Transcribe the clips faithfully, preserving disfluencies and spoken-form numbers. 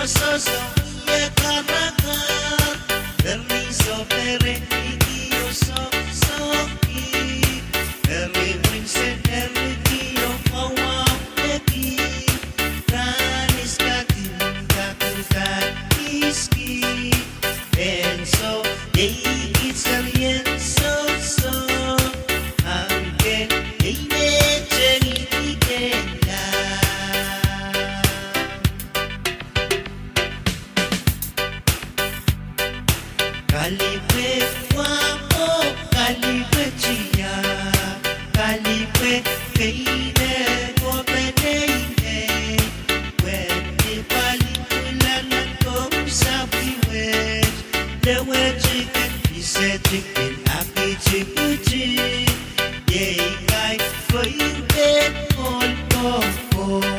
Sohsoh, ie karakar, eri sohpere, ikio sohsohki, eri winsen, eri ikio mwawauneki, ranis katin, kakudan iski, en soh, iei kiht serien sohsoh, ahpw ke, iei me tengihki kehla. Kalipwe wahmo, kalipwe tiahk, kalipwe keime, kopeneinei, pwehn ni pali pwulalahr komw sapwihwet, lewetike, isetike, akitikuti, iei kain koir pehn ohl kohkohn.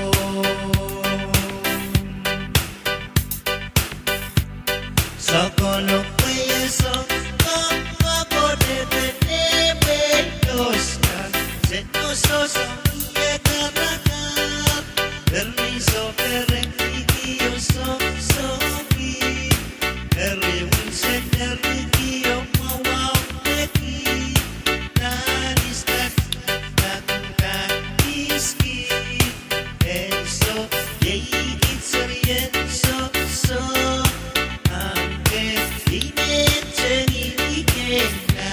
Sokono pwe ie soh, kokohko depene me ios kan, se sohsohso, ie karakar, eri sohpere, ikio sohsohki, eri winsen, eri ikio mwawauneki, ranis katin, kakudan iski, en soh, iei kiht serien sohsoh, ahpw ke, iei me tengihki kehla.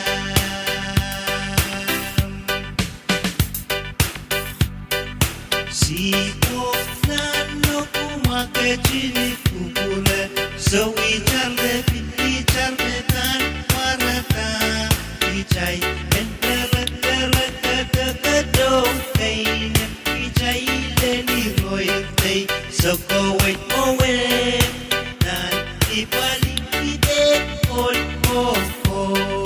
Sihpwo, nan nokumwa ketin kupwure, soh, itar me pil, itar me pahn pwarada, kitail en perepere, kedo, kedo, keine, kitail en iroir tei, sokowei, mwowe, nan ni pali, ide, ohl kohkohn.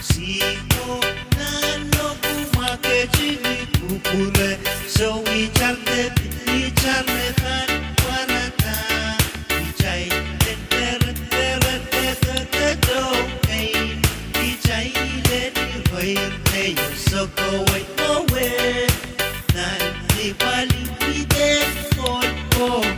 Sihpwo, nan nokumwa ketin kupwure, soh, itar me pil, itar me pahn pwarada, kitail en perepere, kedo, kedo, keine, kitail en iroir tei, sokowei, mwowe, nan ni pali, ide, ohl kohkohn.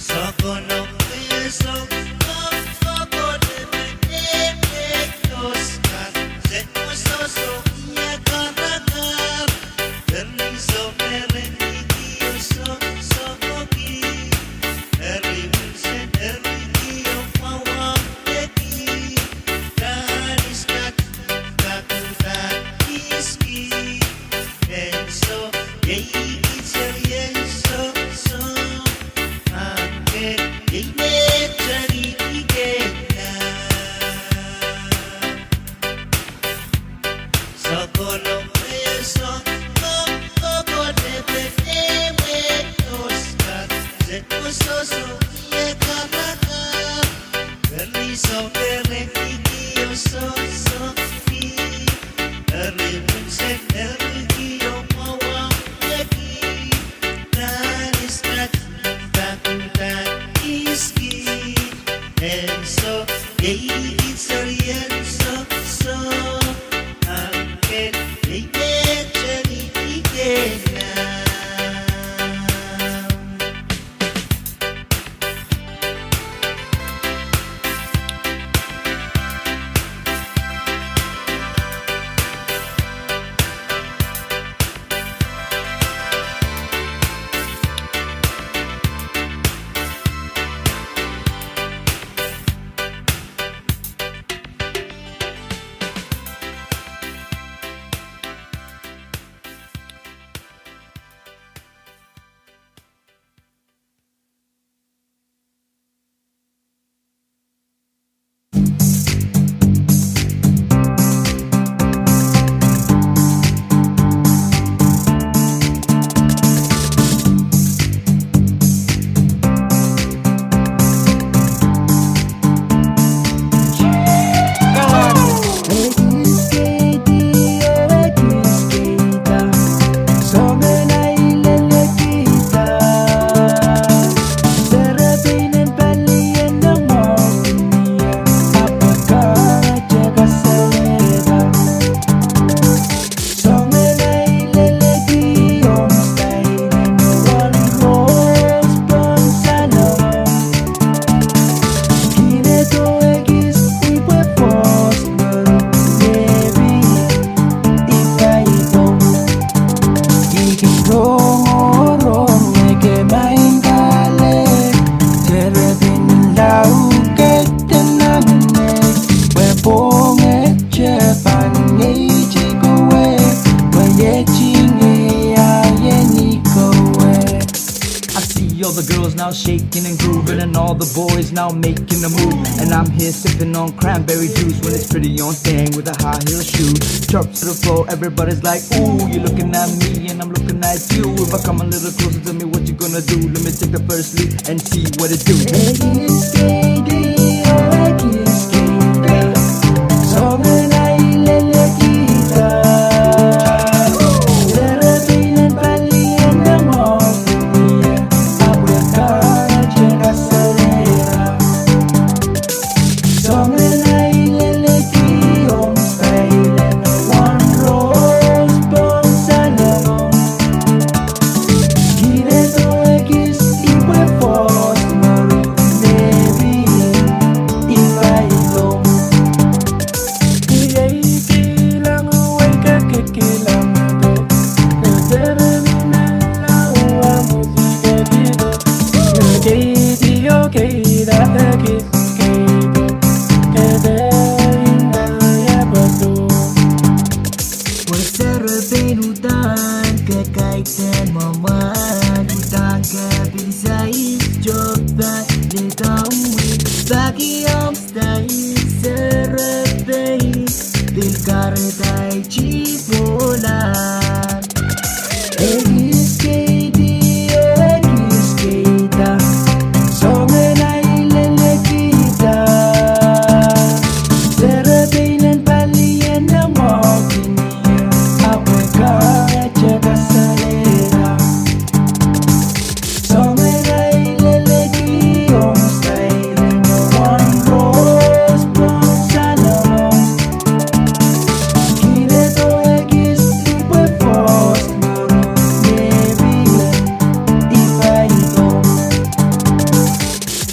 Sokono pwe ie soh, kokohko depene me ios kan, se sohsohso, ie karakar, eri sohpere, ikio sohsohki, eri winsen, eri ikio mwawauneki, ranis katin, kakudan iski, en soh, iei kiht serien sohsoh, ahpw ke, iei me tengihki kehla. Sokono pwe ie soh, kokohko depene me ios kan, se sohsohso, ie karakar, eri sohpere, ikio sohsohki, eri winsen, eri ikio mwawauneki, ranis katin, kakudan iski, en soh, iei kiht serien sohsoh, ahpw ke, iei me tengihki kehla. Now shaking and grooving, and all the boys now making a move. And I'm here sipping on cranberry juice when it's pretty on thing with a high heel shoe. Drop to the floor, everybody's like, "Ooh, you're looking at me, and I'm looking at you. If I come a little closer, tell me what you gonna do. Let me take the first leap and see what it do." Pwe serepein uhdahn ke kaidehn mwamwahl, uhdahn ke pil sair, Job pahn lel komwi. Paki omw style, serepein, pil kahrehda ei chipwohla. Ekis keidi, ekis keida, songen ahi lelekihda. Serepein en palien ne mwahki ni, ahpw e kahrehda kasalehda. Songen ahi lelekihong style en wan rose blonde salomon. Kihledo ekis ipwe first, maybe ipaito.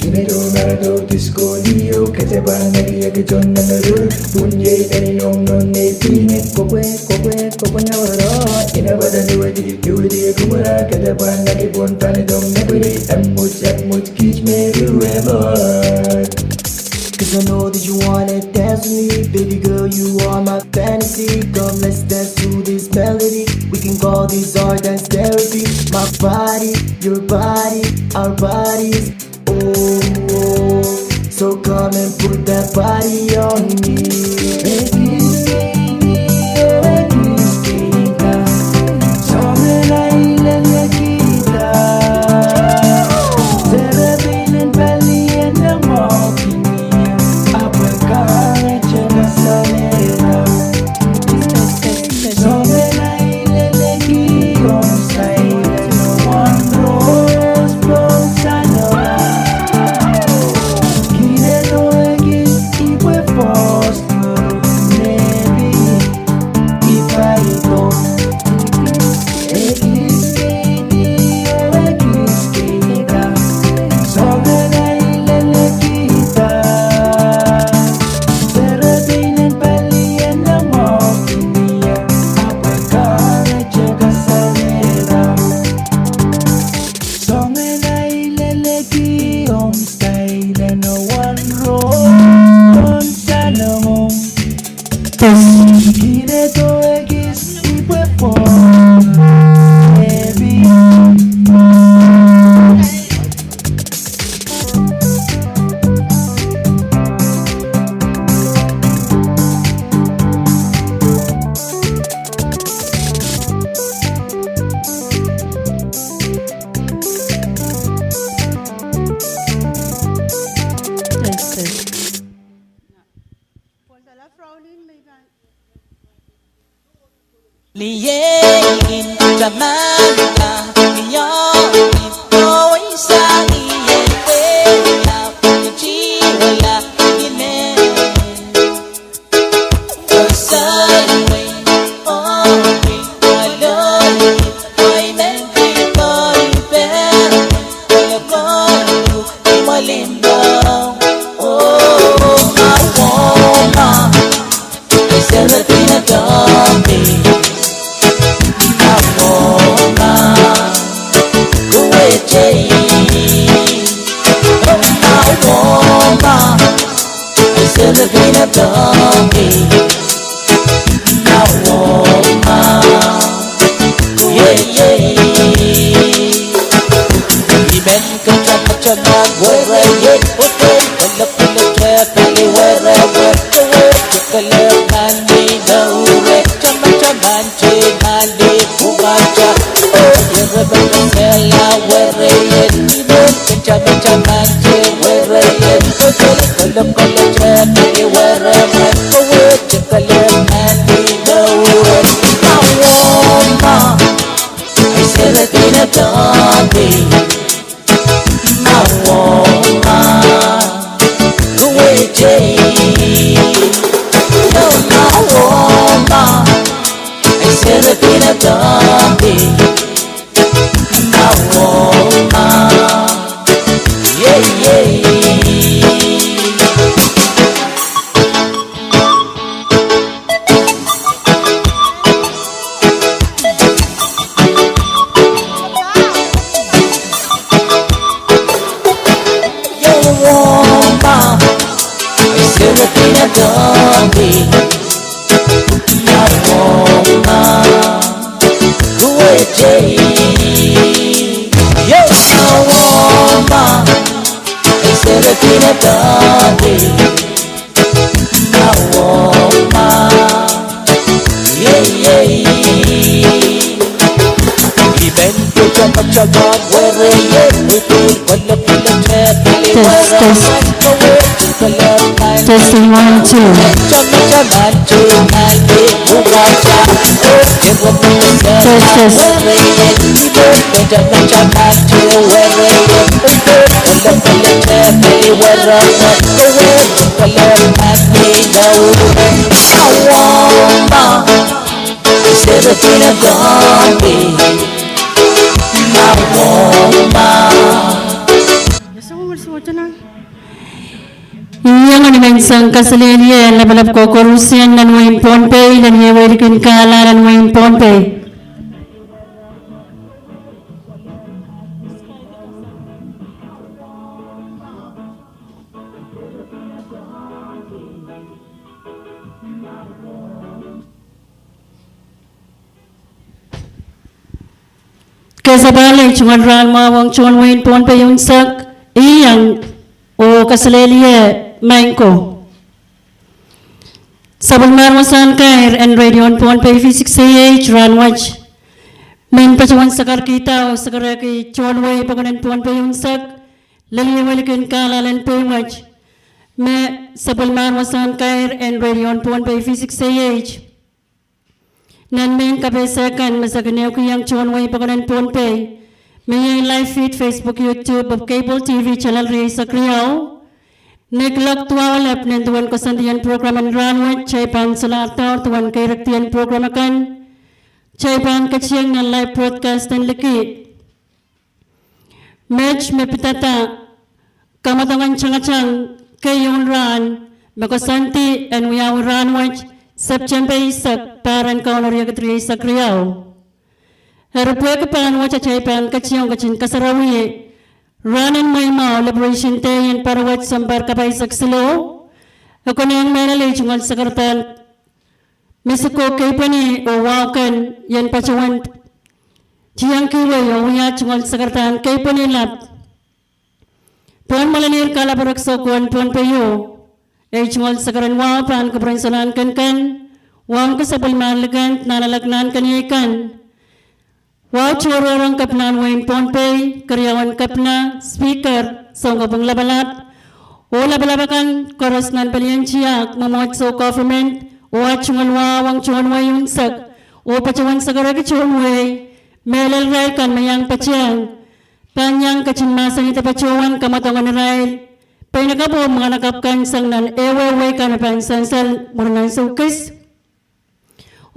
Imedo marado disco lio, kete pahn naki eki ton nemere, pun iei meninomw non nei pine, kopwe, kopwe, kopwe nawara, ina pata niwedi, niwedi e kumara, kete pahn naki pon panidomw nepwili, emwet, emwet, kis me ruemot. 'Cause I know that you wanna dance with me, baby girl, you are my fantasy. Come, let's dance to this melody. We can call this our dance therapy. My body, your body, our bodies. Oh, oh. So come and put that body on me. Test, test. Testing, one, two. Test, test. Iang ni menseng kaselehlie lapalap kokorusie nan wehin Pohnpei, nan ieu likin kahla nan wehin Pohnpei. Kesempwal ei tungoal rahn mwahu ong tohn wehin Pohnpei unsek, iang oh kaselehlie maing ko. Sapwellimar wasahn kair en Radio Pohnpei V six A H rahn wet, men patohwan sakarkihda oh sakarki tohn wehi pokon en Pohnpei unsek, lel ieu likin kahla en Pohnpei wet, me sapwellimar wasahn kair en Radio Pohnpei V six A H. Nan mehn kapehse kan me se kin ehukihong tohn wehi pokon en Pohnpei, me iei live feed Facebook, YouTube oh cable T V channel rieisek riau. Ni kuloak duwau lap nin duwen koasoandien program en rahn wet, kitail pahn solahr doar duwen keirekdien program akan. Kitail pahn ketieng nan live broadcast en liki. Met me pidada kamwadong en tangatang keieun rahn me koasoandi en wiawi rahn wet, September eisek, pahr en Kauno riekid rieisek riau. Eri pwehki pahn wet atail pahn ketiong ketin kasarawih rahn en mweimwahu Liberation Day en pahr wet sounpar kapahisek siluh, e konehng mehlel ei tungoal sakaradahn misiko keipweni oh wahu kan, ien patohwan tiengkihwei oh wia tungoal sakaradahn keipweni lap. Pohn mwoalen kahlaperek soukohn Pohnpei ieu, ei tungoal sakaradahn wahu pahn kupwuren Soulahn Kenikent, wahu en Sapwellimar Likend, Nanleng Nahnken Ieikan, wahu tohrohr en Kepinahn wehin Pohnpei, keriaun Kepina, Speaker, Sounkopwung Lapalap, oh lapalap akan koaros nan pelien tiahk, mwomwohdiso, government, oh ah tungoal wahu ong tohn wehi unsek, oh patohwan sakarki tohn wehi, mehlel irail kan me iang patehng, pahn iang ketin mahsanihda patohwan kamwadong en irail peinakapw oh mwahnakapw kan sang nan ehuehu wehi kan me pahn sansal mwurin ansou kis.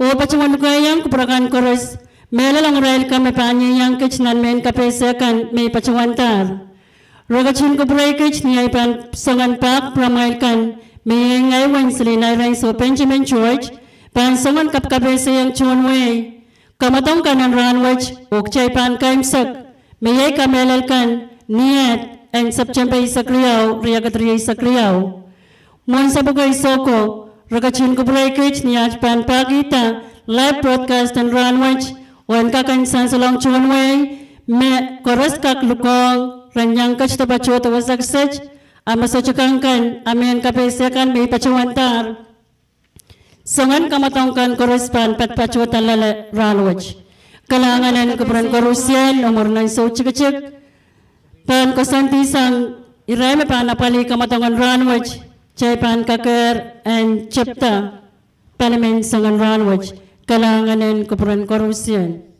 Oh patohwan lukeiong kupwur akan koaros, mehlel ong irail kan me pahn ieiang kit nan mehn kapehse kan me I patohwandahr. Re ketin kupwurei kit ni ahi pahn soangen pak pwuramwail kan, me iei ngehi Wensley Nairainso Benjamin George, pahn soangen kapkapehsehiong tohn wehi kamwadong kan en rahn wet, oh kitail pahn kaimwisekda me iei kamehlel kan, ni eh, en September eisek riau, riekid rieisek riau. Mwohn sapwukei soukohp, re ketin kupwurei kit ni aht pahn pahkihda live broadcast en rahn wet, oh en kak en sansalohng tohn wehi, me koaros kak lukohng, ren iang ketido patohdo wasa kiset, a me sohte kak kan, a mehn kapehse kan me I patohwandahr. Soangen kamwadong kan koaros pahn patopato doadoahk rahnwet. Kalahngan en kupwuren koarusie, oh mwurin ansou tikitik, pahn koasoandi sang irail me pahn apwalih kamwadong en rahnwet, kitail pahn kakehr en tepda palimen soangen rahnwet. Kalahngan en kupwuren koarusie.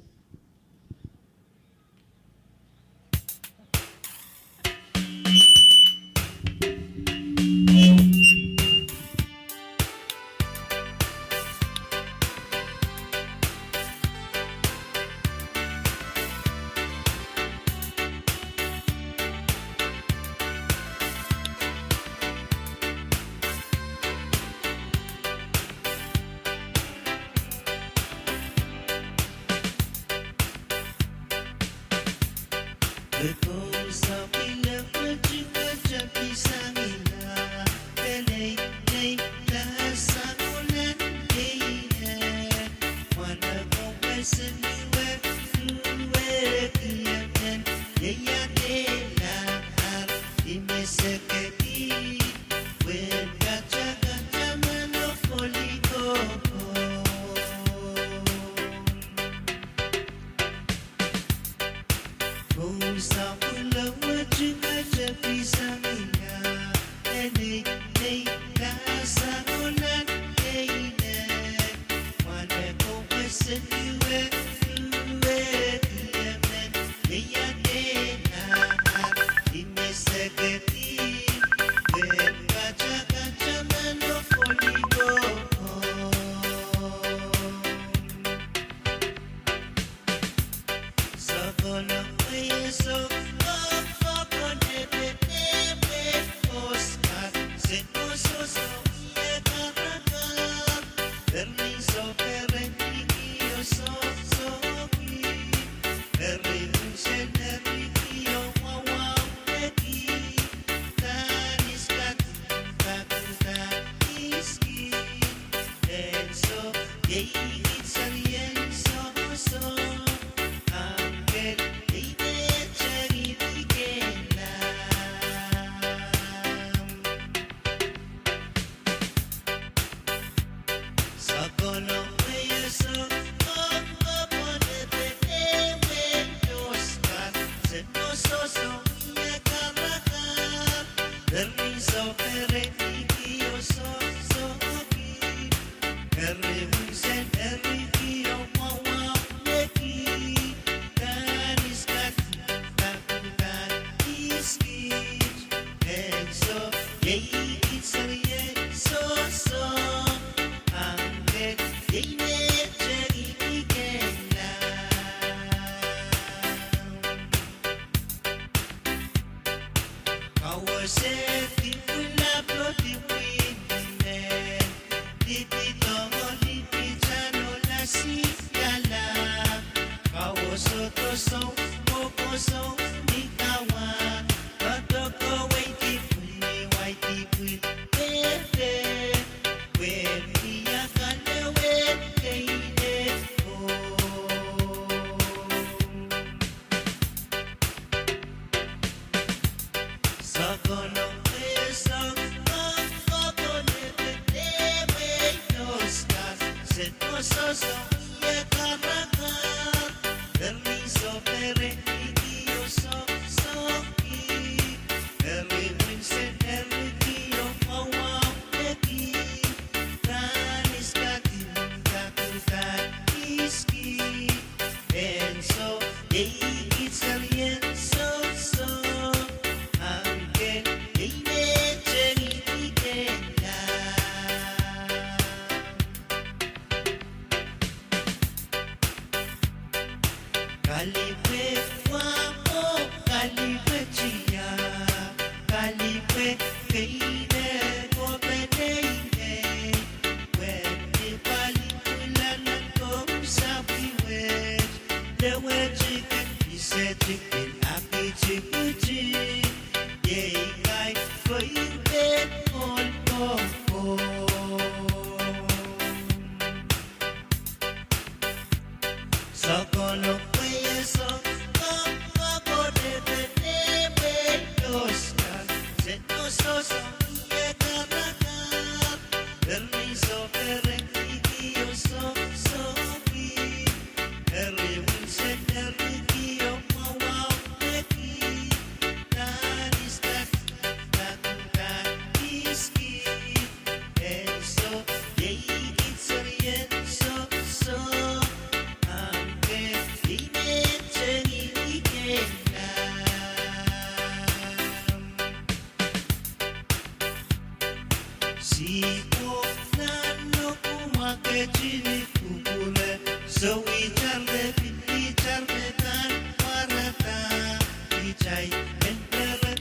Kitail en pere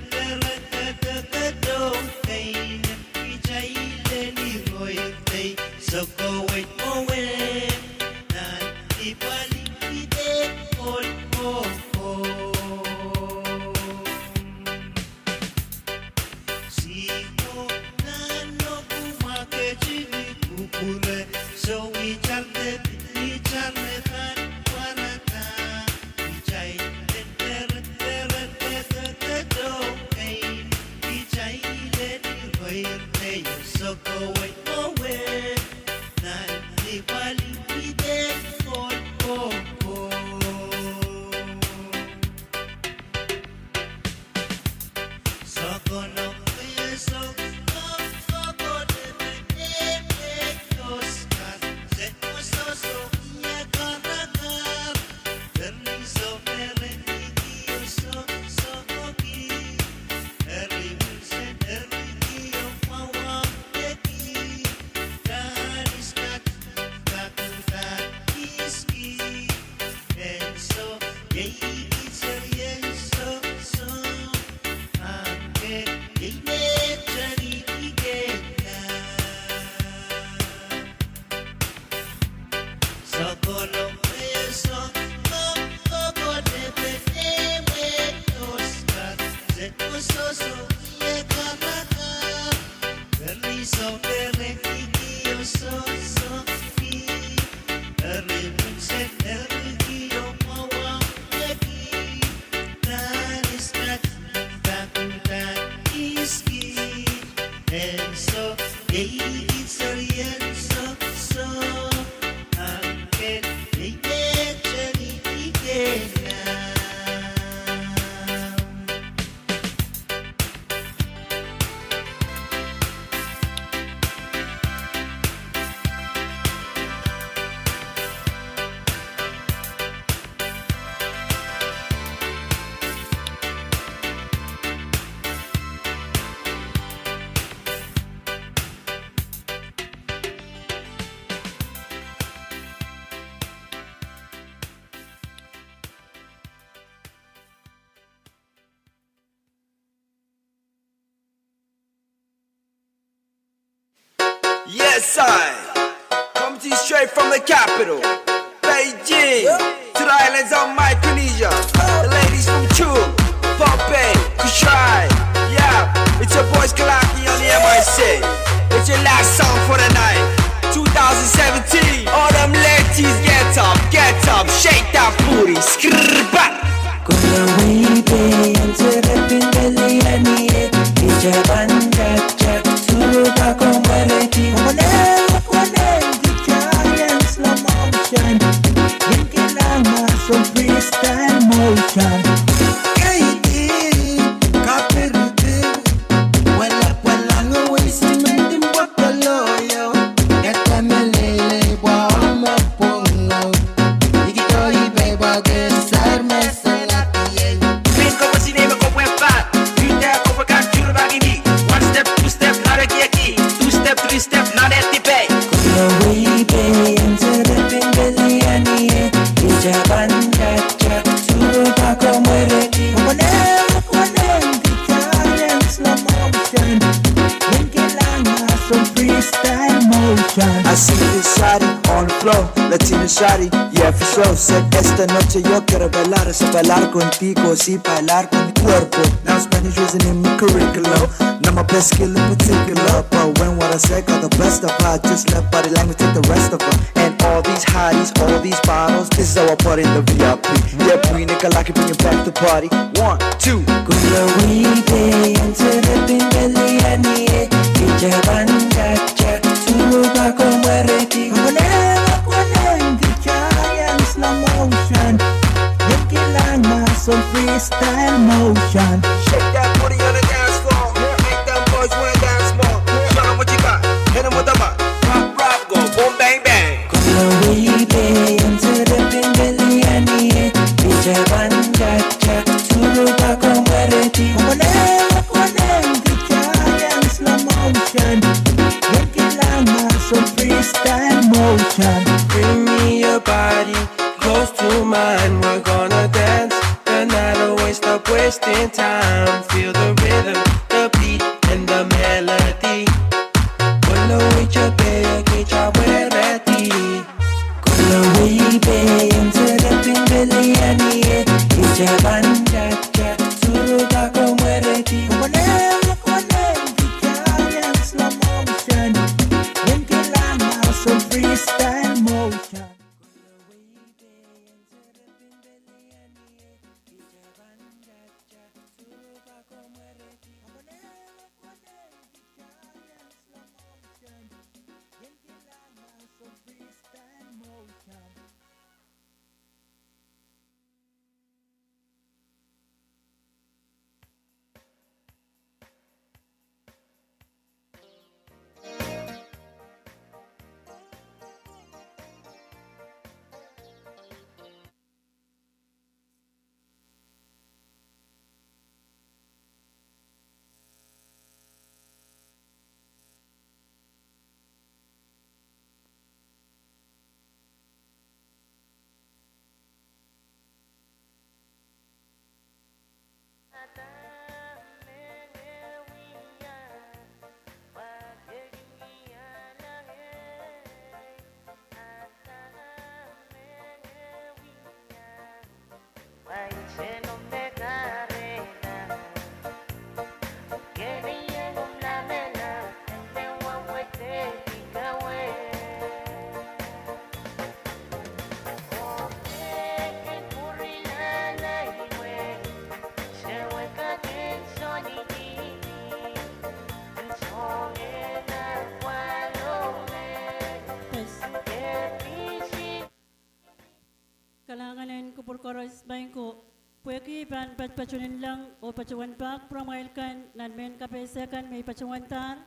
pere dodo kei, kitail en iroir nei sokowet mwowe nan ipwali ide kolko. Siko nan noku ma ketin kupwure, soh, itar de, itar de kan pwarada. Kitail en pere pere pere dodo kei, kitail en iroir nei sokowet mwowe nan ipwali ide kolko. Yes, I. Coming to you straight from the capital, Beijing, to the islands of Micronesia. The ladies from Chuuk, Pohnpei, Kosrae. Yeah, it's your boys Kalaki on the M I C. It's your last song for the night. Two thousand seventeen. All them ladies, get up, get up, shake that booty. Skrrr, bah. I see this shawty on the floor, Latina shawty, yeah, for sure. Said esta noche yo quiero bailar, esa bailar contigo, si bailar con mi cuerpo. Now Spanish wasn't in my curriculum. Not my best skill in particular, but when what I said got the best of her, just let body language take the rest of her. And all these hotties, all these bottles, this is how I party in the V I P. Yeah, Queen Kalaki bringing back the party. One, two. Shake that booty on the dance floor. Make them boys wanna dance more. Show 'em what you got. Hit 'em with the mic. Rock, rock, go. Boom, bang, bang. Some freestyle motion. Bring me your body close to mine. We're gonna dance the night away. Stop wasting time. Feel the rhythm, the beat, and the melody. Kolo wei pei, kitail ready. Kolo wei pei, entertainment pelianie. Kitail pahn chat chat, suru pako mweredi. Kone, kone, kitail slow motion. Yen kilang, some freestyle motion. Kalahngan en kupwur koaros, maing ko. Pwehki pahn patopato nanleng oh patohwan pak pwuramwail kan nan mehn kapehse kan me I patohwandahr.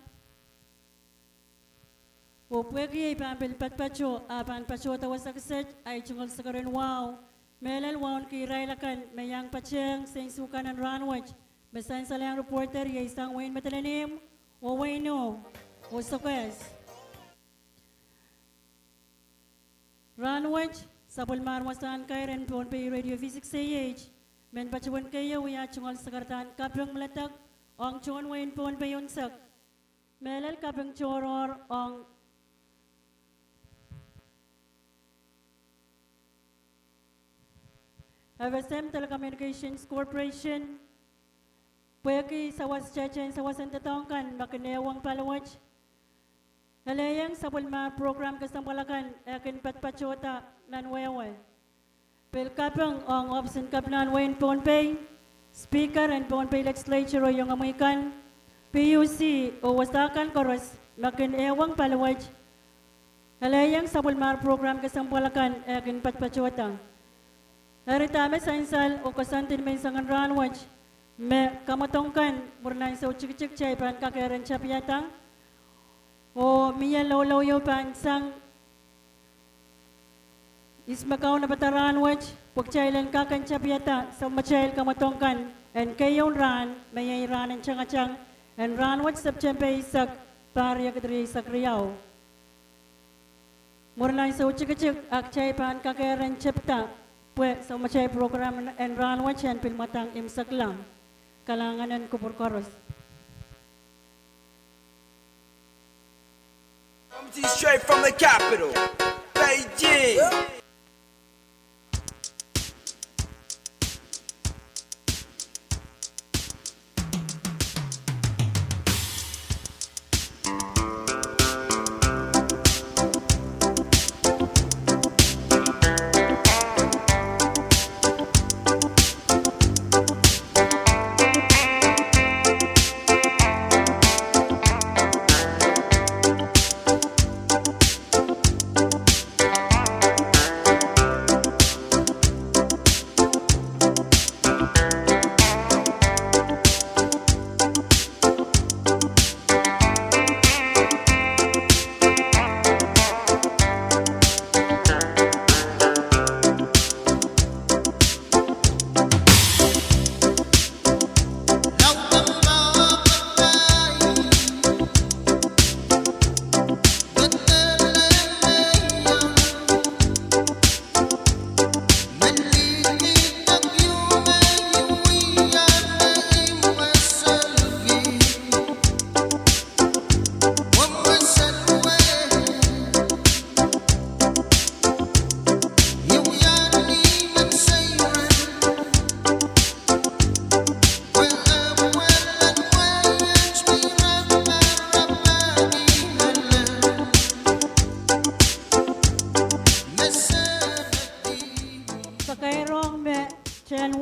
Oh pwehki ei pahn pil patopato, a pahn patohda wasa kiset, ahi tungoal sakau en wahu, mehlel wahu en irail akan me iang patehng sensukan en rahnwet, me sansal iang reporter iei sang wehin Madolenihmw, oh wehin Ih, oh Sokehs. Rahnwet, sapwellimar wasahn kair en Pohnpei Radio V six A H, men patohwan keieu wia tungoal sakaradahn kaping mehlel ong tohn wehin Pohnpei unsek. Mehlel kaping tohrohr ong F S M Telecommunications Corporation, pwehki sawas, tehtehn sawas en doadoahk kan me kin ehuong paliwet. Elehieng sapwellimar program kesempwal akan eh kin patohda nan wehwe. Pil kaping ong ohpis en Kepinahn wehin Pohnpei, Speaker en Pohnpei Legislature oh iengomwi kan, P U C oh wasa kan koaros me kin ehuong paliwet. Elehieng sapwellimar program kesempwal akan eh kin patohda. Eri dahme sansal oh koasoandi ni menseng en rahnwet, me kamwadong kan, mwurin ansou tikitik kitail pahn kakehr en tapiada. Oh mie loulou ieu pahn sang ihs me kaunopada rahnwet pwe kitail en kak en tapiada soumatail kamwadong kan en keieun rahn me iei rahn en tangatang en rahnwet Septempe eisek, pahr riekid rieisek riau. Mwurin ansou tikitik a kitail pahn kakehr en tepda pwe soumatail program en rahnwet en pil mwadang imwisekla. Kalahngan en kupwur koaros. Coming to you straight from the capital, Beijing.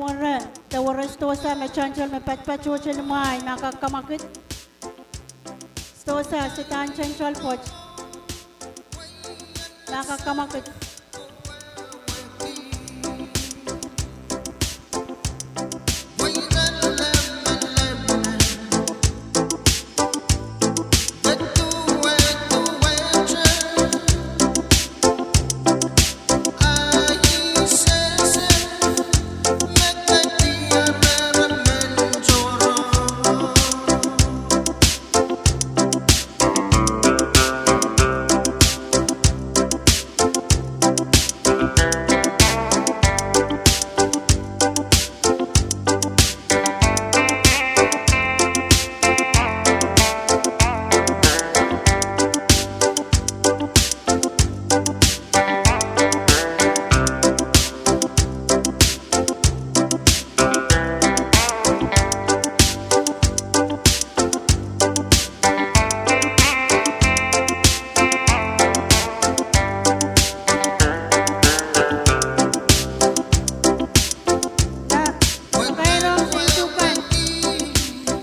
Ore, de were sidohsa me tantal me patpatohte limwahi, ma kak kamwakid. Sidohsa, se dahn tantal pwoat, ma kak kamwakid.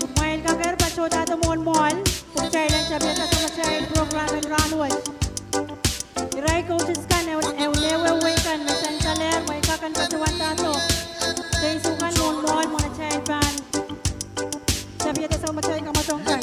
Kumwail kakehr patohdahdo mwohn mwoahl, pwe kitail en tapiada samatail program en rahnwet. Irail coaches kan, ehu, ehu newe wei kan me sendalehr, mwein kak en patohwandahdo seisu kan mwohn mwoahl, mwohn atail pahn tapiada samatail kamwadong kan.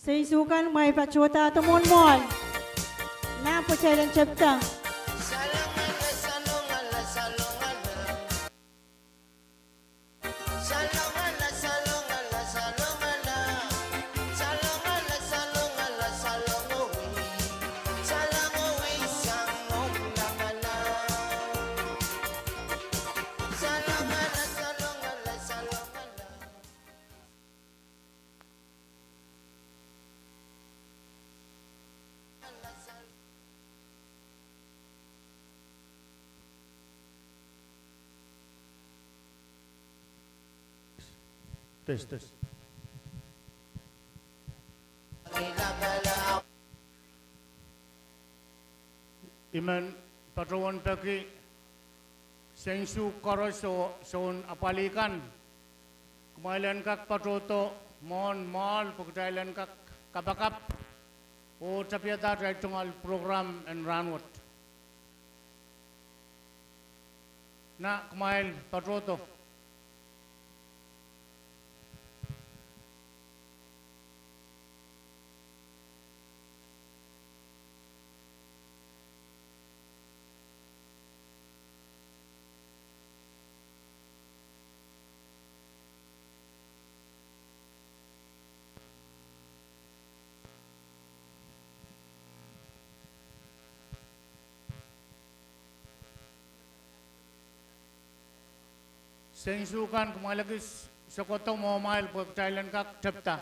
Seisu kan, kumwail patohda mwohn mwoahl. Nan pwetail en tepda. Test, test. I men patohwan peki seisu koaros oh soun apwalih kan, kumwail en kak patohdo mwohn mwoahl pwe kitail en kak kapakap oh tapihada atail tungoal program en rahnwet. Na kumwail patohdo. Seisu kan, kumwail ekis sokohdo mwohmwail pwe kitail en kak tepda.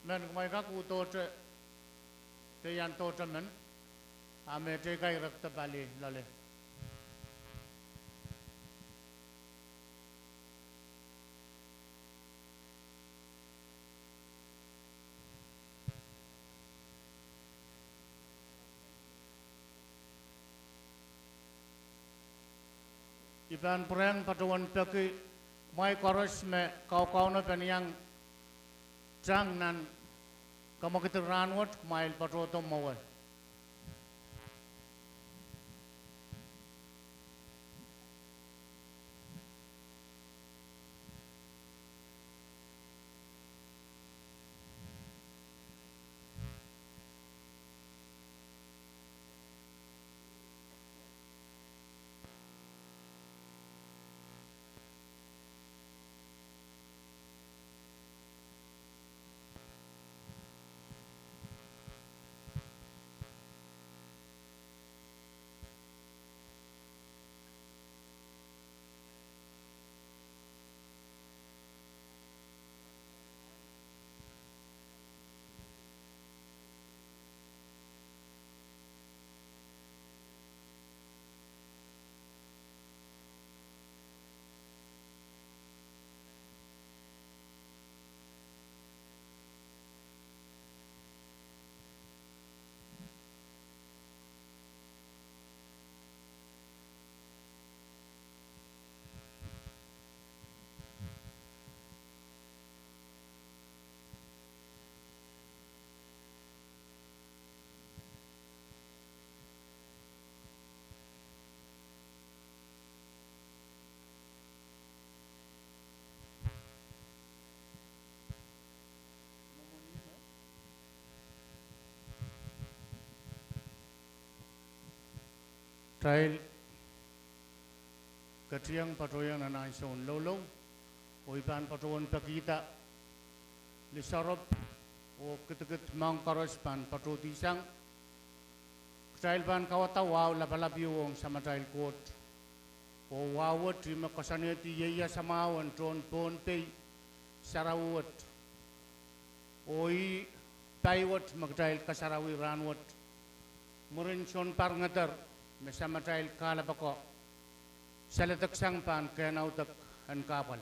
Men kumwail kak uhdohte, de iandohte men, a me teikan irekda pali loale. I pahn pwurehng patohwan peki kumwail koaros me kaukaunopen iang tang nan kamwekid en rahnwet, kumwail patohdo mwowe. Kitail ketiong patohiong nan ahnsoun loulou, oh I pahn patohwan pekihda lisorohp oh kidikid mwahu koaros pahn patohdi sang. Kitail pahn kauwada wahu lapalap ieu ong Samatail Koht, oh wahu wet ih me koasoanehdi ieias mwahu en tohn Pohnpei sarawi wet. Oh ih pai wet me kitail kasarawi rahnwet, mwurin sounpar ngeder me Samatail Kahlap ako saledeksang pahn kehnaudek en kahpwal.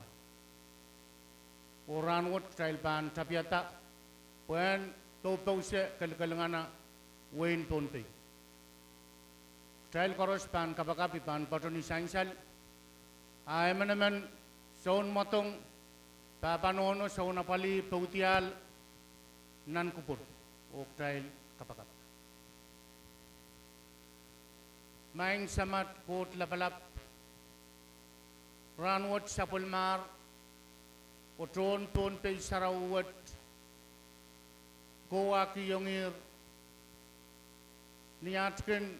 Oh rahnwet kitail pahn tapiada pwehn poupouse kelikelingana wehin Pohnpei. Kitail koaros pahn kapakap, I pahn patohwan sansal, a emenemen sounmwadong, pahpa nohno, sounapwalih, poudiahl nan kupwur, oh kitail kapakap. Maing Samat Koht Lapalap, rahnwet sapwellimahr oh tohn Pohnpei sarawi wet kohwahkihongihr ni at kin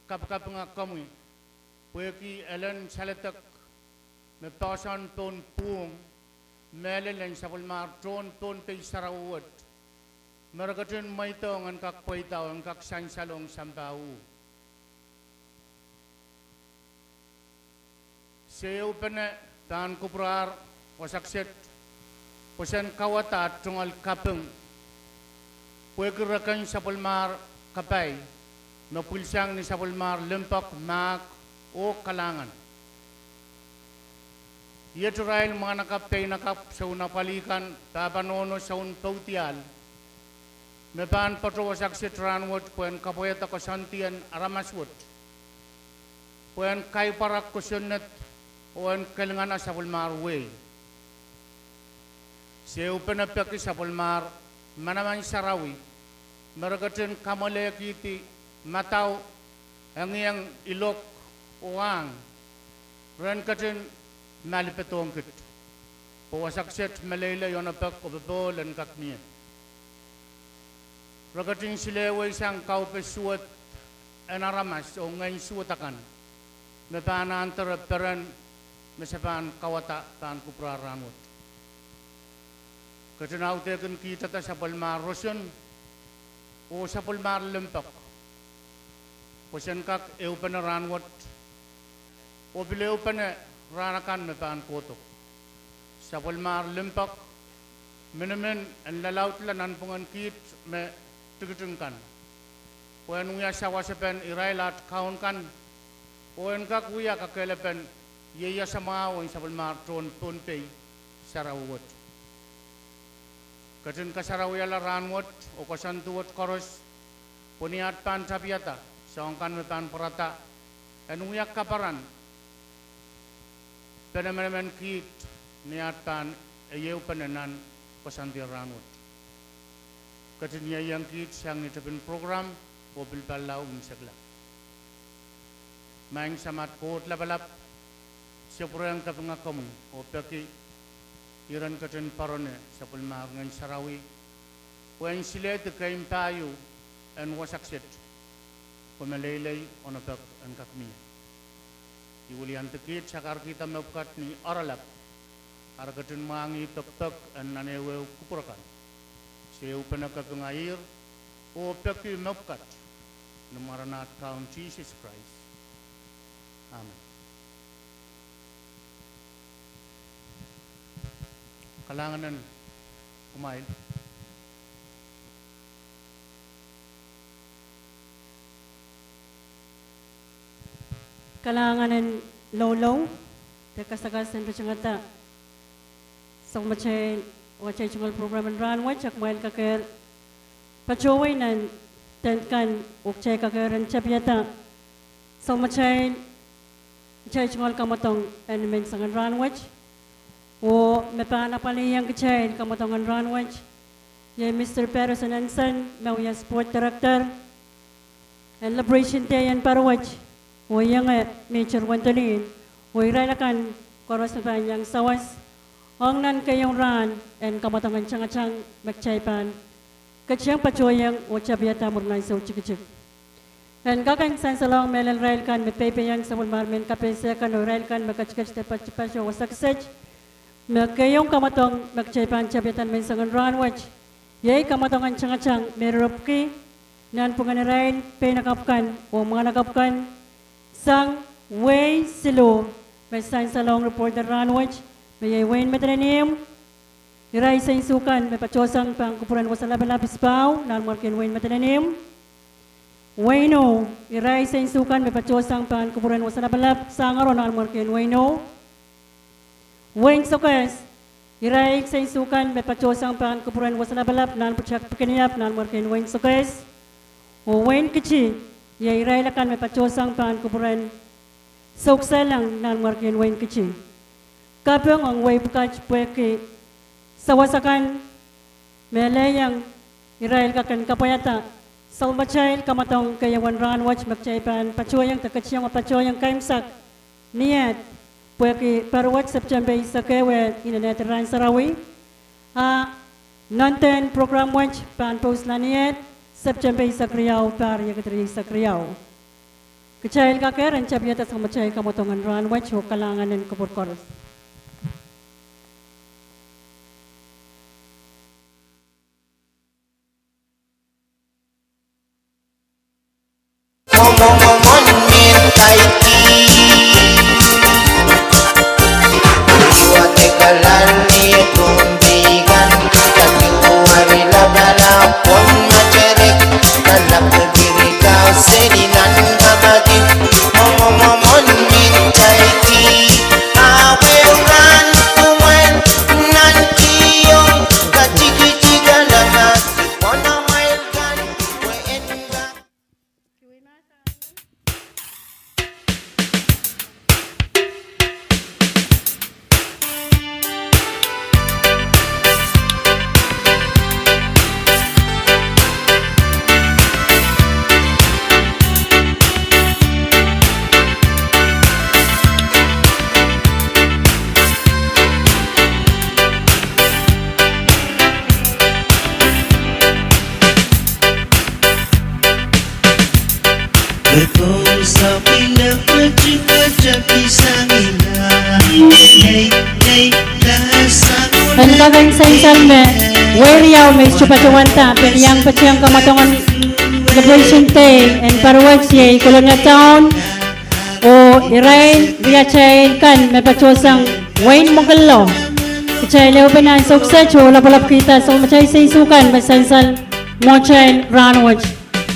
kapikapinga komwi pwehki elen saledek me poahsoan pohn pwuhng mehlel en sapwellimahr tohn Pohnpei sarawi wet, me re ketin mweidohng en kak pweida oh en kak sansalohng sampah uh. Se ehupene pahn kupwurahr wasa kiset pwe sen kauwada tungoal kaping pwehki reken sapwellimahr kapai me pwilsang ni sapwellimahr limpoak, mahk oh kalahngan. Iet irail mwahnakapw, peinakapw, sounapwalih kan, pahpa nohno, soun poudiahl, me pahn patohwan wasa kiset rahnwet pwehn kapwaiada koasoandien aramas wet, pwehn kaipwarek kosonned oh en kelingana sapwellimahr wehi. Se ehupene peki sapwellimahr manaman sarawi me re ketin kamwelehkihdi madau, engieng, ilok oh ahng, ren ketin malipedohng kit, pwe wasa kiset meleilei, onopek oh popohl en kak mie. Re ketin silehweisang kaupe suwed en aramas oh ngehn suwed akan me pahn ahndereperen me se pahn kauwada pahn kupwurahr rahnwet. Ketin audehkin kihda sapwellimahr roson oh sapwellimahr limpoak pwe sen kak ehupene rahnwet oh pil ehupene rahn akan me pahn kohdo. Sapwellimahr limpoak, minimin en lalaudla nanpwungen kiht me tikitik kan, pwehn wia sawasepen irail aht kaun kan, oh en kak wia kakehlepen ieias mwahu en sapwellimahr tohn Pohnpei sarawi wet. Ketin kasarawihala rahnwet oh koasoandi wet koaros, pwe ni aht pahn tapiada soahng kan me pahn pwarada, en wia kaparan penemenemen kiht ni aht pahn ehupene nan koasoandi rahnwet. Ketin ieiang kiht sang ni tepin prokram oh pil pahn lao imwisekla. Maing Samat Koht Lapalap, se pwurehng kapinga komwi oh peki iren ketin poarone sapwellimahr Ngehn Sarawi pwehn silehdi keimw pahieu en wasa kiset, pwe meleilei, onopek en kak mie. I wiliandi kiht sakarkihda mepwukat ni oaralap, ara ketin mwahngih pekipek en nan ehuehu kupwur akan. Se ehupene kapinga ihr oh peki mepwukat ni mwaren aht Kaun Sises Krais. Amen. Kalahngan en kumwail. Kalahngan en loulou de kasakas en ritengada sapwellimatail, oh atail tungoal prokram en rahn wet, a kumwail kakehr patohwei nan tent kan oh kitail kakehr en tapiada sapwellimatail, atail tungoal kamwadong en menseng en rahn wet. Oh me pahn apwalihong kitail kamwadong en rahn wet, iei Mister Patterson Hansen, me wia Sport Director en Liberation Day en pahr wet, oh ienge Major Wendolin, oh irail akan koaros me pahn iang sawas ong nan keieun rahn en kamwadong en tangatang me kitail pahn ketiong patohwei oh tapiada mwurin ansou tikitik. En kak en sansalohng mehlel irail kan me peipeiong sapwellimomwi mehn kapehse kan oh irail kan me ketiket de patopato wasa kiset. Me keieun kamwadong me kitail pahn tapiada ni menseng en rahnwet, iei kamwadong en tangatang me rerepwki nanpwungen irail peinakapw kan oh mwahnakapw kan sang wehi siluh me sansalohng report en rahnwet, me iei wehin Madolenihmw, irail seinsukan me patohsang pahn kupwuren Wasalapalap Isipahu nanmwarkien wehin Madolenihmw. Wehin Ih, irail seinsukan me patohsang pahn kupwuren Wasalapalap Sangaro nanmwarkien wehin Ih. Wehin Sokehs, irail seinsukan me patohsang pahn kupwuren Wasalapalap nan pwutak Pikiniap nanmwarkien wehin Sokehs. Oh wehin Kiti, iei irail akan me patohsang pahn kupwuren Souksehlang nanmwarkien wehin Kiti. Kaping ong wehi pwukat pwehki sawas akan me lelohng irail kak en kapwaiada sapwellimatail kamwadong keieun rahnwet me kitail pahn patohieng de ketiong oh patohieng keimwseklahng ni Eht, pwehki paruwet September eisek ehu, inenen rahn sarawi, a nohn dehn prokram wet pahn pousla ni Eht, September eisek riau, pahr riekid rieisek riau. Kitail kakehr en tapiada sapwellimatail kamwadong en rahnwet oh kalahngan en kupwur koaros. En kak en sansal me wehi riau me I sohte patohwanda pil iang patehng kamwadong en Liberation Day en paruwet iei Kolonia Town oh irail riatail kan me patohsang wehin Mokillo. Kitail ehupene ansou kiset oh lapalapkihda sapwellimatail seinsukan me sansal mwohtail rahnwet.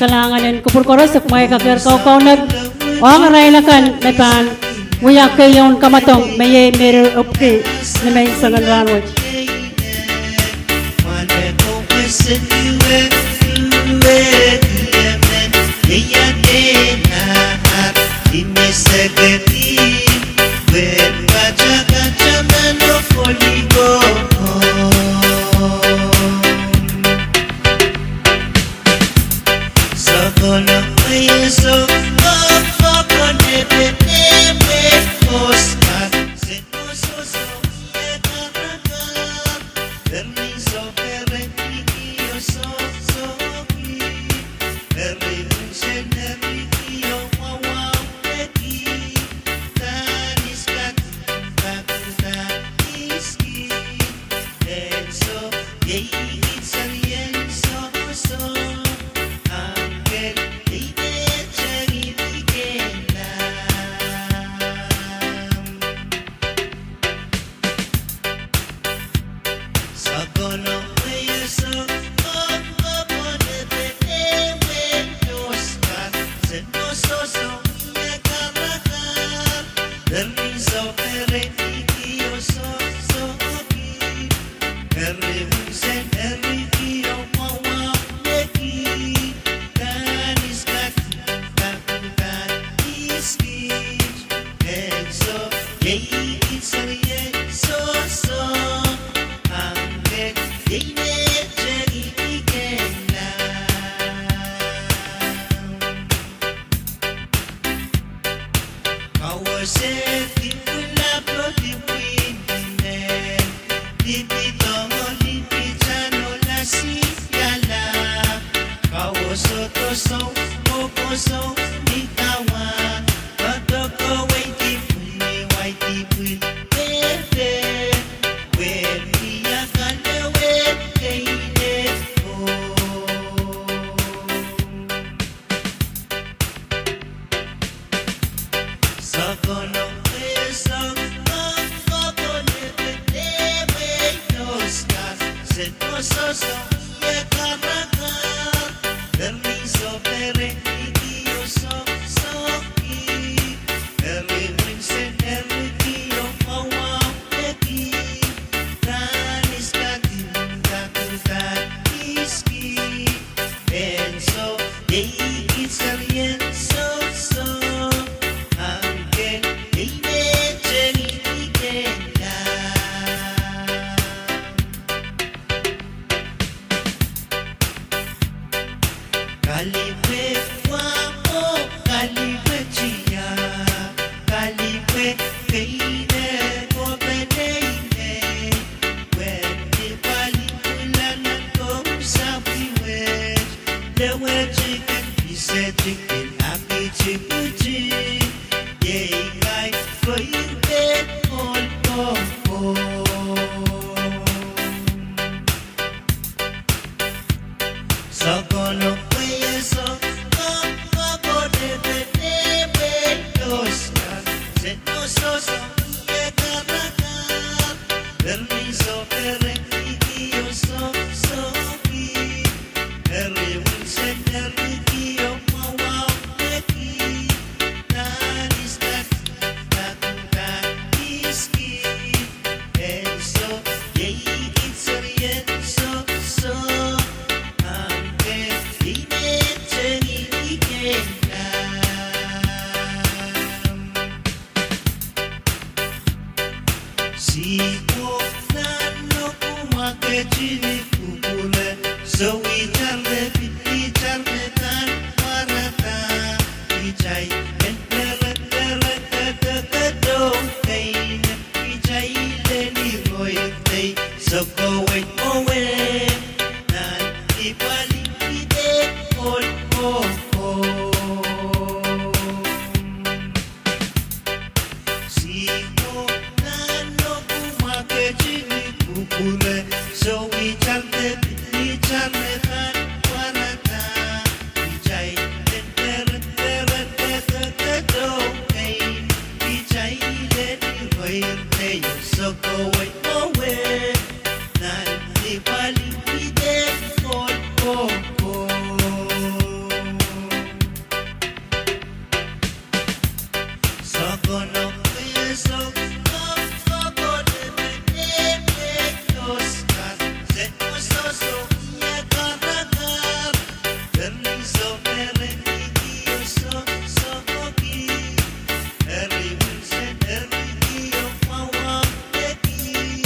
Kalahngan en kupwur koaros, kumwail kakehr kaukaunek ong irail akan me pahn wia keieun kamwadong me iei me rerepwki ni menseng en rahnwet. Song ni kawa, padoko wei dipwil, wai dipwil, pehpeh, wehwia kalowehn keide ko. Sokono pwehsang, koko lepete wei doska, se kososo ie karakar, eri soh perehn ikio sohsohki, eri win sen eri kio mwawauneki, ranis katin dakudan kiski. Ansou iei kiht serien sohsoh, ahpw ke imehtengih kitail. Kalipwe wahpo, kalipwe tiahk, kalipwe keide ko peneinei, pwehn dipali pwulangehng komw sapwihwet, lewetikin, isetkin, aktikitik, iei kain koirpehn ohl pwopwo. Sokono pwehsang, koko lepete wei doska, se kososo ie karakar, eri soh perehn ikio sohsohki, eri win sen eri kio mwawauneki, ranis katin dakudan kiski. Ansou iei kiht serien sohsoh, ahpw ke imehtengih kitail. Sihpwo nan lohpwu mwaketinik kupwure, soh itar me pid, itar me pahn pwarada, kitail en perepere, kedo, kedo, keine, kitail en iroir tei, sokowei mwowe, nan dipali pidehn ohl pwopwo. Sihpwo nan lohpwu mwaketinik kupwure, soh itar me pid, itar me pahn pwarada, kitail en perepere, kedo, kedo, keine, kitail en iroir tei, sokowei mwowe, nan dipali pidehn ohl pwopwo. Sokono pwehsang, koko lepete wei doska, se kososo ie karakar, eri soh perehn ikio sohsohki, eri win sen eri kio mwawauneki,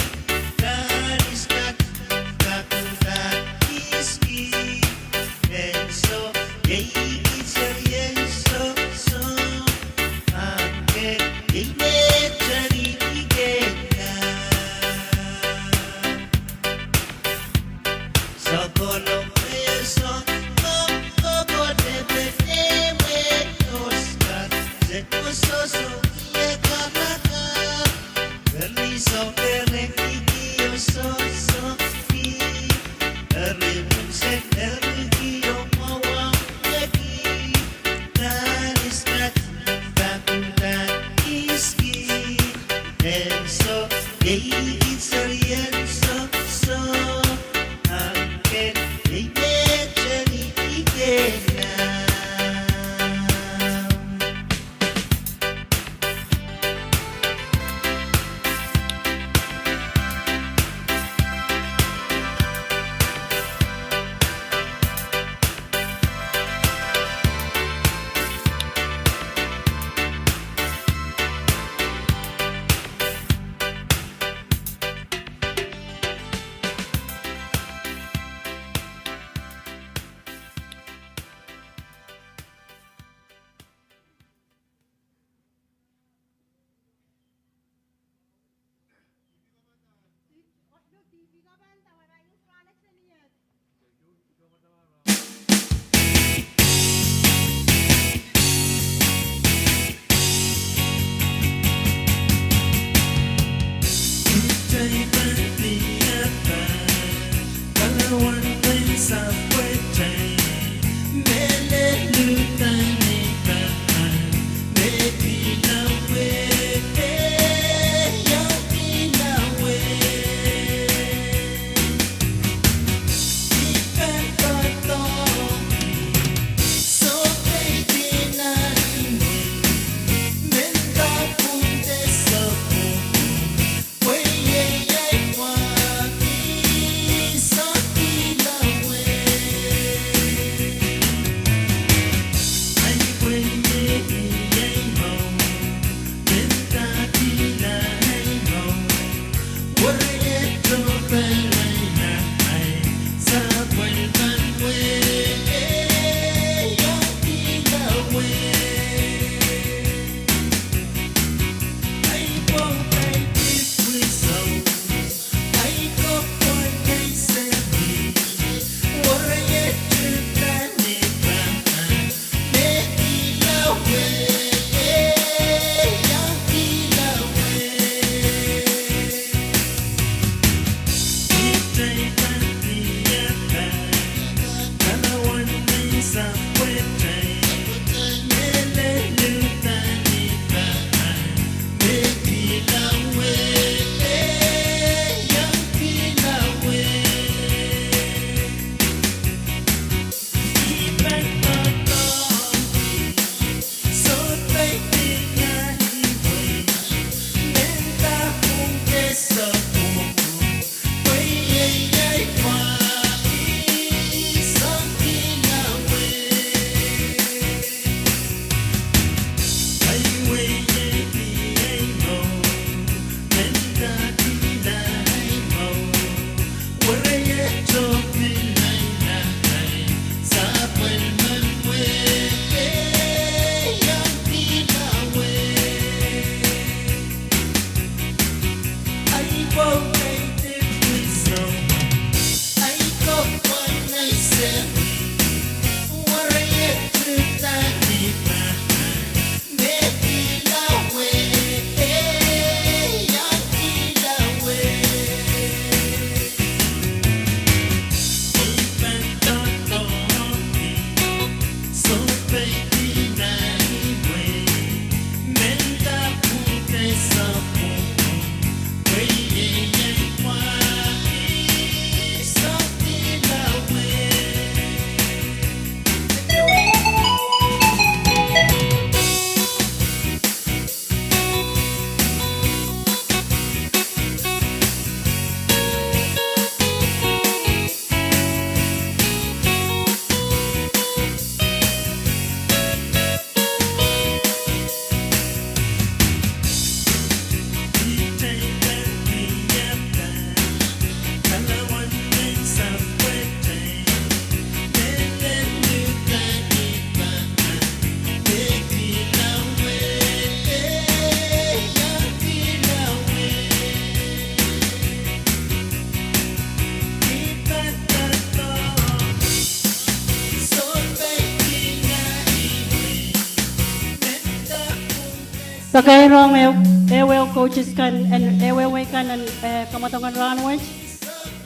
Pakairong ehu, ehu coaches kan, en ehu wei kan en, eh, kamwadong en rahnwet.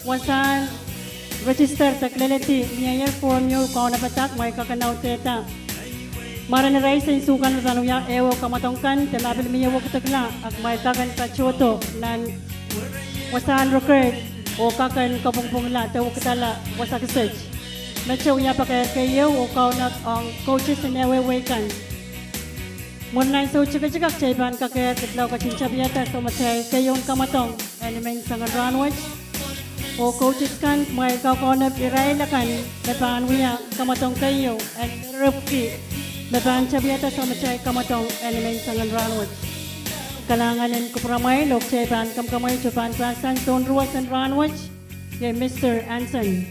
Wasahn register de kilelehdi mieier form ieu kaunopada, kumwail kak en audehda. Mwaren irail en sukan me pahn wia ehu kamwadong kan, de ma pil mie wekidekla, a kumwail kak en patohdo nan wasahn record, oh kak en kapwungpwungla de wekidala wasa kiset. Mete wia pakehr keieu oh kaunop ong coaches en ehu wei kan. Mwurin ansou tikitik kitail pahn kakehr kitail en ketin tapihada soh matail keieun kamwadong en menseng en rahnwet. Oh coaches kan, kumwail kak kaunop irail akan me pahn wia kamwadong keieu en erepwiki me pahn tapihada soh matail kamwadong en menseng en rahnwet. Kalahngan en kupwuramwail, oh kitail pahn kamwakamwaito pahn pahsan soun ruwes en rahnwet, iei Mister Anson.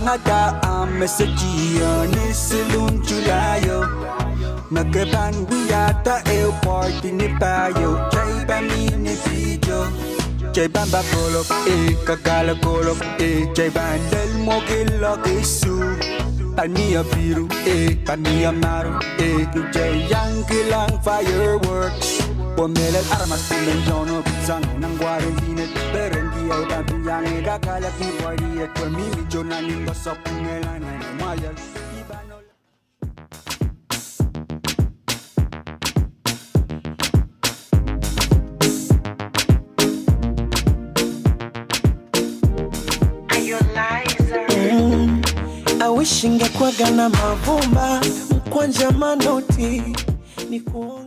Ada ahmw mesej ieu ni siluh en July o. Me ke pahn wiahda ehu party ni pahieu, kitail pahn mih ni beach o. Kitail pahn pahn kolok, eh, kakahla kolok, eh, kitail pahn lel mwekid lokaisuh. Pahn mie biru, eh, pahn mie maru, eh, kitail iang kilang fireworks. Pwe mehlel aramas pil men tohn oh sang nan quarantine, peren kitail pahn pil iang kakahla ni party et, pwe mihmi tohn nan imwesok ngehlain en mwahial. Mm, I wish ngekuweka na mavumba, mkwanja manoti, ni kuong.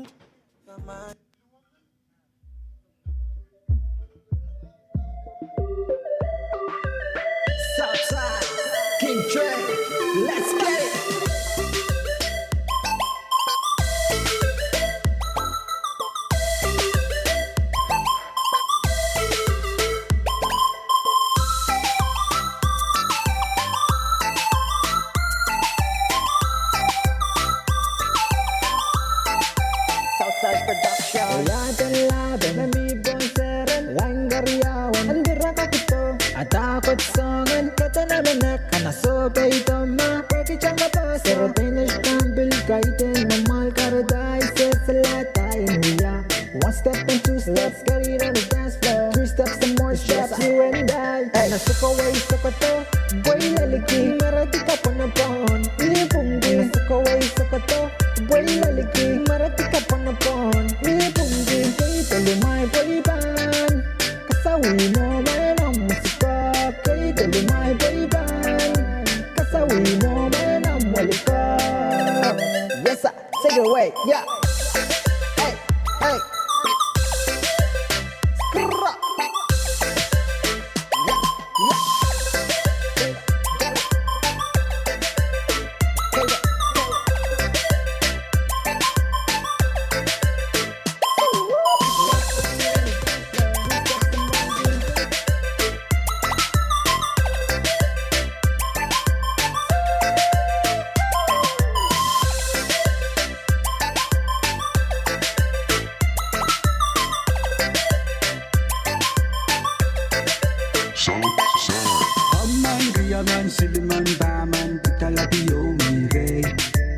Southside, King Trey, let's get it. Southside Production. Oyaden lapen, me mi pohn seren, lain keriaun, andiraka kito, adakot songen, kete nemenek, kana sohte peido ma, pwehki tangapa, sero pein ish kampil, kaidehn, me mwahl karadai, se selatai, en wia. One step and two steps, get it on the dance floor. Three steps and more steps, you and I. Hey. Ana sokowei sokoto, pwei leliki, mweredi kapwonopwon, ipwungki. Ana sokowei sokoto, pwei leliki, mweredi kapwonopwon, ipwungki. Kei peli mai pwei pahn, kasawih mwo mwein omw sikok. Kei peli mai pwei pahn, kasawih mwo mwein omw welikok. Yes, sir. Take it away, yeah. Hey, hey. Skrrra. Yeah, yeah. Southside. Amen, ria men, silimen, pahmen, pidala piomi rei.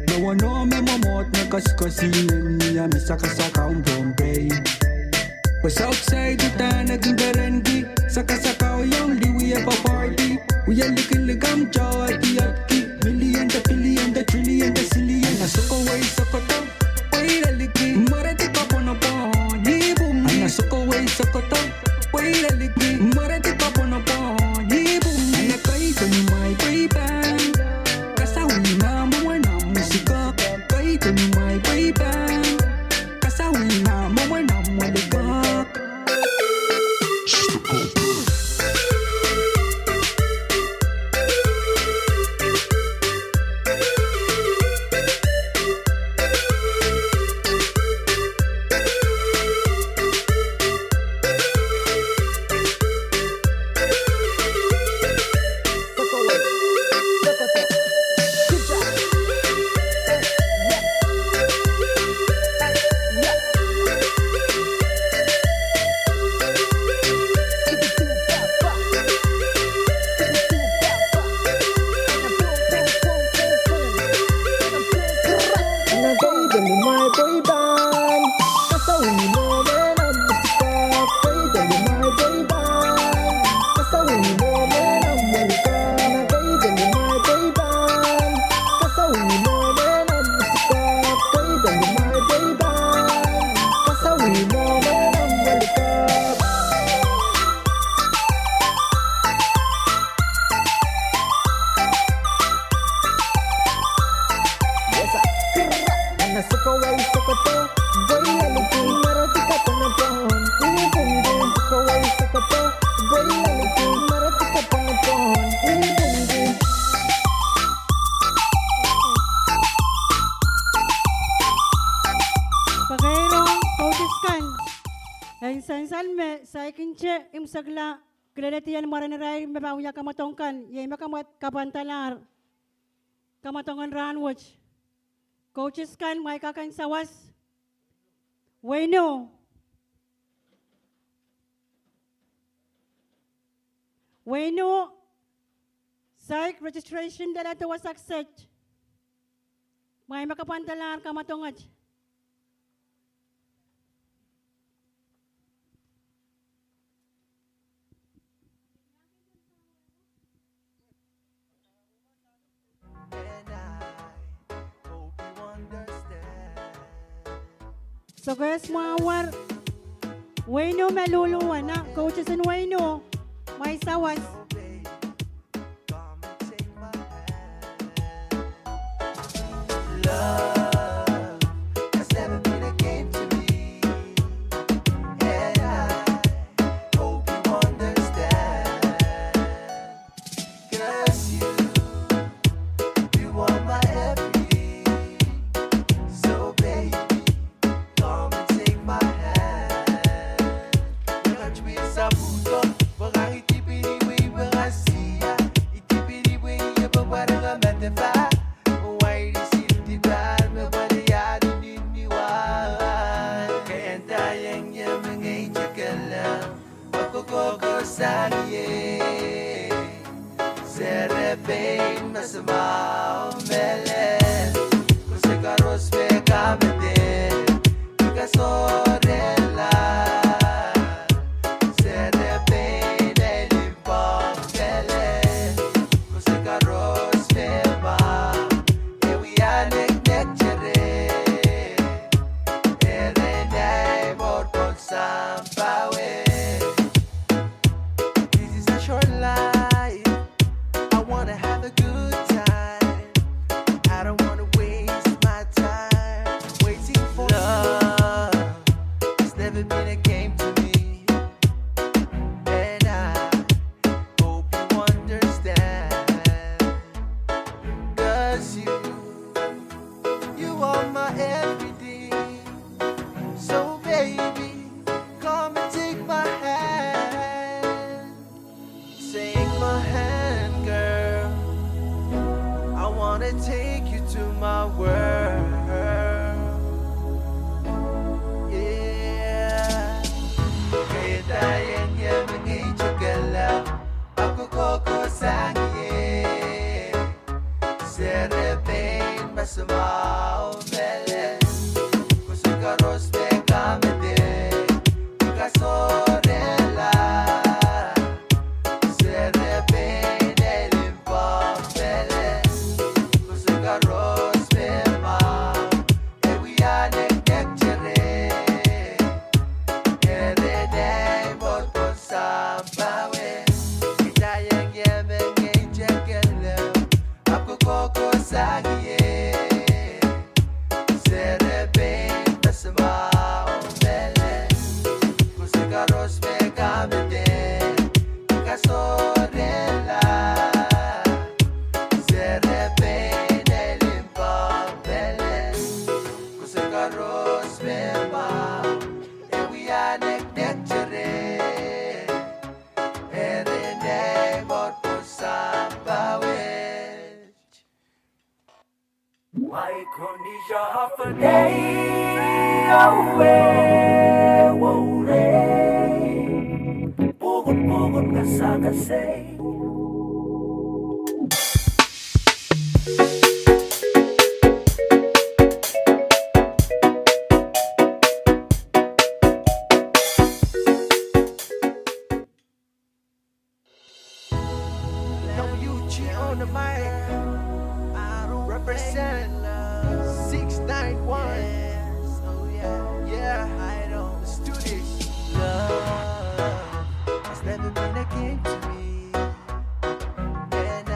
Me wano me mwomwohd me koasoakoasoia me sakasakau Pohnpei. Pwe Southside uhdahn e kin perenki, sakasakau iong liwi e pa party. Wia likilikam tohn diotki, million de billion de trillion de zillion. Ana sokowei sokoto, pwei leliki, mweredi kapwonopwon, ipwungki. Ana sokowei sokoto, pwei leliki, mweredi kapwonopwon, ipwungki. Ana kaidehn mai pwei pahn, kasawih mwo mwein omw sikok. Kaidehn mai pwei pahn, kasawih mwo mwein omw welikok. Pakairong koudiskan. En sansal me saikinte imwisekla Kileledi en mwaren irail me pahn wia kamwadong kan, iei me kamwadong kapwandalahr kamwadong en rahnwet. Coaches kan, mwail kak en sawas. Weino. Weino, saik registration lella towasak set. Mwail me kapwandalahr kamwadong et. Sokehs mwahuar, Weino me luhluhwana, coaches en Weino, mwail sawas. Love has never been a game to me, and I hope you understand. 'Cause you, you are my everything. So baby, come and take my hand. Wehkot me saputo, wehkot itipini wei wehkot sia, itipini wei ie pepware medewe. Wai di sidi pal me pware iani nini wai. Kenda ieng ie me ngehi tekele. Oko koko sang ie. Serepein me semau mele. Kose koaros me kamede. Ika sorella. Serepein me limpong mele. Kose koaros me ma. E wia neknek sere. Ere nei mor pon sampah wet. This is a short life. I wanna have a good time. I don't wanna waste my time waiting for love. It's never been a game to me. And I hope you understand. 'Cause you, you are my everything. So baby, come and take my hand. Take my hand, girl. I wanna take you to my world. Yeah. Keda ieng ie me ngehi tekele. Oko koko sang ie. Serepein me semau mele. Kose koaros me kamede. Ika sorella. Serepein me limpong mele. Kose koaros me ma. E wia neknek sere. Ere nei mor pon sampah wet. Keda ieng ie me ngehi tekele. Oko koko sang ie. Serepein me semau mele. Kose koaros me kamede. Ika sorella. Serepein me limpong mele. Kose koaros me ma. E wia neknek sere. Ere nei mor pon sampah wet. Micronesia of the day, away, wore. Pukut, pukut, kasakasei. W G on the mic. Represent six nine one. Yeah, let's do this. Love has never been a game to me. And I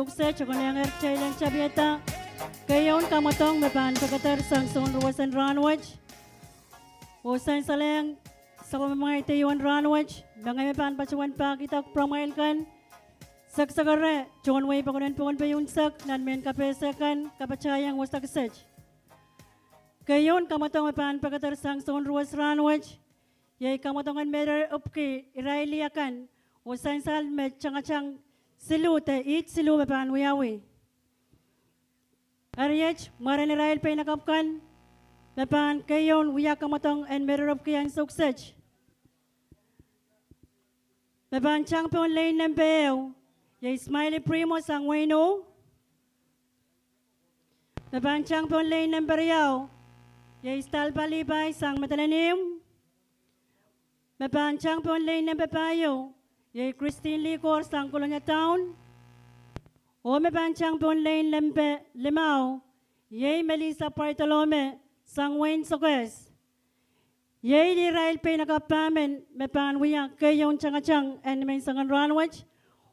Sohkset, e konehng kitail en tapiada keieun kamwadong me pahn pekeder sang sounruwes en rahnwet. Oh sansalehng sapwellimamwail ehu en rahnwet, me ngehi me pahn patohwan pahkihda pwuramwail kan, seksekere tohn wehi pokon en Pohnpei unsek nan mehn kapehse kan, kapatahieng wasa kiset. Keieun kamwadong me pahn pekeder sang sounruwes rahnwet, iei kamwadong en mehrer epwiki irail lih akan, oh sansal me tangatang siluh de ihd siluh me pahn wiawi. Eri iet mwaren irail peinakapw kan me pahn keieun wia kamwadong en mehrer epwiki ansou kiset. Me pahn tang pohn lein nempe ehu, iei Smiley Primo sang Weino. Me pahn tang pohn lein nempe riau, iei Stalpa Lipai sang Madolenihmw. Me pahn tang pohn lein nempe pahieu, iei Christine Likor sang Kolonia Town. Oh me pahn tang pohn lein nempe limau, iei Melissa Bartolome sang Wein Sokehs. Iei irail peinakapw pahmen me pahn wia keieun tangatang en nimenseng en rahnwet,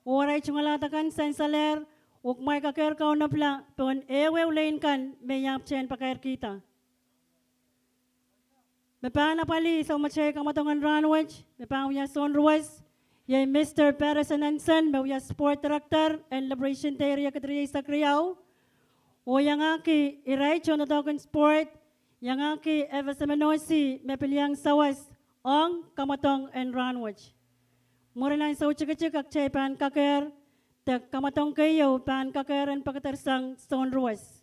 oh arail tungoal akan sansalehr, oh kumwail kakehr kaunopla pohn ehuehu lein kan me I ahpwtehn pakairkihda. Me pahn apwalih sapwellimatail kamwadong en rahnwet me pahn wia sounruwes, iei Mister Patterson Anson me wia sport director en Liberation Day riekid rieisek riau. Oh iangahki irail tohn doadoahk en sport, iangahki Ever Semenosi me pil iang sawas ong kamwadong en rahnwet. Mwurin ansou tikitik kitail pahn kakehr, de kamwadong keieu pahn kakehr en pekeder sang sounruwes.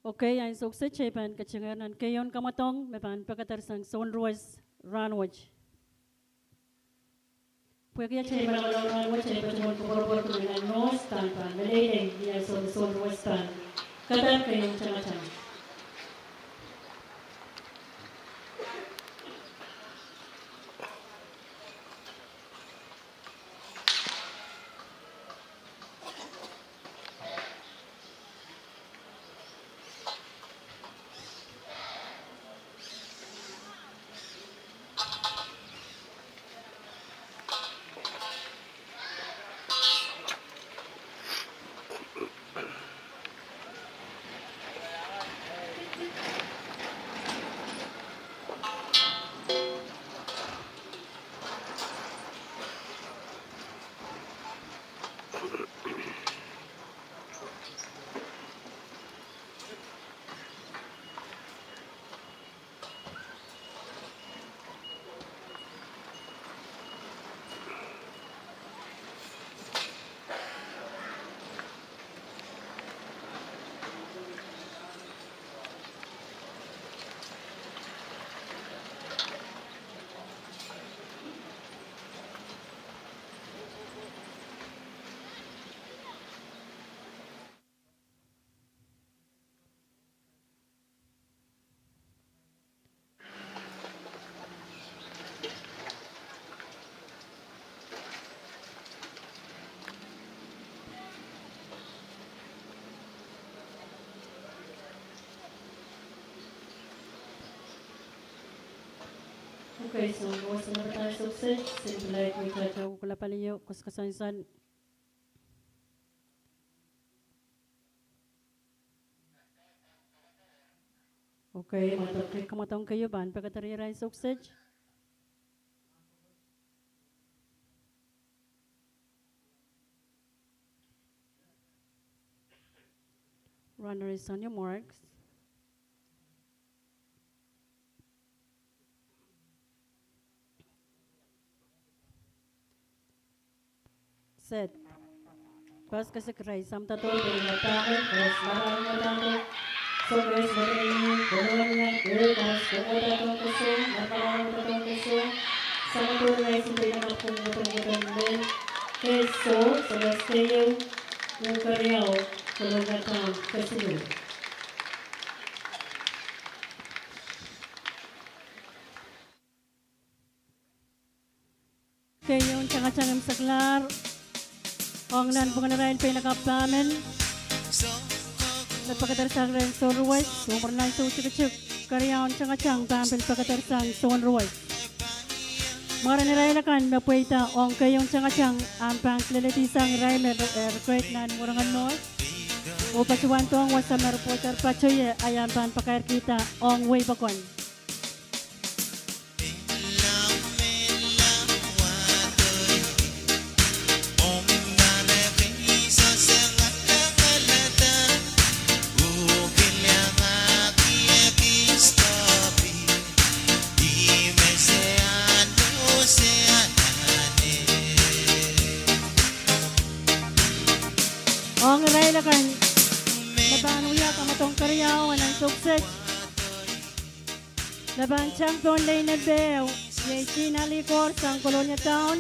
Okay, ansou kiset kitail pahn ketingehr nan keieun kamwadong me pahn pekeder sang sounruwes rahnwet. Pwehki atail malaulau rahnwet, kitail patohwan koapworopworki nan nohs pahn pahn meleilei ni ansou me sounruwes pahn kadahr keieun tangatang. Kei, soang, kawasanapatai sokset, simple like we touch. Kula palio, koskoson san. Okay, mwadong kei, kamwadong keieu pahn pekederirail sokset. Runners, on your marks. Set. Pas kesik rai, samdato, beri matahe, pas marain matahe, sokes, mataini, kolonia, eh, pas, komadato, keso, marain matato, keso, samdato, rai, sinte, iang, apung, matato, matato, men, keso, sokes, keieu, keriau, kolonia, tang, kesiluh. Keieu tangatang imwseklahr, ong nan pwungen irail pein lakapw pahmen, me pekedersang rehn Sohn Ruwes, oh mwurin ansou tikitik, keriaun tangatang pahn pil pekedersang Sohn Ruwes. Mwaren irail akan me pweida ong keieu tangatang, ahpw pahn kileledsang irail me re-, eh, recruit nan Werengel North, oh patohwan dohng wasa me re pwohter patohie, a iang pahn pakairkihda ong wehi pokon. Ong irail akan me pahn wia kamwadong keriau en nan sokset. Me pahn tang pohn lein nempe ehu, iei Tina Likor sang Kolonia Town.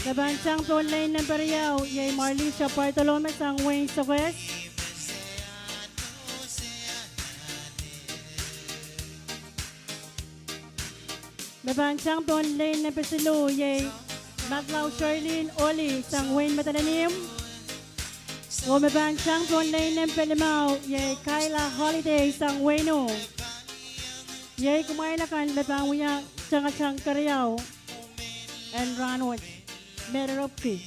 Me pahn tang pohn lein nempe riau, iei Marlisha Bartolome sang Wein Sokehs. Me pahn tang pohn lein nempe siluh, iei Matlau Charlene Oli sang Wein Madolenihmw. Oh me pahn tang pohn lein nempe limau, iei Kyla Holiday sang Wein U. Iei kumwail akan me pahn wia tangatang keriau en rahnwet, me re ripwki.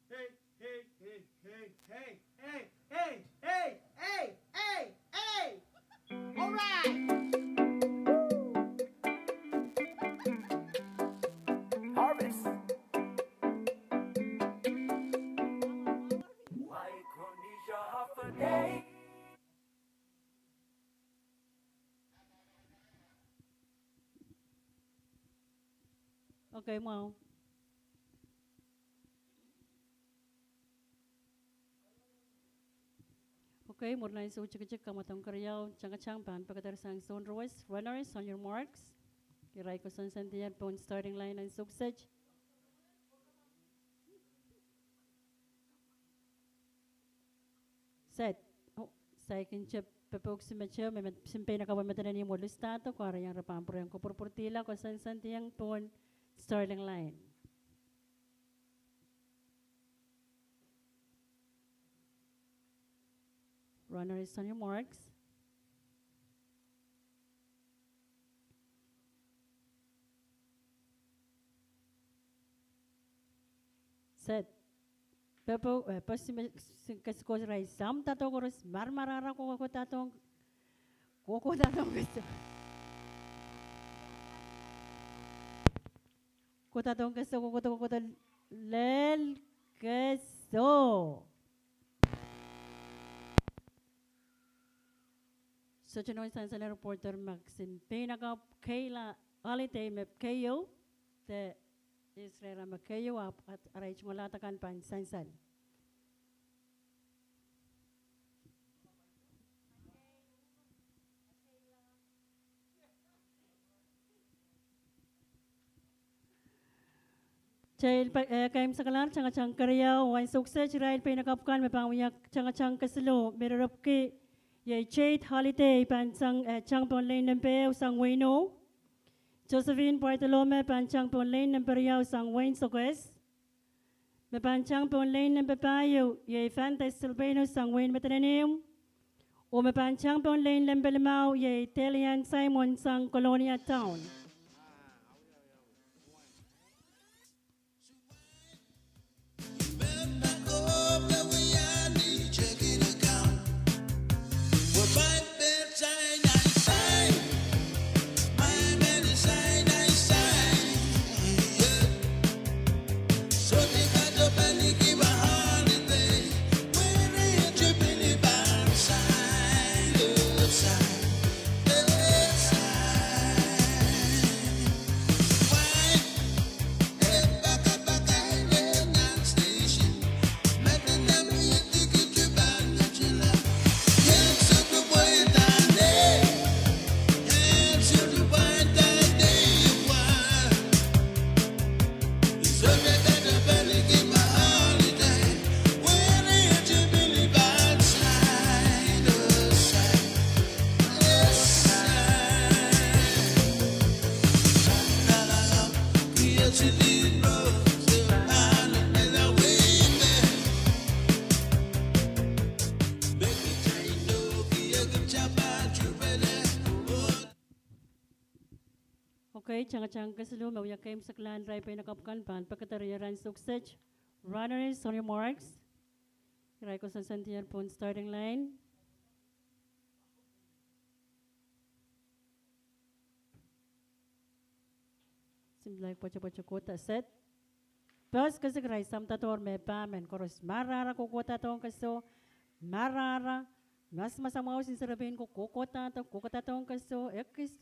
Hey, hey, hey, hey, hey, hey, hey, hey, hey, hey, hey. All right. Harvest. Micronesia of the day. Okay, mwahu. Okay, mwurin ansou tikitik kamwadong keriau, tangatang pahn pekedersang Sohn Ruwes, runners, on your marks. Irail koasoansoandier pohn starting line en sokset. Set. Oh, saikinte popouk simetehu, me, me, simpein akapw me Madolenihmw oh Lustado, kahrehiong re pahn pwurehng kapwurpwurdihla koasoansoandiong pohn starting line. Runners, on your marks. Set. Popouk, eh, popouk sime, si, kesikos irail, samdato koaros, maramarahra, kokohdadohng, kokohdadohng keso. Kohdadohng keso, kohkohdo, kohkohdo lel keso. Dohte nohn sansal en reporter me kisin peinakapw Kayla Holiday me keieu, de Israel me keieu, ahpw at-, arail tungoal akan pahn sansal. Kitail pa-, eh, keimwseklahr tangatang keriau, ansou kiset irail peinakapw kan me pahn wia tangatang kesiluh me rerepwki, iei Jade Holiday pahn tang, eh, tang pohn lane nempe ehu sang wehin Ohu. Josephine Bartolome pahn tang pohn lane nempe riau sang wehin Sokehs. Me pahn tang pohn lane nempe pahieu, iei Fantes Silvano sang wehin Madolenihmw. Oh me pahn tang pohn lane nempe limau, iei Delian Simon sang Kolonia Town. Okay, tangatang kesiluh me wia keimwseklahn irail peinakapw kan pahn pekeder ansou kiset. Runners on your marks. Irail koasoansoandier pohn starting line. Simlaik pwoatopwoato kohda, set. Pers kesik irail samdadohr me pahn men koaros marahra kohkohdadohng keso, marahra, mas masamwahu sinserepein ko kohkohdahdo, kohkohdadohng keso, ekis,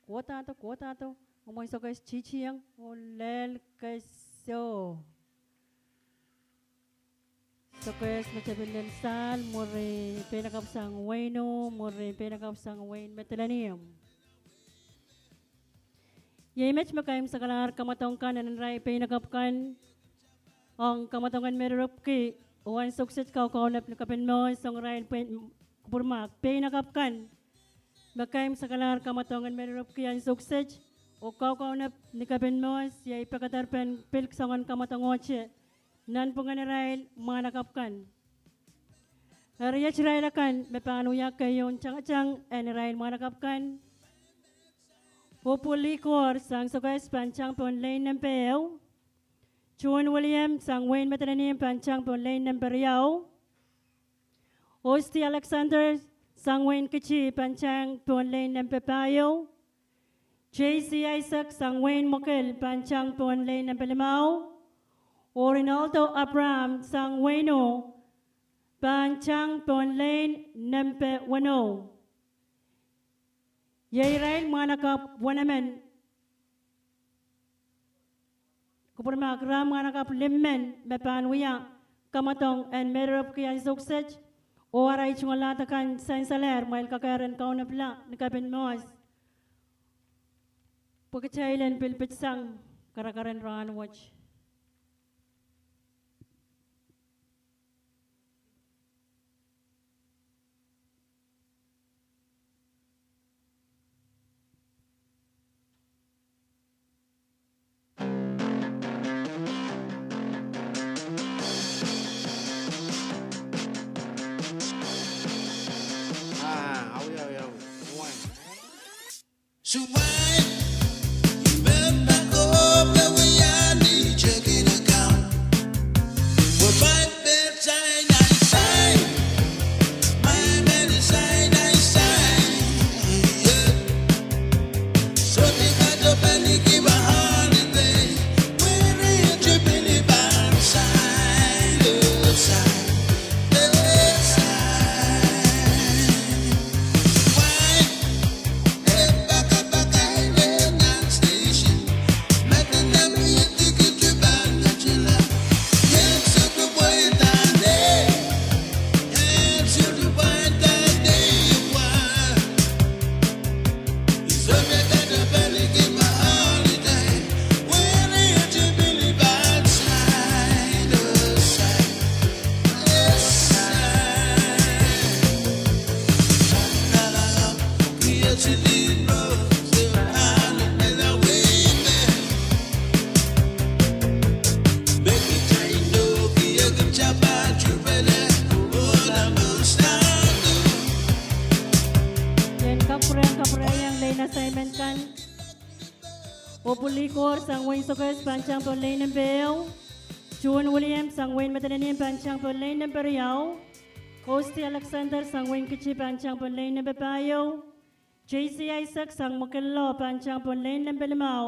kohdahdo, kohdahdo, omwen Sokehs titieng, oh lel keso. Sokehs me tepin lel sahl, mwuri peinakapw sang wehin Ohu, mwuri peinakapw sang wehin Madolenihmw. Iei met me keimwseklahr kamwadong kan en irail peinakapw kan, ong kamwadong en me rerepwki, oh ansou kiset kaukaunop ni Kepin Mohs, ong irail pei-, kupwurmahk peinakapw kan me keimwseklahr kamwadong en me rerepwki ansou kiset, oh kaukaunop ni Kepin Mohs, iei pekederpen pil soangen kamwadongehte nanpwungen irail mwahnakapw kan. Eri iet irail akan me pahn wia keieun tangatang en irail mwahnakapw kan: Opul Likor sang Sokehs pahn tang pohn lane nempe ehu. John William sang wehin Madolenihmw pahn tang pohn lane nempe riau. Osti Alexander sang wehin Kiti pahn tang pohn lane nempe pahieu. J C Isaac sang wehin Mekil pahn tang pohn lane nempe limau. Oh Rinaldo Abraham sang wehin Ohu pahn tang pohn lane nempe weneu. Iei irail mwahnakapw wenemen, kupwurmahk, ira mwahnakapw limmen me pahn wia kamwadong en me rerepwki ansou kiset, oh arail tungoal akan sansalehr. Mwail kakehr en kaunopla ni Kepin Mohs pwe kitail en pil pitsang karakar en rahn wet. Opul Likor sang wehin Sokehs pahn tang pohn lein nempe ehu. Tuwen William sang wehin Madolenihmw pahn tang pohn lein nempe riau. Kosti Alexander sang wehin Kiti pahn tang pohn lein nempe pahieu. J C Isaac sang Mokillo pahn tang pohn lein nempe limau.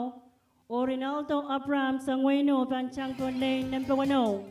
Oh Rinaldo Abraham sang wehin Ih pahn tang pohn lein nempe weneu.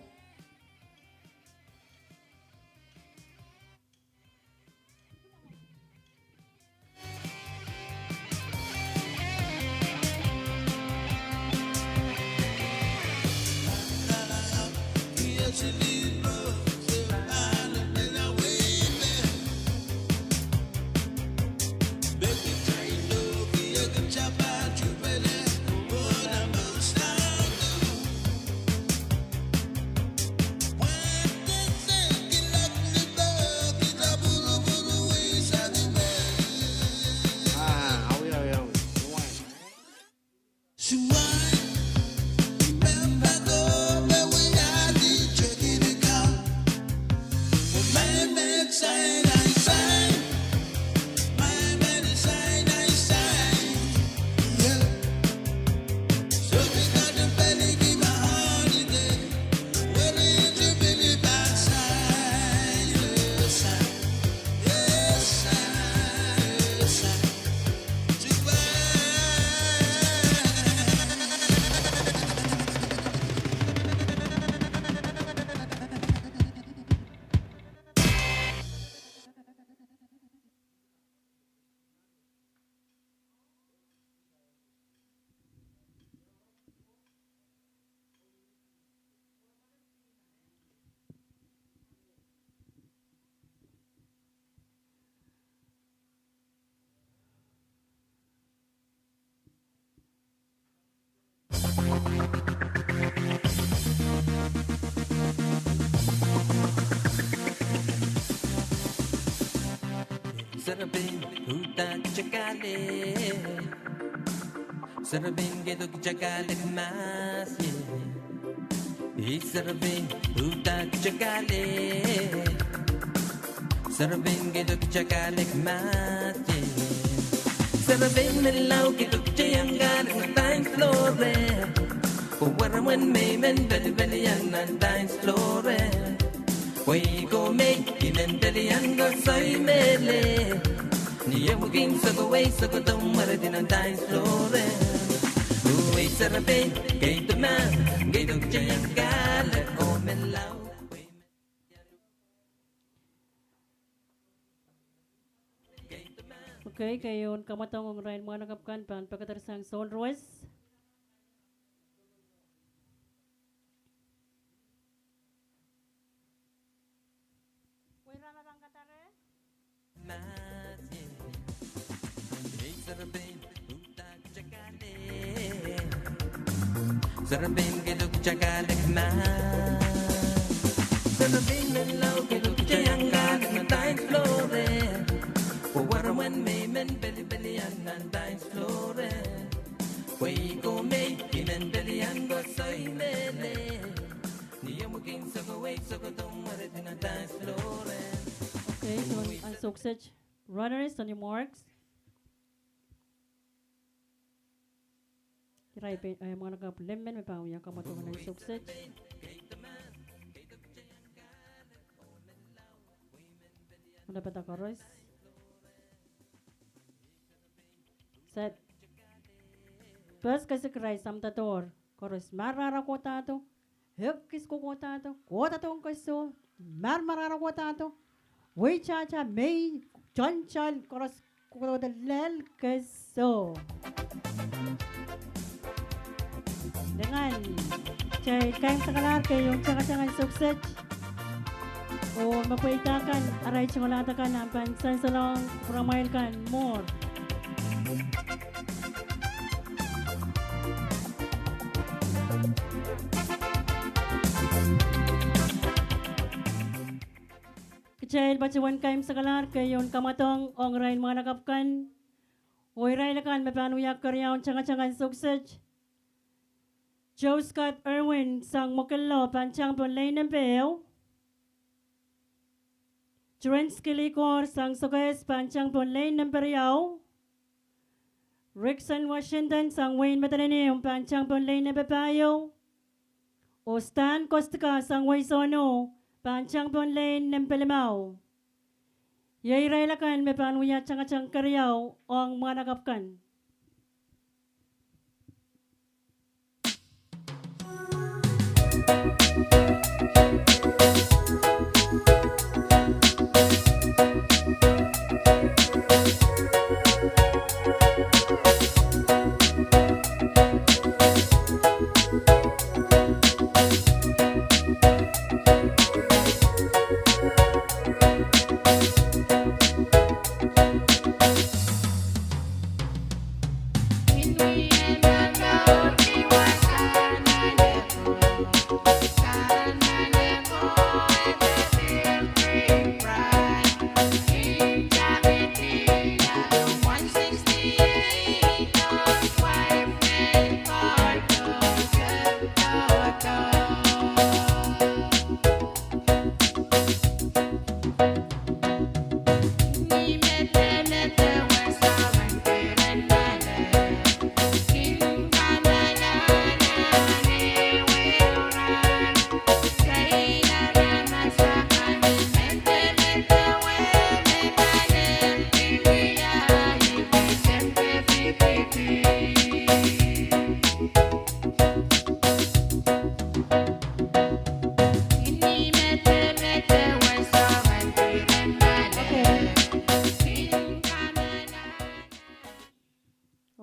Serepein, uhdahn kitail kale. Serepein, keido kitail kale mahs ie. Ei serepein, uhdahn kitail kale. Serepein, keido kitail kale mahs ie. Serepein menlau, keido kitail iang kale nan dance floor e. Pwe weremwen me I men pelipelian nan dance floor e. Pwe I koh me I men pelian koasoi mehlel. Ni emekin sokowei sokohdo mweredi nan dance floor e. Uwe serepein, keido mahs, keido kitail iang kale oh menlau. Okay, keieun kamwadong ong irail mwahnakapw kan pahn pekedersang Soul Rues. Serepein, keido kitail kale mahs. Serepein menlau, keido kitail iang kale nan dance floor e. Pwe weremwen me I men pelipelian nan dance floor e. Pwe I koh me I men pelian koasoi mehlel. Ni emekin sokowei sokohdo mweredi nan dance floor e. Okay, so ansou kiset. Runners, on your marks. Irail pein, eh, mwahnakapw limmen me pahn wia kamwadong nan ansou kiset. Mwohn pada koaros. Set. Pers kesik irail samdadohr. Koaros marmara kohdahdo. Ekis kokohdahdo, kohdahdo keso, marmara kohdahdo, weitahta mei, toantoal, koaros kohdo lel keso. Dengan, kitail kaimwisekalahr keieun tangatang ansou kiset. Oh me pweida kan, arail tungoal kan, ahpw pahn sansalohng pwuramwail kan mwuhr. Kitail patohwan kaimwisekalahr keieun kamwadong ong irail mwahnakapw kan, oh irail akan me pahn wia keriaun tangatang ansou kiset. Joe Scott Irwin sang Mokillo pahn tang pohn lein nempe ehu. Terence Kilikor sang Sokehs pahn tang pohn lein nempe riau. Rickson Washington sang wehin Madolenihmw pahn tang pohn lein nempe pahieu. Oh Stan Kostka sang wehi Sohno pahn tang pohn lein nempe limau. Iei irail akan me pahn wia tangatang keriau ong mwahnakapw kan.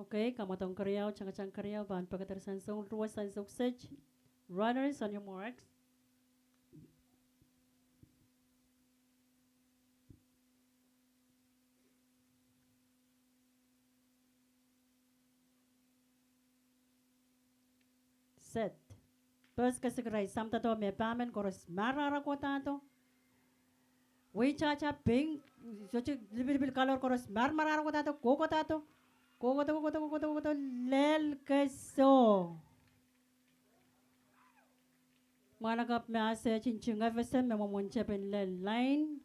Okay, kamwadong keriau, tangatang keriau pahn pekedersang soun ruwe sang sokset. Runners, on your marks. Set. Pers kesikira, samdodo me pahmen koaros marara kohdo. Wei tata pink, sohte lipilipil kalor koaros marmarara kohdo, kohkohdo. Kohkohdo, kohkohdo, kohkohdo, kohkohdo, lel keso. Mwahnakapw me ese tinting F S M me mwomwen tepin lel lain.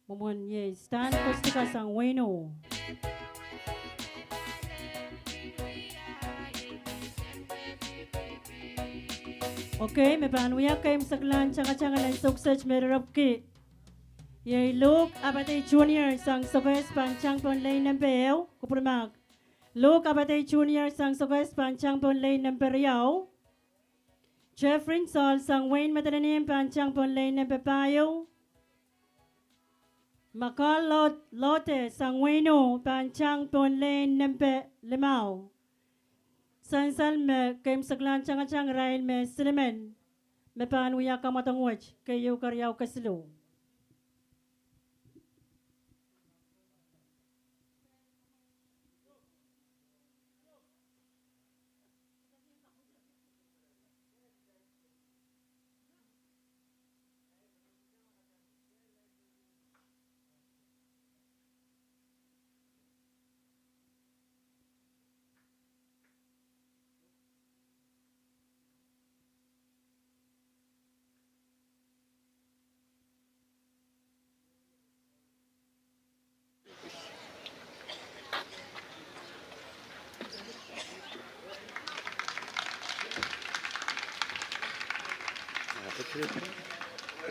Mwomwen iei Stan Kostka sang wehin Sohno. Okay, me pahn wia keimwseklahn tangatang en sokset me rerepwki. Iei Luke Abate Junior sang Sokehs pahn tang pohn lein nempe ehu, kupwurmahk. Luke Abate Junior sang Sokehs pahn tang pohn lein nempe riau. Jeffrey Saul sang wehin Madolenihmw pahn tang pohn lein nempe pahieu. Makal Lot-, Lote sang wehin Sohno pahn tang pohn lein nempe limau. Sansal me keimwseklahn tangatang irail me silimen me pahn wia kamwadong wet, keieu keriau kesiluh.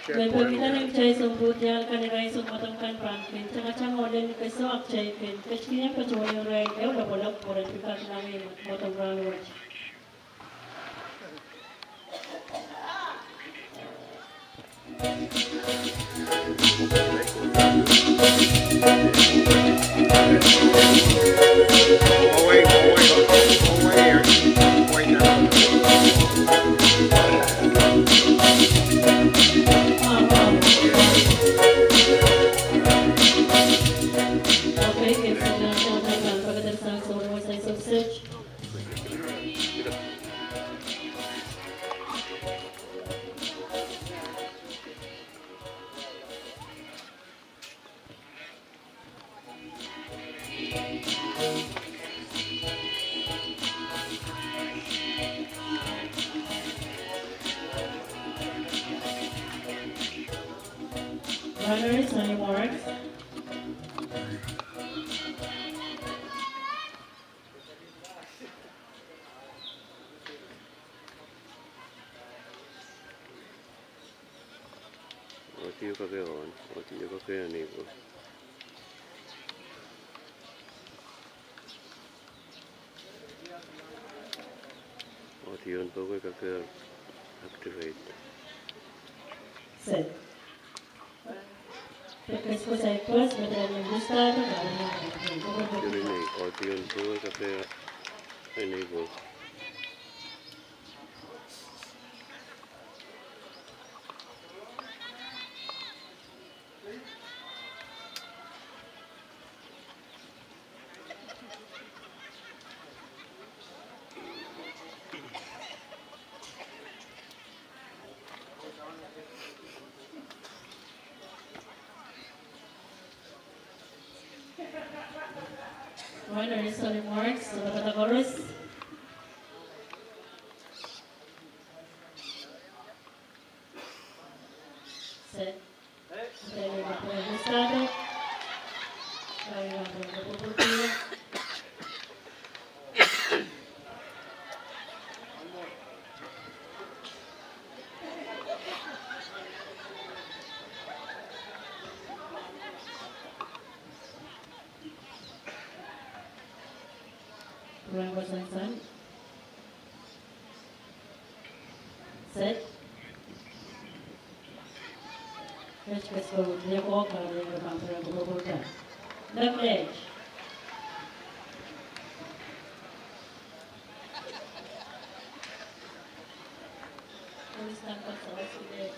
Mepwukat en kitail sounpwudial kan, irail sounmwadong kan pahn kin tangatang oh lel keso, a kitail kin ketikihong patohwan irail ehu lopwolopw pwe re pil kak nangi mwadong rahnwet. Runners, on your marks. Audio kake on, audio kake enable. Audio en pokoi kake activate. Set. Kes ko sai pos, me tani restart, audio en pokoi kake enable. Well, any remarks, sohte koaros? Set. Pwurehng koasoanehdi. Set. Kes ko, ni ko kak, ni ko pahn pwurehng koapworopworki. Left leg. Please stand up, so let's begin.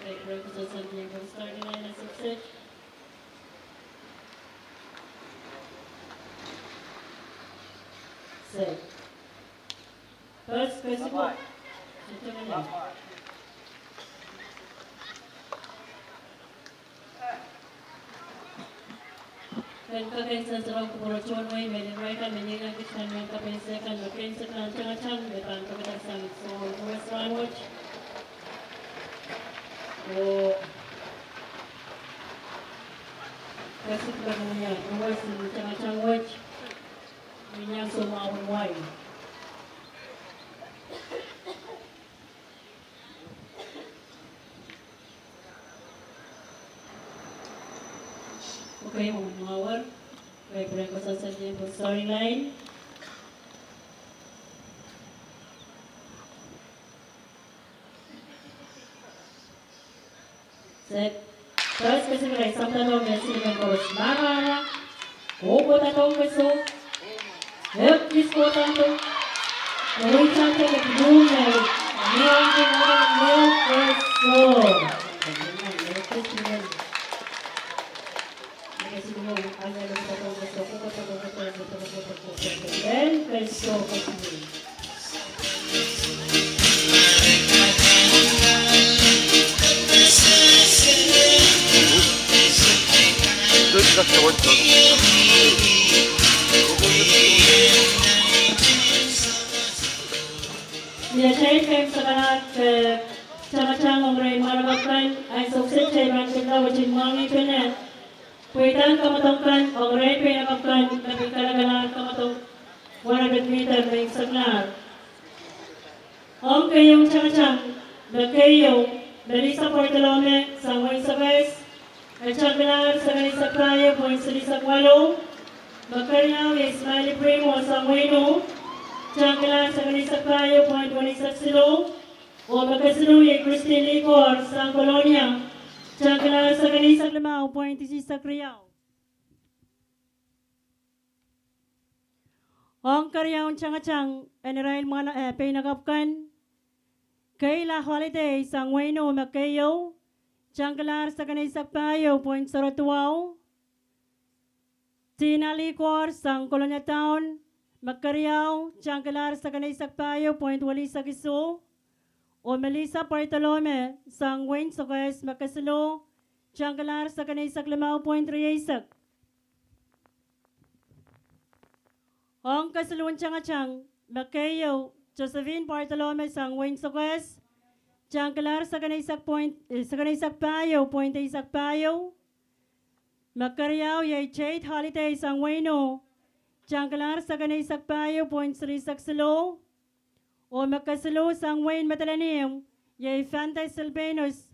Okay, breakfast and something. We'll start in a minute, six, six. Set. First, first of all, ken kak en sehse rong kupwuren tohn wei, me nin rehn kan me ngilen kis kan me kapehse kan me ken sehse kan tangatang me pahn pekada sang soh, wes rahnwet. Oh, kesik pahn wia, wes tangatang wet. Mie soh mwahu en wai. Okay, mwahu en wai. Okay, pwurehng koasoanehdi pwe storyline. Set. First, kesik rai samdalo me silimen koaros marahra. Kohkohdo keso. Ek kis kohdo. Wei sante ke blue me. Ni anti mara me keso. Ia, kitail kin sakanak, eh, tangatang ong irail mwahnakapw kan, ansou kiset kitail pahn pil wet en mwahngih pene. Pweidahn kamwadong kan ong irail peinakapw kan me pil kalakalahr kamwadong one hundred meter me kin saklahr. Ong keieun tangatang, me keieu, Melissa Bartolome sang Wein Sokehs, e tangkilahr seken eisek pahieu point silihsek waluh, me keriau iei Smiley Primo sang Wein U, tangkilahr seken eisek pahieu point weneisek siluh, oh me kesiluh iei Christine Likor sang Kolonia, tangkilahr seken eisek limau point isisek riau. Ong keriaun tangatang en irail mwahl, eh, peinakapw kan, Kayla Holiday sang Wein U me keieu, tangkilahr seken eisek pahieu point zero duwau, Tina Likor sang Kolonia Town me keriau, tangkilahr seken eisek pahieu point welihsek isuh, oh Melissa Bartolome sang Wein Sokehs me kesiluh, tangkilahr seken eisek limau point rieisek. Ong kesiluhn tangatang, me keieu, Josephine Bartolome sang Wein Sokehs, tangkilahr seken eisek point, eh, seken eisek pahieu point eisek pahieu, Me keriau iei Tate Holiday sang wehin Io, tangalahr sekeneisek pahieu point silisek siluh. Oh me kesiluh sang wehin Madolenihmw iei Fante Silpenus,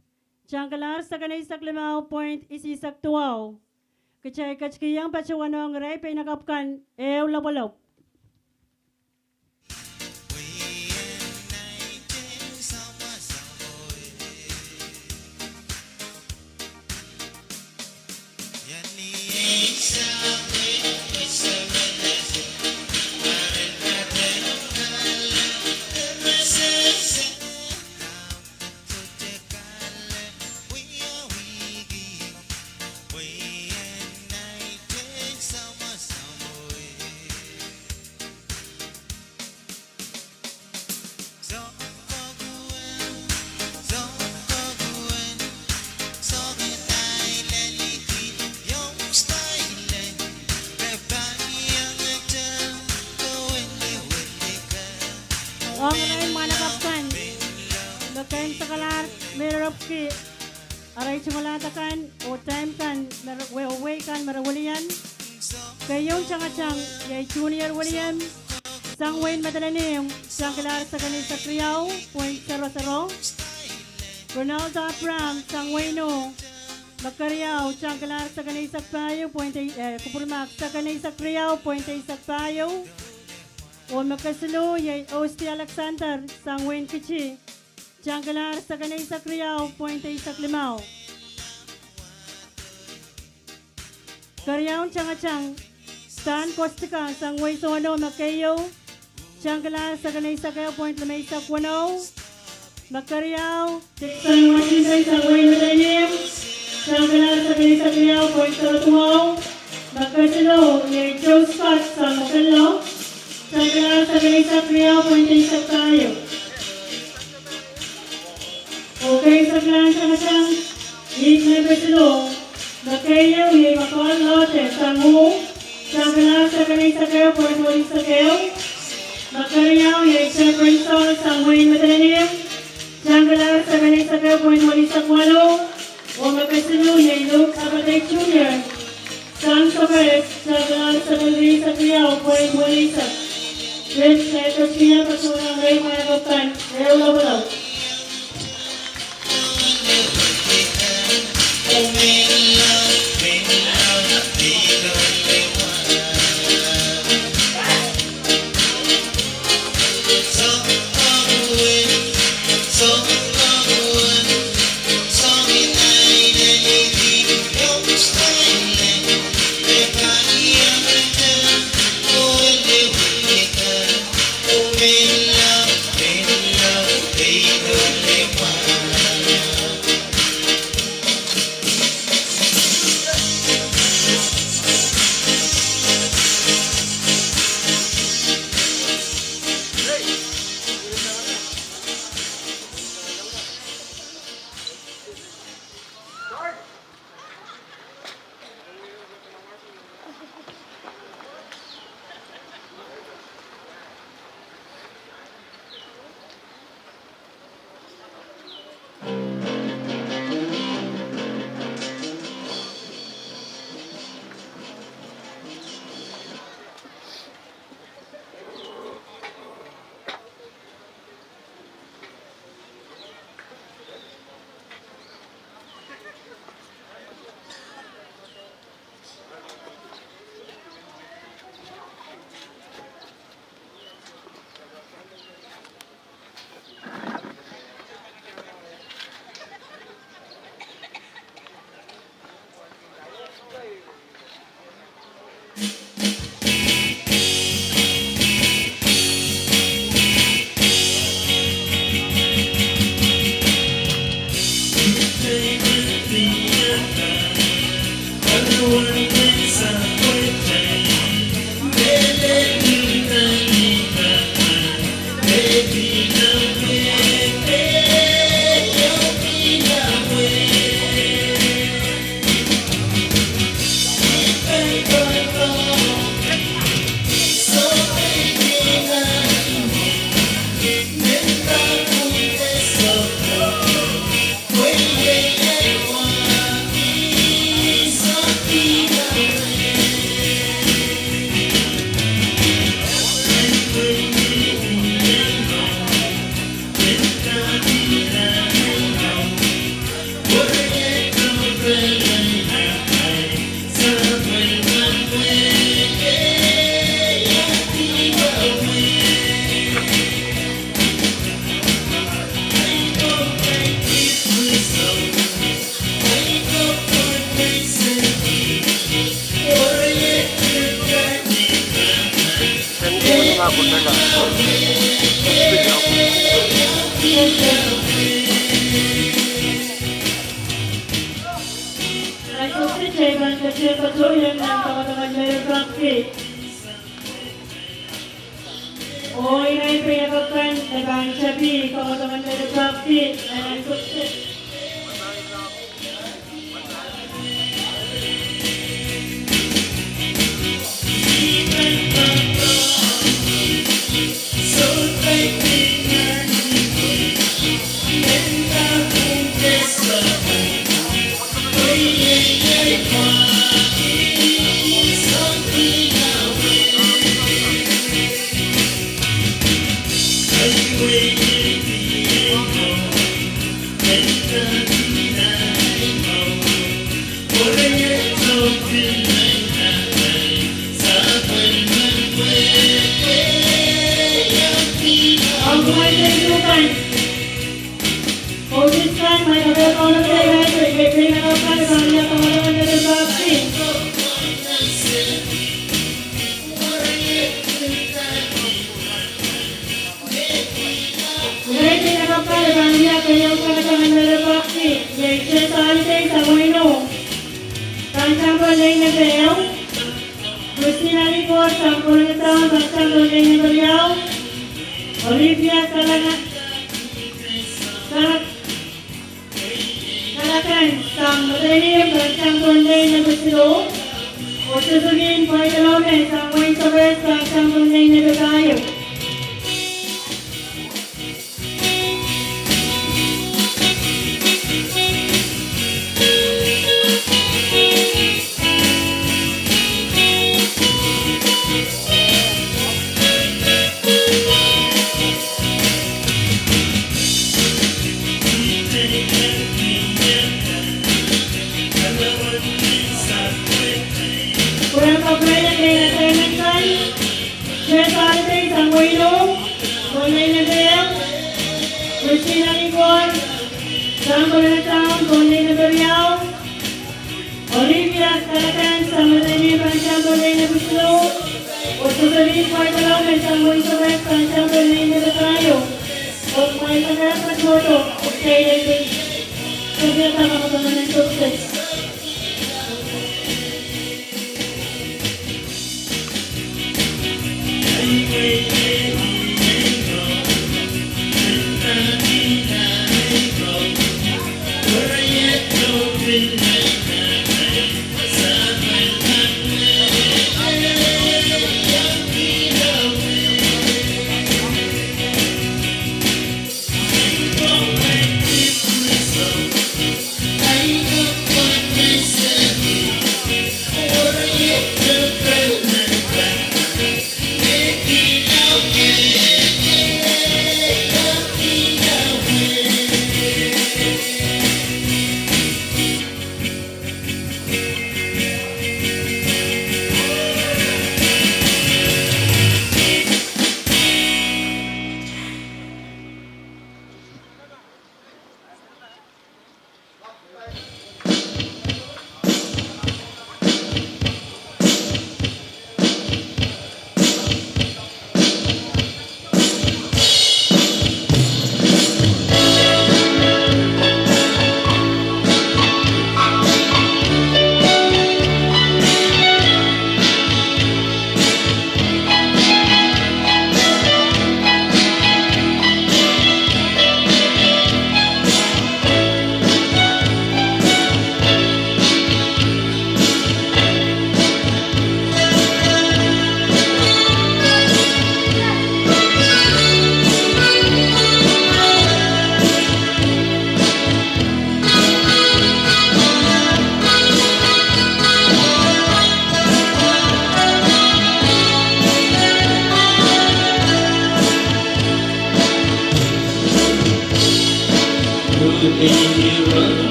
tangalahr sekeneisek limau point isisek duwau. Kitail ketikihong patohwanohng irail peinakapw kan ehu lopwolopw. Ong irail mwahnakapw kan me keimwsakalahr meirepwki arail tungoal ahd akan oh time kan me re-, we-, wehi kan me re wiliandi. Keieun tangatang iei Junior Williams sang wehin Madolenihmw, tangalahr sekeneisek riau point zero zero. Ronald Abraham sang wehin Io, me keriau, tangalahr sekeneisek pahieu point, eh, kupwurmahk, sekeneisek riau point eisek pahieu. Oh me kesiluh iei Osti Alexander sang wehin Kiti, tangalahr sekeneisek riau point eisek limau. Keriaun tangatang, Stan Kostika sang wehi Sohno, me keieu, tangalahr sekeneisek ehu point limeisek weneu. Me keriau, Dickson Washington sang wehin Madolenihmw, tangalahr sekeneisek riau point zero duwau. Me kesiluh iei Joe Scott sang Mwokello, tangalahr sekeneisek riau point eisek pahieu. Oh keiseklahn tangatang, ihmw me kesiluh, me keieu iei McCall Lote sang Wu, tangalahr sekeneisek ehu point welisek ehu. Me keriau iei Jeffrey Saul sang wehin Madolenihmw, tangalahr sekeneisek ehu point welisek walu. Oh me kesiluh iei Luke Abate Junior sang Sokehs, tangalahr sekeneisek riau point welisek. Rit, kitail ketikihong patohwanohng irail mwahnakapw kan ehu lopwolopw. Kitail pahn ketin patohieng nan kamadaman Mary Baptist. Oh irail peiapok kan me pahn tapi kamadaman Mary Baptist nan ansou. Irail me pahn wia keieu kamadaman Mary Baptist, iei Chase Holiday sang wehin Ong, pahn sampah lei nempe ehu. Christina Likor sang Kolongotown pahn sampah lei nempe riau. Olivia Kalaka-, Kalak-, Kalakan sang Madolenihmw pahn sampah lei nempe siluh. Oh Josephine Pwaidalome sang wehin Sokehs pahn sampah lei nempe pahieu. Kuram kapwurehla lei nempe kan. Chase Holiday sang wehin Ong, pahn lei nempe ehu. Christina Likor sang Kolongotown, pahn lei nempe riau. Olivia Kalakan sang Madolenihmw pahn sampah lei nempe siluh. Oh Josephine Pwaidalome sang wehin Sokehs pahn sampah lei nempe pahieu. Oh mwail kakairada tohto, okay, okay. Sokehs pahn kamadaman Sokehs.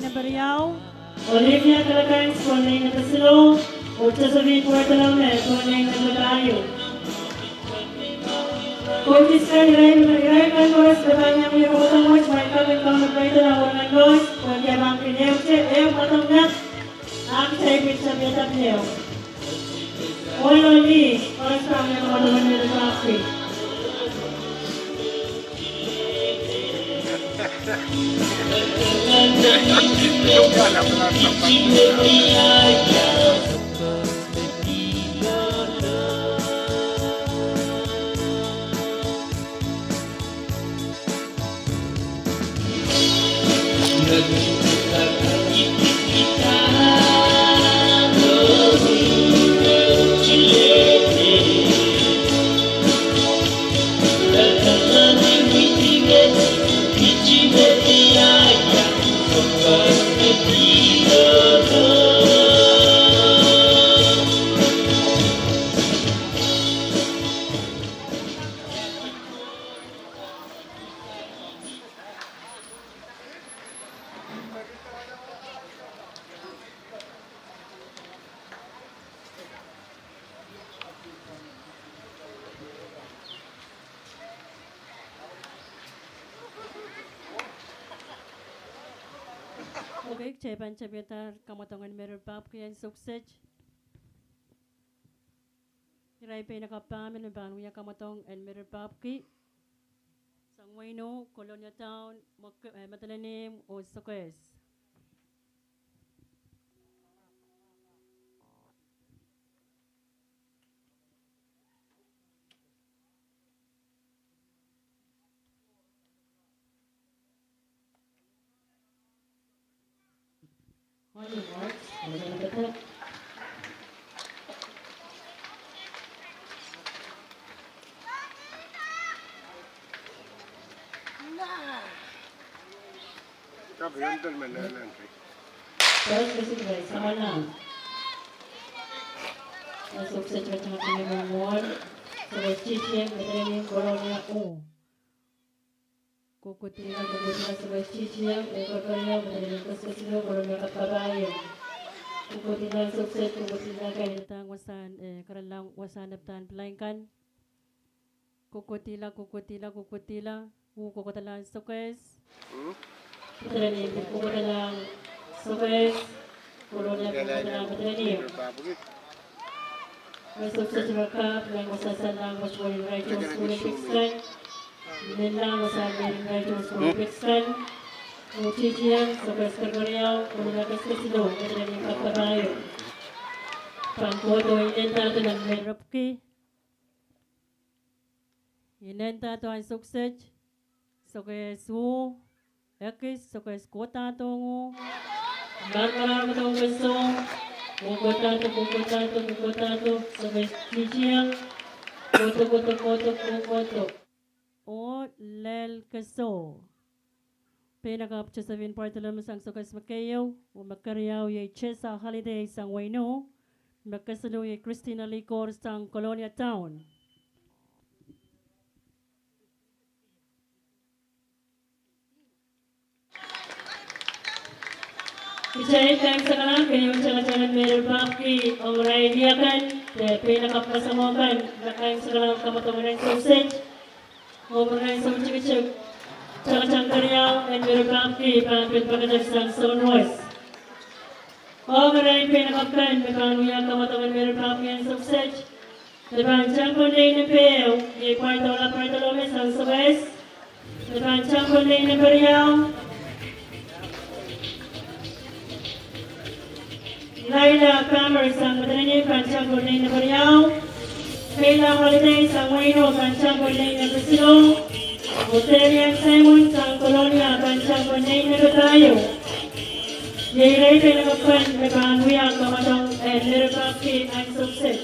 Number riau. Olivia Kalakain pohn lane number siluh, oh Josephine Bartholomew pohn lane number pahieu. Coaches kan, irail, irail kan koaros me pahn iang wia kamwadong wet, mwail kaping Kauno Krais en award kan koaros, pwehki e pahn kin ehute, eh, kamwadong wet, ahpw kitail pil tapihada ehu. Ohl oh lih, koaros pahn wia kamwadong en Merit Pahpki. Okay, kitail pahn tapihada kamwadong en Merit Pahpki en soukiset. Irail peinakapw pahn men me pahn wia kamwadong en Merit Pahpki. Sang wehin Kolonia Town, Mok-, eh, Madolenihmw oh Sokehs. Kokohdihla, kokohdihla Sokehs Titiang, eh, Kerkeriau, Madolenihmw Keskesilo, Kolonia Kapkapahieu. Kokohdihla soukiset, kokohdihla kaidehn wasahn, eh, kerelong wasahn epdahn pilain kan. Kokohdihla, kokohdihla, kokohdihla. Uh, kokohdilahng Sokehs. Madolenihmw, kokohdilahng Sokehs. Kolonia, kokohdilahng Madolenihmw. Eri soukiset me kapw, lang wasahn language wall en Raito School Olympics kan. Inenlahng wasahn Raito School Olympics kan. Oh Titiang, Sokehs Kerkeriau, Kolonia Keskesilo, Madolenihmw Kapkapahieu. Pahn kohdo inendahte nan Merit Pahpki. Inendahte en soukiset, Sokehs uh, ekis, Sokehs kohdahdo uh. Marmar, marmar, kohdahdo, kohdahdo, kohdahdo, kohdahdo, Sokehs Titiang. Kohdo, kohdo, kohdo, kohdo. Oh lel keso. Peinakapw Josephine Bartholomew sang Sokehs me keieu, oh me keriau iei Chesa Holiday sang wehin Kolonia, me kesiluh iei Christina Likor sang Kolonia Town. Kitail kak sakalang keieun tangatang en Merit Pahpki ong irail wia kan, de peinakapw kasamwo kan, me kak sakalang kamwadong en soukiset. Oh pwehki soutik, tangatang keriau en Merit Pahpki pahn pil pekeder sang soun wes. Ong irail peinakapw kan me pahn wia kamwadong en Merit Pahpki en soukiset. Me pahn tang pohn lane number ehu, iei Pwaitola Bartholomew sang Sokehs. Me pahn tang pohn lane number riau. Laila Palmer sang Madolenihmw pahn tang pohn lane number riau. Sheila Holiday sang wehin Kolonia pahn tang pohn lane number siluh. Oh Darian Simon sang Kolonia pahn tang pohn lane number pahieu. Iei irail peinakapw kan me pahn wia kamwadong en Merit Pahpki en soukiset.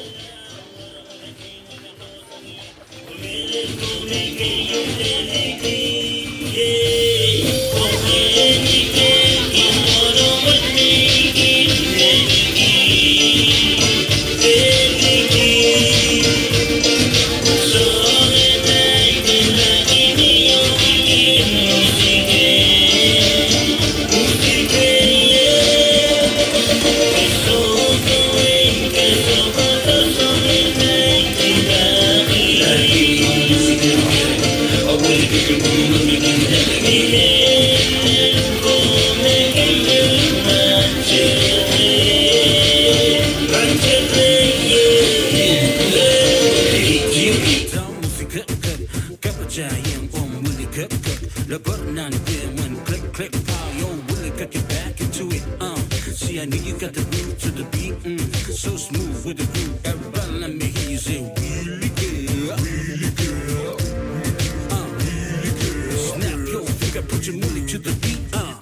And you got the groove to the beat, mm, so smooth with the groove. Everybody let me hear you say, "Wheelie girl, wheelie girl, uh, wheelie girl. Snap your finger, put your money to the beat, uh."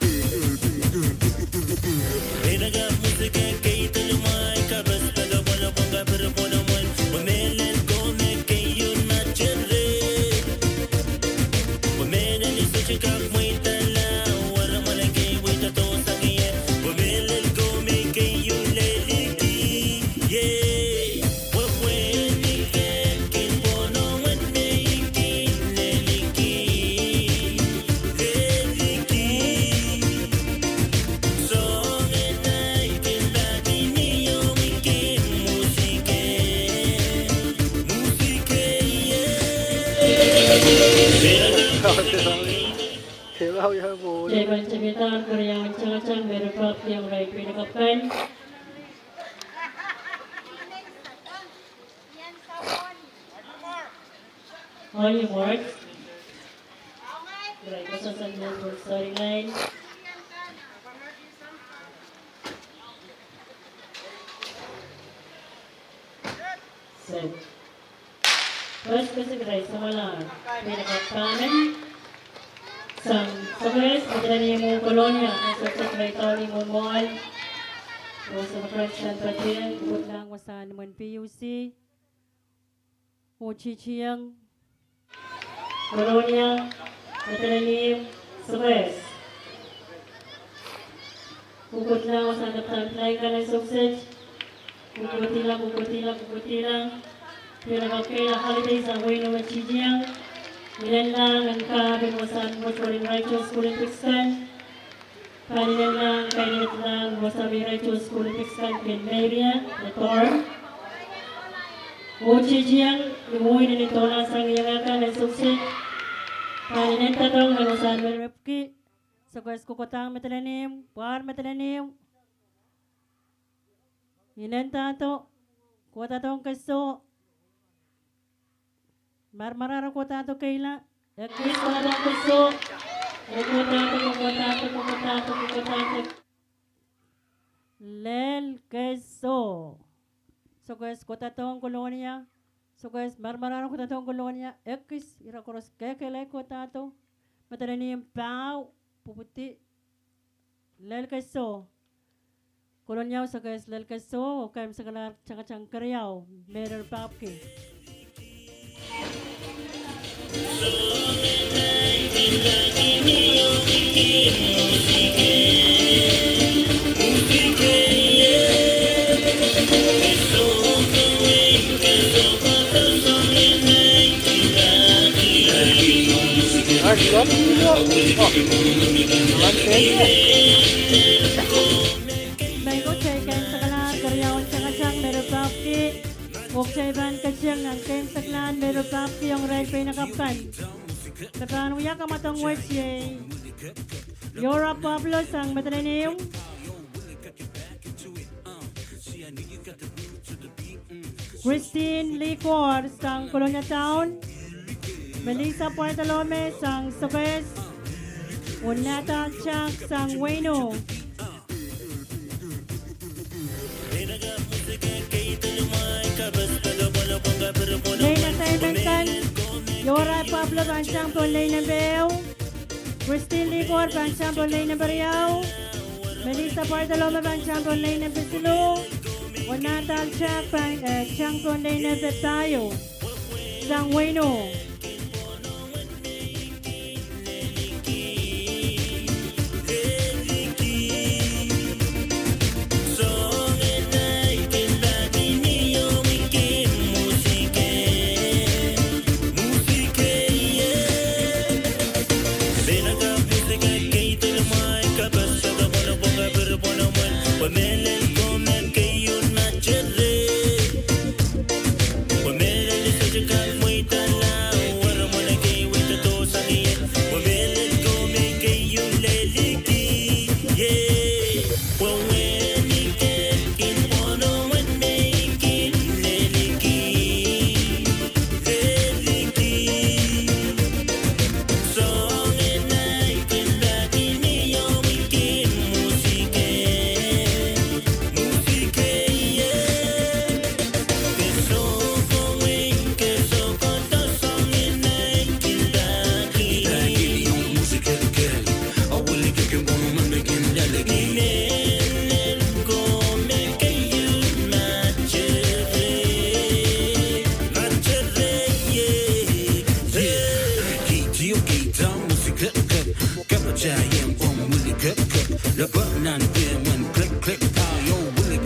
Kitail pahn tepida keriaun tangatangsang me re pahpki ong irail pein akapkan. All awards. Irail koasoakoasoan me pwung soahng line. So, first kesik irail samwalahro, pein akapkan sang Sokehs, Medalanim oh Kolonia, ansou kiset irail doadoahk ni mwohn mwoahl. Rose of Christ and Patil, pwukoahlahng wasahn imwen P U C. Uhtihtihong Kolonia, Medalanim, Sokehs. Pwukoahlahng wasahn dapdap lain kan ansou kiset. Pwukoahdihlahng, pwukoahdihlahng, pwukoahdihlahng. Pein akapkan holiday sang wehin Uhtihtihong. Inenlahng en kahpin wasahn mwomwohdiso en irail tohn school en pitskan. Pahn inenlahng, kainenlahng wasahn me irail tohn school en pitskan kin meiria, the dorm. Uhtihtihong, imwin ni dohlahng sang iang akan ansou kiset. Pahn inendoadoahng nan wasahn me re pahpki. Sokehs kohkohdohng Medalanim, pwahr Medalanim. Inendahdo, kohdoadoahng Keso. Marmarahro kohdoahdo Keila. Ekis kohdoadoahng Keso. Kohdoahdo, kohdoahdo, kohdoahdo, kohdoahdo. Lel Keso. Sokehs kohdoadoahng Kolonia. Sokehs marmarahro kohdoadoahng Kolonia. Ekis ira koaros kekehlail kohdoahdo. Medalanim pahu, pwupwudi. Lel Keso. Kolonia, Sokehs, lel Keso, oh kaimwisekala tangatang keriau, me re pahpki. Meirong, kitail kaimwisekala keriaun tangatang me re pahpki. Oh kitail pahn ketin nan kaimwisekala me re pahpki ong irail pein akapkan. Me pahn wia kamwadong wet iei Yora Pablo sang Medalanim. Christine Likor sang Kolonia Town. Melissa Bartolome sang Sokehs. Oh Nathal Jack sang Weino. Lein assignment kan, Yora Pablo pahn tang pohn lein nempe ehu. Christine Likor pahn tang pohn lein nempe riau. Melissa Bartolome pahn tang pohn lein nempe siluh. Oh Nathal Jack pahn, eh, tang pohn lein nempe pahieu. Sang Weino.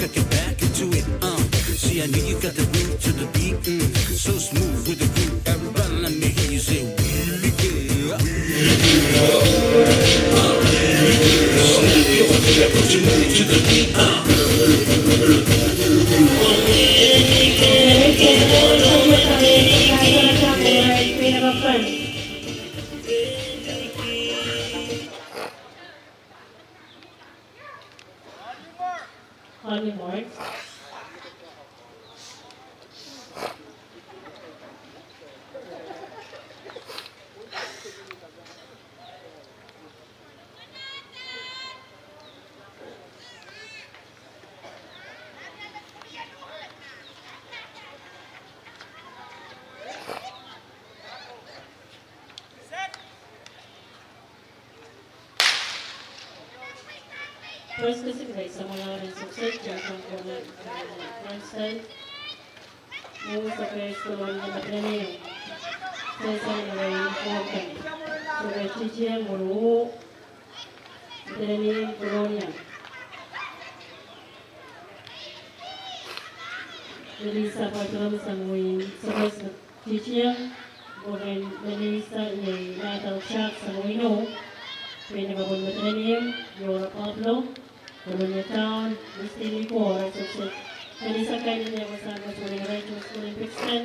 Gotta get back into it, uh. See, I know you got the groove to the beat, mm. So smooth with the groove. Everybody, let me hear you say, "Wheel it, yeah. Wheel it, yeah. Wheel it, yeah." Slap your foot, step to the beat, uh. Honey Mart. First, kesik rei samwalahro en sukset, Johnson Corner, Princeton. Mwo Sokehs Kolonia Mediterranean. Sesang rei Morgan. Sokehs Titiang Muru Mediterranean Kolonia. Melissa Patrom sang wehin Sokehs Titiang, Morgan Melissa, iei Nathal Jack sang wehin Ino, Peinakapwon Mediterranean, Yora Pablo, Kolonia Town, Misty Nicole, en sukset. Melissa Kainene, wasahn West Olympics, West Olympics kan.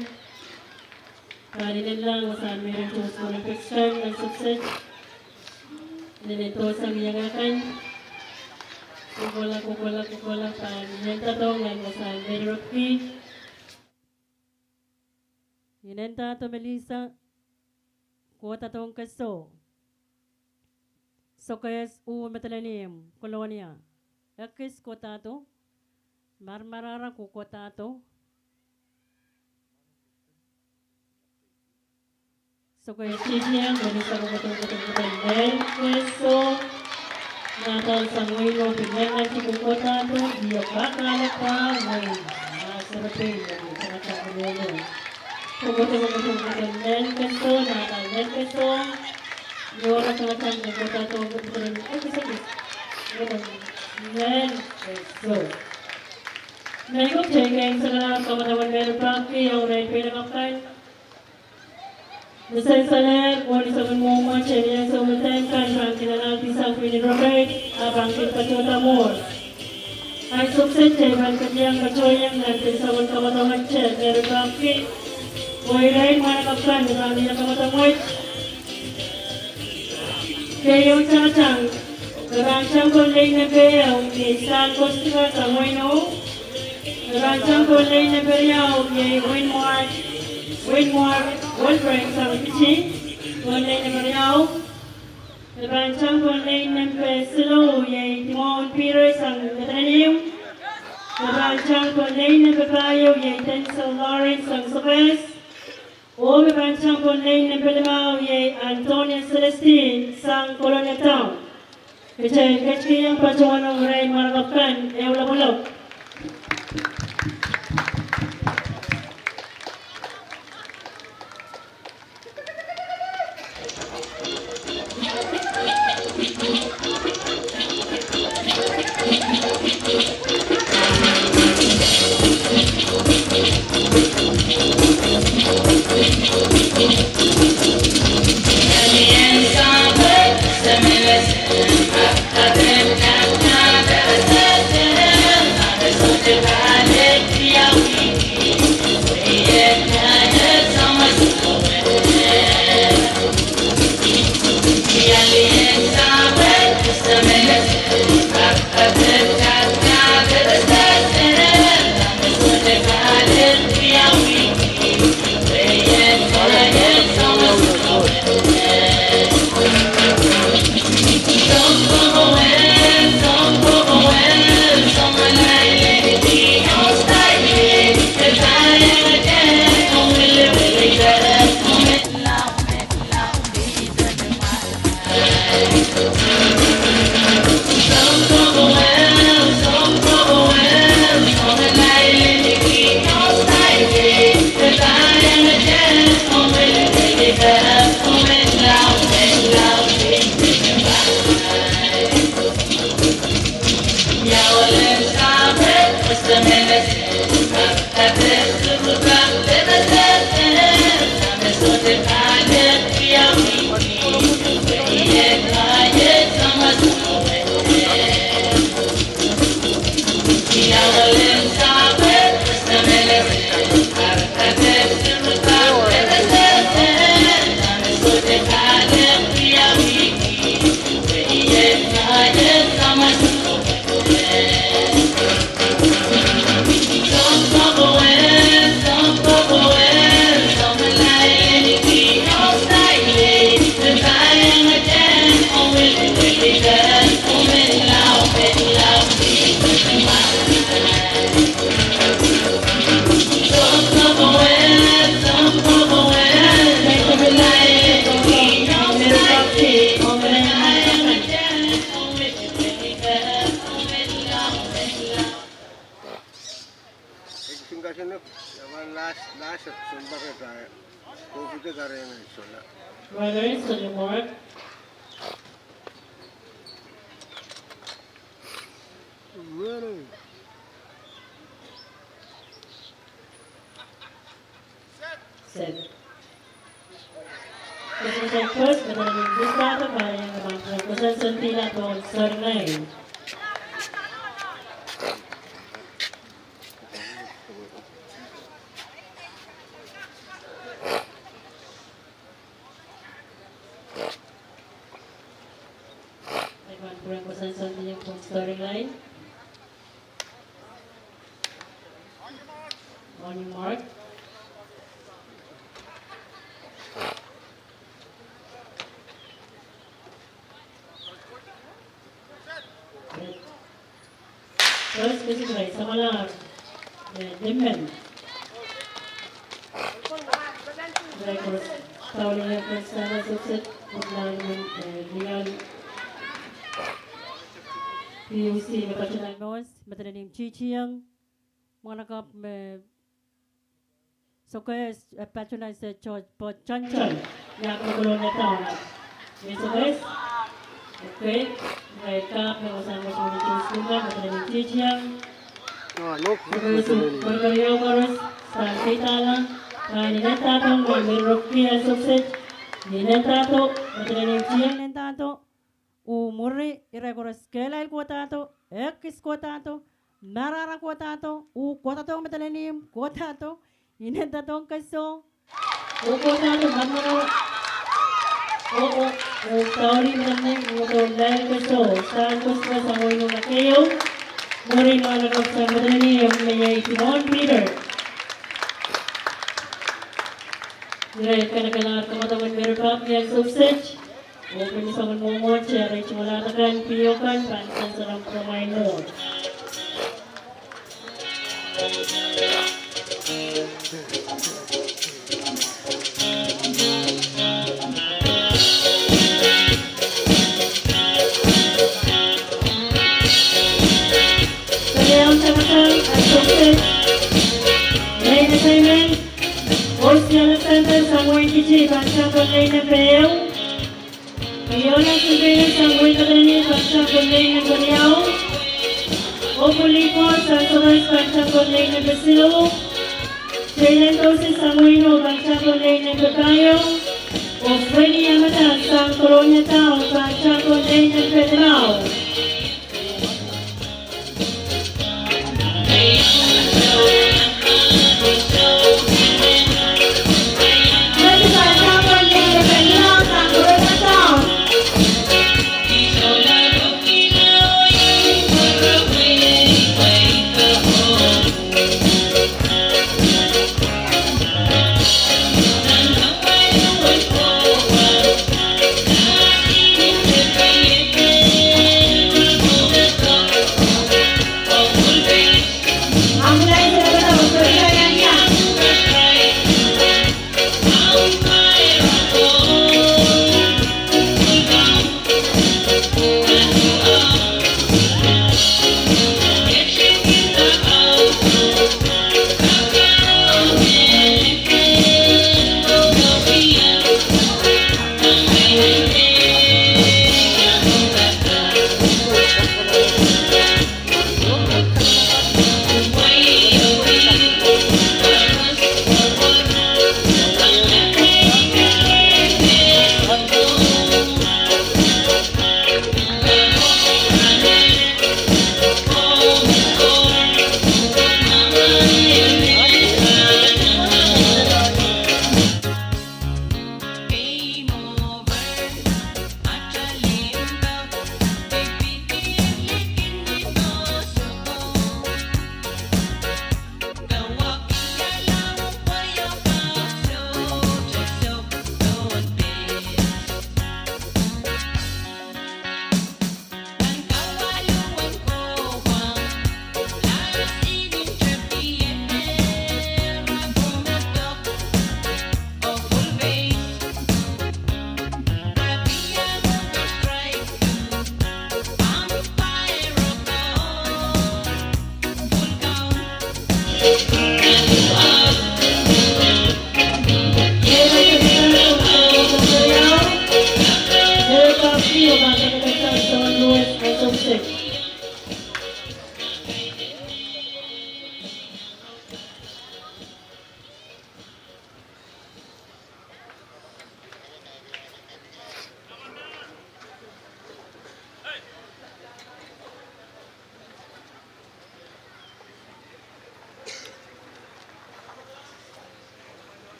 Kainene Lang, wasahn Mary West Olympics kan, en sukset. Inenen dohsang iang akan. Kokohla, kokohla, kokohla, pahn inenen doadoahk nan wasahn Mary Rotki. Inenen doadoahk Melissa, kohdoadoahk keso. Sokehs Ur Mediterranean Kolonia. Ekis kohdoadoahk, marmarara kohdoadoahk. Sokehs Titiang, Melissa kohdoadoahk, kohdoadoahk, kohdoadoahk, lel keso. Nathal sang wehin Ino pil lel nan ti kohdoadoahk, io kak ale pahn wehi. Ah, serepein, ah, serepein, ah, serepein. Kohdoadoahk, kohdoadoahk, kohdoadoahk, lel keso, Nathal lel keso. Yora Tangatan kohdoadoahk, kohdoadoahk, ekis, ekis. Lel keso. Mehkot teiken sakalar kamadaman Mary Rotki, ong rei Peinakapwon. Mesen salehr, wani somen mwomwen, teiken somen teikan, pahn kin alehdi sang pwihn en rokeid, ah pahn kin patohda mwuhr. Ahi sukset teikan ketieng patohieng nan pil somen kamadaman Mary Rotki. Wehi rei mwahnakapw kan, me pahn wia kamadaman. Keieun tangatang, me pahn tang pohn lein nempe ehu, iei Stan Kostika sang wehin Ino. Me pahn tang pohn lein nempe riau, iei Winmar, Winmar Wolfgang sang Fiji, pohn lein nempe riau. Me pahn tang pohn lein nempe siluh, iei Timon Peter sang Mediterranean. Me pahn tang pohn lein nempe pahieu, iei Denzel Lawrence sang Sokehs. Oh me pahn tang pohn lein nempe limau, iei Antonia Celestine sang Kolonia Town. Kitail ketikihong patohwan ong rei mwahnakapw kan ehu lopwulopw. Ekis en kasenek, ia pahn last, last sounpar, e pahn COVID karehiong sola. Brother, sola Mark. Set. Koasoakoasoai koaros, me nan en dispatch, pahn iang pahn koasoakoasoandi pohn soahngen. Pahn pwurehng koasoakoasoandi pohn scoring line. On your mark. First, Mister Price, samwalahro, eh, Dimmen. Irail koaros, Pauli Evans, Samuel Sukset, Putnam, eh, Lial, P U C, me patohwan Mons, me dene nim Titieng, mwahnakapw me Sokehs, eh, patohwan Sir George Poh Johnson, ni ahpw kolokol ong Sokehs. Okay, irail kapw me wasahn koasoakoasoai koaros, me dene nim Titieng. Sokehs, kolokol ong koaros, sang keidala, ah, Ninendahdo, me Mirrokia Sukset, Ninendahdo, me dene nim Titieng Ninendahdo, oh mwuri, irail koaros, kehlail kohdahdo, ekis kohdahdo, marahra kohdahdo, oh kohdahdo me dene nim kohdahdo, Ninendahdo keiso, oh kohdahdo, marahra, oh, oh, oh, Pauli me dene nim, oh kohdahdo, lail keiso, sang koasoakoasoai sang wehin Nabakeiou, mwuri mwahnakapw sang me dene nim, me iei Timon Peter. Irail kanekelahr kamwadong en Mary Park, Lial Sukset. Oh pil soangen mwomwohdiso, irail tungoal akan, P O kan, pahn sansal ong pwurehng mwohd. Peliaun Tangatang, Associate, Lane Assignment, Osi Alexander sang wehin Kiti, pahn tang pohn lane nempe ehu. Viola Sylvanus sang wehin Madolenihmw, pahn tang pohn lane nempe riau. Opul Ipon sang Sokehs, pahn tang pohn lane nempe siluh. Jalen Dosis sang wehin Ih, pahn tang pohn lane nempe pahieu. Oh Freddy Amata sang Kolonia Town, pahn tang pohn lane nempe limau.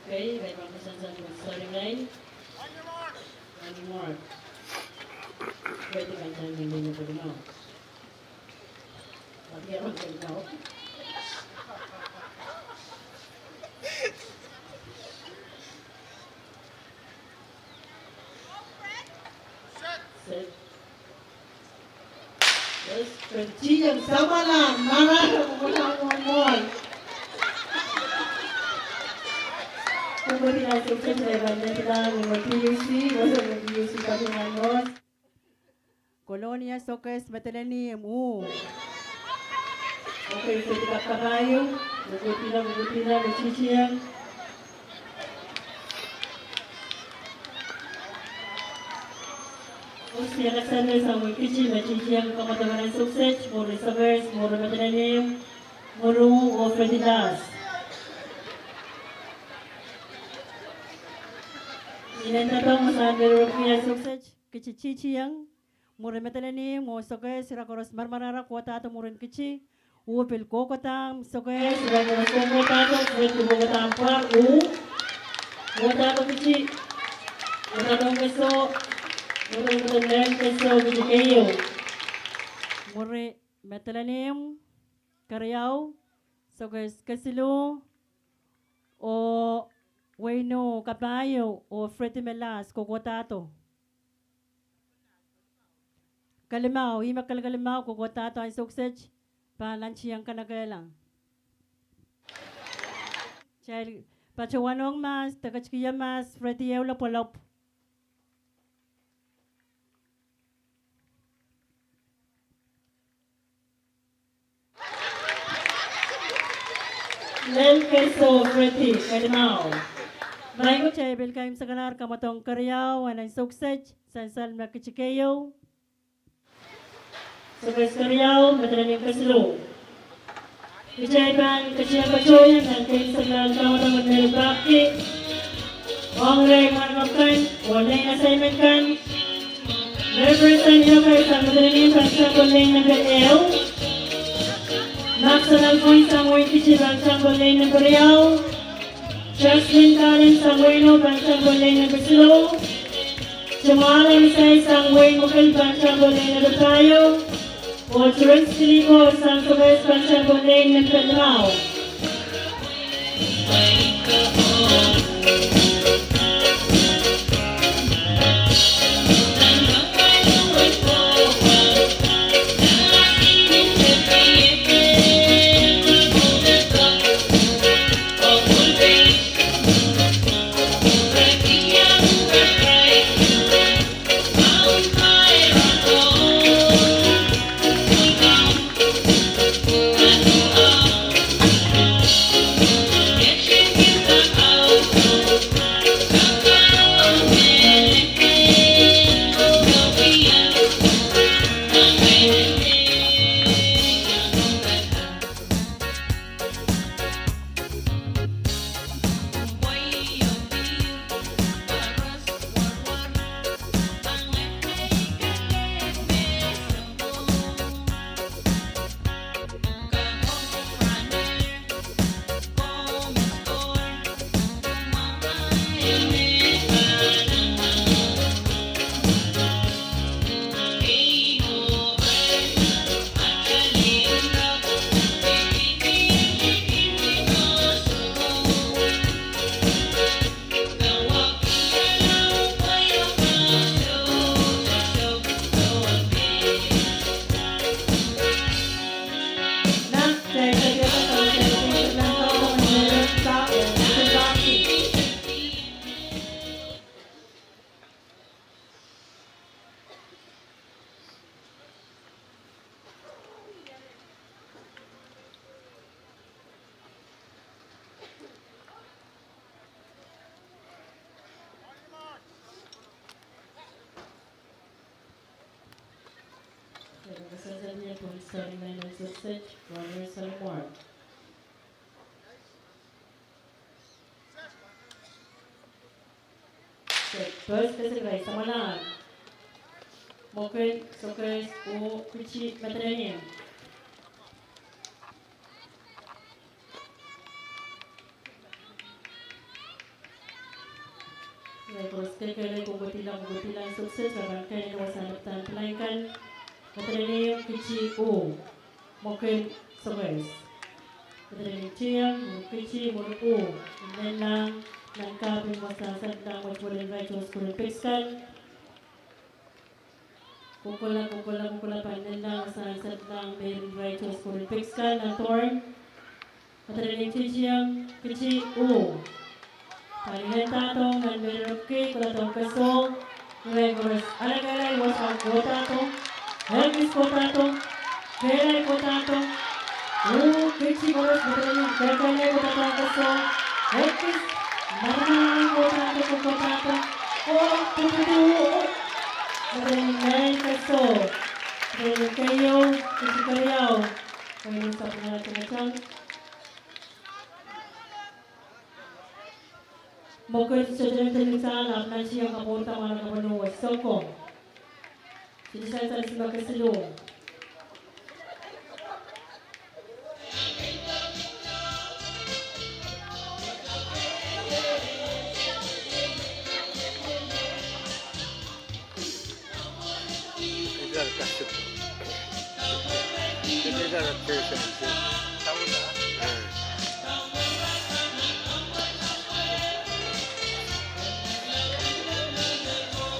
Okay, they want to send some starting line. On your mark. Ready, my time, and then you put them out. But they don't put them out. Set. Yes, Fred Tieng, samwala, marahn, mwomwen mwohn mwohn. Komwidi ansou kis me I pahn netiong ong P U C, wasa me P U C pahn iang mwohn. Kolonia Sokehs, medelen ihmw. Okay, so kita kapai, mwomwen pila, mwomwen pila, me Tieng. Osi aka sang wehin Kitti me Tieng, kamwadang nan Sokehs, mwuri Sokehs, mwuri medelen ihmw, mwuri oh Fred Tilas. Inen tatong sang wehin Sokehs, Kitti Tieng, mwuri medelen ihmw oh Sokehs, ira koaros marmarahra kohdadohng mwurin Kitti, oh pil kohkohdohng Sokehs, ira koaros kohkohdohng, Fred kohkohdohng pwar, oh kohkohdohng Kitti, kohkohdohng Keso, kohkohdohng Keso, Kitti keieu. Mwuri medelen ihmw, keriau, Sokehs kesiluh, oh wehin oh kapai oh Fred Tilas kohkohdohng. Kelimau, ih me kelekelimau kohkohdohng ansou kis pahn nantihong kanekehla. Kitail patohwanohng mahs, de ketikihong mahs, Fred Tieng, lopwolop. Lel Keso, Fred Tieng, kelimau. Maing, kitail pil kaimwisekala kamwadang keriau en ansou kis, sansal me Kitti keieu. Sokehs keriau, medelen ihmw kesiluh. Kitail pahn ketin patohwan nan kaimwisekala kamwadang en Mary Bakti. Ong irail mwahnakapw kan, oh lehn assignment kan. Representative Yokai sang medelen ihmw pahn sample lehn nempe ehu. Maxwell Alphonse sang wehin Kitti pahn sample lehn nempe riau. Jasmine Collins sang wehin oh pahn sample lehn nempe siluh. Jamal Olisai sang wehin Mekil pahn sample lehn nempe pahieu. Oh Terence Tiliko sang Sokehs pahn sample lehn nempe limau. Tanzania pun starting line en Sokset, Robert Salomon. First kesik rai samwalahro. Mwekid, Sokehs, oh Kitti, Madolenihmw. Irail koaros kekehlail, kohkohdihla, kohkohdihla en Sokset, irail pahn kehn wasa lapalap en pilain kan. Madolenihmw, Kitti, oh. Mwekid, Sokehs. Madolenihmw tieng, Kitti, mwekid, oh. Inenlahng nan kahpwal en wasa lapalap en wehi Raito School en Pitskan. Kohkohla, kohkohla, kohkohla pahn inenlahng wasa lapalap en wehi Raito School en Pitskan nan Thorn. Madolenihmw tieng, Kitti, oh. Pahn inendahdohng nan wehi Ripki, kohla dohng kesoh. Irail koaros ale kehlail, wasa kohdadohng. Ekis kohdadohng. Kehlail kohdadohng. Oh, Kitti koaros, Madolenihmw kehlail kohdadohng kesoh. Ekis, Madolenihmw kohdadohng, kohdadohng. Oh, pupudu. Madolenihmw kehlail kesoh. Madolenihmw keieu, Kitti keriau. Keieu sapwungala tengeteng. Mwekid sohte men tengeteng, ahpw nan tieng kapwurda mwahnakapwno wet Sokong. Sohte sansal, sime kesiluh.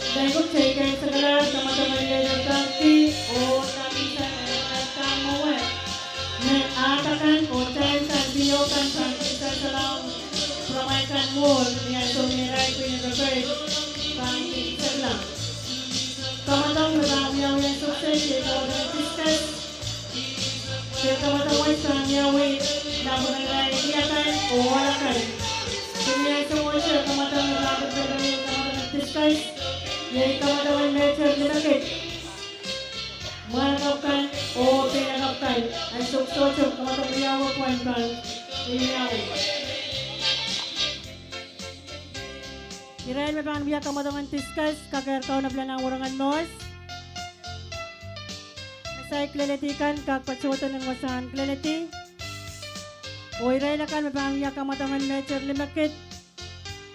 Daiku teikan sakalar, kamadamwan Leader Bhakti, oh Tamisa Kamowe. Me atakan oh teikan piokan pahn tisasalau, pramaikan mwohd, ni ansou me irail pahn repeat, pahn tisasalau. Kamadam me pahn wiawi en Sokset, iei kamadam en Discus. Iei kamadam wet pahn wiawi, lapwung en irail ni akan oh akan. Ni ansou wet kamadam me pahn repeat, kamadam en Discus. Iei kamadam en Major limekid. Mwahnakapw kan oh peinakapw kan, ansou sohte kamadam wiawi pwon pahn wiawi. Irail me pahn wia kamadam en Discus, kakehr kaunop lel nan wahnpoaron mohs. Me saik kileledi kan kak patohdo nan wasahn kileledi. Oh irail akan me pahn wia kamadam en Major limekid,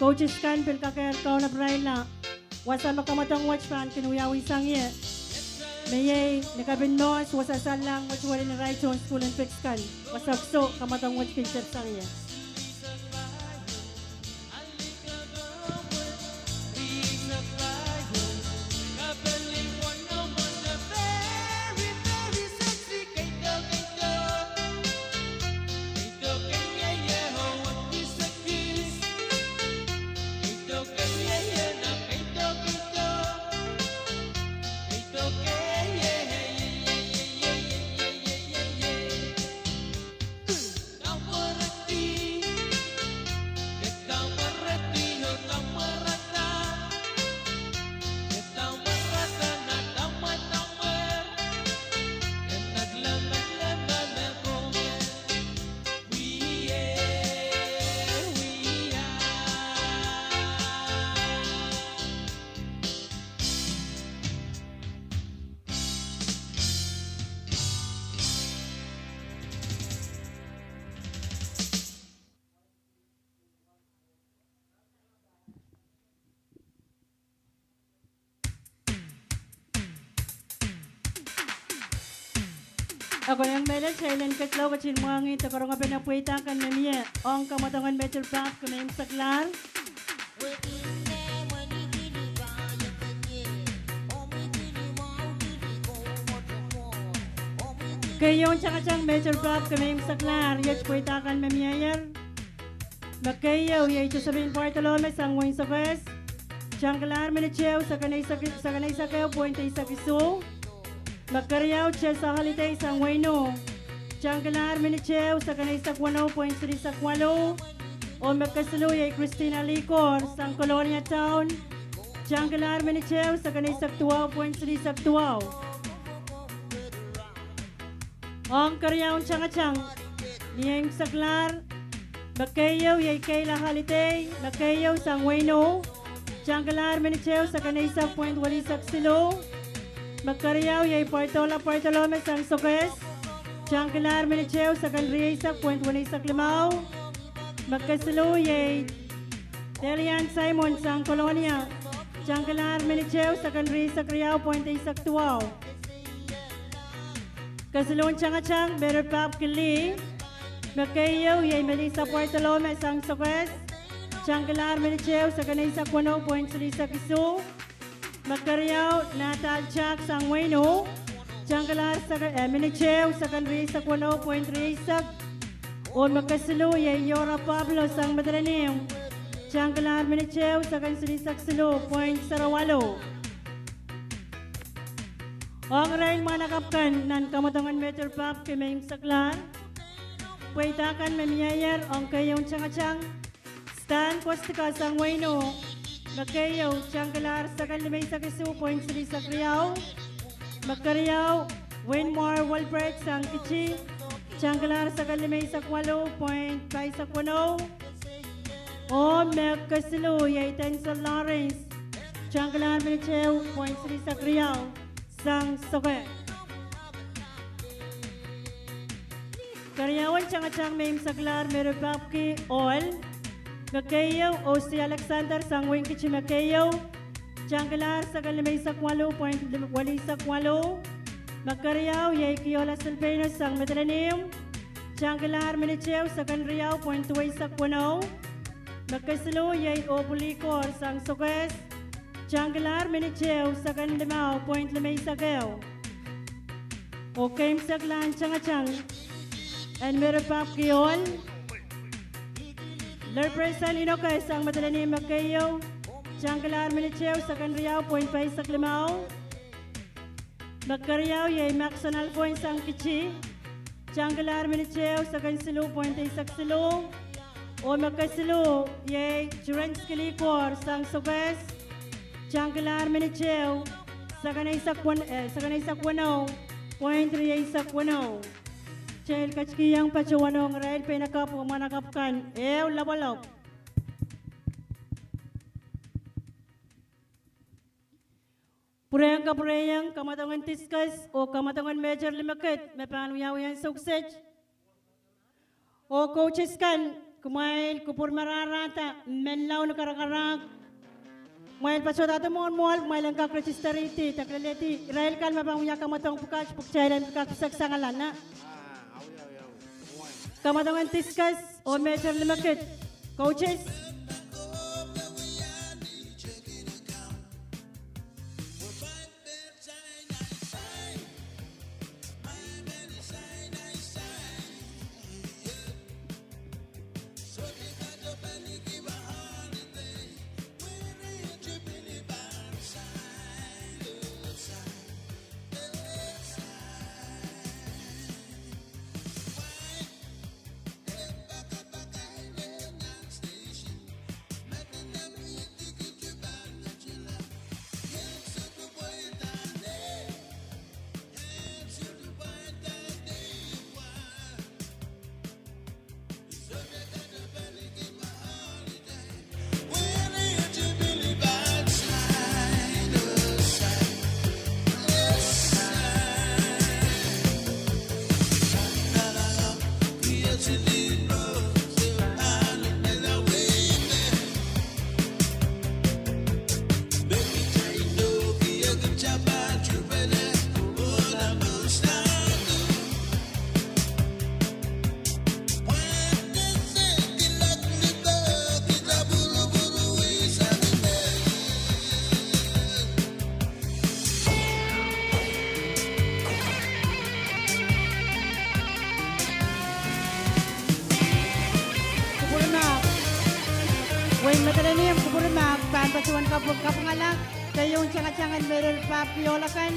coaches kan pil kakehr kaunop irail la. Wasa me kamadam wet pahn kin wiawi sang ie, me iei ni kapin mohs, wasa sallahr wet welin Raito School en Pitskan. Wasa kiso kamadam wet kin tep sang ie. Ahpw ong mehlel, kitail en ketlong, ketin mwahngih doaropwe en pweida kan me mie ong kamadam en Major Bhakti me imwisekla. Keieun tangatang Major Bhakti me imwisekla, iet pweida kan me mieier. Me keieu iei Josephine Bartolome sang wehin Sokehs. Tangkilahr minit ehu, sekon eisek, sekon eisek ehu point eisek isuh. Me keriau Tessa Holiday sang wehin Ih. Tangkilahr minit ehu, sekon eisek weneu point silihsek waluh. Oh me kesiluh iei Christina Likor sang Kolonia Town. Tangkilahr minit ehu, sekon eisek duwau point silihsek duwau. Ong keriaun tangatang, ni eimwseklahr, me keieu iei Keila Holiday, me keieu sang wehin O, tangkilahr minit ehu sekon eisek pwoint welisek siluh. Me keriau iei Pwardola Pwardolome sang Sokehs, tangkilahr minit ehu sekon rieisek pwoint welisek limau. Me kesiluh iei Delian Simon sang Kolonia, tangkilahr minit ehu sekon rieisek riau pwoint eisek duwau. Kesiluhn tangatang me ire pahpwiki lih, me keieu iei Melissa Pwartolome sang Sokehs, tangkilahr minit ehu sekon eisek weneu pwoint silihsek isuh. Me keriau Natal Jack sang wehin O, tangkilahr minit ehu sekon rieisek weneu pwoint rieisek. Oh me kesiluh iei Yora Pablo sang Madolenihmw, tangkilahr minit ehu sekon silihsek siluh pwoint sarawaluh. Ong irail mwahnakapw kan nan kamwadongen me ire pahpwiki me eimwseklahr, pweida kan me mieier ong keieun tangatang: Stan Kostika sang wehin O, me keieu tangkilahr sekon limeisek isuh pwoint silihsek riau. Me keriau Winmore Wilbert sang Kitti, tangkilahr sekon limeisek waluh pwoint pahisek weneu. Oh me kesiluh iei Denzel Lawrence, tangkilahr minit ehu pwoint silihsek riau sang Sokehs. Keriaun tangatang me eimwseklahr me ire pahpwiki ohl: me keieu Osi Alexander sang wehin Kitti, me keieu tangkilahr sekon limeisek waluh pwoint welisek waluh. Me keriau iei Kiola Silpeinos sang Madolenihmw, tangkilahr minit ehu sekon riau pwoint duweisek weneu. Me kesiluh iei Opul Likor sang Sokehs, tangkilahr minit ehu sekon limau pwoint limeisek ehu. Oh keimwseklahn tangatang en me ire pahpwiki ohl: Lerpresen Inoke sang Madolenihmw, me keieu tangkilahr minit ehu sekon riau pwoint pahisek limau. Me keriau iei Maxon Alphonse sang Kitti, tangkilahr minit ehu sekon siluh pwoint eisek siluh. Oh me kesiluh iei Turenski Likor sang Sokehs, tangkilahr minit ehu sekon eisek weneu pwoint rieisek weneu. Kitail ketikihong patohwan ong irail peinakapw oh mwahnakapw kan ehu lapalap. Pwurehng kapwurehiong kamwadongen diskes oh kamwadongen meter limekid me pahn wiawi ansou kiset. Oh coaches kan, kumwail kupwur mararahda, menlau ni karakarahk. Kumwail patohda mwohn mwoahl, kumwail en kak register-idi, de kilelehdi irail kan me pahn wia kamwadong pwukat, pwe kitail en kak piseksang alan. Kamwadongen diskes oh meter limekid, coaches. Kupwurmahk. Wehin Madolenihmw, kupwurmahk, pahn patohwan kapwung, kapwungala keieun tangatang en me ire pahpwiki ohl akan.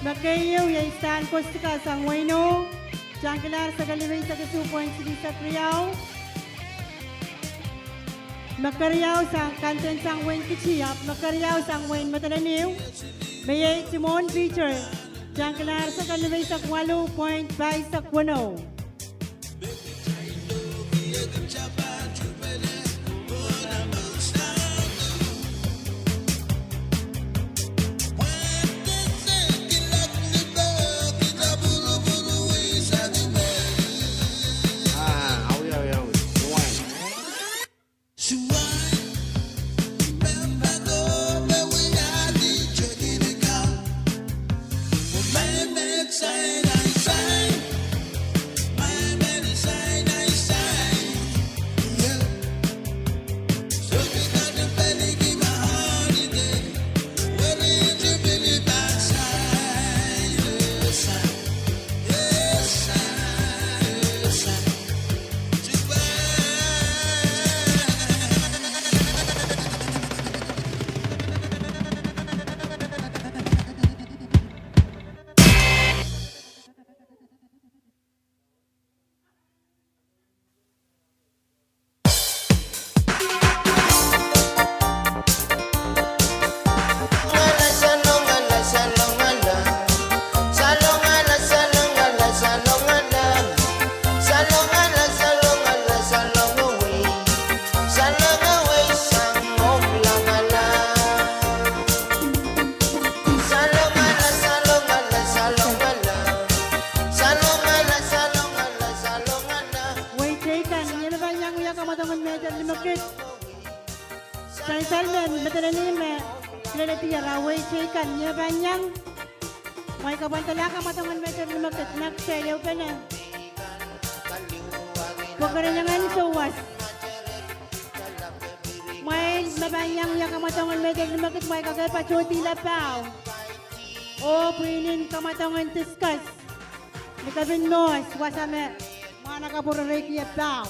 Me keieu iei Stan Kostika sang wehin O, tangkilahr sekon limeisek isuh pwoint silihsek riau. Me keriau sang, kanden sang wehin Kitti, ahpw me keriau sang wehin Madolenihmw, me iei Timon Peter, Tang kilang, sehse kan limeisek waluh point paisek weneu. Wehi teikan, ni me pahn iang wia kamwadongen meter limekid. Sansal me, me dehr ni me, lelehdi ara wehi teikan, ni me pahn iang. Mwein kapwandala kamwadongen meter limekid, nek se ehu pene. Pwekeren iang ansou was. Mwein me pahn iang wia kamwadongen meter limekid, mwein kak patohdihla paho. Oh pwihn en kamwadongen discus. Ni kepin mwohs, wasa me mwahnakapwo rereiki ie paho.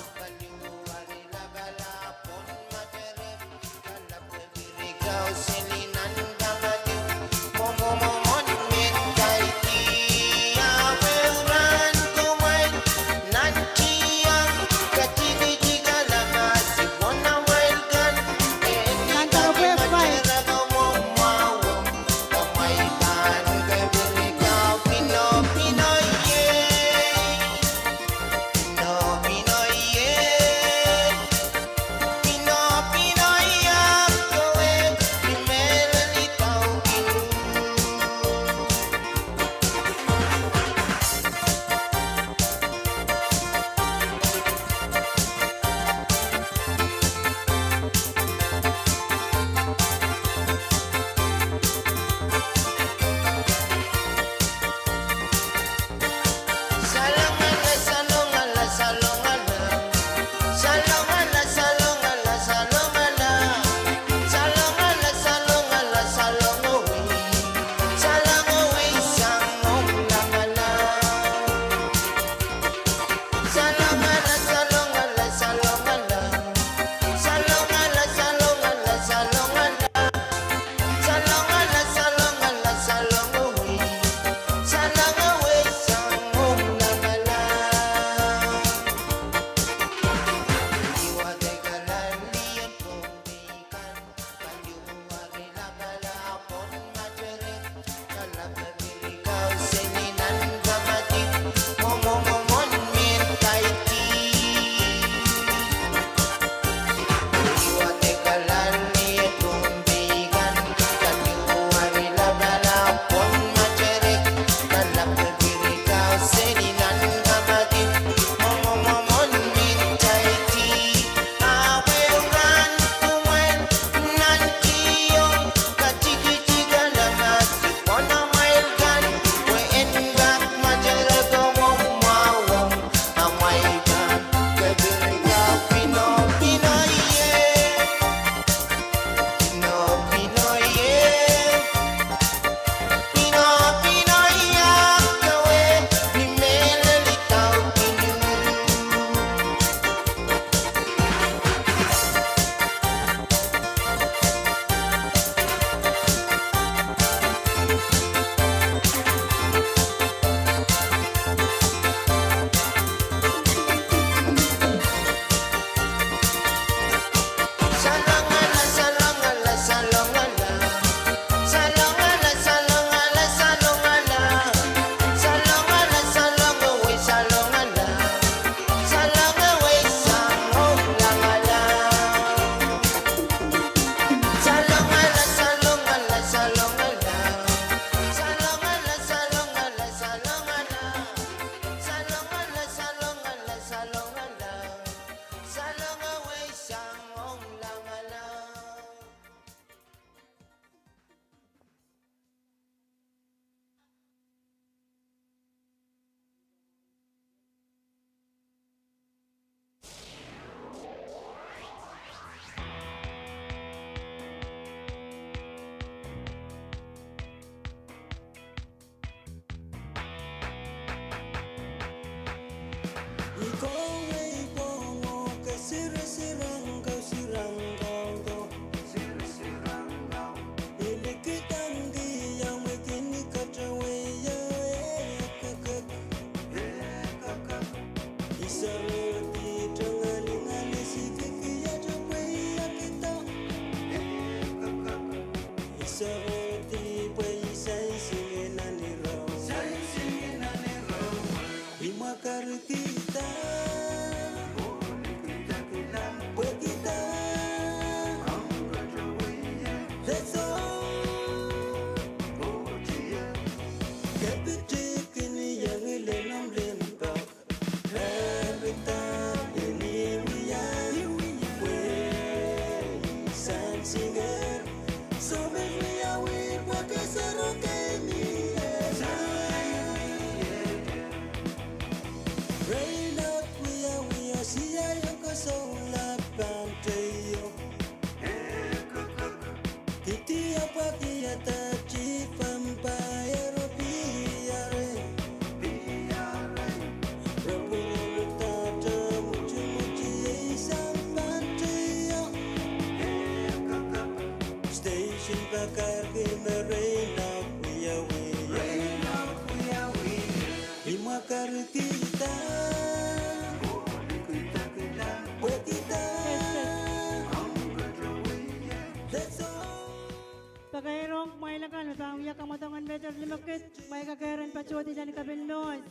Pakairong kumwail akan me pahn wia kamwadongen meter limekid, kumwail kakeren patohdihla ni kapin mohs.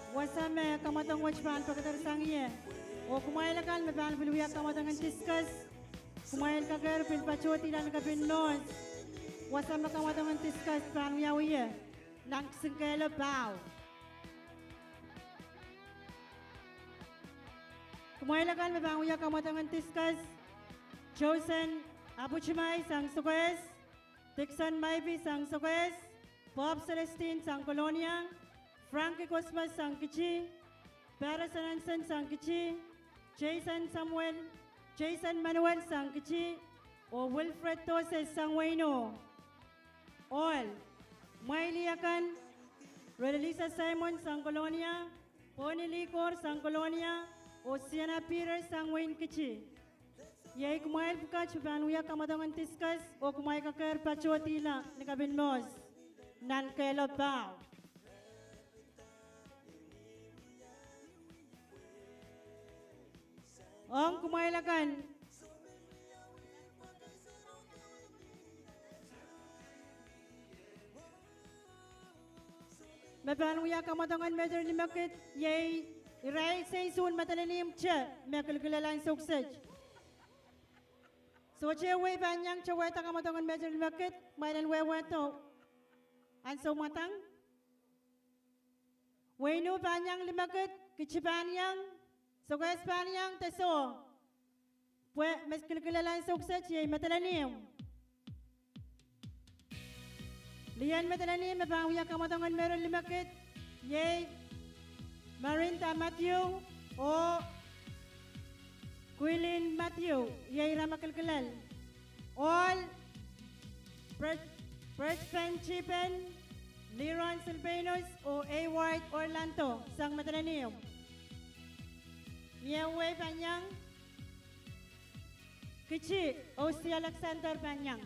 Wasa me kamwadong wet pahn pekedersang ie. Oh kumwail akan me pahn pil wia kamwadongen discus, kumwail kakehr pil patohdihla ni kapin mohs. Wasa me kamwadongen discus pahn wiawi ie, nan kisin kehl pahu. Kumwail akan me pahn wia kamwadongen discus: Chosen Abuchumai sang Sokehs, Dixon Maibi sang Sokehs, Bob Celestine sang Kolonia, Frankie Cosmas sang Kiti, Patterson Hansen sang Kiti, Jason Samuel, Jason Manuel sang Kiti, oh Wilfred Dose sang Weino. Ohl, mwail akan: Relisa Simon sang Kolonia, Poni Likor sang Kolonia, oh Siena Peters sang wehin Kiti. Iei kumwail pwukat me pahn wia kamwadongen discus, oh kumwail kakehr patohdihla ni kapin mohs, nan kehl pahu. Ong kumwail akan me pahn wia kamwadongen meter limekid, iei irail seisoun medelenihmwte me kilkilel ansou kiset. Sohte wei pahn iang towehda kamwadongen meter limekid, kumwail en wehwehdo ansou mwadang. Weino pahn iang limekid, Kiti pahn iang, Sokehs pahn iang, de soh. Pwe me kilkilel ansou kiset iei medelenihmw. Lien medelenihmw me pahn wia kamwadongen meter limekid, iei Marinda Matthew oh Quilin Matthew, iei ira me kilkilel. Ohl: Brett, Brett Van Tipen, Liron Silvanus oh Hayward Orlando sang medelenihmw. Mie wei pahn iang, Kiti, Osi Alexander pahn iang.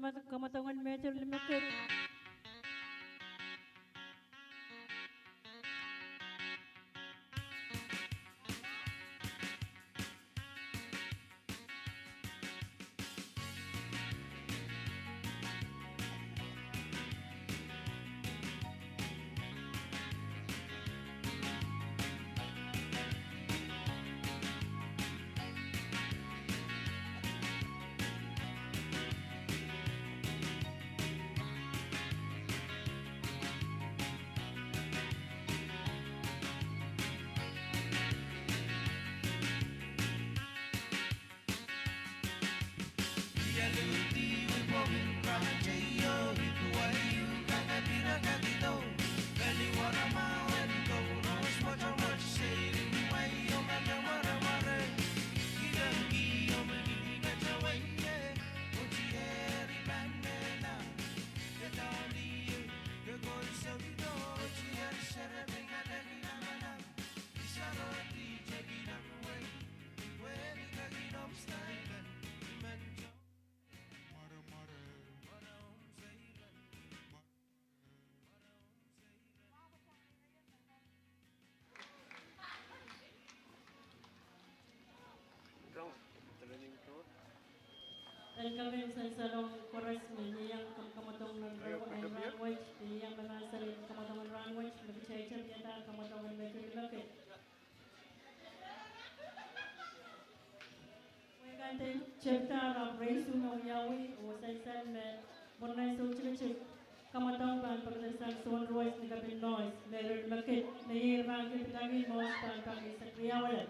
Kamadong en Mehter Limekid. Welcome en sansalong koaros me iang kamadong en rahn wet, me iang me mahsanih kamadong en rahn wet, me kitail tepida kamadong en Mehter Limekid. Wehi kan de tepda ahpw rehi me wiawi oh sansal me mwurin ansou tikitik, kamadong pahn pekedersang soun ruwet ni kapin Moas, Mehter Limekid, me iei rahn kipitaki Moas pahn paki Sakriawala.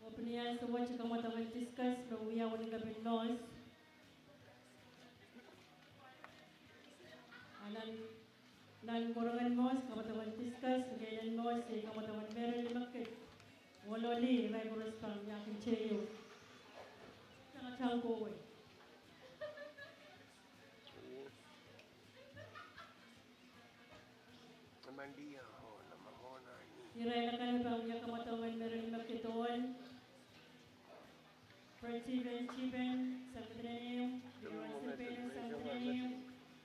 Opinion ansou wet kamadong en Discus me wiawi ni kapin Moas. Anan, nan korongen Moas kamadong en Discus, ni kehnen Moas iei kamadong en Mehter Limekid. Ohl oh lih, irail koaros pahn wiahkin teio. Tangatang kohwei. Irail akan me pahn wia kamadong en Mehter Limekid: Ohl Fred Tipen, Tipen, sang medenen ehu. Leroy Sempeno, sang medenen ehu.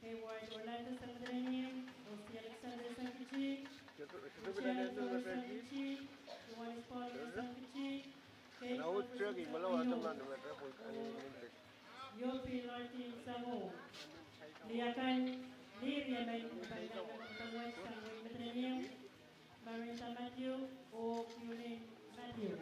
Hayward Orlando, sang medenen ehu. Osi Alexander, sang kitik. Richard Flores, sang kitik. Johannes Paul, sang kitik. Kate Alfred, sang medenen ehu. Yopi Martin, sang ehu. Lih akan, lih riemen, pahn wiahda kamadong wet, sang medenen ehu. Marinda Matthew oh Yulin Matthew.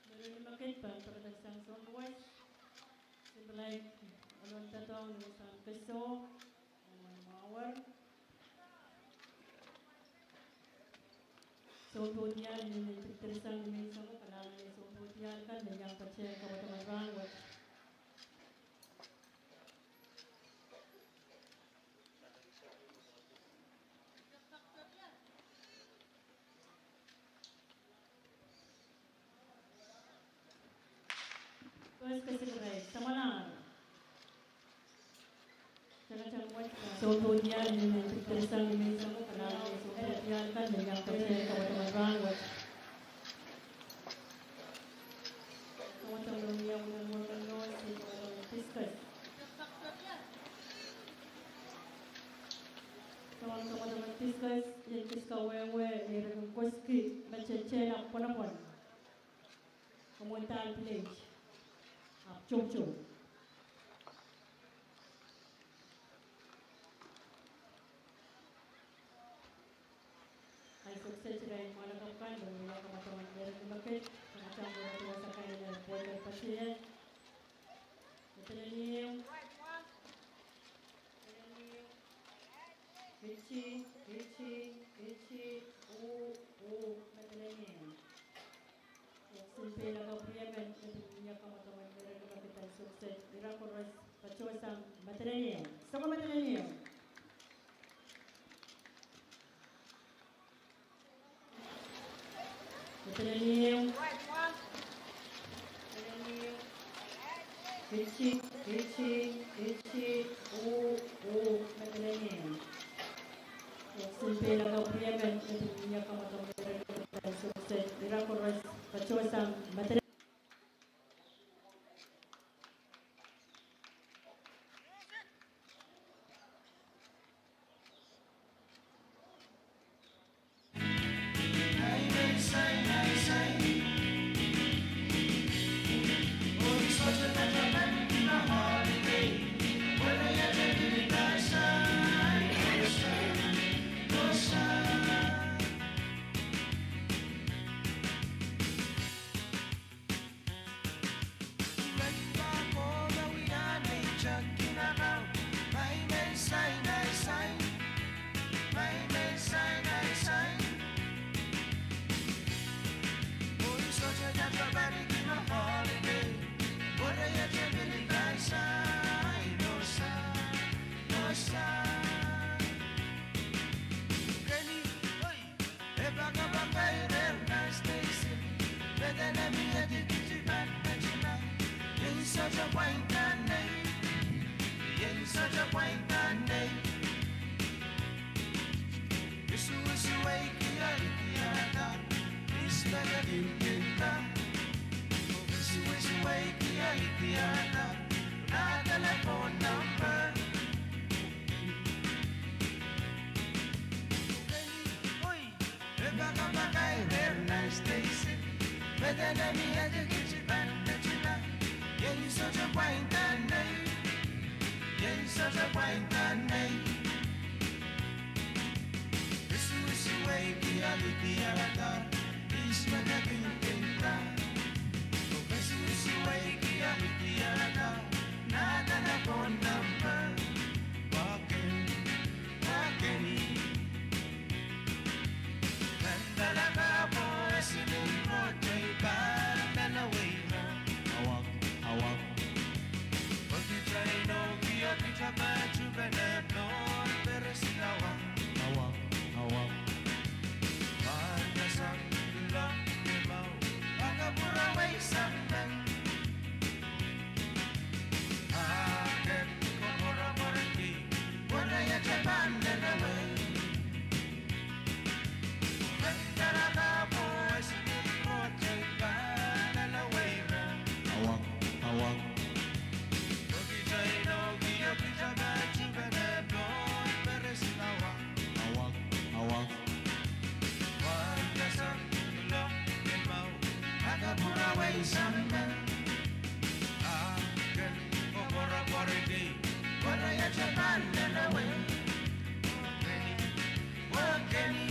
Mehter Limekid pahn pekedersang soun ruwet. Simon Lai, Olon Tadong, sang keso, sang mwahuer. Soun pwuhdiahl, ni pekedersang ni menseng ko, kalahngan ni soun pwuhdiahl kan me iang patehng kamadong en rahn wet. First kesikirail, samwalahr. Soun pwuhdiahl, ni pekedersang ni menseng ko, kalahngan ni soun pwuhdiahl kan me iang patehng kamadong en rahn wet. Kamadong me wiawi nan korongen Moas iei kamadong en Discus. Kamadong en Discus, ien Discus wehwe, ire kin koski, me tenten ahpw pwonopwon. Komw en dahl pileit. Ahpw toutou. Ai sokset irail mwahnakapw kan me wia kamadong en Mehter Limekid, kamatang me wasa kan me pwohter patehng. Medenen ehu. Medenen ehu. Iti, iti, iti, u, u, medelenien. Oksin pei lakapw riemen, e pil wia kamwadong en meirong me kitail sukset, ira koaros patohsang medelenien. Soko medelenien. Medelenien. Medelenien. Iti, iti, iti, u, u, medelenien. Oksin pei lakapw riemen, e pil wia kamwadong en meirong me kitail sukset, ira koaros patohsang medelenien. E pakapakai reh nan station, me dene mie dikiti pahn petina. Iei sohte pwain kan nei, iei sohte pwain kan nei. Isuisu weiki a idiada, is peke kinkinda. Isuisu weiki a idiada, na telephone number. Oi, e pakapakai reh nan station, me dene mie dikiti pahn petina. Iei sohte pwain kan nei, iei sohte pwain kan nei. Isuisu weiki a idiada, is peke kinkinda. Isuisu weiki a idiada, na telephone number. Waken, wakeni. Mandala kapo esini rote ka nala weira. Awak, awak. Okitail inoukio kita pahn tupene pon peresin awak. Awak, awak. Pahn sang lok limau, pahn kapwurehwei sang men. Aken koapworopworki, pwehn iet pahn lelewei. Mandala kapo esini rote ka nala weira. Awak, awak. Okitail inoukio kita pahn tupene pon peresin awak. Awak, awak. Pahn sang lok limau, pahn kapwurehwei sang men. Aken koapworopworki, pwehn iet pahn lelewei. Wakeni, wakeni.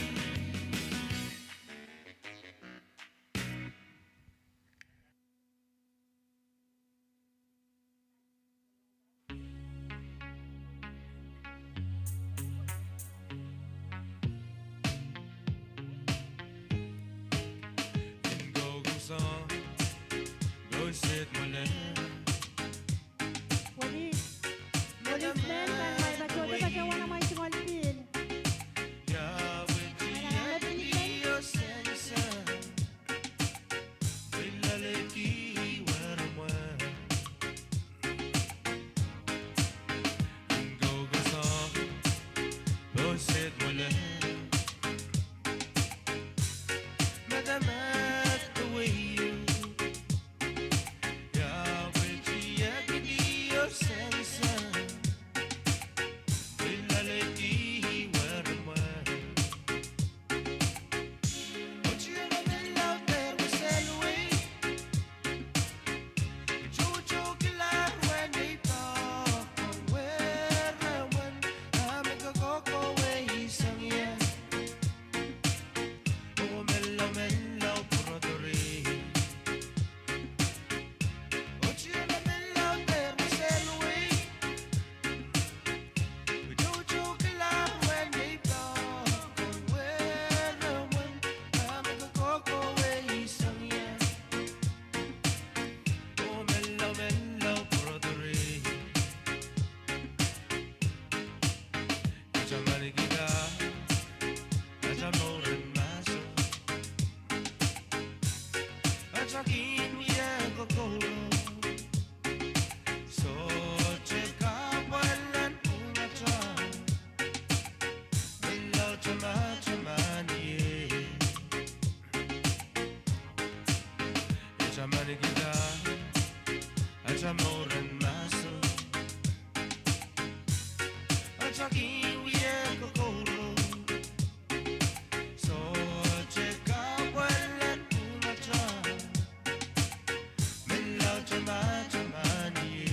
Police, policemen, pahn wai patohdo patohwan amwail tungoal pil. Pil lelehki weremwe. Nkokoso, poset mwele. Medemedewe. Kin wie kokouro, sohte kahpwal en pwungatail. Menlau tamataman ie. E taman kihda, a tamouren mahso. A kin wie kokouro, sohte kahpwal en pwungatail. Menlau tamataman ie.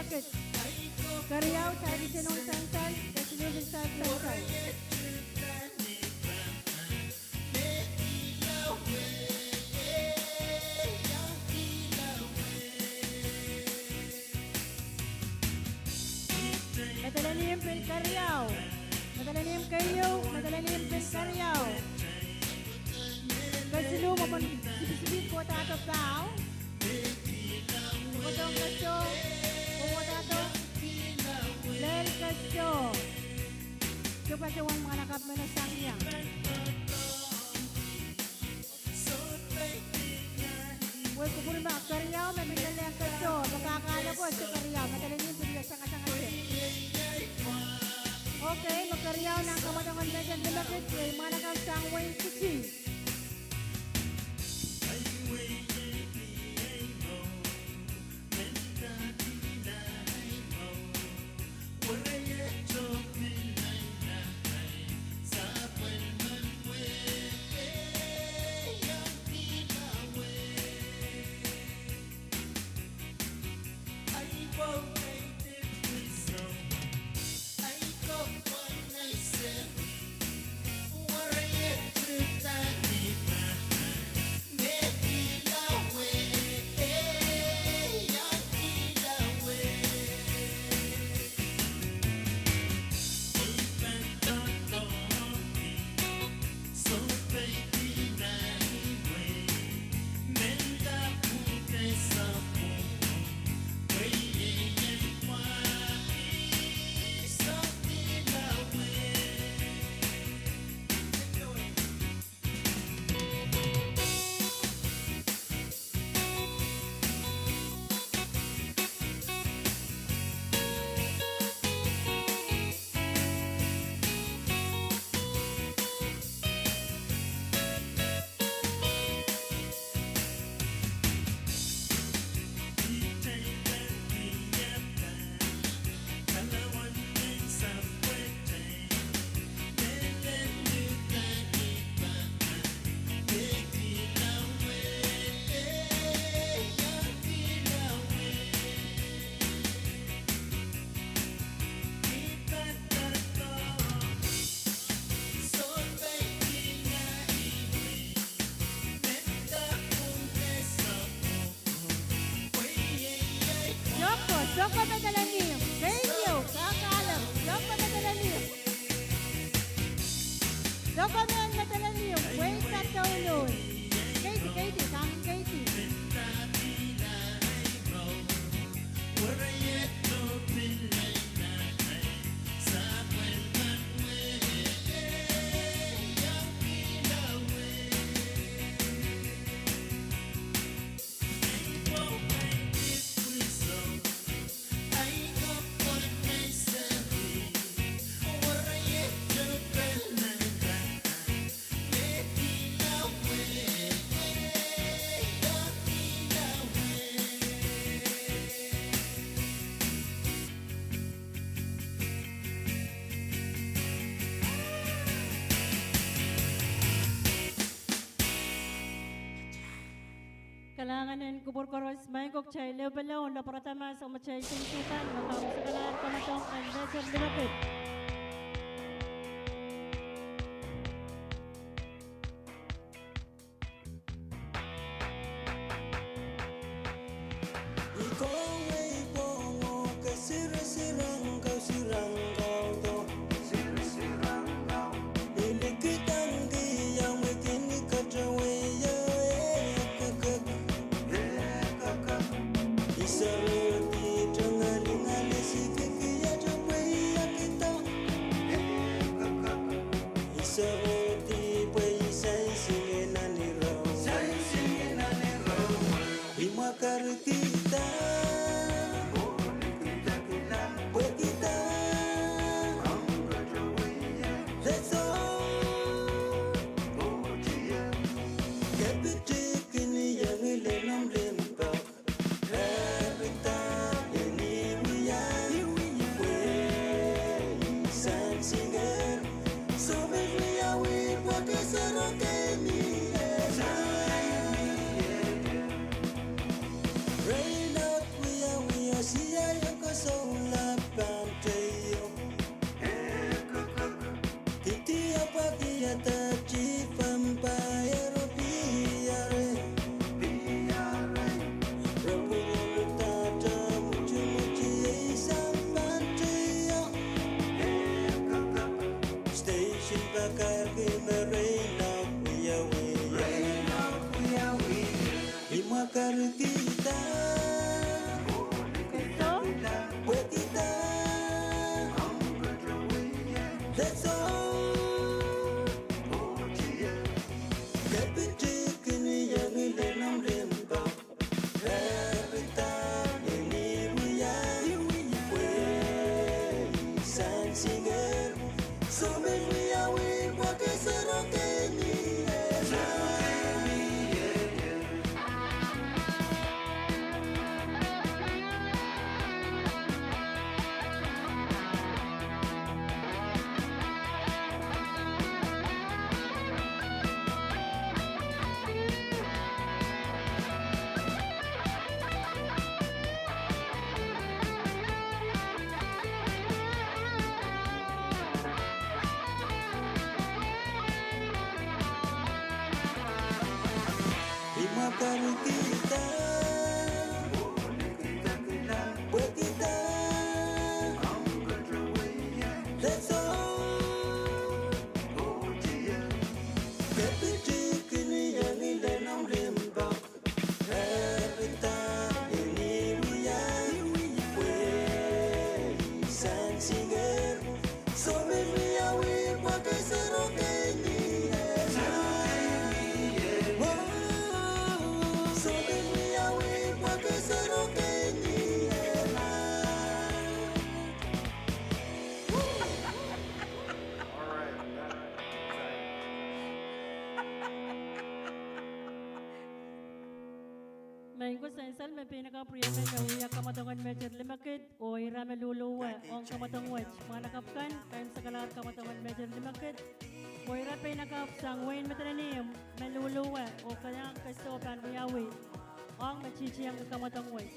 Keriau, saikinte nohn sansal, kesiluh pil sansal. Medelen ihmw pil keriau. Medelen ihmw keieu, medelen ihmw pil keriau. Kesiluh, mwomwen sipisipi, kohdahdo pahu. Kodohng kesiluh, kohdahdo lel kesiluh. Sohte patohwan mwahnakapw men sang ie. Wei kupwur me keriau me mihmi lel kesiluh, me kakahlap oh se keriau, medelen ihmw pil sangasangasen. Okay, me keriau nan kamwadong en mehn limekid, iei mwahnakapw sang wehin Siti. Soko, soko medelen ihmw. Keieu, kakahlap. Soko medelen ihmw. Soko mehn medelen ihmw. Wehi Satohluhl. Keidi, keidi, kang keidi. Kalahngan en kupwur koaros, maing ko, kitail lepele oh lap radamas oh me kitail seng sukan, me kaunsekala kamwadong en mehn limekid. Kin pakarki me rein nohk wiawi. Imwakarkihda. Pwehkihda. That's all. Kepiti kin iang ile nan limpoak. Imwakarkihda. Pwehkihda. That's all. Kepiti kin iang ile nan limpoak. Maing ko, sansal me pein akapw riei me wia kamwadong en Mehter Limekid, oh ira me luhluwe ong kamwadong wet. Mwahnakapw kan, kaimwisekalahr kamwadong en Mehter Limekid, oh ira pein akapw sang wehin Madolenihmw me luhluwe, oh kaiahn keiso pahn wiawi ong me titieng kamwadong wet.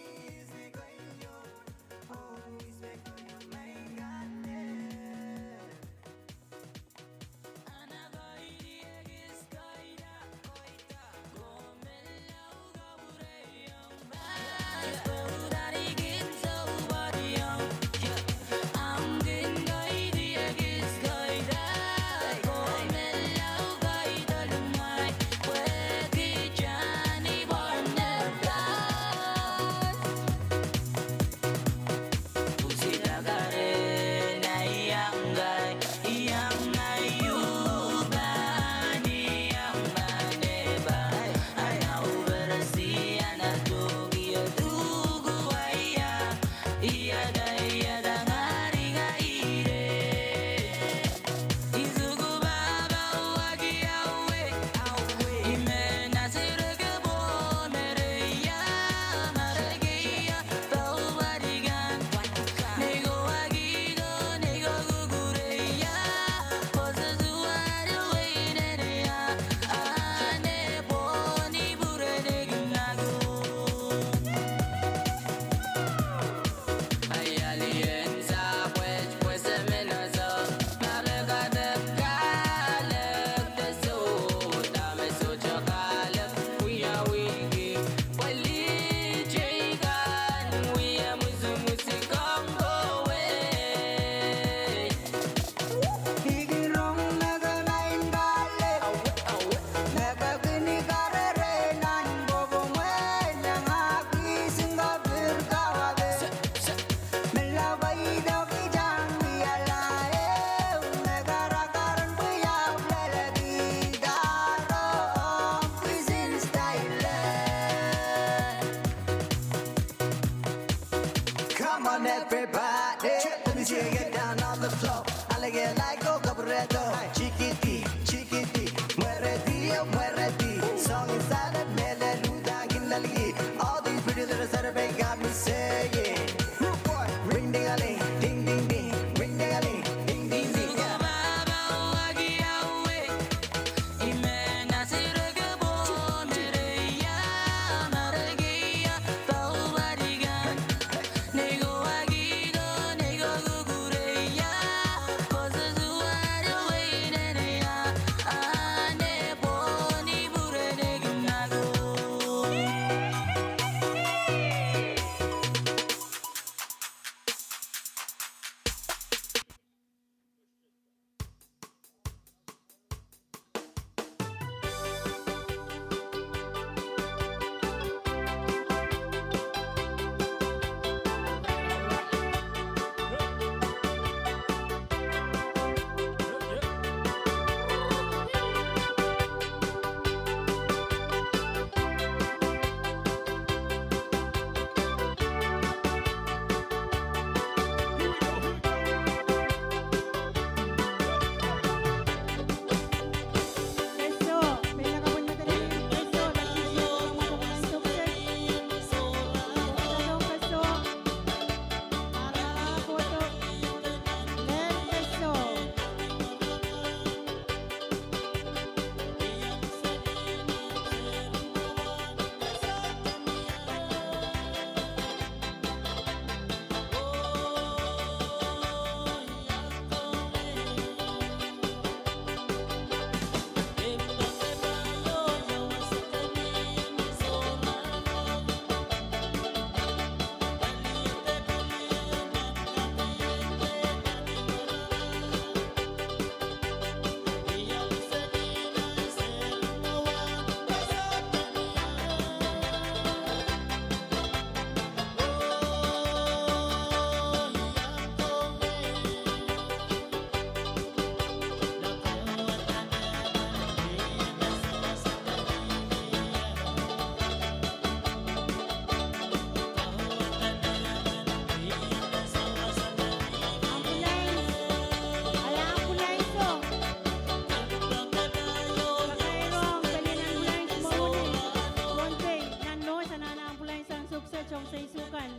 Seisu kan.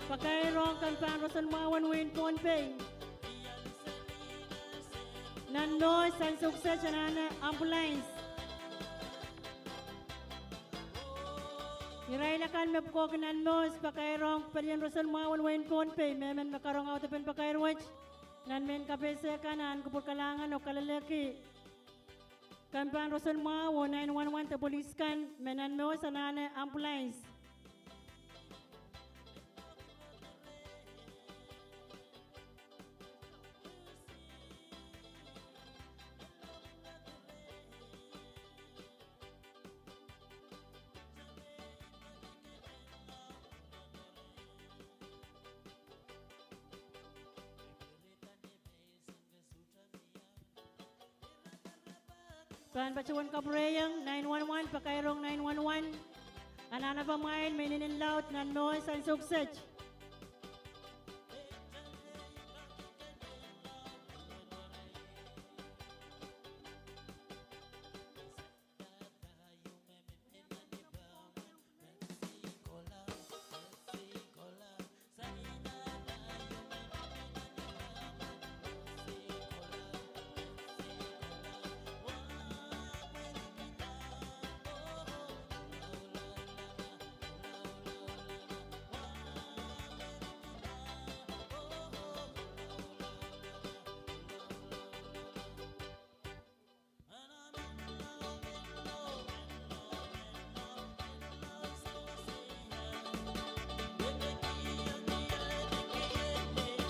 Pakairong kempan roson mwahu en wehin Pohnpei. Nan Mohs, ansou kiset anahne ambulance. Irail akan me pwukoahki nan Mohs, pakairong pelien roson mwahu en wehin Pohnpei, mehmen me karonge audepen pakair wet. Nan mehn kapehse kan, ahn kupwur kalahngan oh kaleleki kempan roson mwahu oh nine one one de polis kan me nan Mohs anahne ambulance. Pahn patohwan kapwurehiong nine one one, pakairong nine one one. Anahnepe mwail me inenen laud nan Mohs ansou kiset.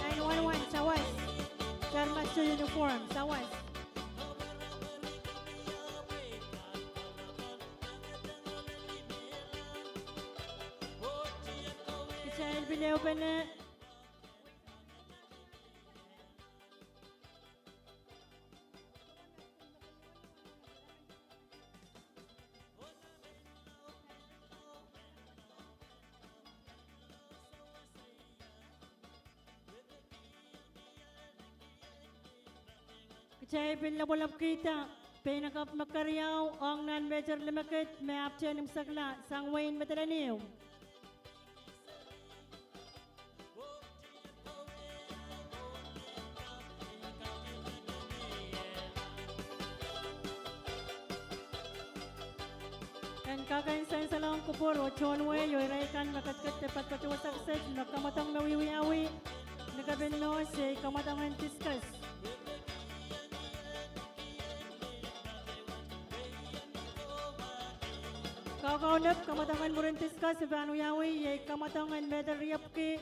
Nine one one, sawas. Sarmato uniform, sawas. Kitail pil ehupene. Kitail pil lapalapkihda peinakapw me keriau ong nan Major Limekid me ahpwtehn imwisekla sang wehin Madolenihmw. En kak en sansalohng kupwur oh tohn wehi oh irail kan me ketiket de patopato wasa kiset me kamwadong me wiewiawi, ni kapin Mohs iei kamwadong en discus. Kaukaunop kamwadong en mwurin discus me pahn wiawi iei kamwadong en mehde riepwiki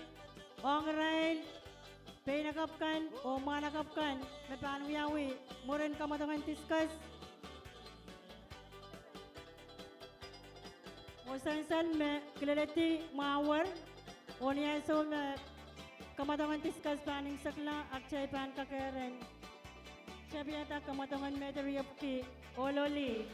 ong irail peinakapw kan oh mwahnakapw kan me pahn wiawi mwurin kamwadong en discus. Oh sansal me kileledi mwahu wet, oh ni ansou me kamwadong en discus pahn imwisekla, a kitail pahn kakehr en tapiada kamwadong en mehde riepwiki. Ohloli.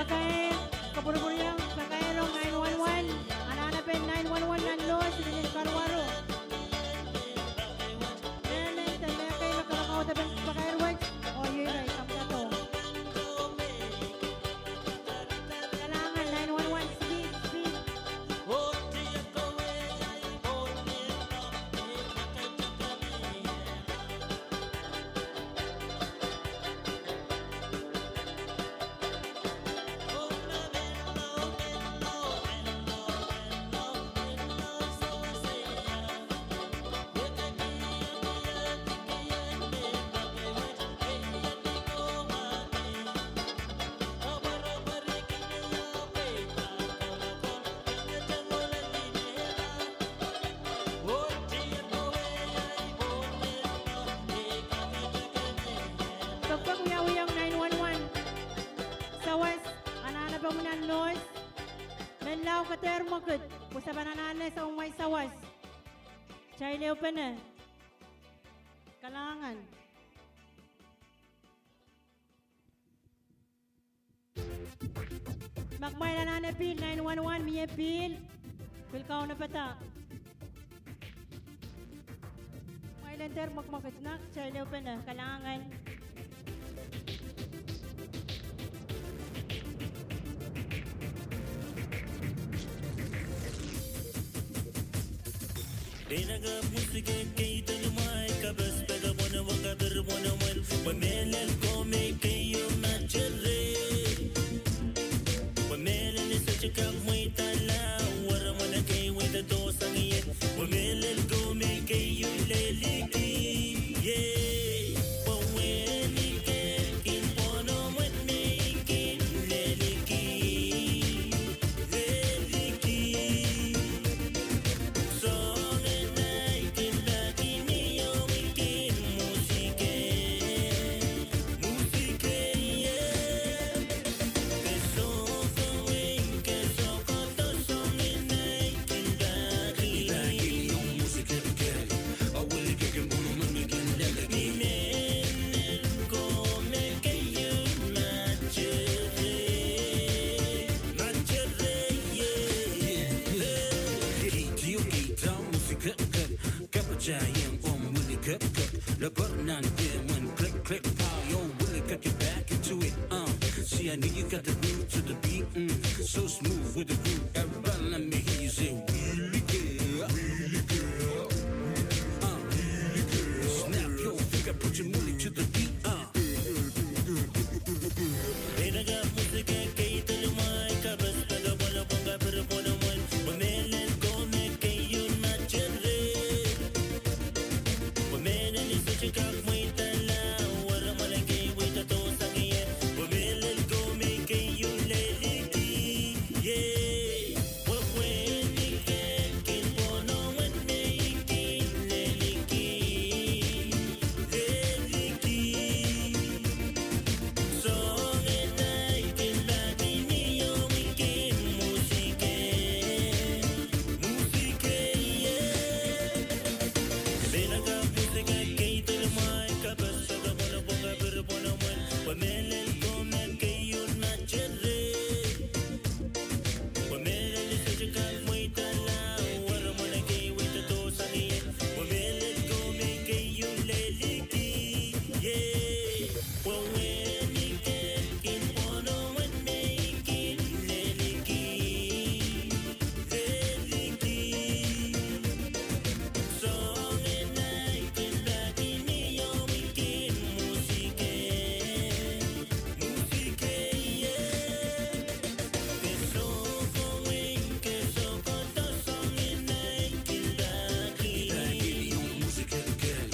Pakair, kapwurpwuriong, pakairong nine one one, anahnepen nine one one nan Mohs, inenen karuwaru. Mehmen de mehkei me karonge audepen pakair wet, oh iei irail kamwadong. Kalahngan nine one one, speed, speed. Pekpek wiawiong nine one one. Sawas, anahnepen nan Mohs. Menlau, ke dehr mwekid. Pwe se pahn anahne soumwahu sawas. Kitail ehupene. Kalahngan. Ma kumwail anahne pihl, nine one one mie pihl, pil kaunopada. Kumwail en dehr mwekmwekid, kitail ehupene. Kalahngan. Peinakapw musikek kei, tohnimwahu ei kapas, pekipene wekapir pwonopwon, pwe mehlel ko me keieu materei. Pwe mehlel I sohte kak mweidala, weremwen kei wehda dohsang ie. Pwe mehlel ko me keieu leliki, ie. Pwe wehn I kin pwonopwon me I kin leliki. Leliki. Soangen ahi kin pahkihong I kin musikei. Musikei, ie. Pwe soangen wehi ke sohkohdo, soangen ahi kin pahkihong. Pahkihong musikek kei. Awele kei kin pwonopwon me I kin leliki. Mehlel ko me keieu materei. Materei, ie. Keieu, keieu musikek kei. Kapatahieng omw wilikiliklik. Leper nan pehmwen click, click, pow, yo, wilikiliklik, get back into it, uh. See, I need you got the groove to the beat, mm. So smooth with the groove, everybody let me hear you say, wilikilik, wilikilik, uh, wilikilik. Snap your finger, put your money to the beat, uh. Peinakapw musikek kei, tohnimwahu ei kapas, pekipene wekapir pwonopwon, pwe mehlel ko me keieu materei. Pwe mehlel I sohte kak mweidala, weremwen kei wehda dohsang ie. Pwe mehlel ko me keieu leliki, ie. Pwe wehn I kin pwonopwon me I kin leliki. Leliki. Soangen ahi kin pahkihong I kin musikei. Musikei, ie. Peinakapw musikek kei, tohnimwahu ei kapas, pekipene wekapir pwonopwon, pwe mehlel ko me keieu materei. Pwe mehlel I sohte kak mweidala, weremwen kei wehda dohsang ie. Pwe mehlel ko me keieu leliki, ie. Pwe wehn I kin pwonopwon me I kin leliki. Leliki. Soangen ahi kin pahkihong I kin musikei. Musikei, ie. Pwe soangen wehi ke sohkohdo, soangen ahi kin pahkihong. Pahkihong musikek kei.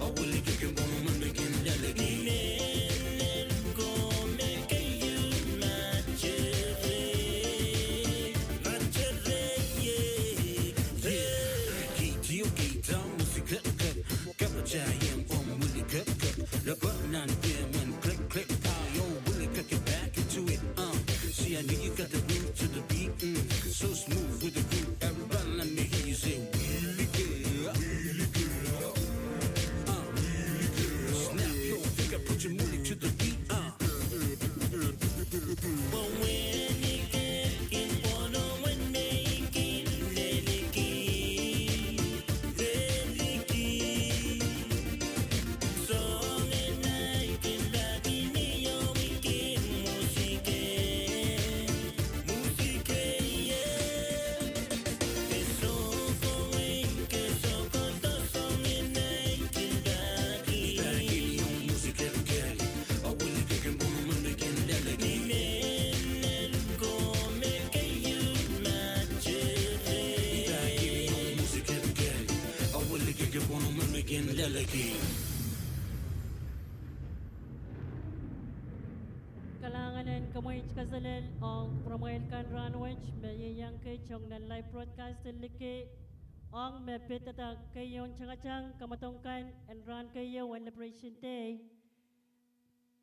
Awele kei kin pwonopwon me I kin leliki. Mehlel ko me keieu materei. Materei, ie. Ie. Keieu, keieu musikek kei. Kapatahieng omw wilikiliklik. Leper nan pehmwen click, click, pow, yo, wilikiliklik, get back into it, uh. See, I need you got the groove to the beat, mm. So smooth with the groove, everybody let me hear you say, wilikilik, wilikilik, uh, wilikilik. Snap your finger, put your money to the beat, uh. Pwe wehn I kin pwonopwon me I kin leliki. Leliki. Soangen ahi kin pahkihong I kin musikei. Musikei, ie. Pwe soangen wehi ke sohkohdo, soangen ahi kin pahkihong. Pahkihong musikek kei. Awele kei kin pwonopwon me I kin leliki. Mehlel ko me keieu materei. Pahkihong musikek kei. Awele kei kin pwonopwon me I kin leliki. Kalahngan en komweit kaselel ong kupwuramwail kan rahnwet me ieiang kiht ong nan live broadcast en Licky, ong me pid dahda keieun tangatang kamwadong kan en rahn keieu en Liberation Day.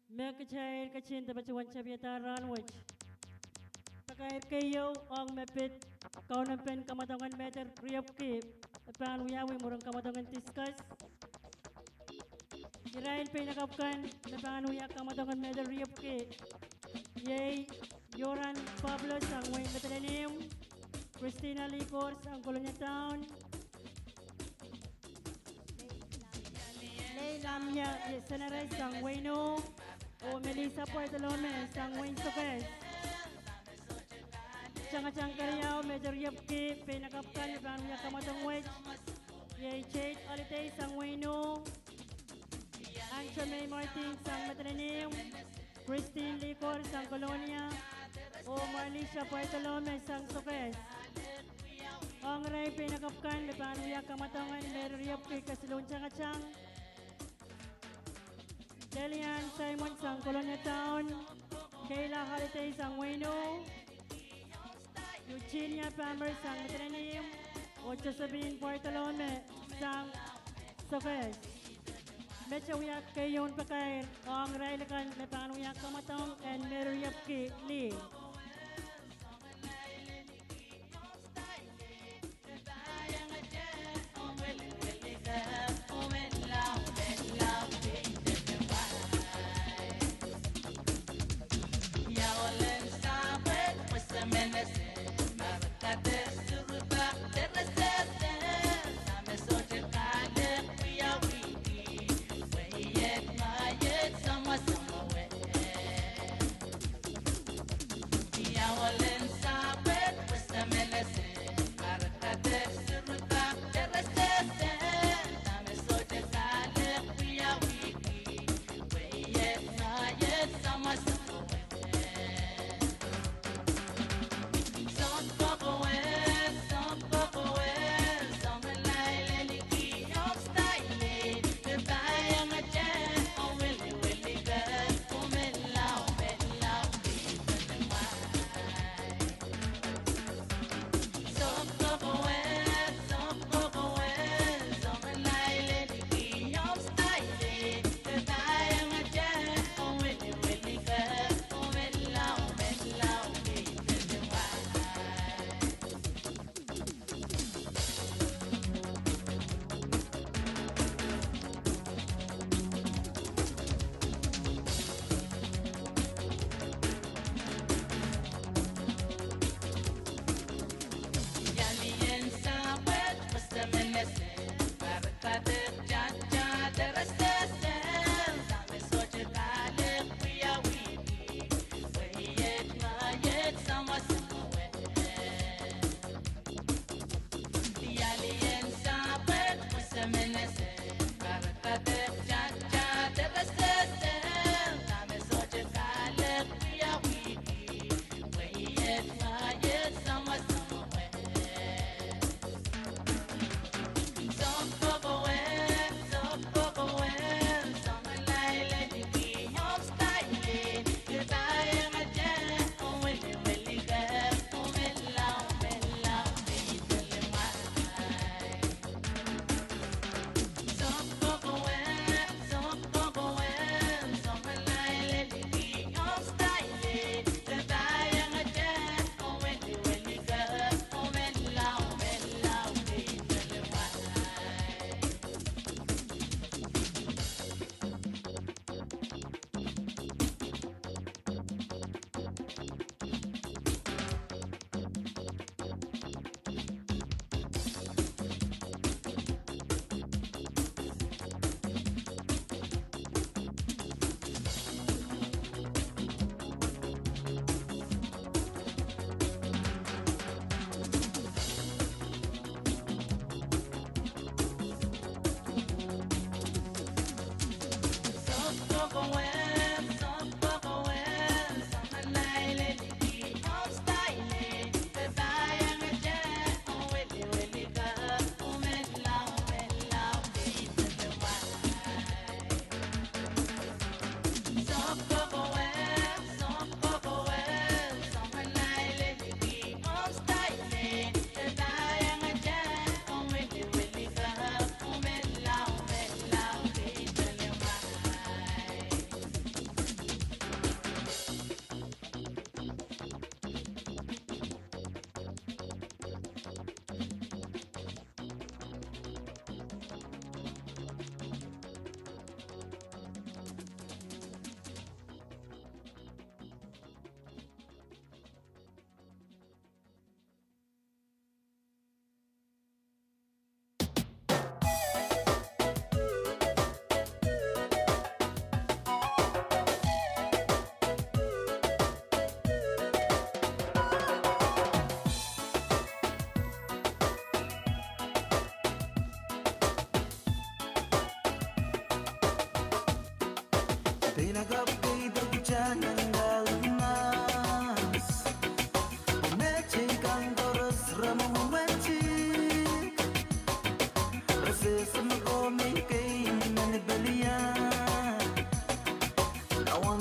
Me kitail ketin de patohwan tapihada rahnwet. Irail keieu ong me pid kaunopen kamwadongen Mehde Riepki, e pahn wiawi mwurin kamwadongen discus. Irail peinakapw kan me pahn wia kamwadongen Mehde Riepki, iei Yoran Pablo sang wehin Madolenihmw, Christina Likor sang Kolonia Town, Leila Mia Senere sang wehin Ih, oh Melissa Bartolome sang wehin Sokehs. Tangatang keriau Mehde Riepki, peinakapw kan me pahn wia kamwadong wet, iei Jade Holiday sang wehin Ih, Anchemay Martin sang Madolenihmw, Christine Likor sang Kolonia, oh Marlisha Bartolome sang Sokehs. Ong irail peinakapw kan me pahn wia kamwadongen Mehde Riepki, kesiluhn tangatang, Lelian Simon sang Kolonia Town, Kayla Holiday sang wehin Ih, Eugenia Palmer sang Madolenihmw, oh Josephine Bartolome sang Sokehs. Mete wia keieun pakair ong irail akan me pahn wia kamwadong en Mehde Riepki lih.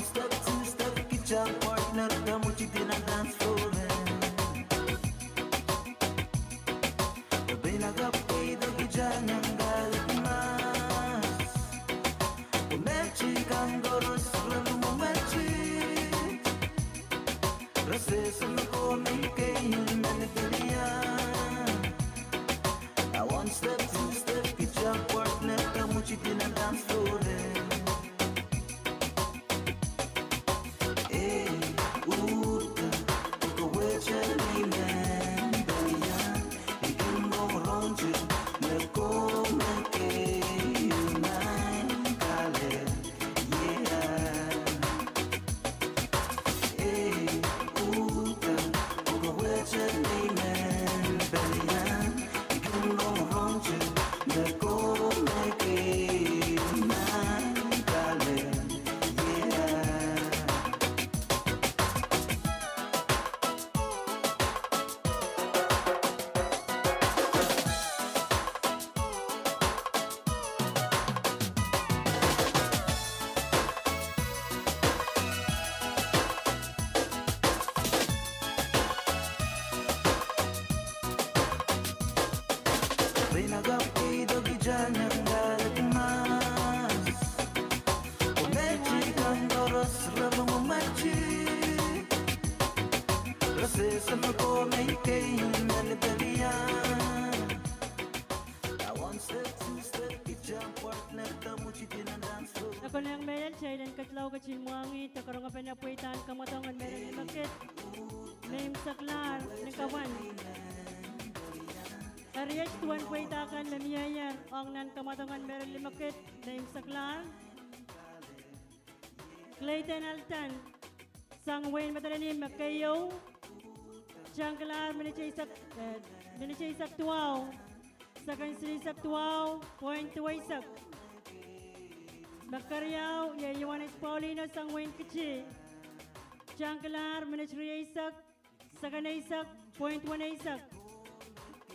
Step, two step, kitail partner, kamwekid nan dance floor. Peinakapw keido kitail nangala mas. Komehdi kan koaros re mwomwehdi. Re sehse me komwi keieu me lipilipil. A one step, two step, kitail partner, kamwekid nan dance floor. Ei, uhda, pwe ke wehte ni mehn pelian, I kin rongorongete me komw keieu nan kale, yeah. Ei, uhda, pwe ke wehte ni mehn pelian, I kin rongorongete me komw keieu nan kale, yeah. Peinakapw keido kitail nangala mas. Komehdi kan koaros re mwomwehdi. Re sehse me komwi keieu me lipilipil. A one step, two step, kitail partner, kamwekid nan dance floor. E konehng mehlel kitail en ketilong ketin mwahngih dakaronge pene pweidahn kamwadong en Mehlel limekid, me imwiseklahr ni kawan. Eri iet duwen pweida kan me mieier ong nan kamwadong en Mehlel limekid, me imwiseklahr. Clayton Alton, sang wehin Madolenihmw me keieu, tangkilahr minit eisek, eh, minit eisek duwau, sekend silihsek duwau point duweisek. Me keriau iei Ioanes Paulino sang wehin Kiti, tangkilahr minit rieisek, sekend eisek point weneisek.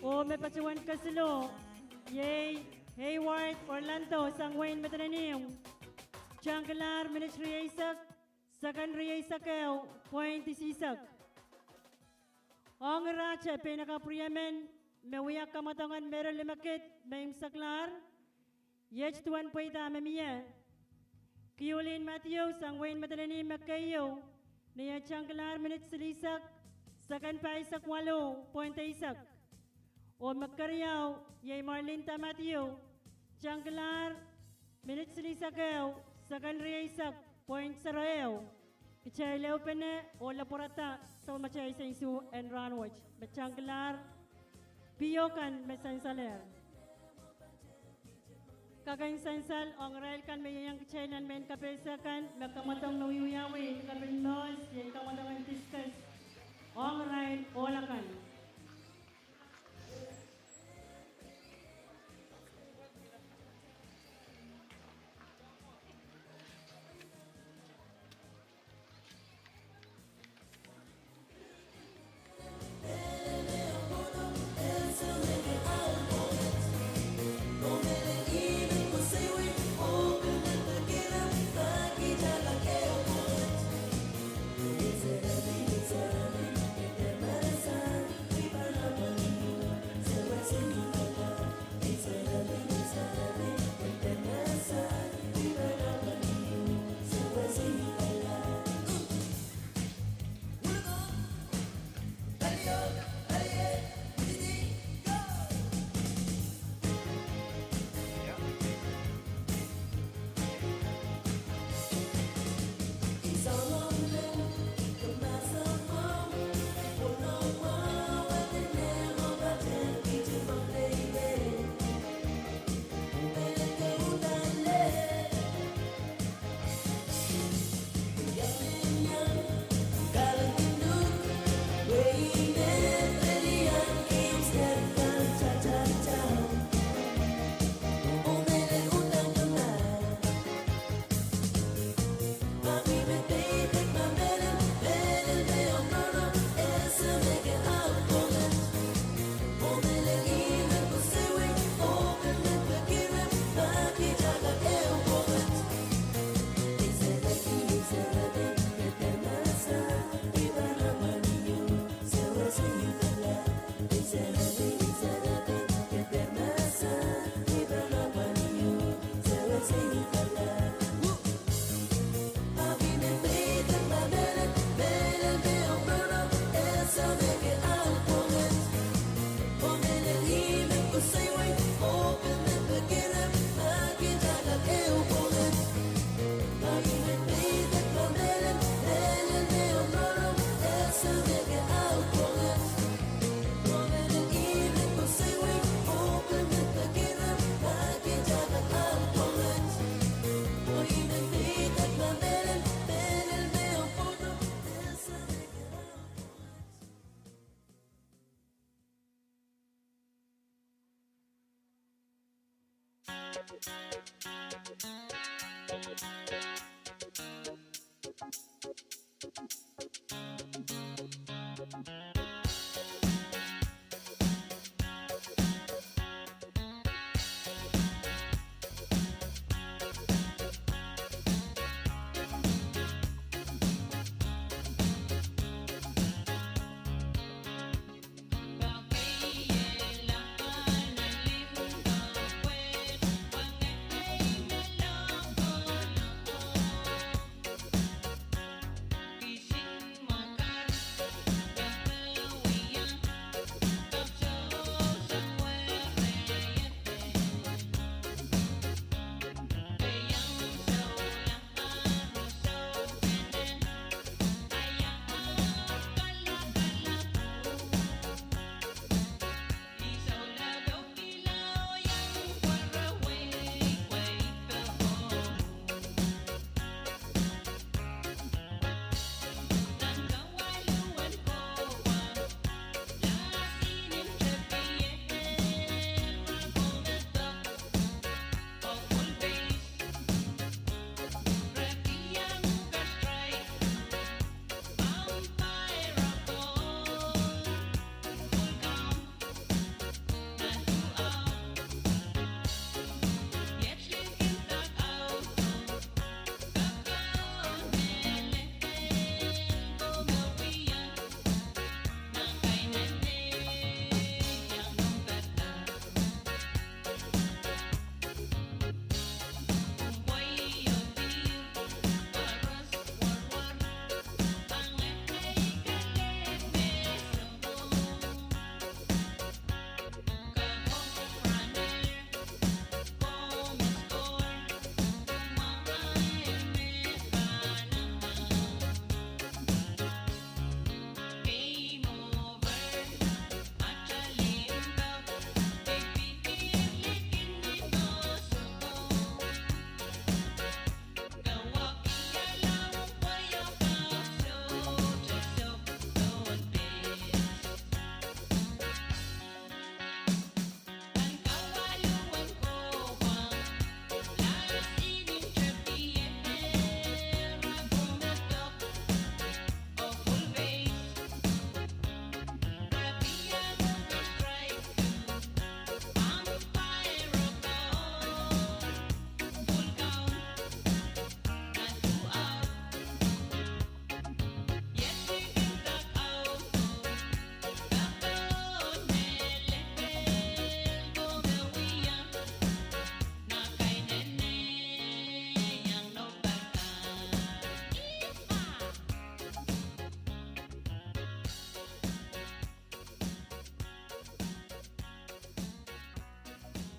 Oh me patohwan kesiluh iei Hayward Orlando sang wehin Madolenihmw, tangkilahr minit rieisek, sekend rieisek ehu point isihsek. Ong irahte peinakapw riemen me wia kamwadong en Mehlel limekid me imwiseklahr, iet duwen pweida me mie. Kiulin Matthew sang wehin Madolenihmw me keieu, ni eh tangkilahr minit silihsek, sekend pahisek waluh point eisek. Oh me keriau iei Marlinda Matthew, tangkilahr minit silihsek ehu, sekend rieisek point zero ehu. Kitail ehupene oh lopwurada sapwellimatail sensuwed en rahnwet me tangkilahr piokan me sansalehr. Kak en sansal ong irail kan me ieiang kitail nan mehn kapehse kan me kamwadong me wiewiawi ni kapil mohs, iei kamwadong en discus ong irail ohl akan.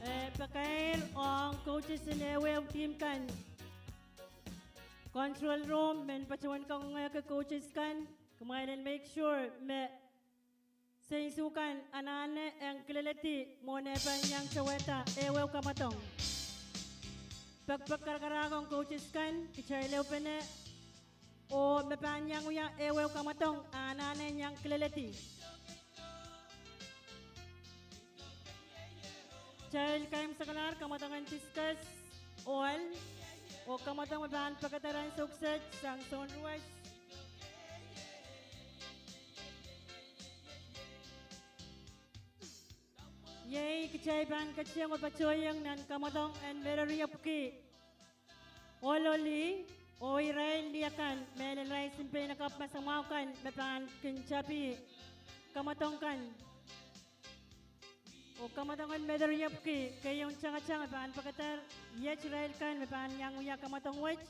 Eh, pakair ong coaches en ehuehu team kan. Control room men patohwan kangoangehki coaches kan, kumwail en make sure me seinsu kan anahne en kileledi mwohn eh pahn iang towehda ehuehu kamwadong. Pekpek karakarahk ong coaches kan, kitail ehupene, oh me pahn iang wia ehuehu kamwadong anahne en iang kileledi. Kitail kaimwisekalahr kamwadong en discus, ohl, oh kamwadong me pahn pekeder ansou kiset sang soun ruwet. Iei kitail pahn ketieng oh patohieng nan kamwadong en mereriepwiki ohl oh lih, oh irail lih akan me lel irail sempei en kapw masamwahu kan me pahn kin tapih kamwadong kan. Oh kamwadong en mereriepwiki keieun tangatang me pahn pekeder iet irail kan me pahn iang wia kamwadong wet.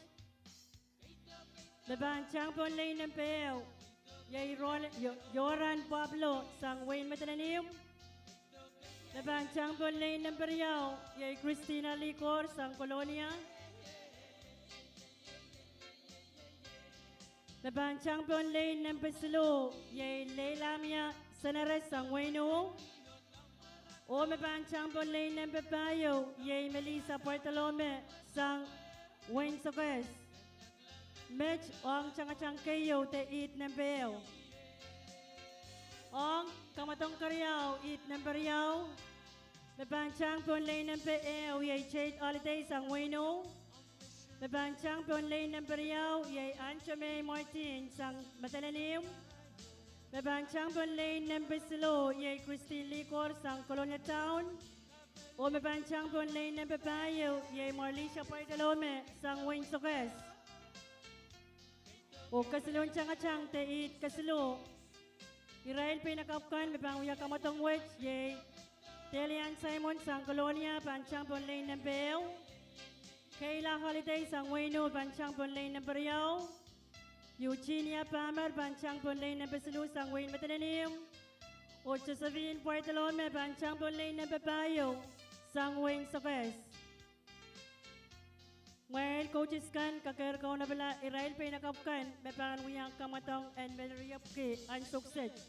Me pahn tang pohn lane nempe ehu, iei Ro-, Yo-, Yoran Pablo sang wehin Madolenihmw. Me pahn tang pohn lane nempe riau, iei Christina Likor sang Kolonia. Me pahn tang pohn lane nempe siluh, iei Leilamia Senares sang wehin Uwu. Oh me pahn tang pohn lane nempe pahieu, iei Melissa Bartolome sang wehin Sokehs. Met ong tangatang keieu de ihd nempe ehu. Ong kamwadong keriau, ihd nempe riau, Me pahn tang pohn lane nempe ehu iei Jade Holiday sang Weino. Me pahn tang pohn lane nempe riau iei Anjomei Martin sang Madolenihmw. Me pahn tang pohn lane nempe siluh iei Christine Likor sang Kolonia Town. Oh me pahn tang pohn lane nempe pahieu iei Marlisha Bartolome sang Wein Sokehs. Oh kesiluhn tangatang de ihte kesiluh, irail pein akapw kan me pahn wia kamwadong wet iei Delian Simon sang Kolonia, pahn tang pohn lane nempe ehu. Kayla Holiday sang Weino, pahn tang pohn lane nempe riau. Eugenia Palmer, pahn tang pohn lane nempe siluh sang Wein Madolenihmw. Oh Josephine Bartolome, pahn tang pohn lane nempe pahieu sang Wein Sokehs. Mwail coaches kan, kakehr kaunopala irail pein akapw kan me pahn wia kamwadong en me riepwiki ansou kiset.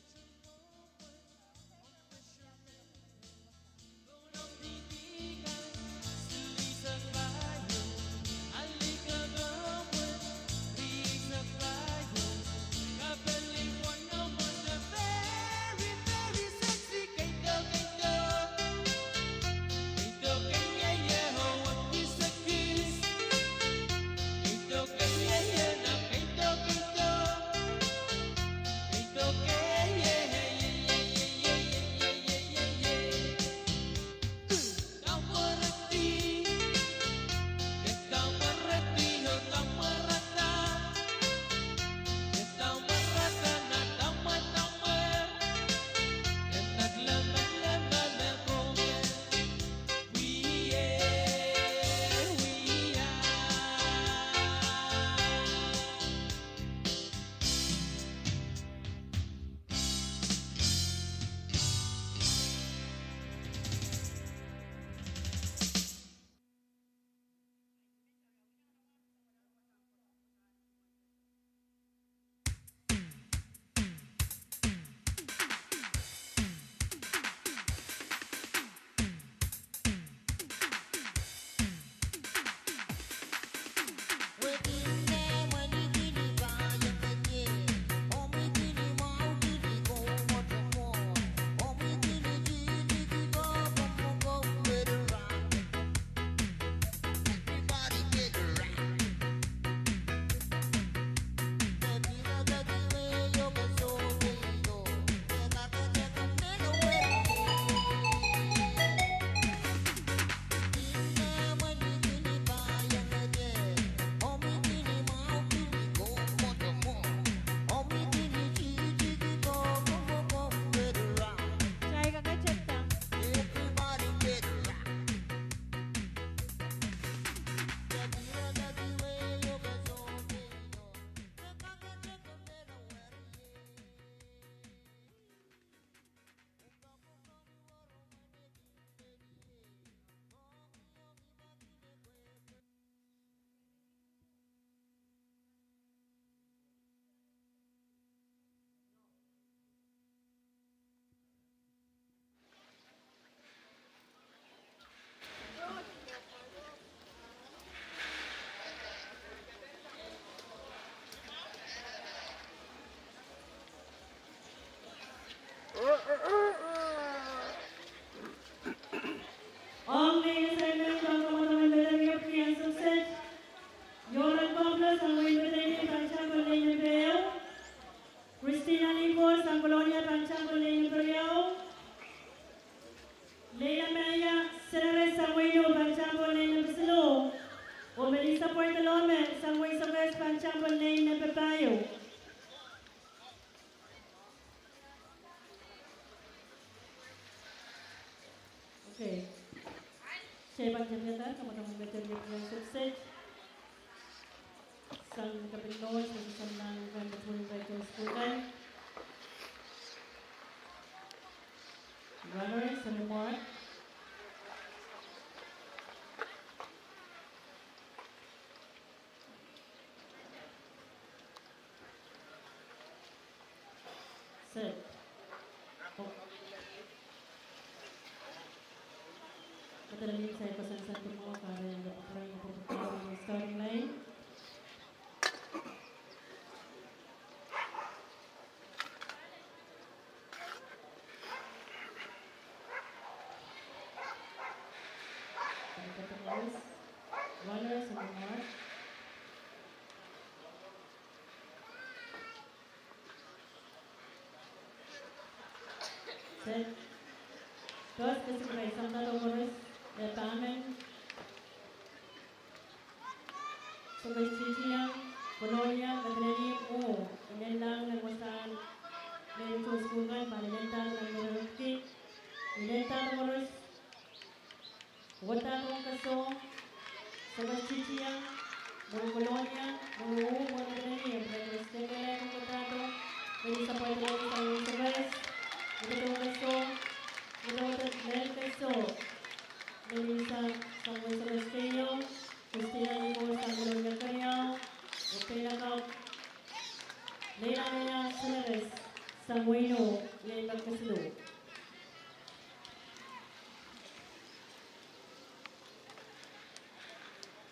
Ong lehn assignment ong kamwadong en Madolenihmw ansou kiset, Yoran Pablo sang Wein Madolenihmw pahn tang pohn lane nempe ehu. Christina Likor sang Kolonia pahn tang pohn lane nempe riau. Leila Maria Senares sang Weino pahn tang pohn lane nempe siluh. Oh Melissa Bartolome sang Wein Sokehs pahn tang pohn lane nempe pahieu. Okay. Kitail pahn tepida kamwadong en Madolenihmw ansou kiset sang kaping nohs, sang nan kan between breakers bukan. Runners and mark. Set. Madolenihmw, kitail koasoanehdi mwo, kahrehiong pwukat, pwukat, pwukat, starting line. Pehs kesikirail, samdato koaros, me pahmen, Sokehs Titiang, Kolonia, Madolenihmw oh Inenlahng nan wasahn mehn sukuhl kan pahn inendahte nan mehn sukuhl. Inendahte koaros, wadahdohng keso, Sokehs Titiang, mwuri Kolonia, mwuri oh mwuri Madolenihmw, pwe koaros dehr kehlail wadahdo, Melissa Poitolome sang wehin Sokehs, wadahdohng keso, wadahdohng keso, Melissa sang wehin Sokehs keieu, Christina Nicole sang Kolonia keriau, oh peinakapw Leila Mena Seleres sang wehin oh, iei me kesiluh.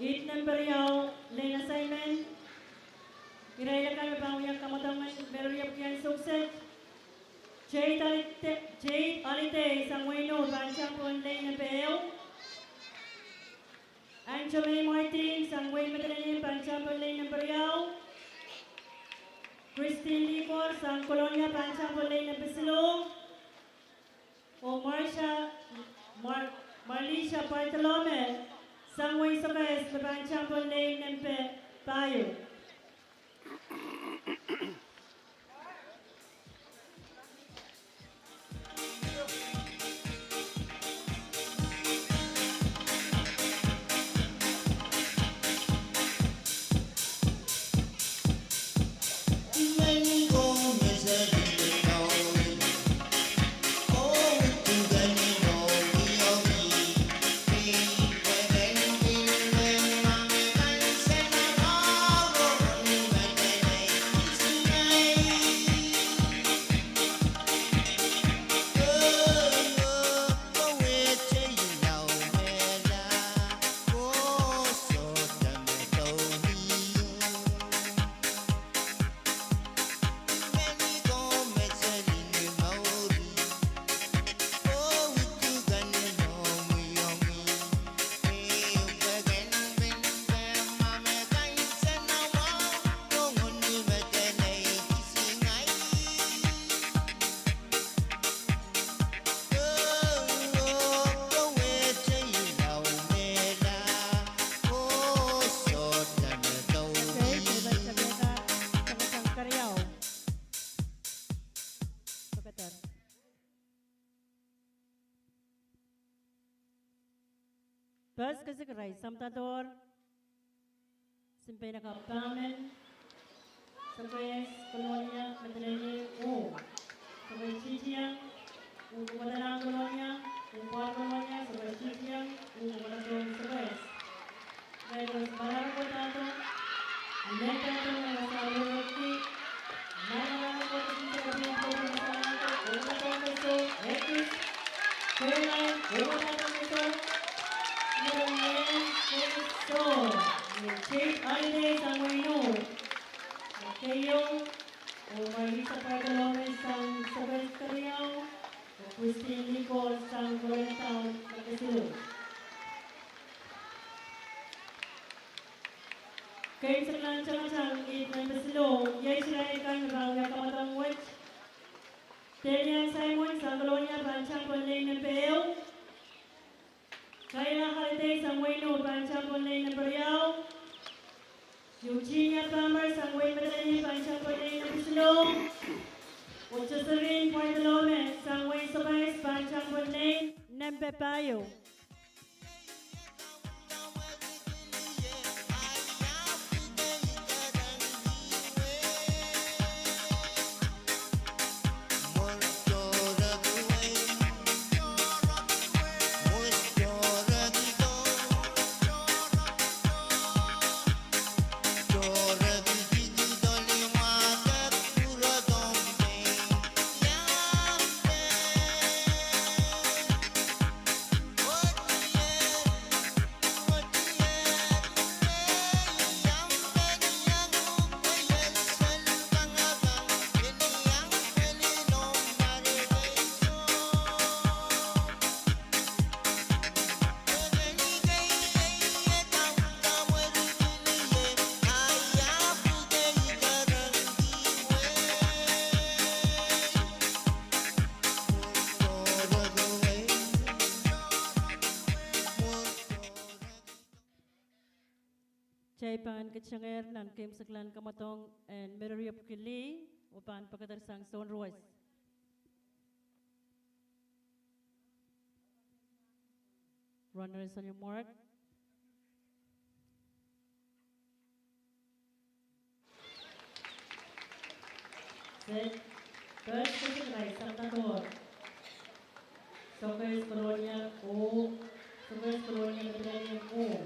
Ihte nempe riau, Leila Simon, irail akan me pahn wia kamwadang en Meriepkian Souset, Jade Alite-, Jade Alite sang wehin oh pahn tampen lane nempe ehu. Anjomei Martin sang wehin Madolenihmw pahn tampen lane nempe riau. Christine Likor sang Kolonia pahn tampen lane nempe siluh. Oh Marcia, Mar-, Marlisha Bartolome sang wehin Sokehs me pahn tampen lane nempe pahieu. Pehs kesikirail, samdadohr, Simpeinakapw pahmen, Sokehs, Kolonia, Madolenihmw oh Sokehs Titiang, oh Komodalang Kolonia, oh Pwar Kolonia, Sokehs Titiang, oh Komodalang Sokehs. Irail koaros pahn wadahdo, inendahte nan wasahn mehn sukuhl, Caroline, oh wadahdo keso, Jade Alite sang wehin oh, keieu, oh Marlisa Bartolome sang Sokehs keriau, oh Christine Nicole sang Kolonia me kesiluh. Keimwseklahn tangatang, ihte nempe siluh, iei irail akan me pahn wia kamwadang wet. Delian Simon sang Kolonia pahn tampen lane nempe ehu. Kayla Alite sang wehin oh pahn tampen lane nempe riau. Eugenia Palmer sang wehin Madolenihmw pahn tampen lane nempe siluh. Oh Josephine Bartolome sang wehin Sokehs pahn tampen lane nempe pahieu. Kitail pahn kitengehr nan keimwseklahn kamwadong en Merereopwiki Lih, oh pahn pekedersang Sounruwes. Runners on your mark. Set. First kesikrail, Samdator. Sokehs Kolonia oh, Sokehs Kolonia Medalien oh.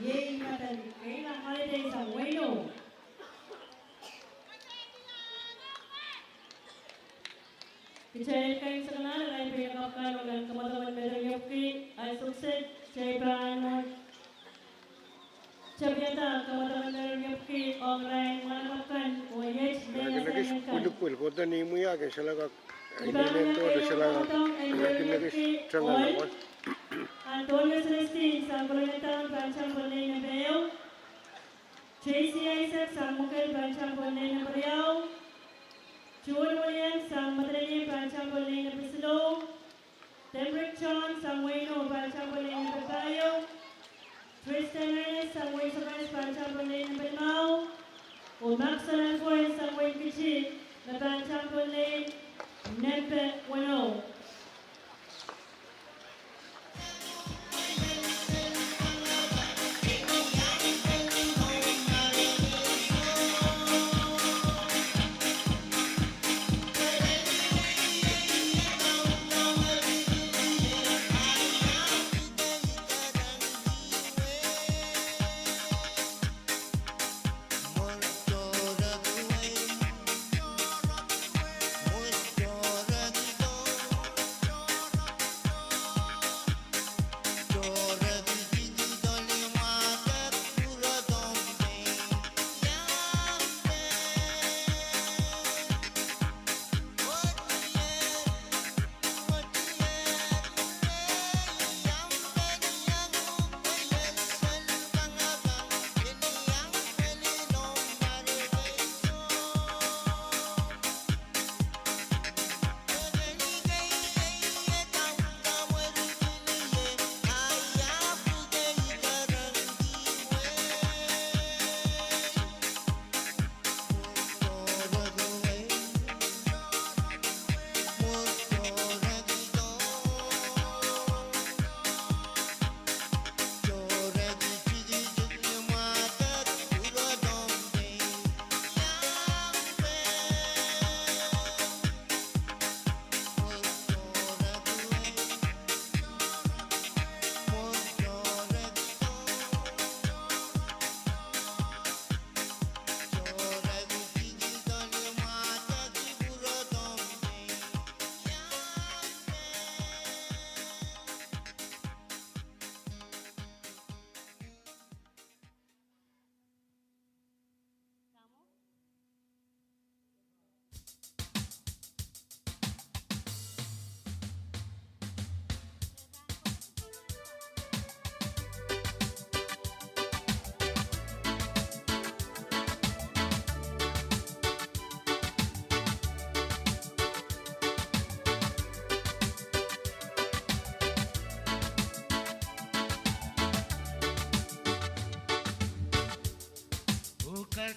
Iei madarik, keieu holidays a weino. Kitail keimwseklahn arail peilikapw kan ong nan kamwadong en Merereopwiki, ansou kiset kitail pahn tapihada kamwadong en Merereopwiki ong arail mwahnakapw kan, oh iet mehn assignment kan. Pwilipwil, kohdo ni imwiahki, salakak, inenen dohte salakak, kinekis tengan. Antonio Celestine sang Kolonia Town pahn tampen lane nempe ehu. J C Isaac sang Mukel pahn tampen lane nempe riau. June Williams sang Madolenihmw pahn tampen lane nempe siluh. Temrick John sang Weino pahn tampen lane nempe pahieu. Tristan Ernest sang Wein Sokehs pahn tampen lane nempe limau. Oh Maxwell Alfred sang Wein Kitti me pahn tampen lane nempe weneu.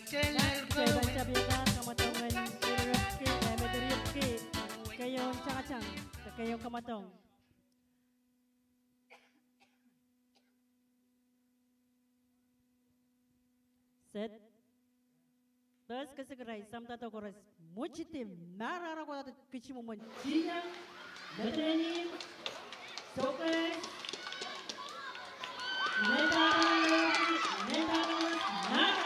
Kitail pahn tapihada kamwadong en Merereopwiki, eh, Merereopwiki, keieun tangatang, keieun kamwadong. Set. Pers kesikirail, Samdato koaros. Mwuchidi, marahra kohdo kitimu mwen. Tina, Madolenihmw, Sokehs, Mendahte, Mendahte, Mendahte.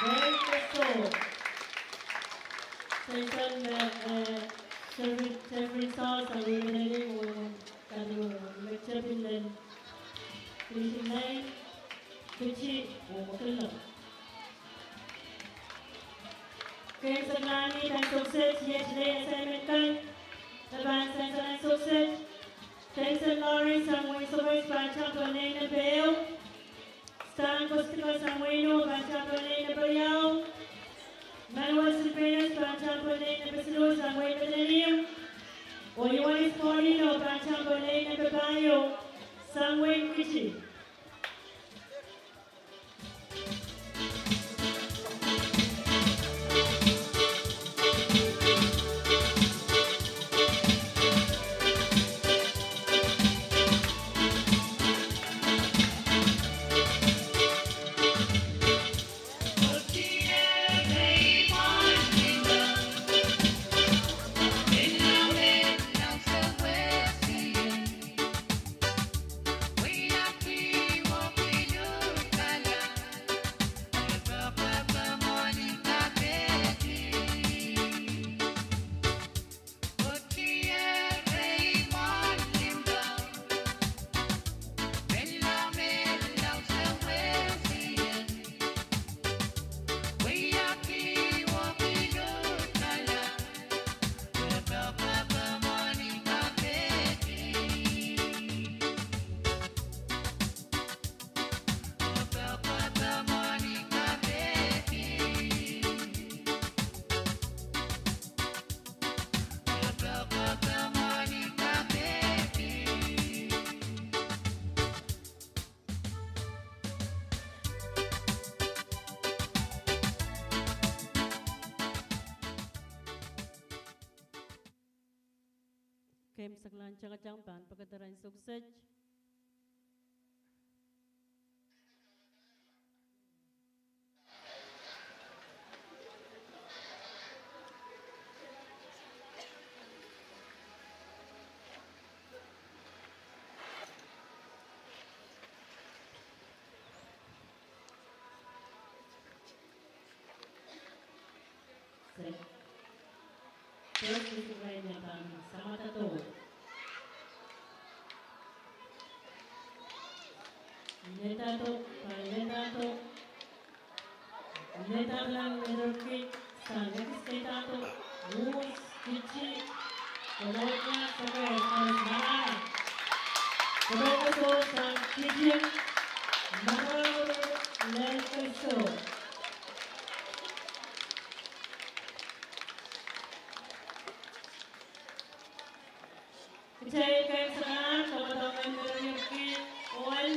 Break the Soul. Sensor me, eh, Jeffrey, Jeffrey Saul sang wehi mehlel, oh, oh, kadi, oh, me tepin lel. Finishing line. Keti, oh, oh, kella. Keieu sang nan ni pahn sewset, iet lel assignment kan. Pahn sensor nan sewset. Tensen Lawrence sang wehin Sokehs pahn tampen lane number ehu. Stan Kostika sang wehin Ino pahn tampen lane number riau. Manuel Silvanus pahn tampen lane number siluh sang wehin Madolenihmw. Oh Ioanis Paulino pahn tampen lane number pahieu sang wehin Kiti. Keimwseklahn tangatang pahn pekederan sukset. First is right now, Samatato. Letato, Letato. Letato lang Letato, sang Letato, Wus, Kichi, Kolonia, Sokwe, sang Mara. Kolonia, sang Kichi, Mara, Letato. Kitail keimwseklahn kamwadong en Merewiapki Ohl,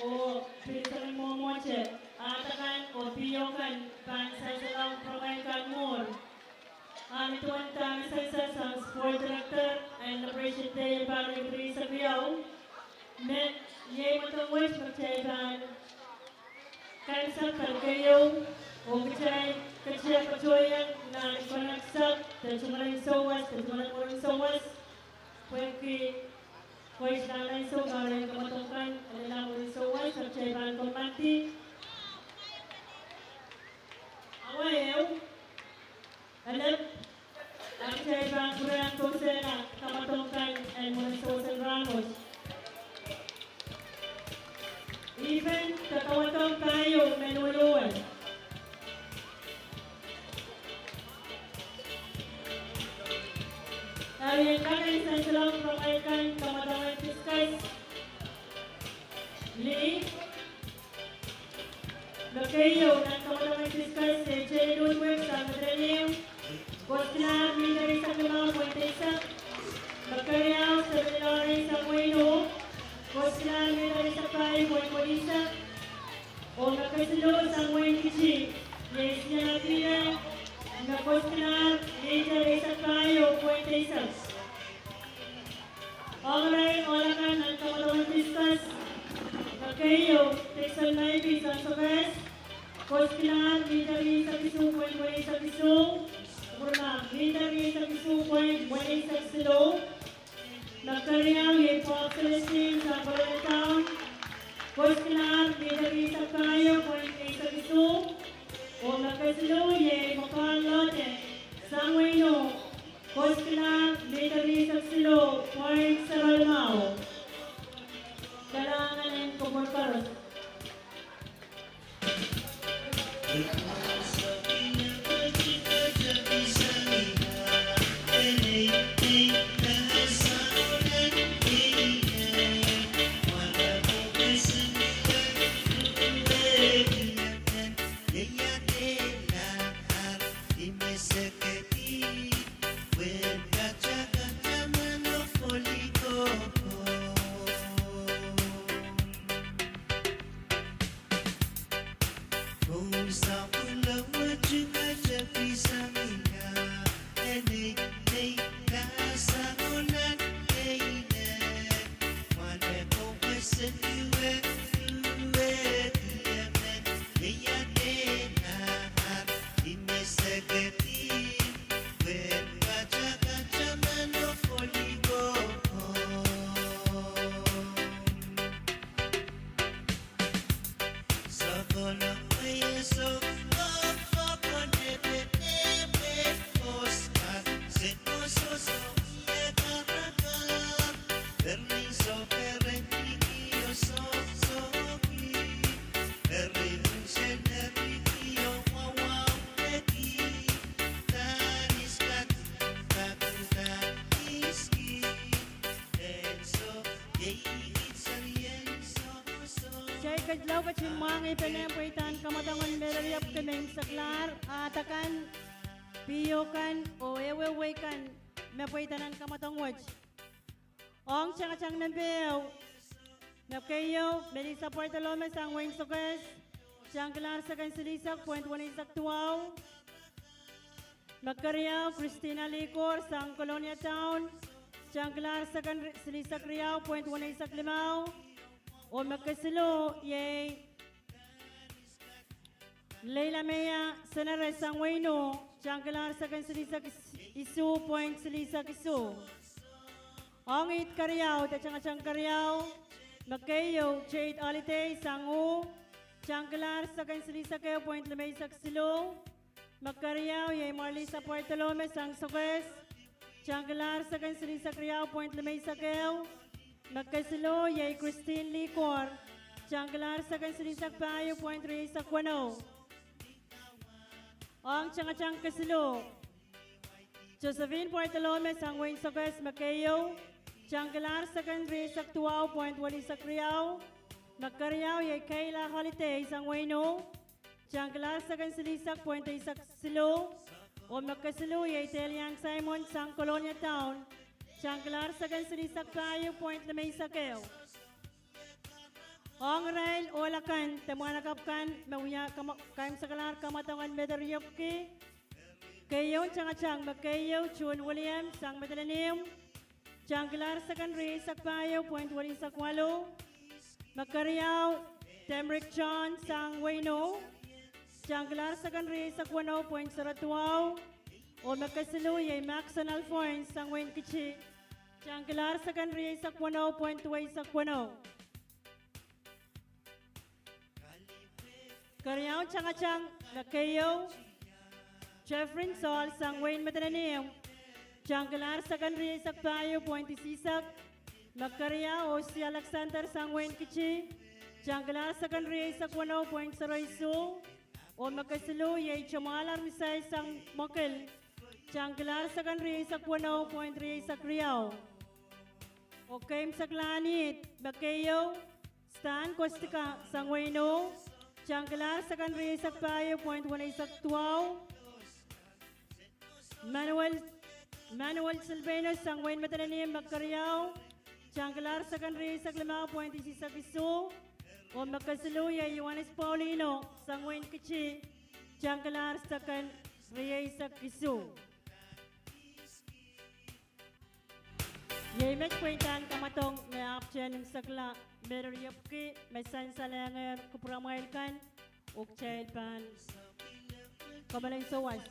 oh pil soangen mwomwohte, ahd akan oh pihieu kan pahn sansalohng program kan mwuhr. Ahmi duwen dahme sansal sang Sport Director en Liberation Day en pahr riekid rieisek riau, me iei mwadang wet me kitail pahn kaimwisekala keieu, oh kitail, kitail patohieng nan konehng sahpw de tungoal en souwas, de tungoal en mwurin souwas, pwehki koit nan ansou me re kamwadong kan, e lella mwurin souwas, ahpw kitail pahn kommandi. Awa ehu, elep, ahpw kitail pahn pwurehng kousoan kamwadong kan en mwurin souwas en rahnwet. Even de kamwadong pahieu me luhluwe. Eri en kak en sansalohng program kan, kamwadong en discuss. Lih. Me keieu nan kamwadong en discuss, se teiluhn wet sang Medemedewe, koskilahr mihter eisek limau point eisek. Me keriau, Semelilore sang Weino, koskilahr mihter eisek pahieu point welisek. Oh me kesiluh sang Wein Kitti, iei Siana Pine, me koskilahr mihter eisek pahieu point eisek. Ong irail ohl akan nan kamwadong en discuss, me keieu, Dixon Maibi sang Sokehs, koskilahr mihter rieisek isuh point weneisek isuh, mwurin mihter rieisek isuh point weneisek siluh. Me keriau iei Bob Celestine sang Poleto Town, koskilahr mihter rieisek pahieu point eisek isuh. Oh me kesiluh iei Mokal Lote sang Weino, koskilahr mihter rieisek siluh point sarawi limau. Kalahngan en kupwur koaros. Kitail ketilong ketin mwahngih pene pweidahn kamwadong en Merewiapki me imwseklahr, ahd akan, pihieu kan, oh ehuehu wehi kan me pweida nan kamwadong wet. Ong tangatang nempe ehu, me keieu, Melissa Bartolome sang Wein Sokehs, tangkilahr seken silihsek point weneisek duwau. Me keriau, Christina Likor sang Kolonia Town, tangkilahr seken silihsek riau point weneisek limau. Oh me kesiluh iei Leila Meyer Senere sang Weino, tangkilahr seken silihsek isuh point silihsek isuh. Ong ihte keriau, de tangatang keriau, me keieu, Jade Holiday sang Uh, tangkilahr seken silihsek ehu point limeisek siluh. Me keriau iei Marlisa Bartolome sang Sokehs, tangkilahr seken silihsek riau point limeisek ehu. Me kesiluh iei Christine Likor, tangkilahr seken silihsek pahieu point rieisek weneu. Ong tangatang kesiluh, Josephine Bartolome sang Wein Sokehs me keieu, tangkilahr seken rieisek duwau point weneisek riau. Me keriau iei Kayla Holiday sang Weino, tangkilahr seken silihsek point eisek siluh. Oh me kesiluh iei Deliang Simon sang Kolonia Town, tangkilahr seken silihsek pahieu point limeisek ehu. Ong irail ohl akan de mwahnakapw kan me wia kaimwisekalahr kamwadong en met riepwiki, keieun tangatang me keieu June William sang Madolenihmw, tangkilahr seken rieisek pahieu point weneisek waluh. Me keriau Temrick John sang Weino, tangkilahr seken rieisek weneu point sero duwau. Oh me kesiluh iei Maxon Alphonse sang Wein Kitti, tangkilahr seken rieisek weneu point duweisek weneu. Keriaun tangatang me keieu, Jeffrin Saul sang Wein Madolenihmw, tangkilahr seken rieisek pahieu point isihsek. Me keriau Osi Alexander sang Wein Kitti, tangkilahr seken rieisek weneu point sero isuh. Oh me kesiluh iei Tomala Risai sang Mwakil, tangkilahr seken rieisek weneu point rieisek riau. Oh keimwseklahn ihte me keieu, Stan Kostika sang Weino, tangkilahr seken rieisek pahieu point weneisek duwau. Manuel, Manuel Silvanus sang Wein Madolenihmw me keriau, tangkilahr seken rieisek limau point isihsek isuh. Oh me kesiluh iei Johannes Paulino sang Wein Kitti, tangkilahr seken rieisek isuh. Iei met pweidahn kamwadong me ahpwtehn imwisekla me riepwiki me sansalehngehr kupwuramwail kan, oh kitail pahn kommolen sawas.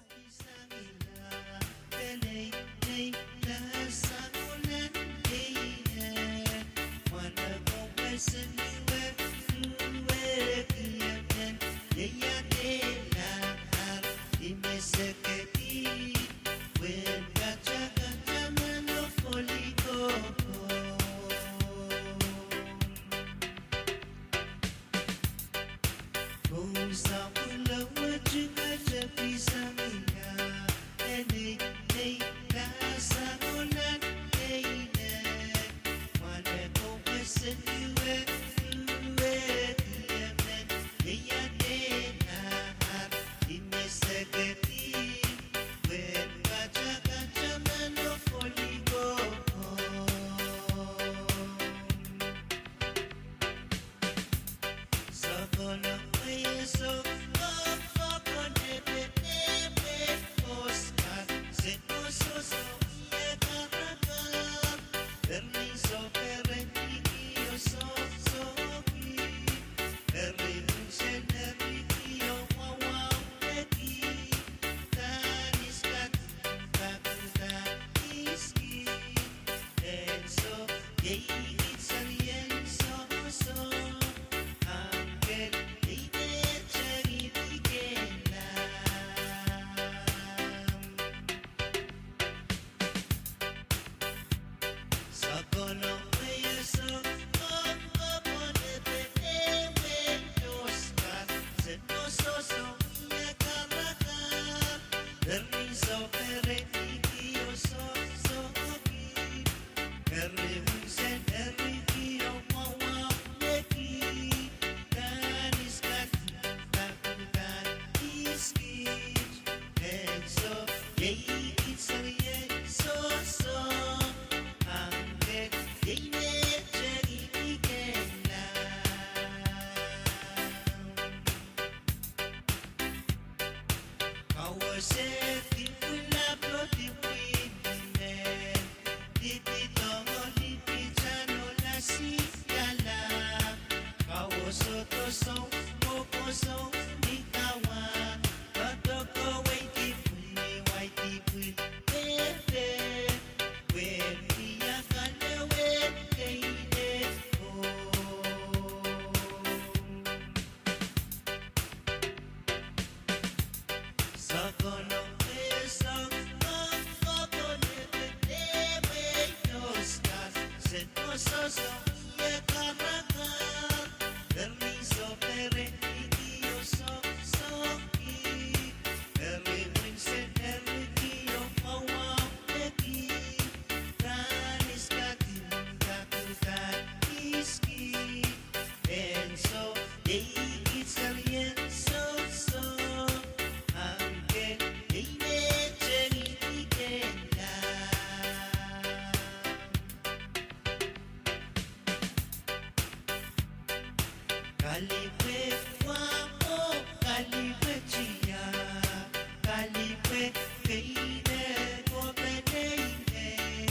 Kalipwe wahmo, kalipwe tiahk, kalipwe keinek oh peneinei.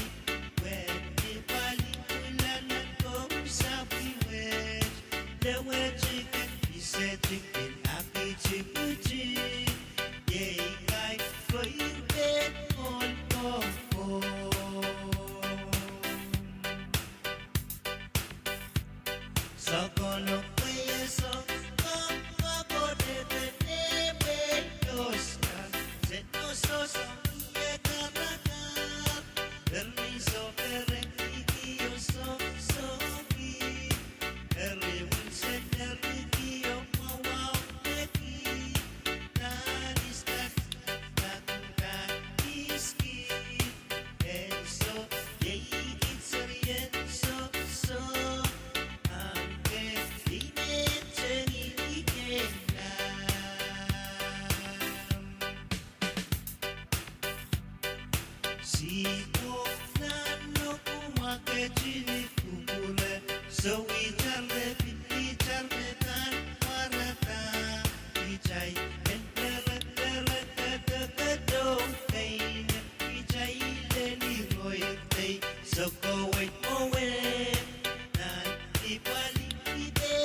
Wehn ni pali pwulangahn kou sapwihwet, lewetiki, isetiki, akitiki, iei kaiko irpen ohl pwopwo. Sokolok pwe e sohte kohkohde pene mwehi Oscar. Sehd oh sohso ie karakar. Eri sohte rehn kihkihdo sohsohki. Eri wunsen eri kihdo mwahu mehki. Nan iskat, nan kudan iski. Ansou iei kihseriehn sohso, ahmw kehn inet tengih ikei nan. Sihpwo nan nohku mwaketin I kupwure, soh, itar me pil, itar me pahn pwarada. Kitail en pereperehda, kedokedohng keinek, kitail en iroir dei, sokowei mwowe, nan ipwali ide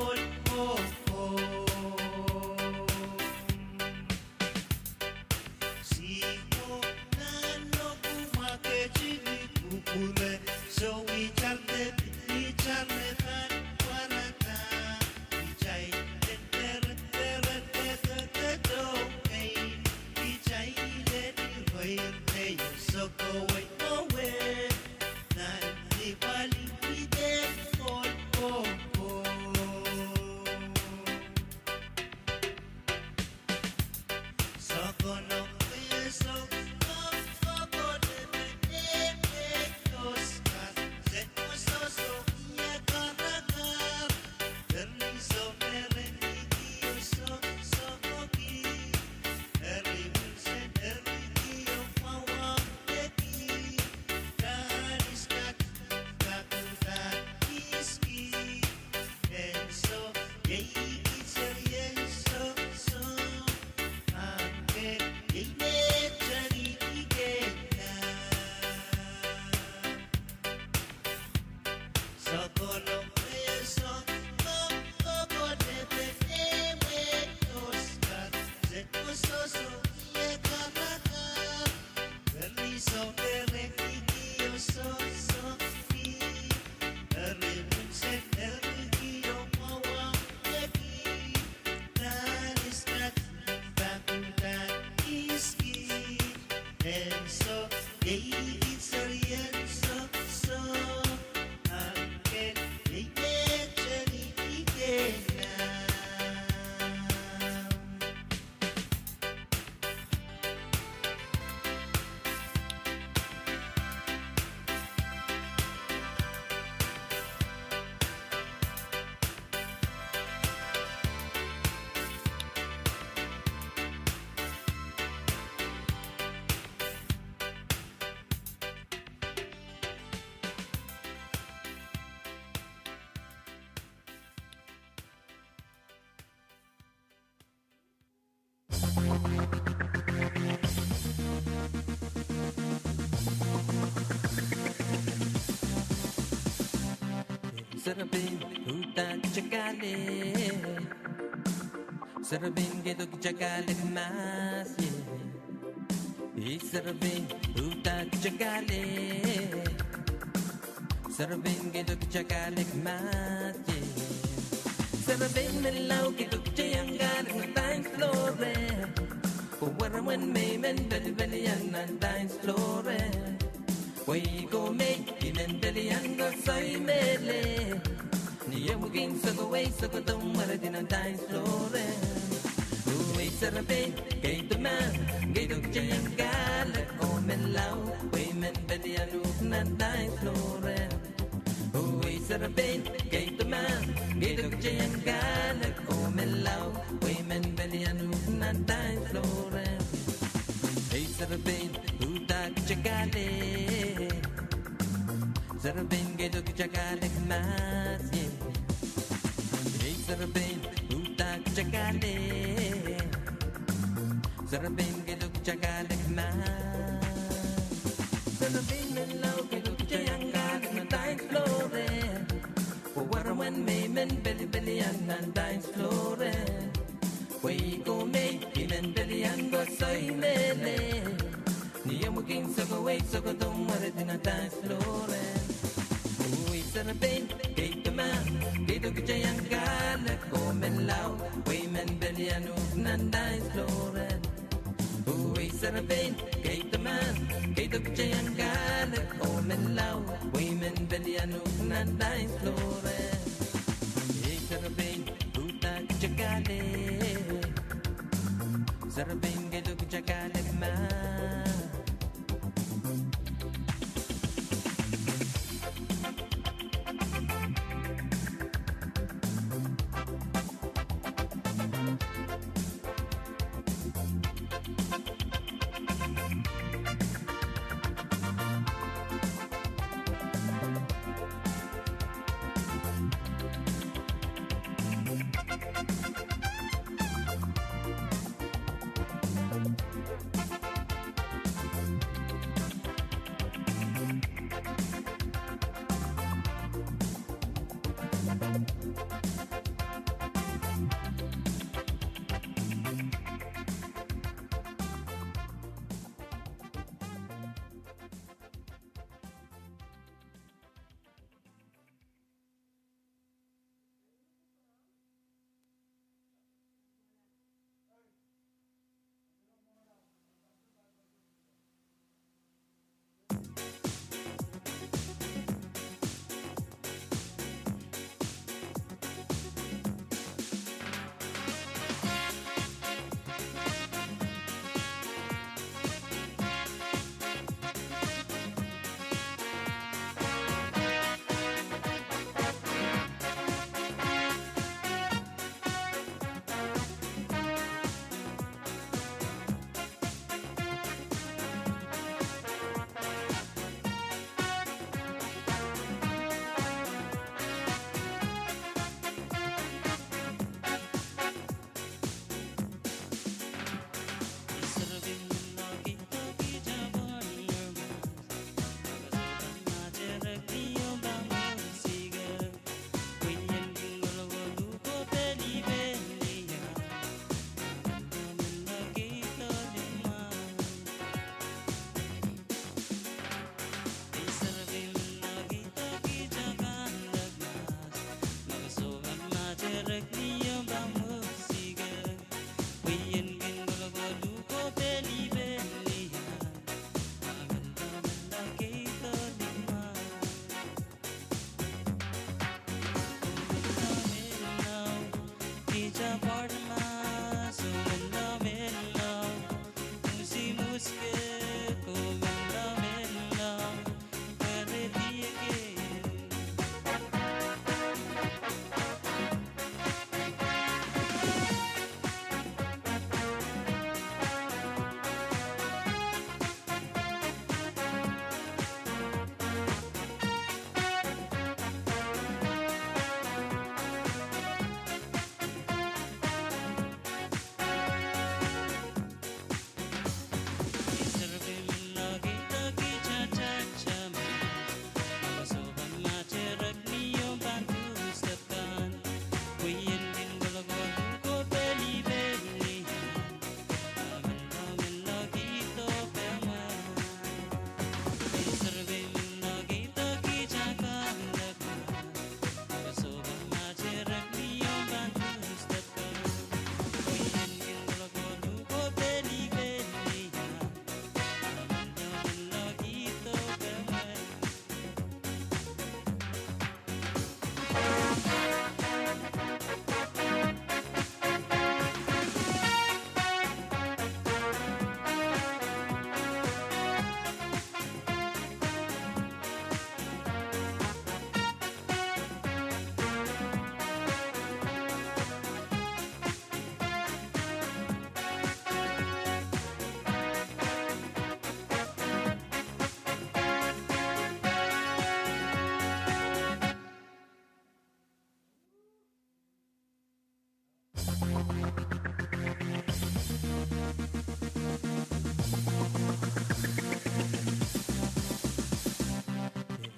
ohl pwopwo. Sihpwo nan nohku mwaketin I kupwure, soh, itar me pil, itar me pahn pwarada. Kitail en pereperehda, kedokedohng keinek, kitail en iroir dei, sokowei mwowe, nan ipwali ide ohl pwopwo. Sokolok pwe e sohte kohkohde pene mwehi Oscar. Sehd oh sohso ie karakar. Eri sohte rehn kihkihdo sohsohki. Eri wunsen eri kihdo mwahu mehki. Nan iskat, nan kudan iski. Ansou iei kihseriehn sohso, ahmw kehn inet tengih ikei nan. Sokolok pwe e sohte kohkohde pene mwehi Oscar. Sehd oh sohso ie karakar. Eri sohte rehn kihkihdo sohsohki. Eri wunsen eri kihdo mwahu mehki. Nan iskat, nan kudan iski. Ansou iei kihseriehn sohso, ahmw kehn inet tengih ikei nan. Serepein uhdahn kitail kahlek. Serepein keido kitail kahlek mahs ie. Ih serepein uhdahn kitail kahlek. Serepein keido kitail kahlek mahs ie. Serepein menlau keido kitail iang kahlek nan dance floor. Pwe were mwein mei men pelipelian nan dance floor. Pwe ih ko mei, I men pelian koasoi mehlel. Ni ehu kin sokowei sokohdo mweredi nan dance floor. Uwe serepein, keido mahs, keido kitail iang kahlek oh menlau, pwe I men pelian uhk nan dance floor. Uwe serepein, keido mahs, keido kitail iang kahlek oh menlau, pwe I men pelian uhk nan dance floor. Ei serepein, uhdahn kitail kahlek. Serepein keido kitail kahlek mahs ie. Ei Serepein, uhdahn kitail kahlek. Serepein, keido kitail kahlek ma. Serepein, Menlau, keido kitail iang kahlek nan dance floor en. Pwe waramwan me I men pelipelian nan dance floor en. Pwe I ko me I men pelian koasoi mehlel. Ni omw kin sokowei sokohdo mweredi nan dance floor en. Oi serepein, keido ma, keido kitail iang kahlek oh Menlau, pwe I men pelian uhk nan dance floor en. Oi serepein, keido ma, keido kitail iang kahlek oh Menlau, pwe I men pelian uhk nan dance floor en. Ei serepein, uhdahn kitail kahlek. Serepein, keido kitail kahlek ma.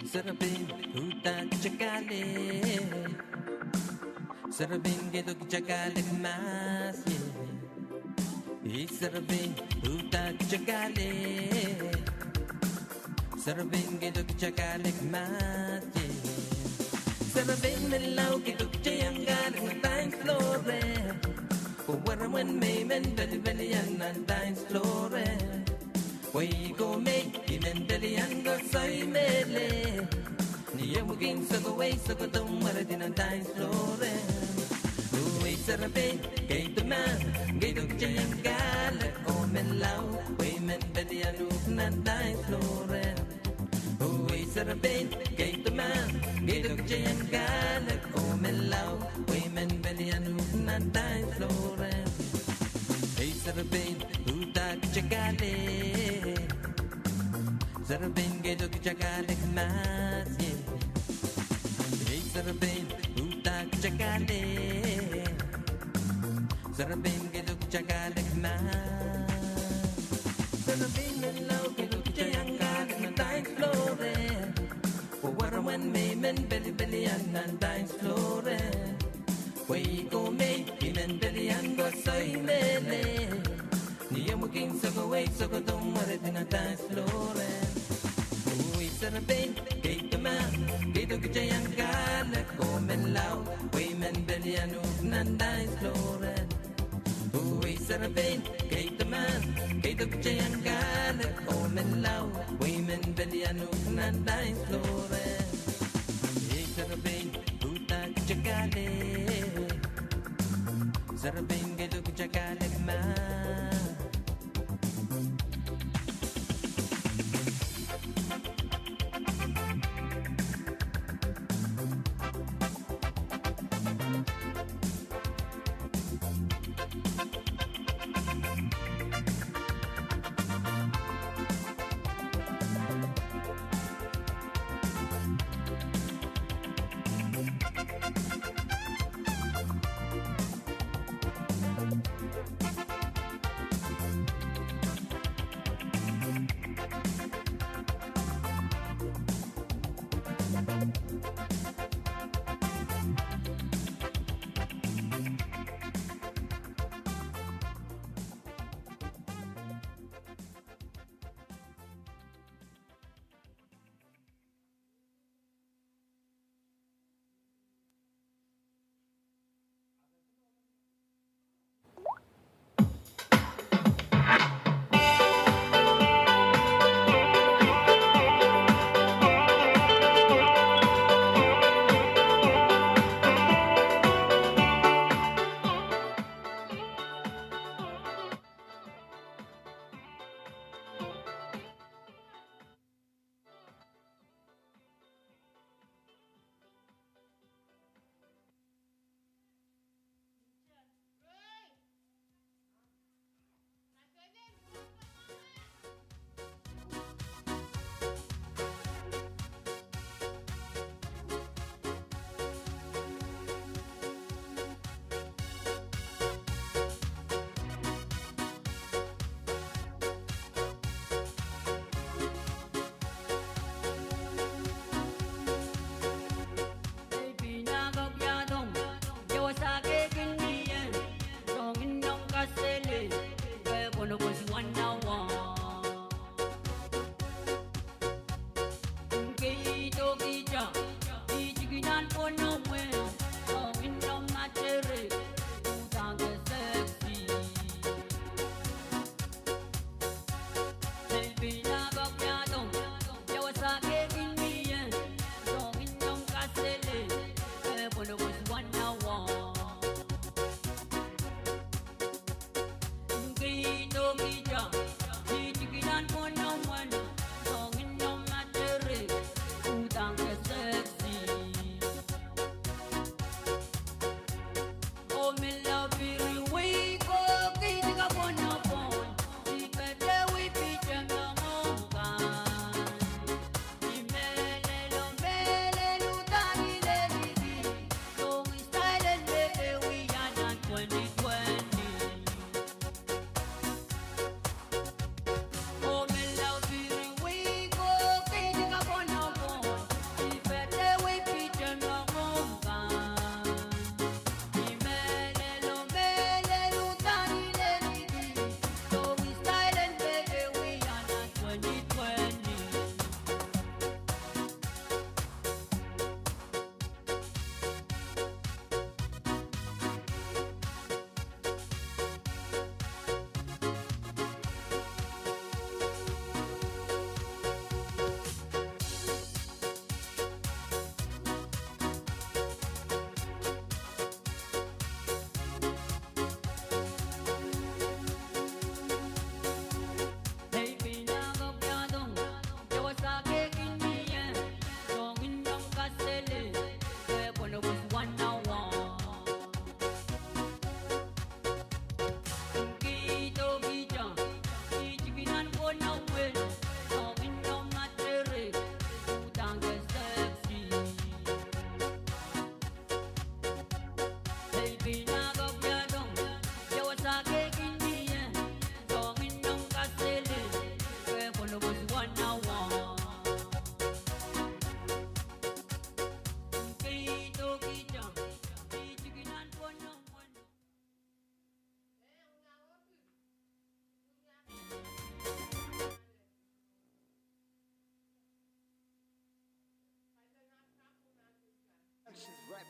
Serepein uhdahk kitail kahlek. Serepein keido kitail kahlek mahs ie. Ei serepein uhdahk kitail kahlek. Serepein keido kitail kahlek mahs ie. Serepein menlau keido kitail iang kahlek nan dance floor e. Pwe weremwen me I men pelipelian nan dance floor e. Pwe I ko me I men pelian koasoi mehlel. Ni ehu me kin sokowei sokodo mweredi nan dance floor e. Oh ei serepein keido mahs, keido kitail iang kahlek oh menlau, pwe I men pelian uhk nan dance floor e. Oh ei serepein keido mahs, keido kitail iang kahlek oh menlau, pwe I men pelian uhk nan dance floor e. Ei serepein uhdahk kitail kahlek. Serepein keido kitail kahlek mahs ie. Ei serepein uhdahk kitail kahlek. Serepein keido kitail kahlek mahs. Serepein menlau keido kitail iang kahlek nan dance floor e. Pwe weremwen me I men pelipelian nan dance floor e. Pwe I ko me I men pelian koasoi mehlel. Ni ehu me kin sokowei sokodo mweredi nan dance floor e. Oh ei serepein keido mahs, keido kitail iang kahlek oh menlau, pwe I men pelian uhk nan dance floor e. Oh ei serepein keido mahs, keido kitail iang kahlek oh menlau, pwe I men pelian uhk nan dance floor e. Ei serepein uhdahk kitail kahlek. Serepein keido kitail kahlek mahs.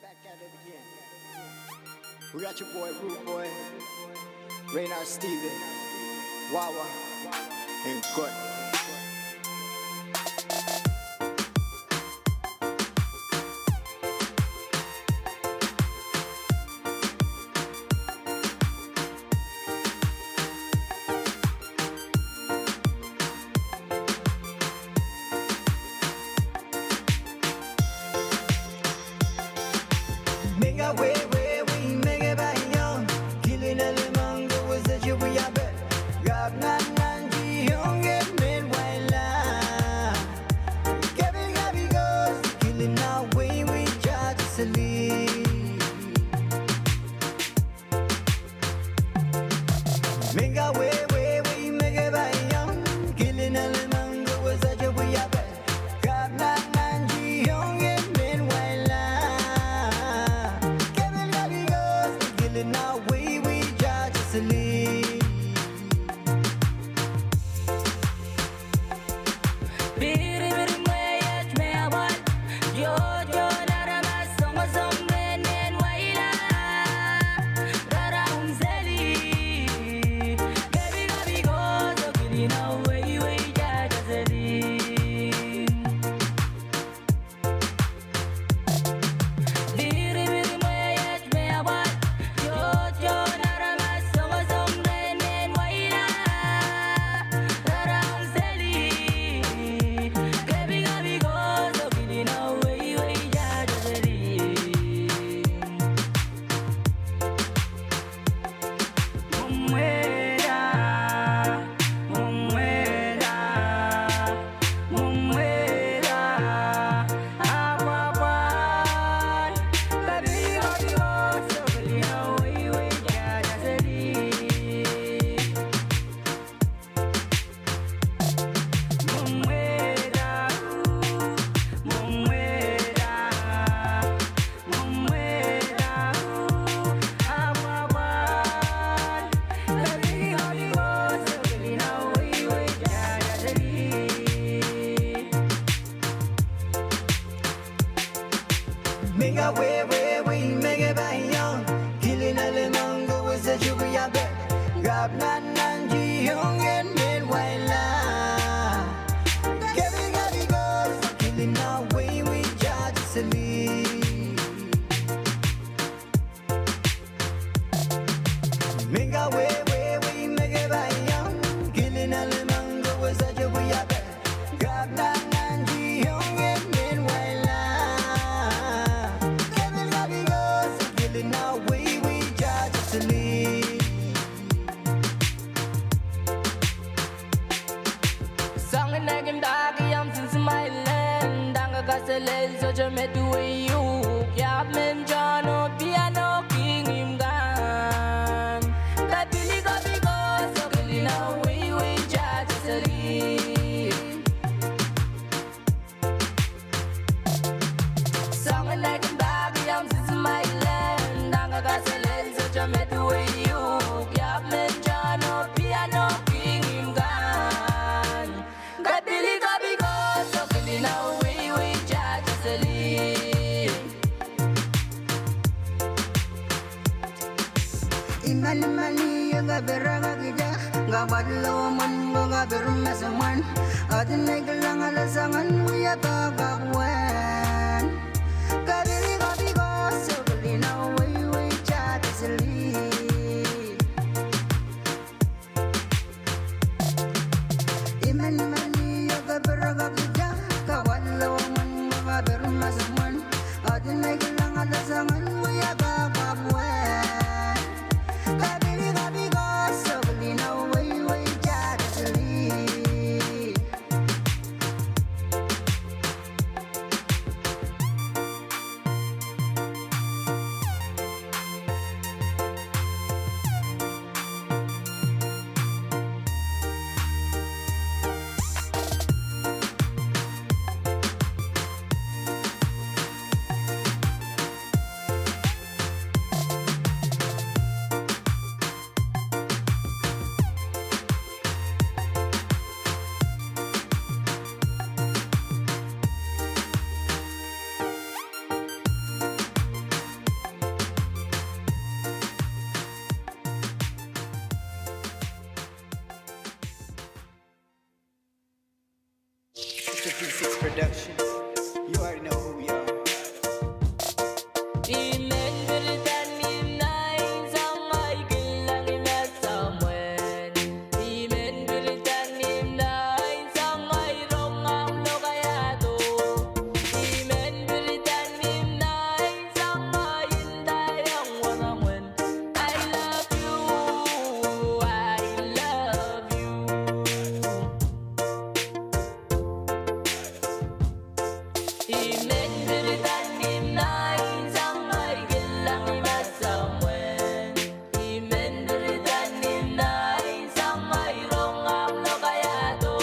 Back at it again. We got your boy Rude Boy, Raynard Steven, Wawa, and Gut. Soangen ekimdahki omw sinsmailen, dang kakaselel sohte met wei uhk, iahpw mehn John oh piano king imw kan. Kapili kapiko, sohkili na wei wei jahje seli. Soangen ekimdahki omw sinsmailen, dang kakaselel sohte met wei uhk, iahpw mehn John oh piano king imw kan. Kapili kapiko, sohkili na wei wei jahje seli. Imani mani yoke pere kakida, kapwad lowomwen ko kapir mesemwen. Aden nei kilang ale soangen wia pahkapwen. Kapili kapiko, sohkili na wei wei jahje seli. Imani mani yoke pere kakida, kapwad lowomwen ko kapir mesemwen. Aden nei kilang ale soangen wia pahkapwen. Kapili kapiko, sohkili na wei wei jahje seli. Triple Six Productions. You already know who we are. I men pirida ni mnain sang ahi kilang I men samwen. I men pirida ni mnain sang ahi rong ahmw lokaiahdo. I men pirida ni mnain sang ahi ndaiong waramwen. I love you, I love you. I men pirida ni mnain sang ahi kilang I men samwen. I men pirida ni mnain sang ahi rong ahmw lokaiahdo.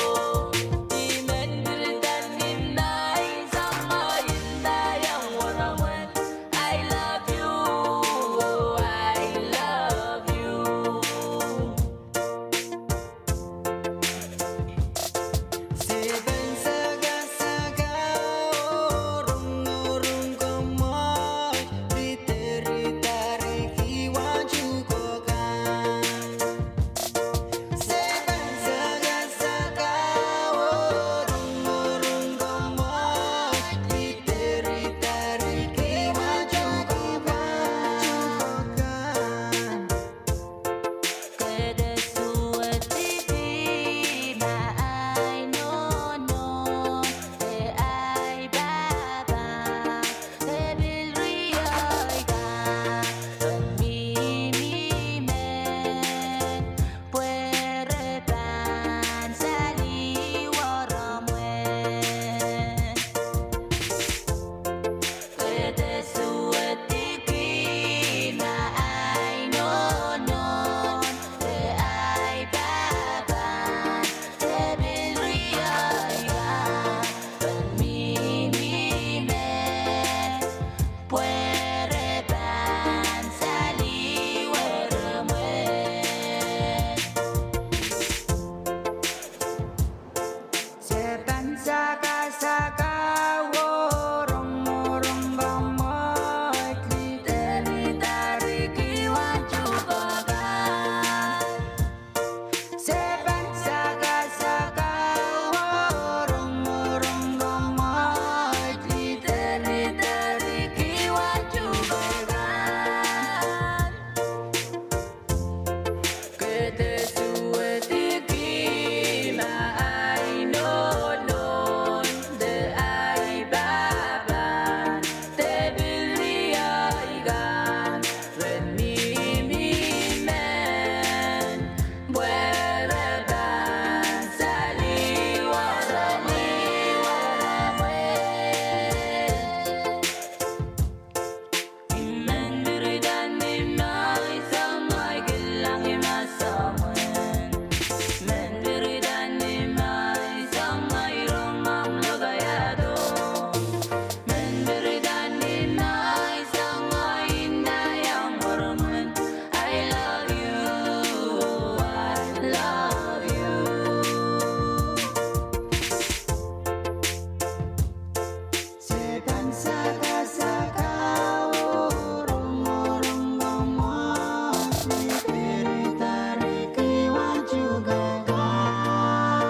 I men pirida ni mnain sang ahi ndaiong waramwen. I love you, I love you. Se pahn sakasaka oh rongorong komour, literida riki wahn tuhke kan. Se pahn sakasaka oh rongorong komour, literida riki wahn tuhke kan. Kete suwediki ma ahi nohno, de ahi pahpa, de pil riei kan, en mihmi men, pwe re pahn saliwaromwen. Kete suwediki ma ahi nohno, de ahi pahpa, de pil riei kan, en mihmi men, pwe re pahn saliwaromwen. Se pahn sakasaka oh rongorong komour, literida riki wahn tuhke kan. Se pahn sakasaka oh rongorong komour, literida riki wahn tuhke kan. Kete suwediki ma ahi nohno, de ahi pahpa, de pil riei kan, re mihmi men, pwe re pahn saliwaromwen. I men pirida ni mnain sang ahi kilang I men samwen. Men pirida ni mnain sang ahi rong ahmw lokaiahdo. Men pirida ni mnain sang ahi ndaiong waramwen. I love you, I love you. Se pahn sakasaka oh rongorong komour, literida riki wahn tuhke kan.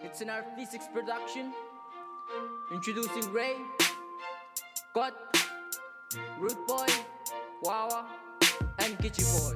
It's an R P six production. Introducing Ray, Kot, Rude Boy, Wawa, and Kichi Boy.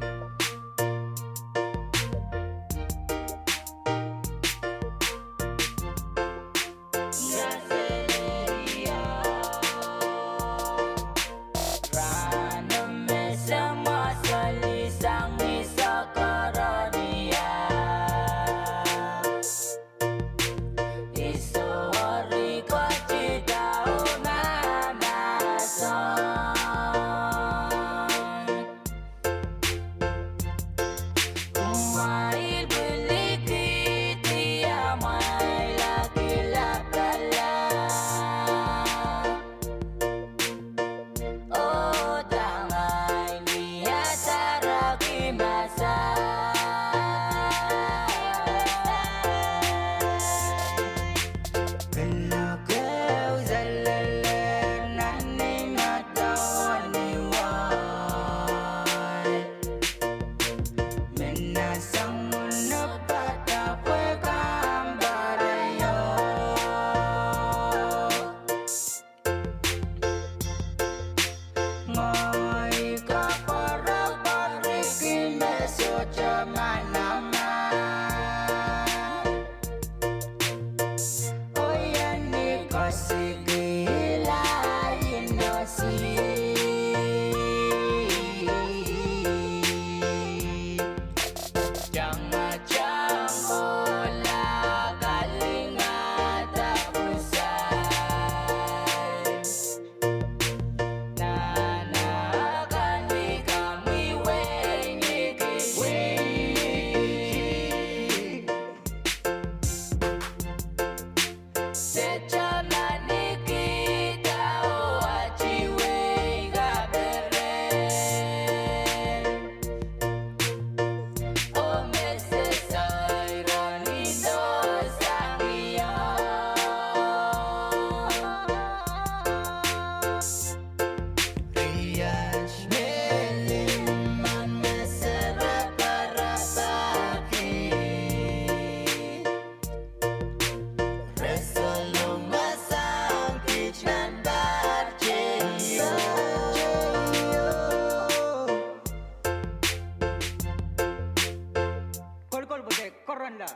Kolokol pwe de koronla.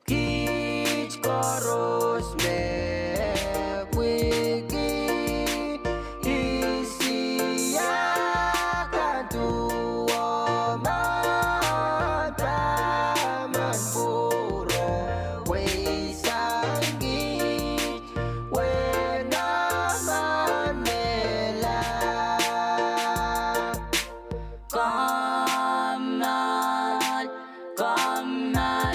Kiht koaros me pwehki Esia kan duwen pahmen pwuro weisang kiht, wenemen mehla. Kommoal, kommoal.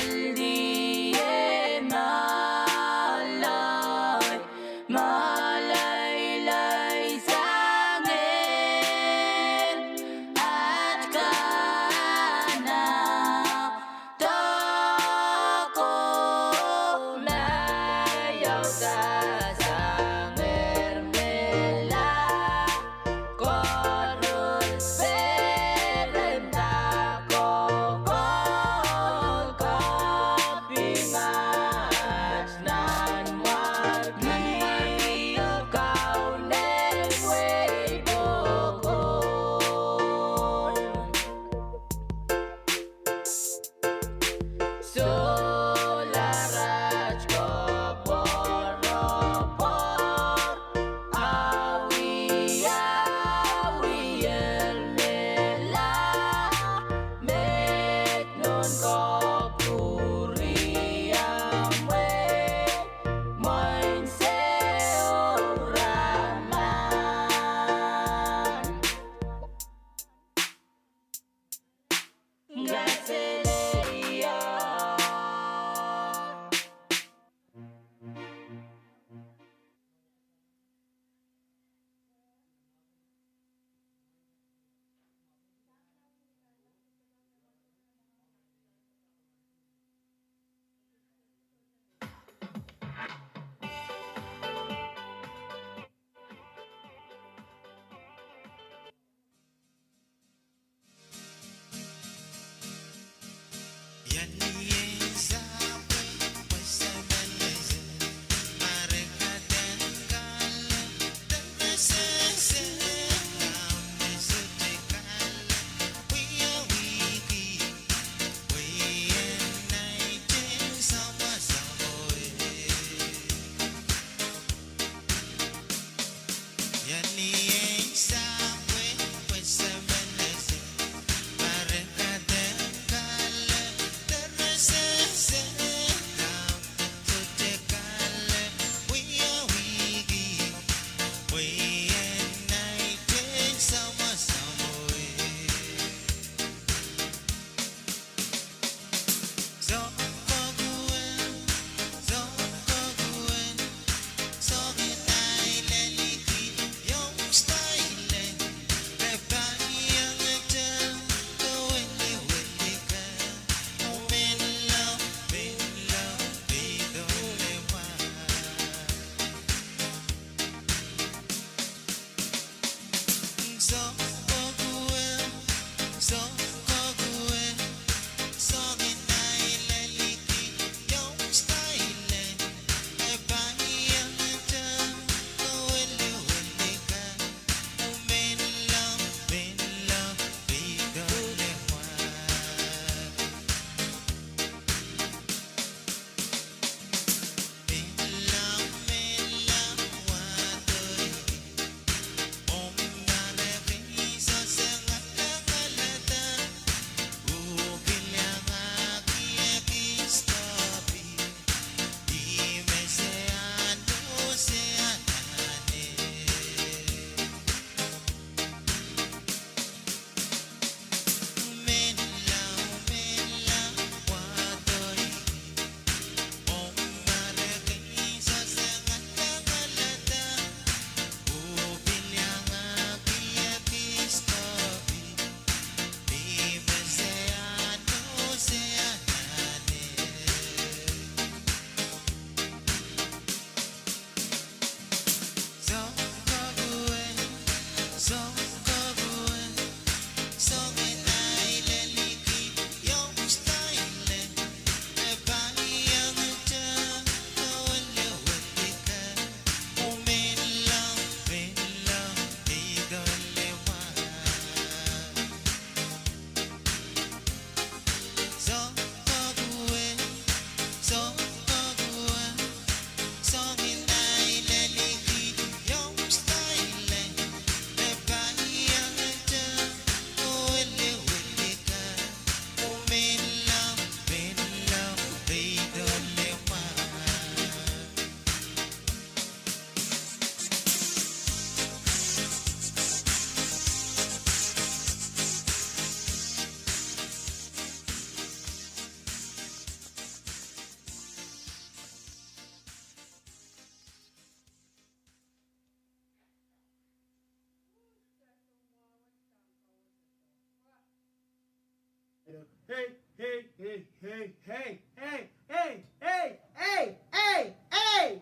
Hey, hey, hey, hey, hey, hey, hey, hey, hey, hey, hey.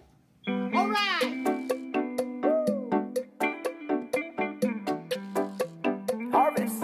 All right. Harvest.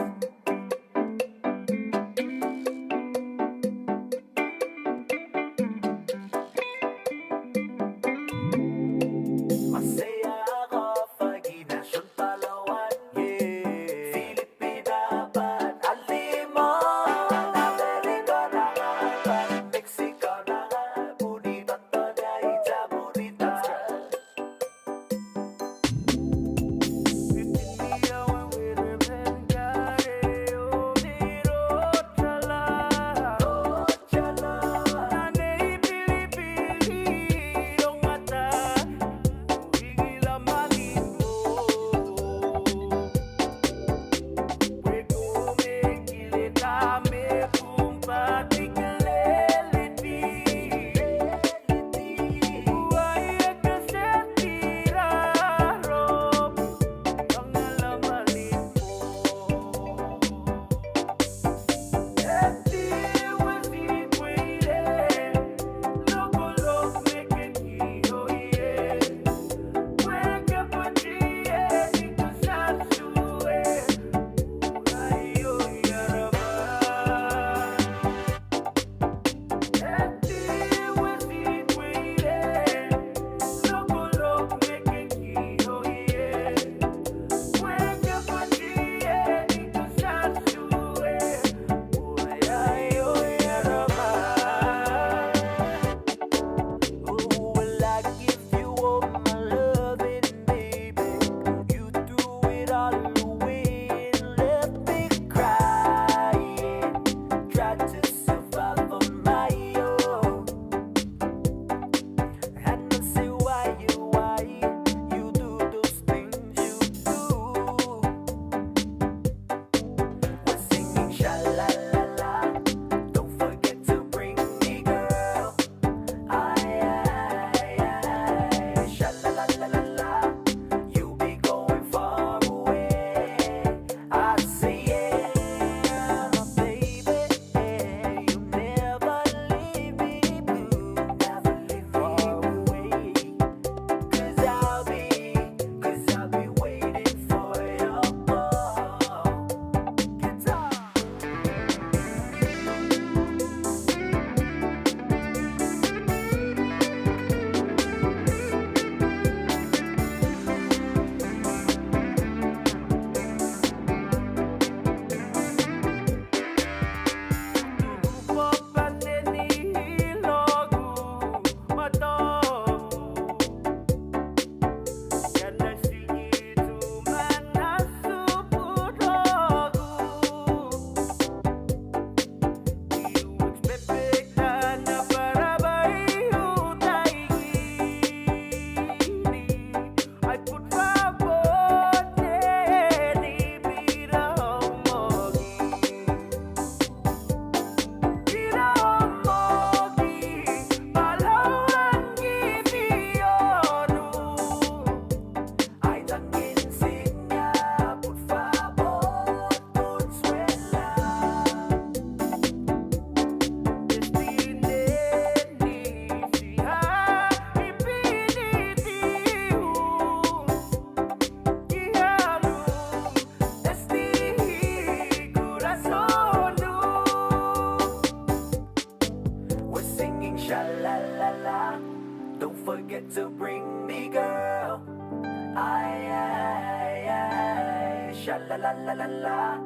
La, la, la, la,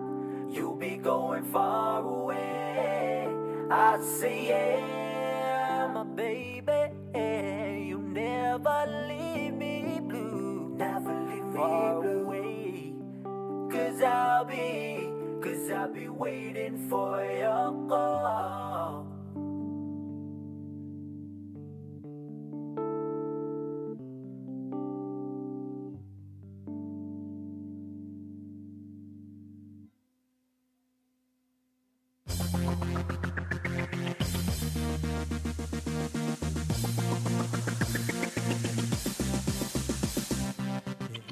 you'll be going far away. I say, yeah, my baby, you never leave me blue, never leave me blue. Far away. 'Cause I'll be, 'cause I'll be waiting for your call.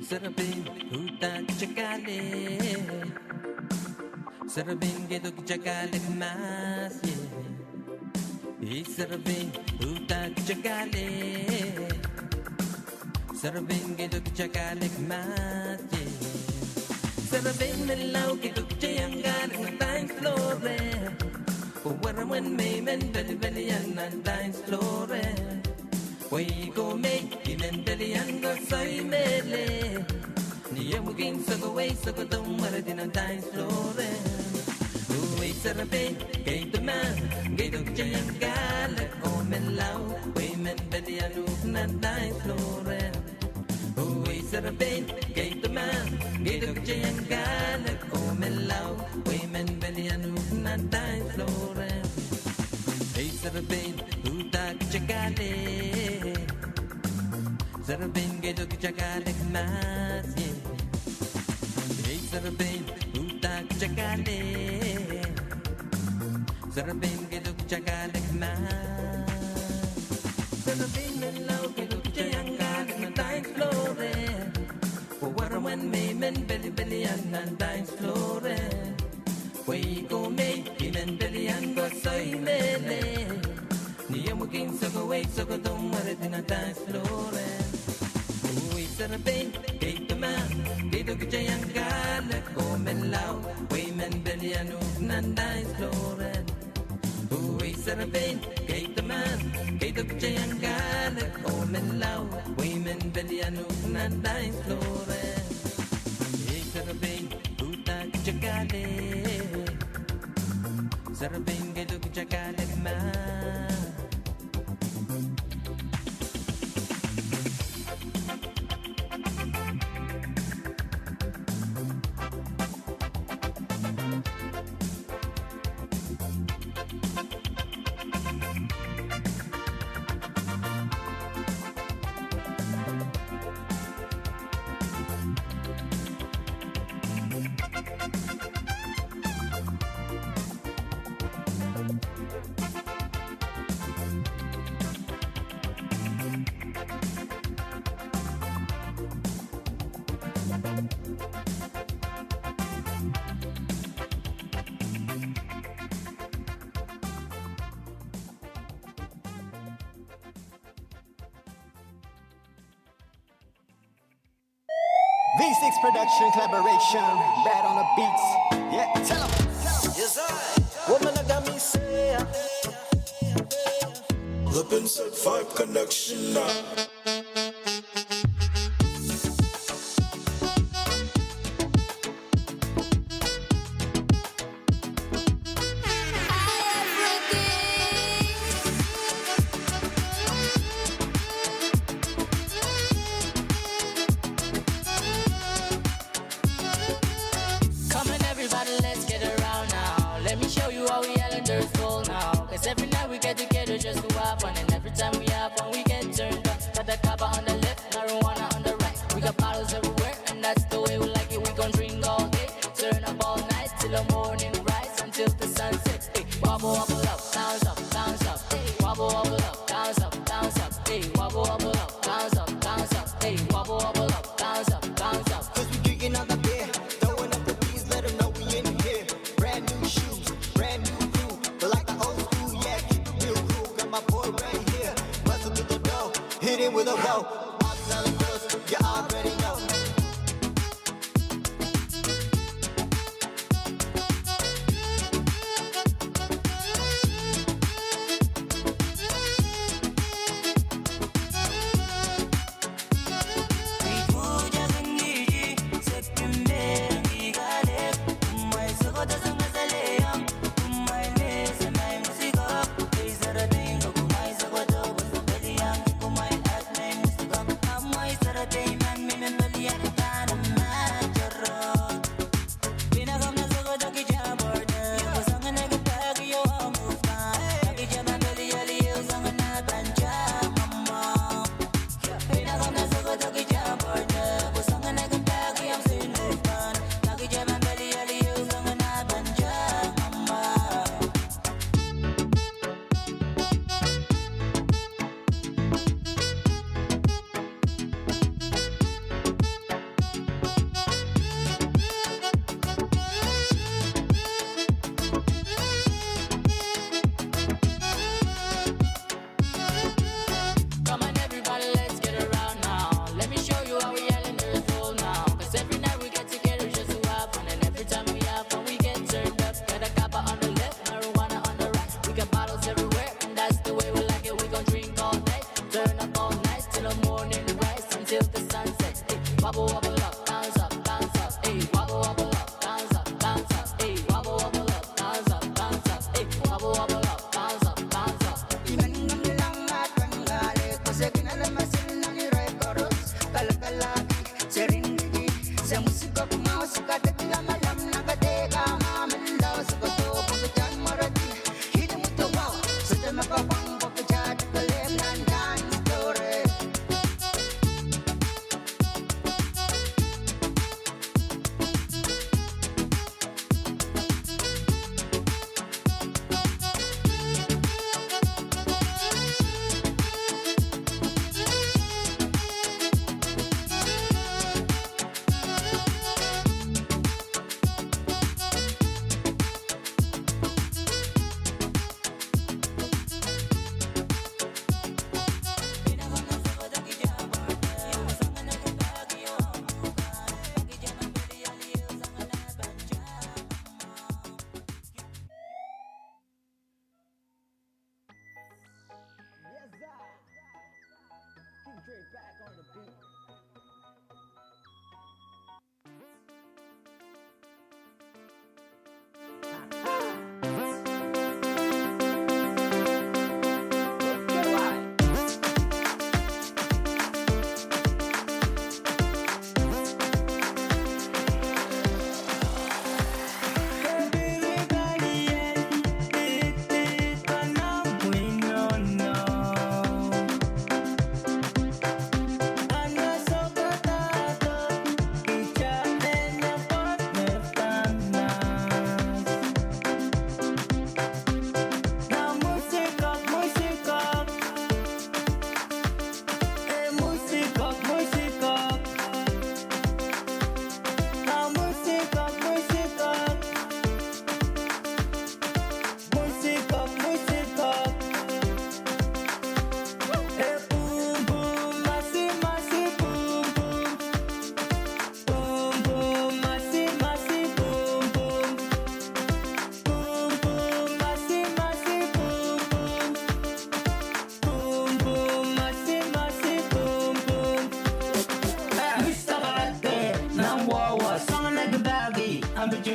Serepein, uhdahn kitail kale. Serepein, kaidehk kitail kale mahs, yeah. Ei serepein, uhdahn kitail kale. Serepein, kaidehk kitail kale mahs, yeah. Serepein menlau, kaidehk kitail iang kale nan dance floor. Pwe weremwen me I men pelipelian nan dance floor. Pwe I kohmei, I men pelian koasoi mehlel. Ni ehu kin sokowei sokodo mweredi nan dance floor. Oh, ei serepein, kaidehk mahs, kaidehk kitail iang kale, oh menlau, pwe I men pelian uhk nan dance floor. Oh, ei serepein, kaidehk mahs, kaidehk kitail iang kale, oh menlau, pwe I men pelian uhk nan dance floor. Ei serepein, uhdahn kitail kale. Serepein, kaidehk kitail kale mahs, yeah. Ei serepein, uhdahn kitail kale. Serepein, kaidehk kitail kale mahs. Serepein menlau, kaidehk kitail iang kale nan dance floor. Pwe weremwen me I men pelipelian nan dance floor. Pwe I kohmei, I men pelian koasoi mehlel. Ni ehu kin sokowei sokodo mweredi nan dance floor. Oh, ei serepein, kaidehk mahs, kaidehk kitail iang kale, oh menlau, pwe I men pelian uhk nan dance floor. Oh, ei serepein, kaidehk mahs, kaidehk kitail iang kale, oh menlau, pwe I men pelian uhk nan dance floor. Ei serepein, uhdahn kitail kale. Serepein, kaidehk kitail kale mahs. V six Production Collaboration, Bad on the Beats. Yeah, tell 'em. Yes, I. Woman, I got me say, yeah. Lepin Set Five Connection now. Come on, everybody, let's get around now. Let me show you how we islanders roll now. 'Cause every night we get together just to have fun. And every time we have fun, we get turned up. Got the kava on the left, marijuana on the right. We got bottles everywhere, and that's the way we like it. We gon' drink all day, turn up all night, till the morning rise, until the sun sets. Hey, wobble, wobble up, bounce up, bounce up. Hey, wobble, wobble up, bounce up, bounce up. Hey, wobble, wobble up, bounce up, bounce up. Hey, wobble, wobble up, bounce up, bounce up. 'Cause we drinking all the beer, throwing up the beers, let 'em know we in here. Brand new shoes, brand new crew, but like the old school, yeah, keep it real cool. Got my boy right here, bustin' through the door, hit him with a roll. Bobby Island Girls, you already know.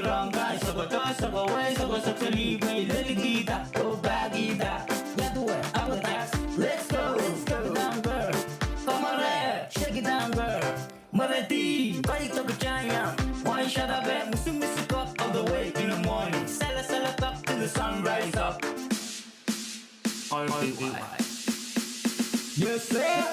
Rong kai, soko doh, soko wei, soko soksalihpwei, lelikihda, oh pahkihda. Yadue, apatax, let's go, let's go. Shake it down, girl. Come on, shake it down, girl. Mweredi, kai toki giant. Wine shot up and musu musu cup all the way in the morning. Sala sala cup till the sun rise up. Yes, sir.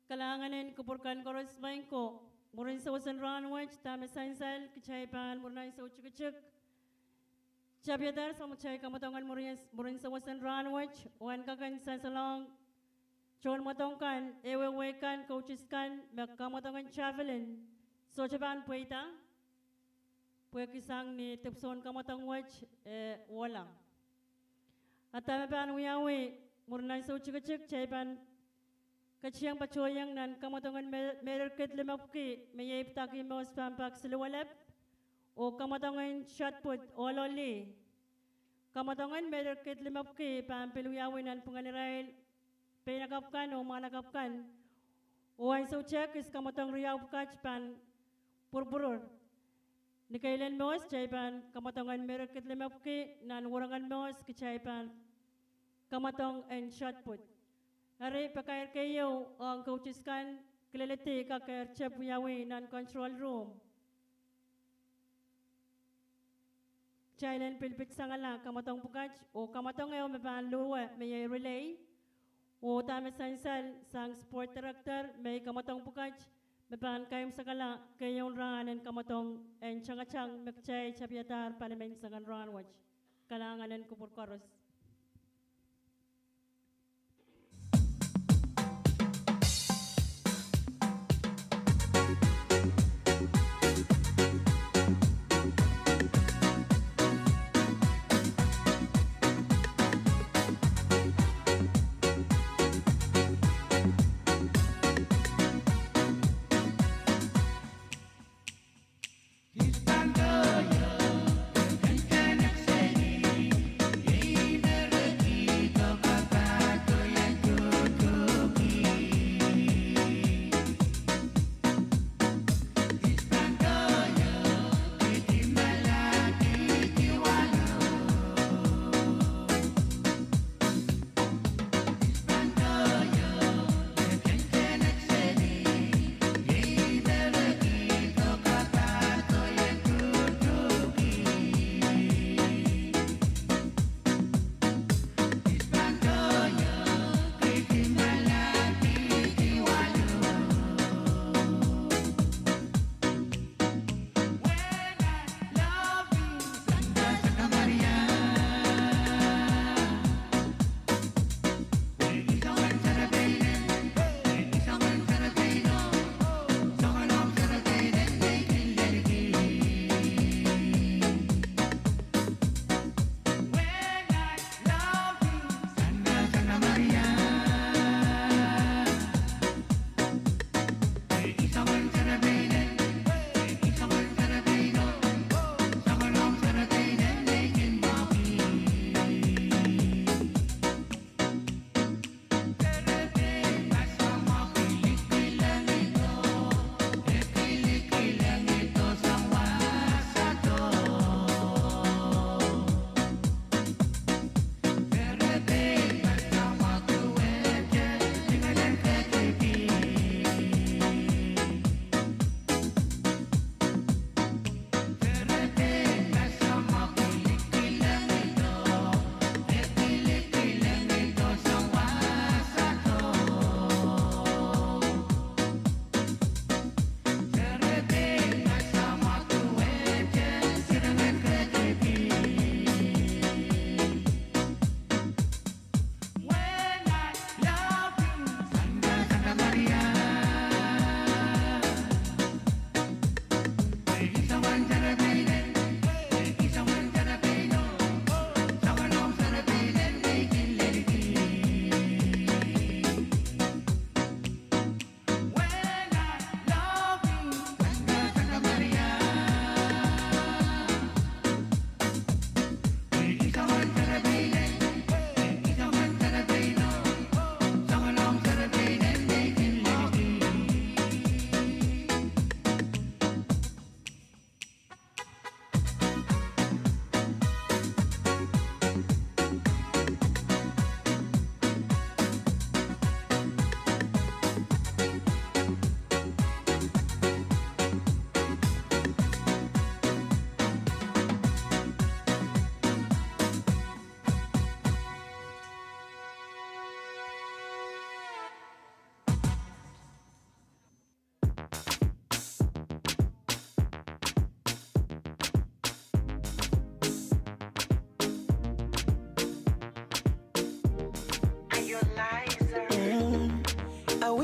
Kalahngan en kupwur kan koaros, maing ko. Mwurin sewesen rahnwet, dahme sansal, kitail pahn mwurin ansou tikitik tapihadahr sang kitail kamwadong en mwurin, mwurin sewesen rahnwet, oh en kak en sansalohng tohnmwadong kan, ehuehu kan, coaches kan, me kamwadong en javelin sohte pahn pweida, pwehki sang ni dipwisoun kamwadong wet, eh, wala. A dahme pahn wiawi, mwurin ansou tikitik, kitail pahn ketikihong patohiong nan kamwadong en me-, mehler kid limepwiki, me iei pidaki mehs pahn pak siluh welep, oh kamwadong en shot put, ohl oh lih. Kamwadong en mehler kid limepwiki pahn pil wiawi nanpwungen irail peinakapw kan oh mwahnakapw kan. Oh ansou tehkis kamwadong riau pwukat pahn pwurpwurur. Ni keilen mehs kitail pahn kamwadong en mehler kid limepwiki, nan werengen mehs kitail pahn kamwadong en shot put. Eri pakair keieu ong coaches kan, kileledi kakehr tep wiawi nan control room. Kitail en pil pitsangala kamwadong pwukat, oh kamwadong ehu me pahn luhwe me iei relay. Oh dahme sansal, sang sport director, me iei kamwadong pwukat, me pahn kaimwisekala keieun rahn en kamwadong en tangatang me kitail tapihadahr palimen soangen rahnwet. Kalahngan en kupwur koaros.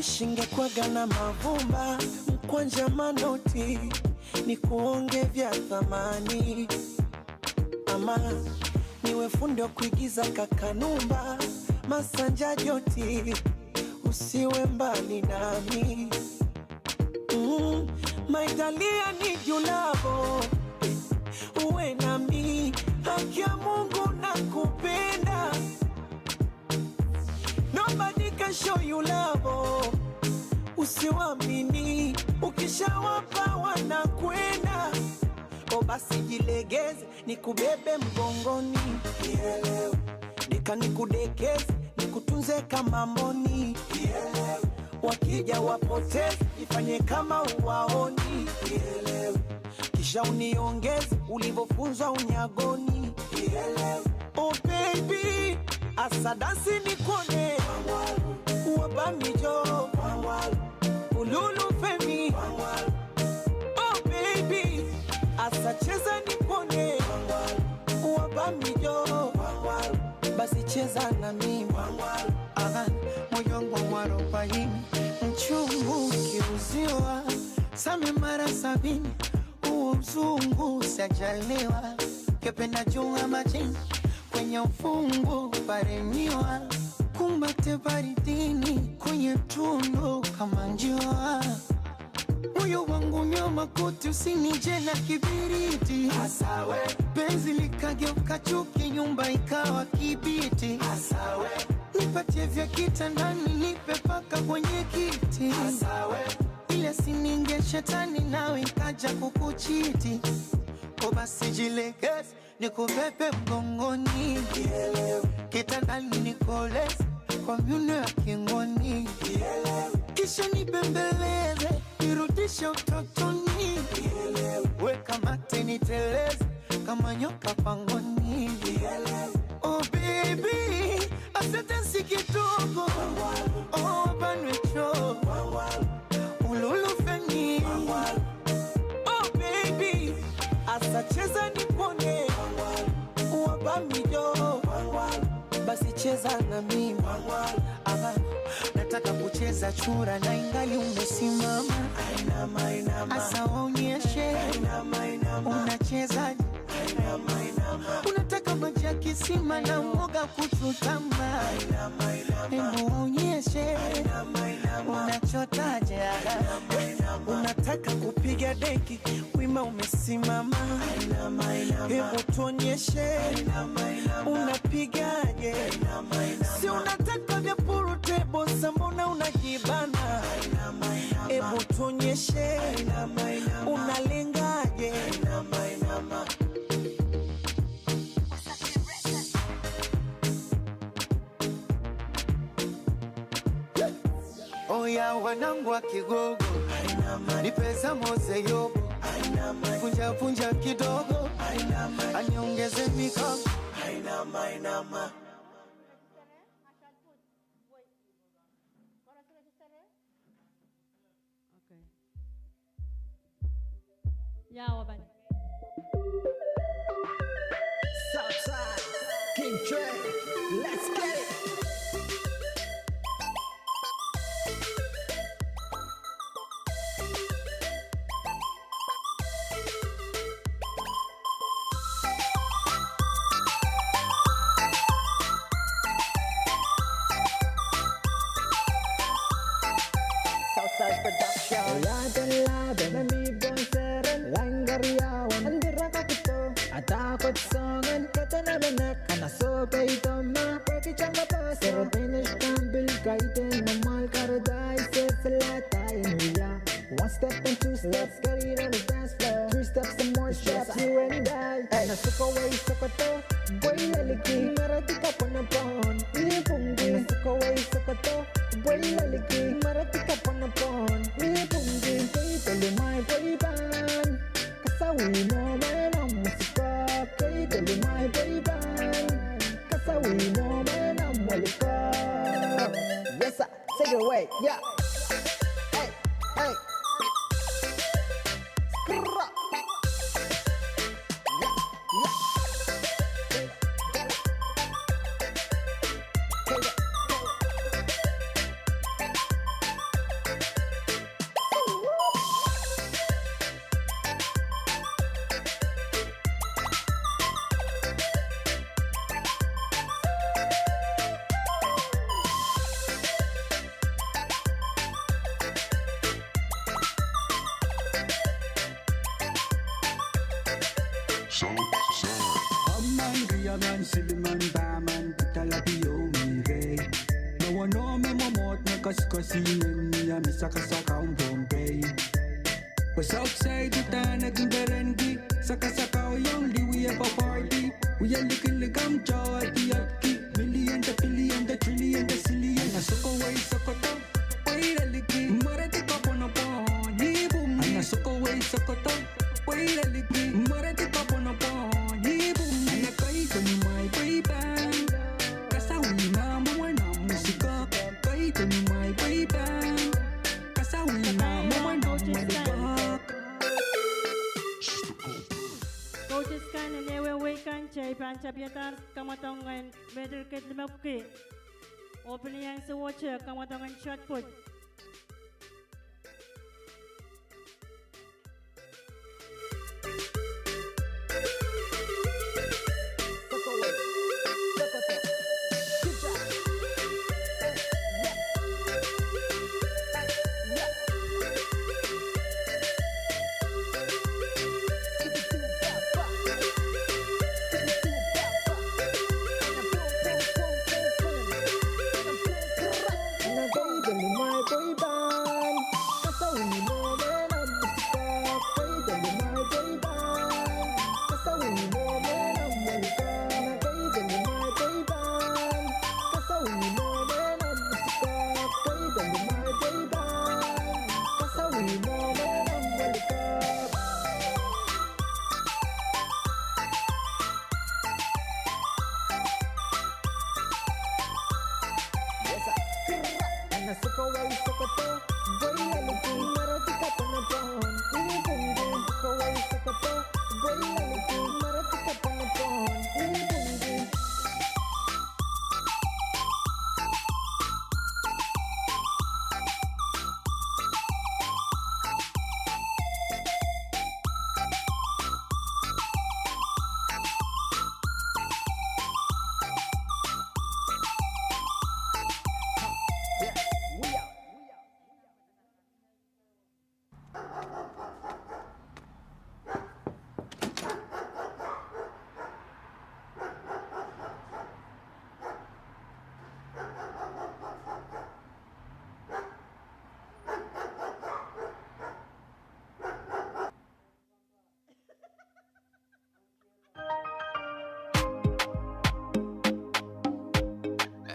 Shingekwaga na mavumba, mkwanja manoti, ni kuonge vya thamani. Ama, niwe fundi wa kuigiza kakanumba, masanja joti, usiwe mbali nami. Mm, my darling, I need your love, oh. Uwe nami, haki ya Mungu nakupenda. Nobody can show you love, oh. Usiwamini, ukishawapa wanakwenda. O basi jilegeze, nikubebe mgongoni. Nika nikudekeze, nikutunze kama mboni. Wakija wapoteze, ifanye kama uwaoni. Kisha uniongeze, ulivyofunzwa unyagoni. Oh baby, asa dansi nikuone. Uwabamijo. Ululu femi. Oh baby, asa cheza nikuone. Uwabamijo. Basi cheza na mimi. Aga, moyo wangu wa arobaini, mchungu kiuziwa, same mara sabini, huo mzungu sajaliwa, kependa jua majini, kwenye ufungu paremiwa, kumbate baridini, kwenye tundu kama njiwa. Moyo wangu nyoma kuti, usinije na kibiriti. Asawe. Penzi likageuka chuki, nyumba ikawa kibiti. Asawe. Nipatie vya kitandani, nipe paka kwenye kiti. Asawe. Ile sininge shetani nawe nkaja kukuchiti. Ko basi jilegeze, nikubebe mgongoni. Kitandani nikoleze, kwa miuno ya kingoni. Kisha nibembeleze, nirudishe utotoni. Weka mate niteleze, kama nyoka pangoni. Oh baby, asa dansi kidogo. Oh, banwecho. Ululu femi. Oh baby, asa cheza nikuone. Uwabamijo. Basi cheza na mimi. Aga, nataka kucheza chura na ingali umesimama. Asa waonyeshe. Unachezaje? Unataka maji ya kisima na mwoga kuchutama? Hebu waonyeshe. Unachotaje? Unataka kupiga deki, wima umesimama? Hebu tuonyeshe. Unapigaje? Si unataka vya pool table, sa mbona unajibana? Hebu tuonyeshe. Unalengaje? Oya wanangu wa Kigogo, nipeza mose yobo. Vunja vunja kidogo, aniongeze mikono. Okay. Yeah, Wabani. Southside, King Trey, let's get it. Southside Production. Laden laden, me mi bon seren, langariawan, andiraka kito, adakot songen, ketenabenek, anasope idoma, peki changa pasa, serotein ishkan bil kaiten, mamal karadai, seselata inuya. One step and two steps, get it on the dance floor. Three steps and more steps, you and I. Hey. Nasuko wei sokoto, bwei laliki, maratika ponopon, ipungki. Nasuko wei sokoto, bwei laliki, maratika ponopon, ipungki. Kei tolu mai bwei ban, kasawi mo mai na musiko. Kei tolu mai bwei ban, kasawi mo mai na mwaliko. Yes, sir. Take it away, yeah. Hey, hey. Skrrra. Yeah, yeah. Sound, sound. Amen, riamen, silimen, pahmen, pitala pio mire. Nowono me mwomwohd me koaskoasoia me sakasakau Pohnpei. Pwe sohk saikinte ne kin perenki, sakasakau iong liwia papardi. Wia likilikam joa diatki, million de billion de trillion de zillion. Ana sokowei sokoto, pweida liki, mweredi kapwonopwon, ipwung. Ana sokowei sokoto, pweida liki, mweredi kapwonopwon, ipwung. Ana kaidehn imwai pweipahn, kasawih ma mwomwen amw sikak. Kaidehn imwai pweipahn, kasawih ma mwomwen amw sikak. Coaches kan, en ehuehu wehi kan, kitail pahn tapiada kamwadong en Medal Kid limepwuki. Oh pil iang sohte kamwadong en shot put.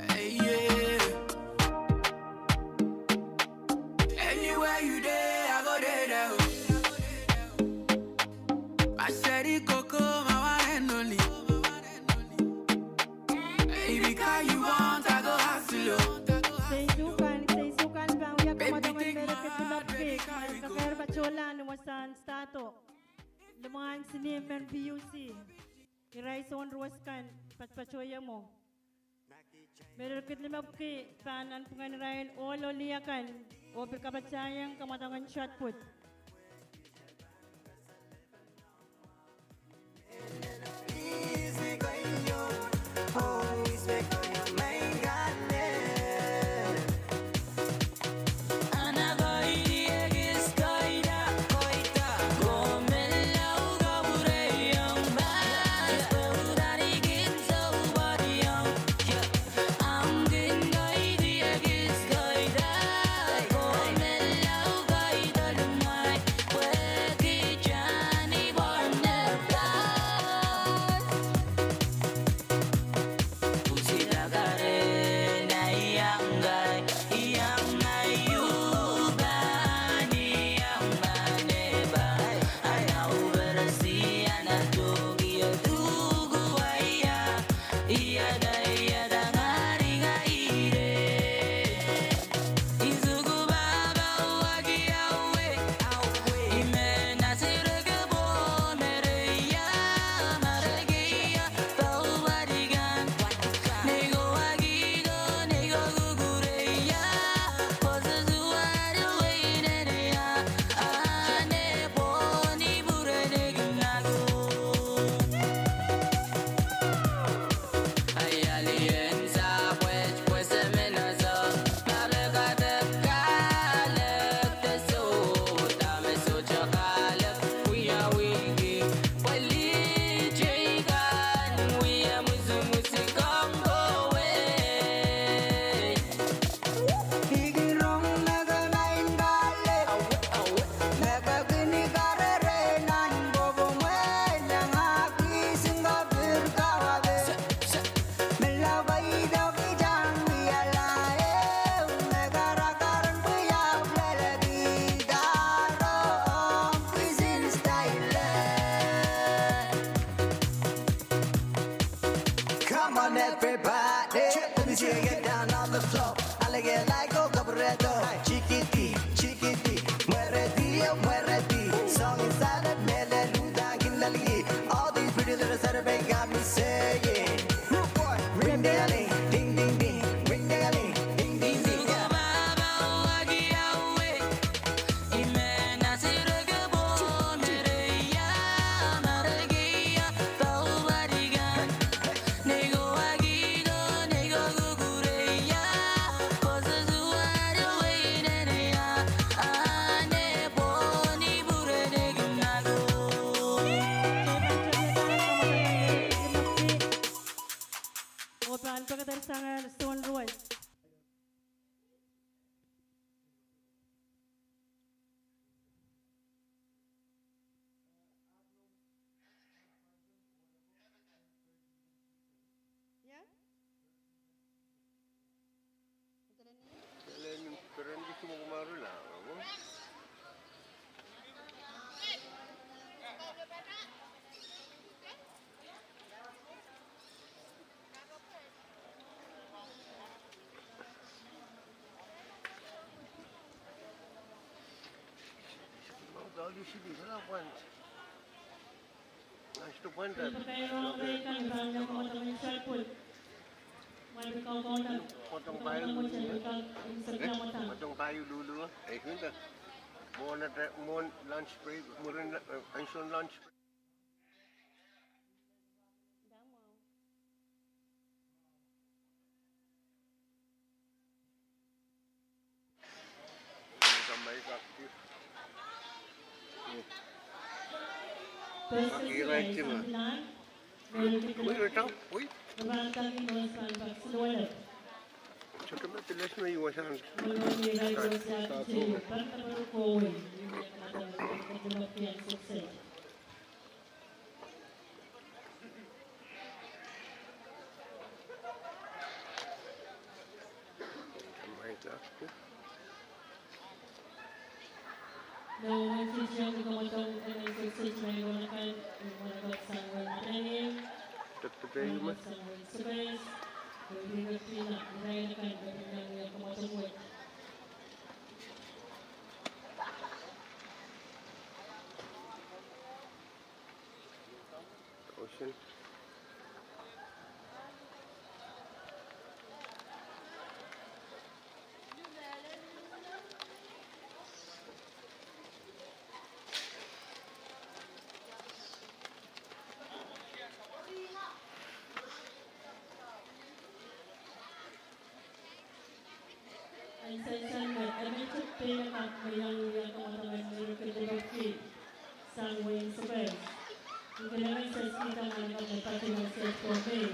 Hey, yeah. Anywhere you dey, I go dey there, oh. I said it, Coco, my one and only. Baby, call you want, I go hustle, oh. Seizukan, seizukan, pahn wia kamwadong en Medal Kid limepwuki, kakehr patohla ni wasahn start oh. Limwahn sinemen P U C. Irail soun ruwet kan patopato ieu mwo. Medal Kid limepwuki pahn nanpwungen irail ohl oh lih akan, oh pil kapatahieng kamwadong en shot put. Everybody, let me see you get down on the floor. Alege laiko kaburedo. Chikiti, chikiti, mweredi, mweredi. Song is out of mele luda kinlali. All these pretty little Saturday got me saying, rude boy, ring ding ding, ding ding ding, ring ding ding, ding ding ding. Mwohn lunch break, mwurin, eh, ansou en lunch break. Ocean. Ansou me, eh, me tohto pwe kak me iang wia kamwadang en Merikel Dipepki sang wehin Sokehs. Ni kilengen sehse kita mwahnakapw me patohwan sehse Pohnpei.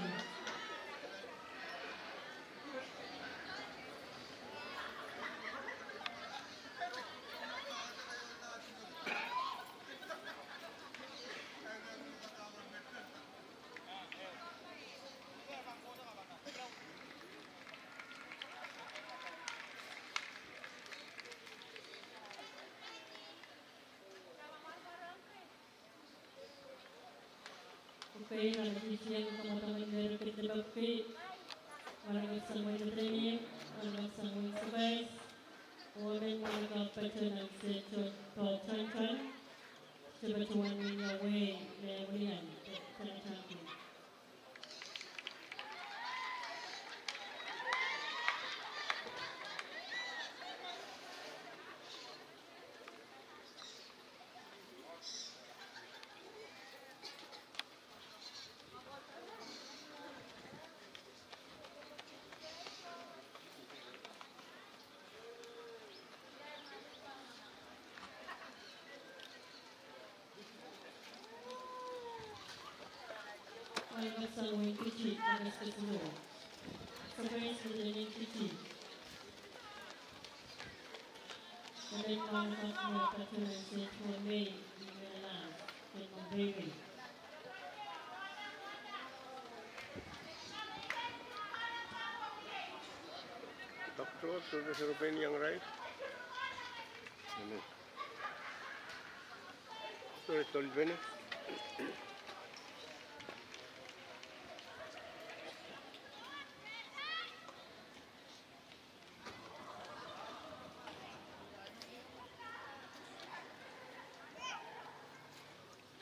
Okay, nan tihtien kamwadang en Merikel Dipepki, mwahnakapw sang wehin Madolenihmw, mwahnakapw sang wehin Sokehs, oh me mwahnakapw patohwan sehse Pohnpei, Pohnpei, Pohnpei, Pohnpei, Pohnpei, Pohnpei. Mwahnakapw sang wehin Kitti, mwahnakapw sang wehin Sokehs, mwahnakapw sang wehin Kitti. Mwahnakapw sang wehin Pohnpei, mwahnakapw sang wehin Sokehs, mwahnakapw sang wehin Sokehs. Doctor, Professor Benny Young, right? Amen. Sorry, Tolbene.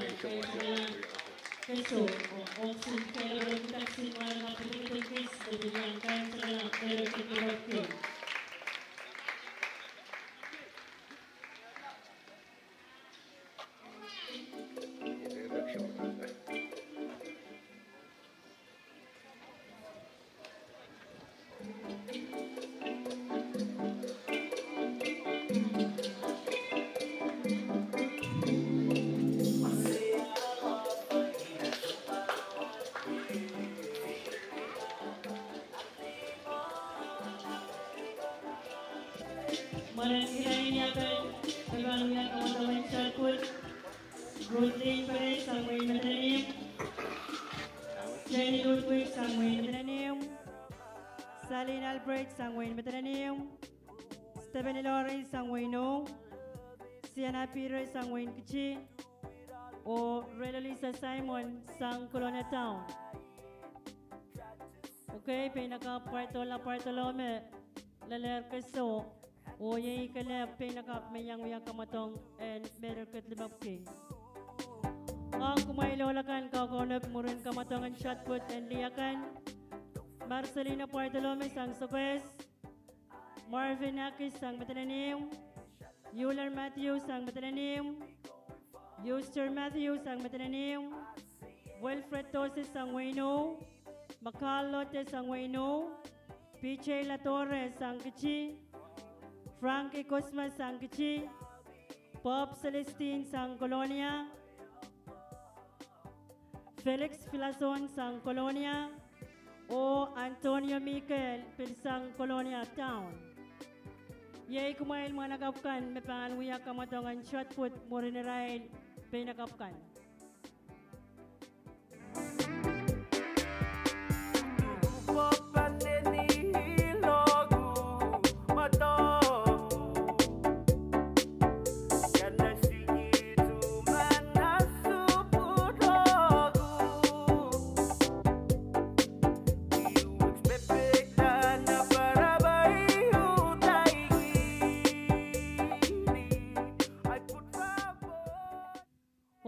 Thank you so much. Keso, oh, ong sin kelepwolok, kitak sin mwahl, ma pwetepwet en kis, de pil iang kaimwisekala, kelepwolok. Mwoalen irair en iang kaimwisekala, pahn wia kamwadang en shot put. Ruth Lynn Perez sang wehin Madolenihmw. Jenny Ludwig sang wehin Madolenihmw. Salin Albright sang wehin Madolenihmw. Stephanie Lawrence sang wehin Ih. Sienna Peters sang wehin Kitti. Oh Relo Lisa Simon sang Kelowna Town. Okay, peinakapw Pwardola Pwardolome, lelehr keso, oh iei kelehpw peinakapw me iang wia kamwadong en mehkot limepwiki. Ong kumwail ohl akan kaukaunop mwurin kamwadong en shot put en lih akan: Marcelina Pwardolome sang Sokehs, Marvin Akis sang Madolenihmw, Euler Matthews sang Madolenihmw, Euster Matthews sang Madolenihmw, Wilfred Dose sang wehin Ih, Makal Lote sang wehin Ih, P J Ladore sang Kitti, Frankie Cosmas sang Kiti, Bob Celestine sang Kolonia, Felix Filason sang Kolonia, oh Antonio Mikel pil sang Kolonia Town. Iei kumwail mwahnakapw kan me pahn wia kamwadong en shot put mwurin irail peinakapw kan.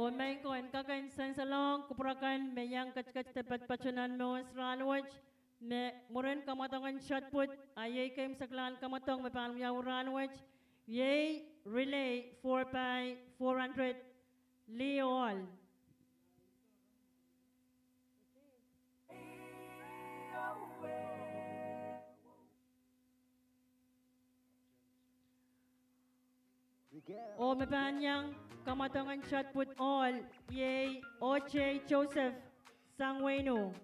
Oh maing ko, en kak en sansalohng kupwur akan me iang ketiket de patopato nan mour en rahn wet, me mwurin kamwadong en shot put, a iei kei me sekla en kamwadong me pahn wiawi rahn wet, iei relay four by four hundred lih ohl. Oh me pahn iang kamwadong en shot put ohl, iei O J Joseph sang Weinu.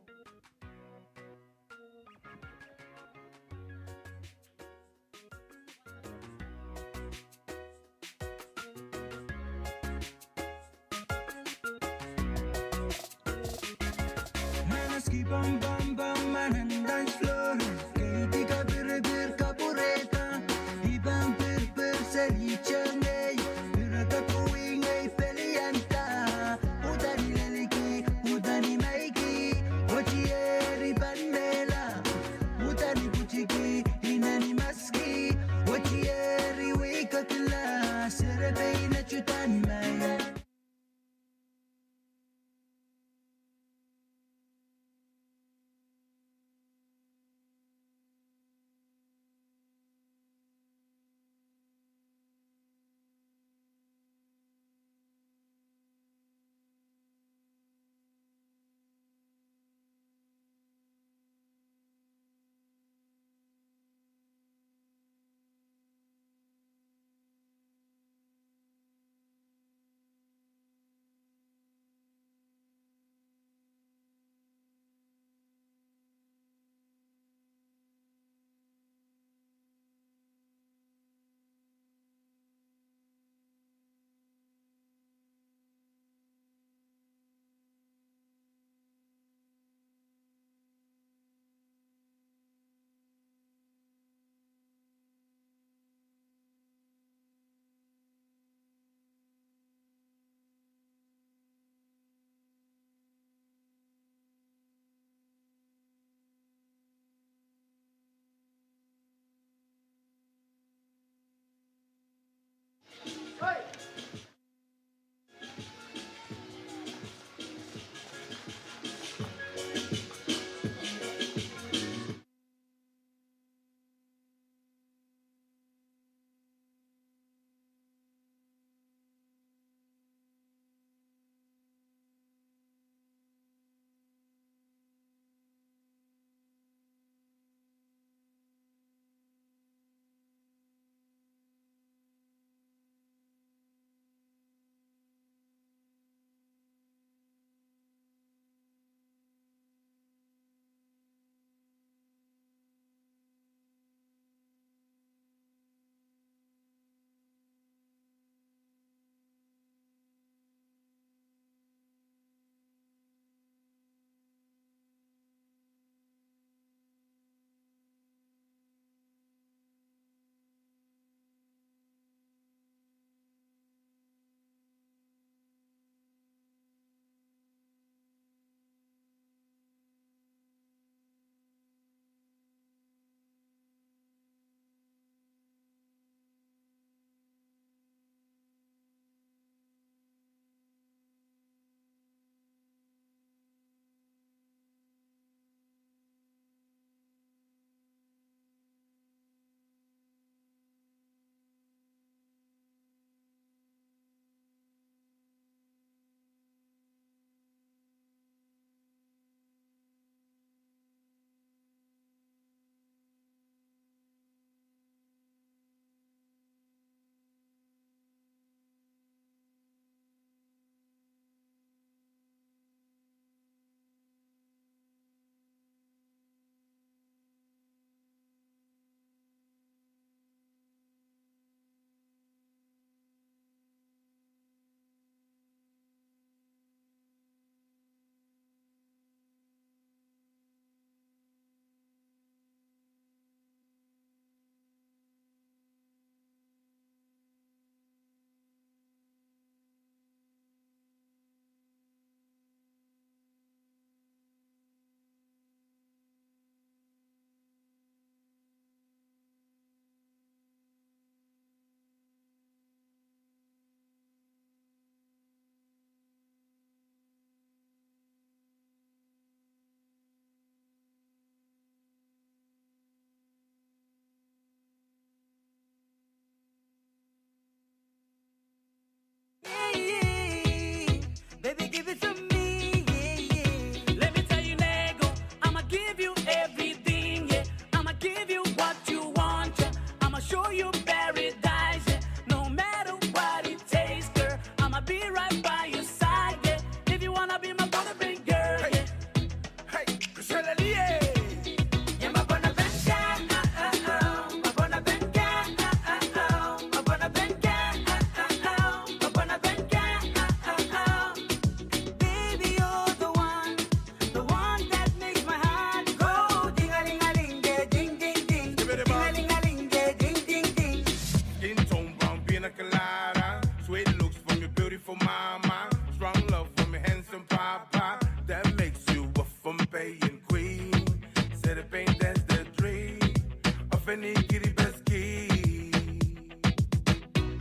show you paradise, yeah. No matter what it takes, girl, I'ma be right by your side, yeah. If you wanna be my Bonabeng girl, yeah. Hey, Chriselle Lee, yeah. Yeah, my Bonabeng girl, oh, oh, oh, my Bonabeng girl, oh, oh, oh, my Bonabeng girl, oh, oh, oh, my Bonabeng girl, oh, oh, oh. Baby, you're the one, the one that makes my heart go ding-a-ling-a-ling, yeah, ding, ding, ding. Ding-a-ling-a-ling, yeah, ding, ding, ding. Skin tone brown, pina colada. Sweet looks from your beautiful mama. Strong love from your handsome papa. That makes you a Pohnpeian queen. Said the pain, that's the dream of any Kiribati.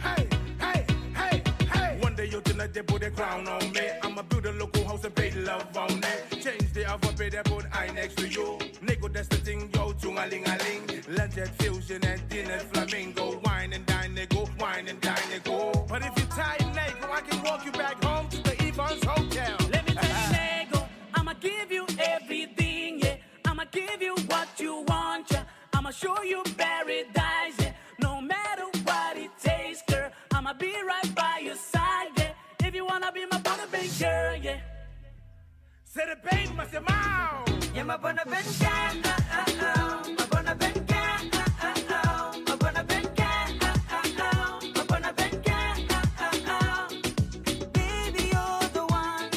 Hey, hey, hey, hey. One day you'll turn a day, put a crown on me. I'ma build a local house and paint love on it. Change the alphabet and put I next to you. Nego, that's the thing, yo, ding-a-ling-a-ling. Landed fusion and dinner flamingo. Wine and dine, nego, wine and dine, nego. But if you tie nego, I can walk you back home to the Evans Hotel. Let me tell you, nego, I'ma give you everything, yeah. I'ma give you what you want, yeah. I'ma show you paradise, yeah. No matter what it takes, girl, I'ma be right by your side, yeah. If you wanna be my Bonabeng girl, yeah. Said the pain must a mouth. Yeah, my Bonabeng girl, oh, oh, oh. My Bonabeng girl, oh, oh, oh. My Bonabeng girl, oh, oh, oh. My Bonabeng girl, oh, oh, oh. Baby, you're the one,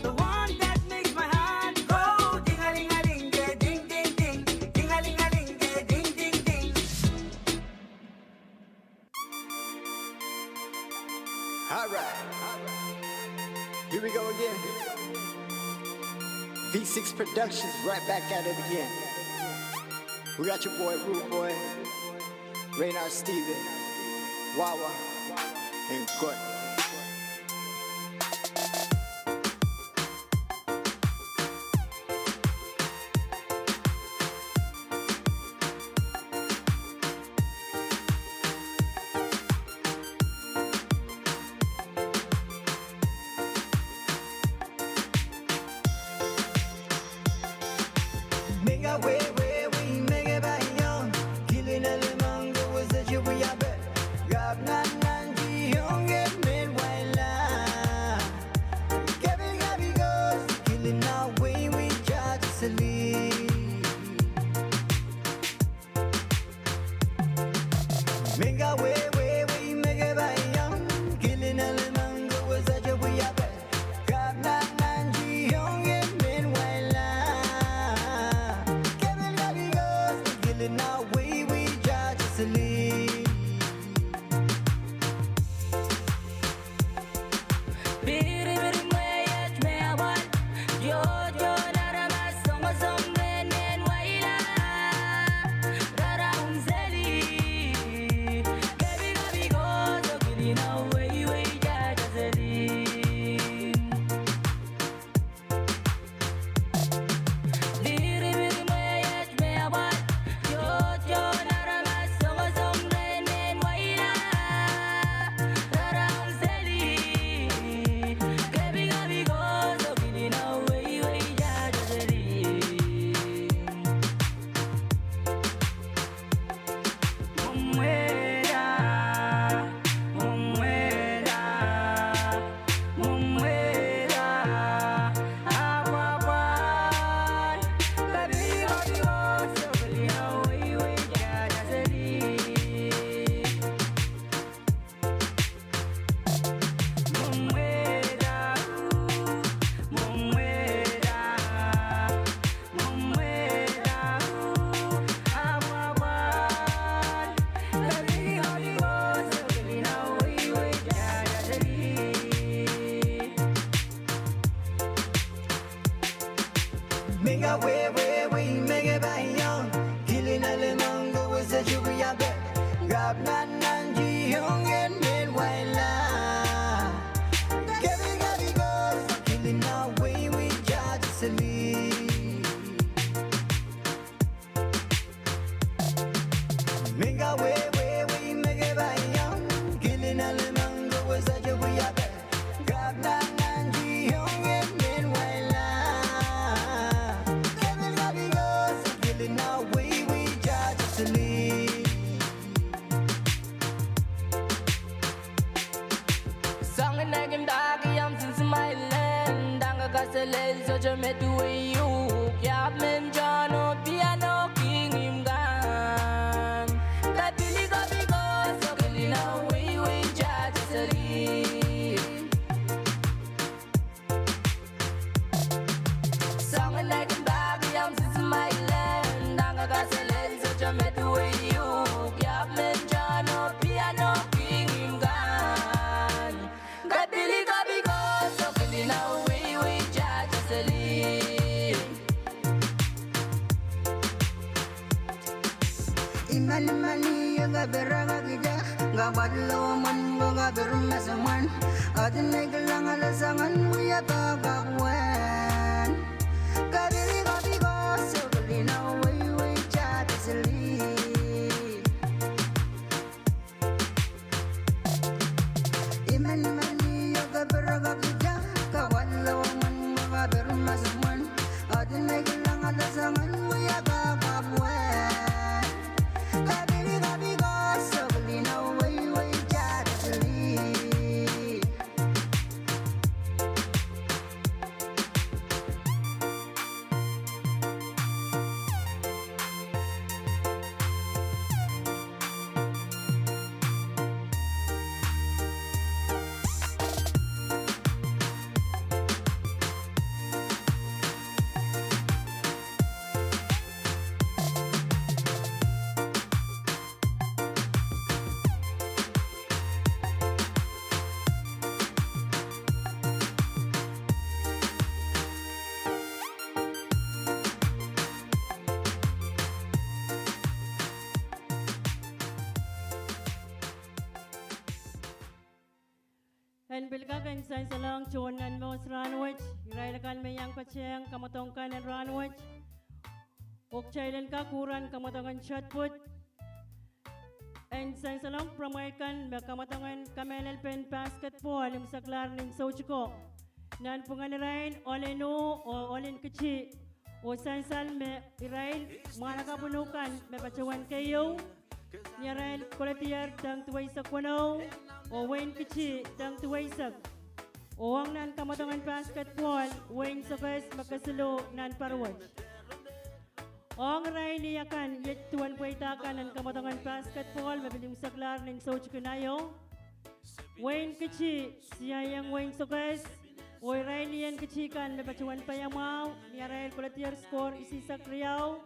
the one that makes my heart go ding-a-ling-a-ling, yeah, ding, ding, ding. Ding-a-ling-a-ling, yeah, ding, ding, ding. All right. Here we go again. V six Productions right back at it again. We got your boy Rude Boy, Raynard Steven, Wawa, and Gordon. Lel sohte medewe uhk, iahpw men tohn oh piano kihngihmw kan. Kapili kapikos oh kilin aweiwei tata seli. Soangen ahi kin pahki ahmw sisi mailen, dang kakaselel sohte medewe uhk, iahpw men tohn oh piano kihngihmw kan. Kapili kapikos oh kilin aweiwei tata seli. Imani mani io kaperek akida, kapwad lowomwen ko kapir masamwan. Aden me kilang ale soangen wia pahkapw wen. Kapili kapikos oh kilin aweiwei tata seli. Imani mani io kaperek akida, kapwad lowomwen ko kapir masamwan. Aden me kilang ale soangen wia pahkapw wen. Kapili kapikos oh kilin aweiwei tata seli. En pil kak en sansalohng tohn nan mous rahnwet, irail akan me iang patehng kamwadong kan en rahnwet. Oh kitail en kak uhwong kamwadong en tedpud. En sansalohng pwuramwail kan me kamwadong en kamehlelpen basketball imwiseklahr nin soutiko. Nanpwungen irail, ohl en oh, oh ohl en kiti. Oh sansal me irail, mwahnakapw en oh kan me patohwan keieu. Ni arail koledier deng duweisek weneu, oh wehin kiti deng duweisek. Oh ong nan kamwadong en basketball, wehin Sokehs me kesiluh nan parawet. Ong irail akan, iet duwen pweida kan en kamwadong en basketball me pil imwiseklahr nin soutiko naio. Wehin kiti, siaieng wehin Sokehs, oh irail en kiti kan me patohwan paiamwahu, ni arail koledier score isihsek riau,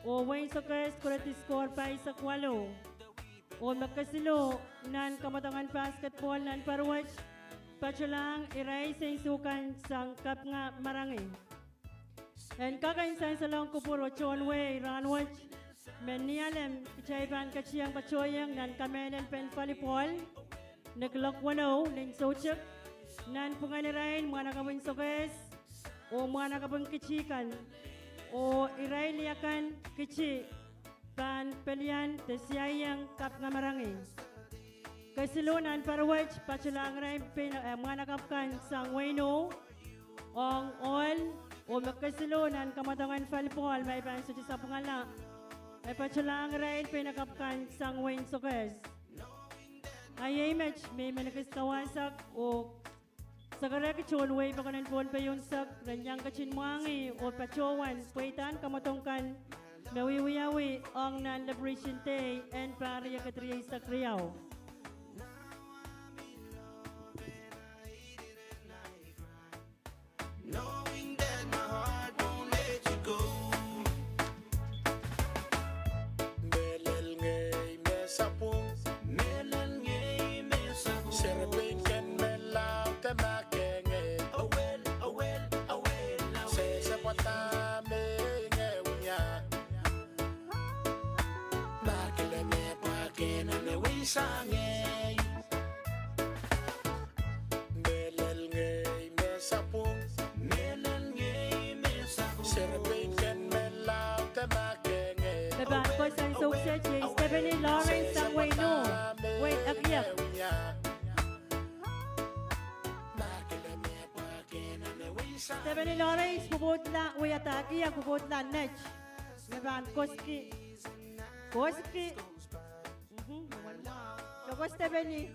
oh wehin Sokehs koledi score pahisek waluh. Oh me kesiluh nan kamwadong en basketball nan parawet, patohlahng irail seinsukan sang Kapinga Marangi. En kak en sansalohng kupwur oh tohn wehi rahnwet, me ni alem kitail pahn ketin patohieng nan kamehlelpen volleyball, ni kuloak weneu nin soutik, nanpwungen irail mwahnakapw en Sokehs, oh mwahnakapw en kiti kan, oh irail akan kiti pahn pelian de siaieng Kapinga Marangi. Kesiluh nan parawet, patohlahng irail pein, eh, mwahnakapw kan sang wehin oh, ong ohl, oh me kesiluh nan kamwadong en volleyball ma I pahn sohte sapwungala. E patohlahng irail peinakapw kan sang wehin Sokehs. A iei met me I men ekis kawasak oh sakarehki tohn wehi pokon en Pohnpei unsek ren iang ketin mwahngih oh patohwan pweidahn kamwadong kan me wiewiawi ong nan Liberation Day en pahr riekid rieisek riau. Knowing that my heart won't let you go. Mehlel ngehi me sapwung. Mehlel ngehi me sapwung. Serepein ken me laud de mahkehng ngehi. Awel, awel, awel, awel. Sehse pwada me ngehi wia. Mahkele me pwakehn me wia sang ngehi. Mehlel ngehi me sapwung. Mehlel ngehi me sapwung. Serepein ken me laud de mahkehng ngehi. Me pahn koasoia sohte iei Stephanie Lawrence sang wehin oh, wehin Ekiek. Stephanie Lawrence, pwopwoudla wiadahki, a pwopwoudla net. Me pahn koasoiki, koasoiki. Mhm. Koasoia Stephanie.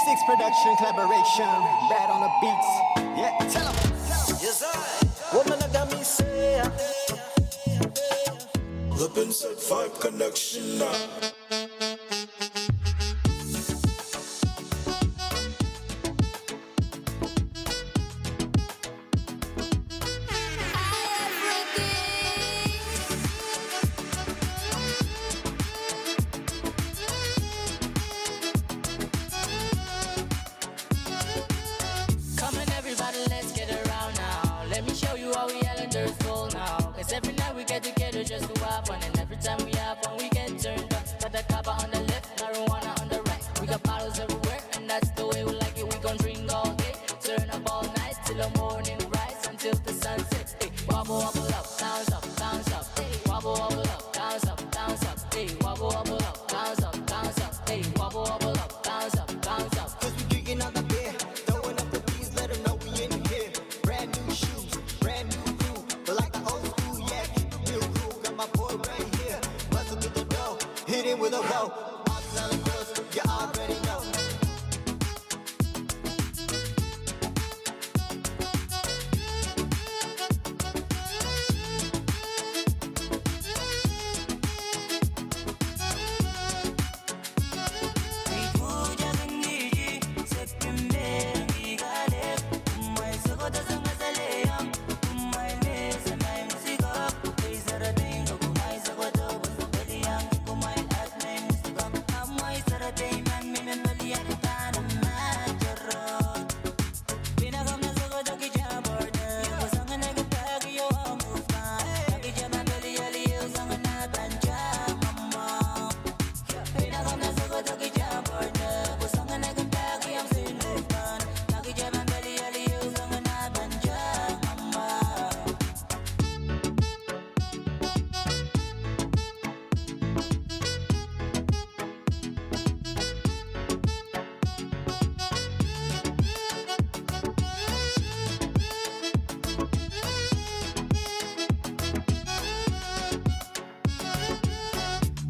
Six production collaboration, Brad on the beats. Yeah, tell 'em. Yes, I. Woman, I got me say, yeah. Lepin set five connection now. Come on, everybody, let's get around now. Let me show you how we islanders roll now. 'Cause every night we get together just to have fun. And every time we have fun, we get turned up. Got the kaba on the left, marijuana on the right. We got bottles everywhere, and that's the way we like it. We gon' drink all day, turn up all night, till the morning rise, until the sunset. Hey, wobble, wobble up, bounce up, bounce up. Hey, wobble, wobble up, bounce up, bounce up. Hey, wobble, wobble up, bounce up, bounce up. Hey, wobble, wobble up, bounce up, bounce up. 'Cause we drinking on the beer, throwing up the beers, let 'em know we in here. Brand new shoes, brand new crew. But like the old school, yeah, keep it real cool. Got my boy right here, bustle to the door, hit him with a roll. Pops out the girls, you already know.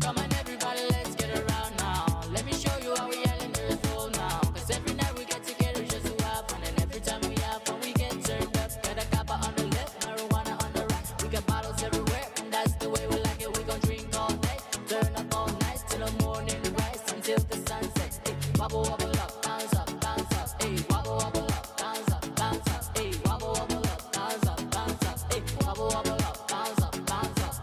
Come on, everybody, let's get around now. Let me show you how we islanders roll now. 'Cause every night we get together just to have fun. And every time we have fun, we get turned up. Got a kaba on the left, marijuana on the right. We got bottles everywhere, and that's the way we like it. We gon' drink all night, turn up all night, till the morning rise, until the sunset. Hey, wobble, wobble up, bounce up, bounce up. Hey, wobble, wobble up, bounce up, bounce up. Hey, wobble, wobble up, bounce up, bounce up. Hey, wobble, wobble up, bounce up, bounce up.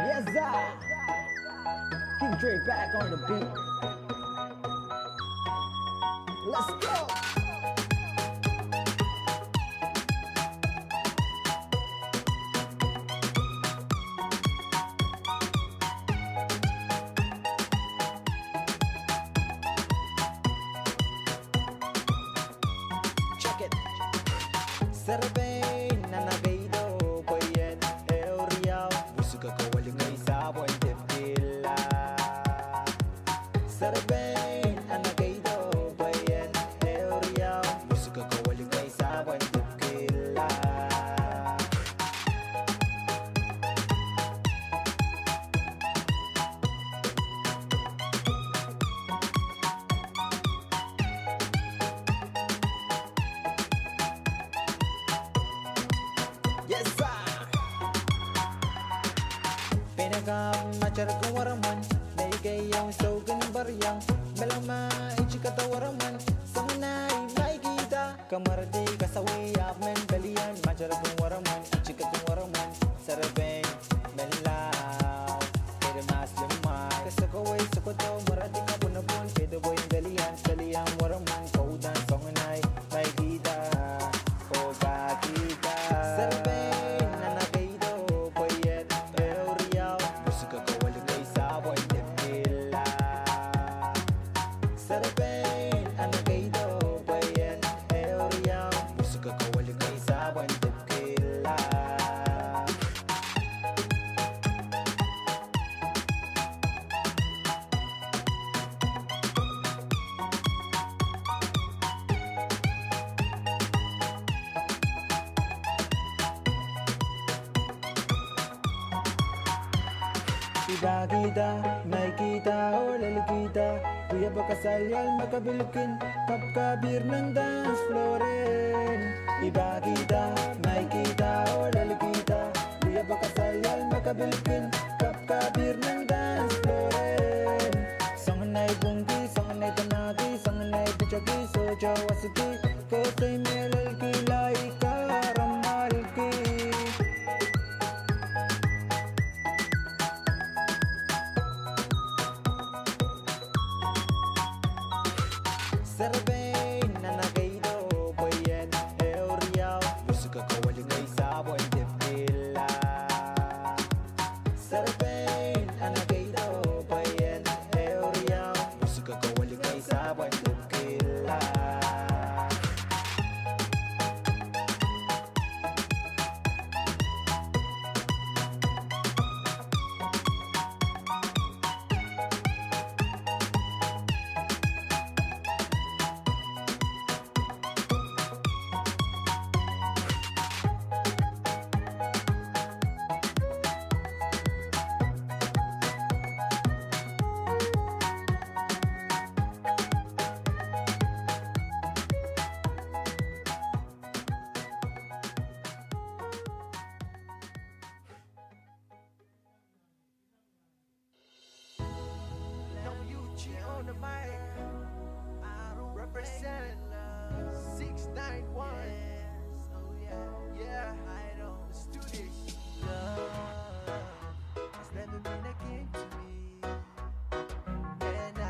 Yes, sir. King Dre back on the beat. Let's go. Check it. Serepein, nan ekei doh pweien ehu riau, wusukoko welingehi sapwen dipkihla. Serepein, nan ekei doh pweien ehu riau, wusukoko welingehi sapwen dipkihla. Yes, sir. Pein akan ma serek en weremwen, me ekei iang soukin pariang, me lama iti Kata weremwen, songen ahi Maikida. Kamweredi kasawih ahpw men pelien, materpin weremwen, itik kin weremwen, serepein menlau. Kede mas limwah, kesokowei sokoto, mweredi kapwunopwun, kede pwein pelien, pelien weremwen, koudan songen ahi Maikida. Oh Pakida. Serepein anahne keido pweien ehu riau. Pwusike kawelikai sapwen dipkila. Serepein anahne keido pweien ehu riau. Pwusike kawelikai sapwen dipkila. I Pakida, Maikida, oh Lelikida, wiepe kasaliel me kapilkin, kapkapir nan dance floor en. I Pakida, Maikida, oh Lelikida, wiepe kasaliel me kapilkin, kapkapir nan dance floor en. Songen ahi pwungki, songen ahi tamaki, songen ahi pitaki, sohte wasiki, koasoi me lelkihla, I karamwahlki. Serepein anahne keido pweien ehu riau. Pwusike kawelikai sapwen dipkila. Serepein anahne keido pweien ehu riau. Pwusike kawelikai sapwen dipkila. W G on the mic. Represent six nine one. Yeah, let's do this. Love has never been a game to me. And I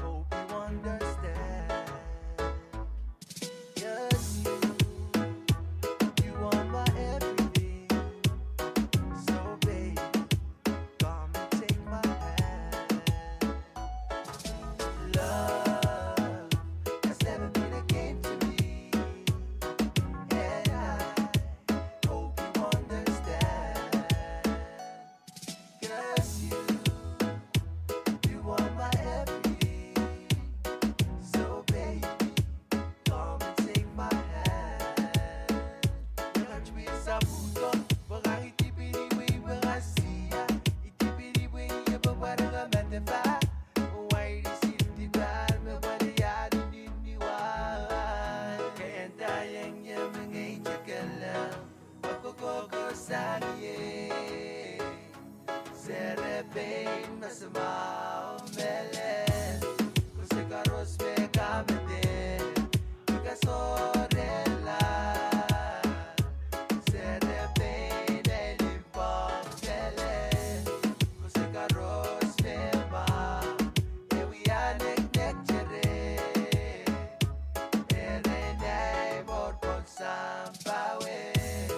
hope you understand. Just you, you are my everything. So baby, come and take my hand. Love has never been a game to me, and I hope you understand. Cause you, you are my everything. So baby, come and take my hand. Ngehi kak wia saputo, pwe ngehi dipini wei pwe ngehi sia, I dipini wei ie pwe pwarala me depe. Wai di sidi pal me pwari ia di nini wai. Kenda ieng ie me ngehi tekele. Kokoko sang ie. Serepein me semao mele. Kose koaros me kamede. Ika sorella. Serepein me limpoak mele. Kose koaros me ma. E wia neknek tere. Ere nei mor pon sampah wet.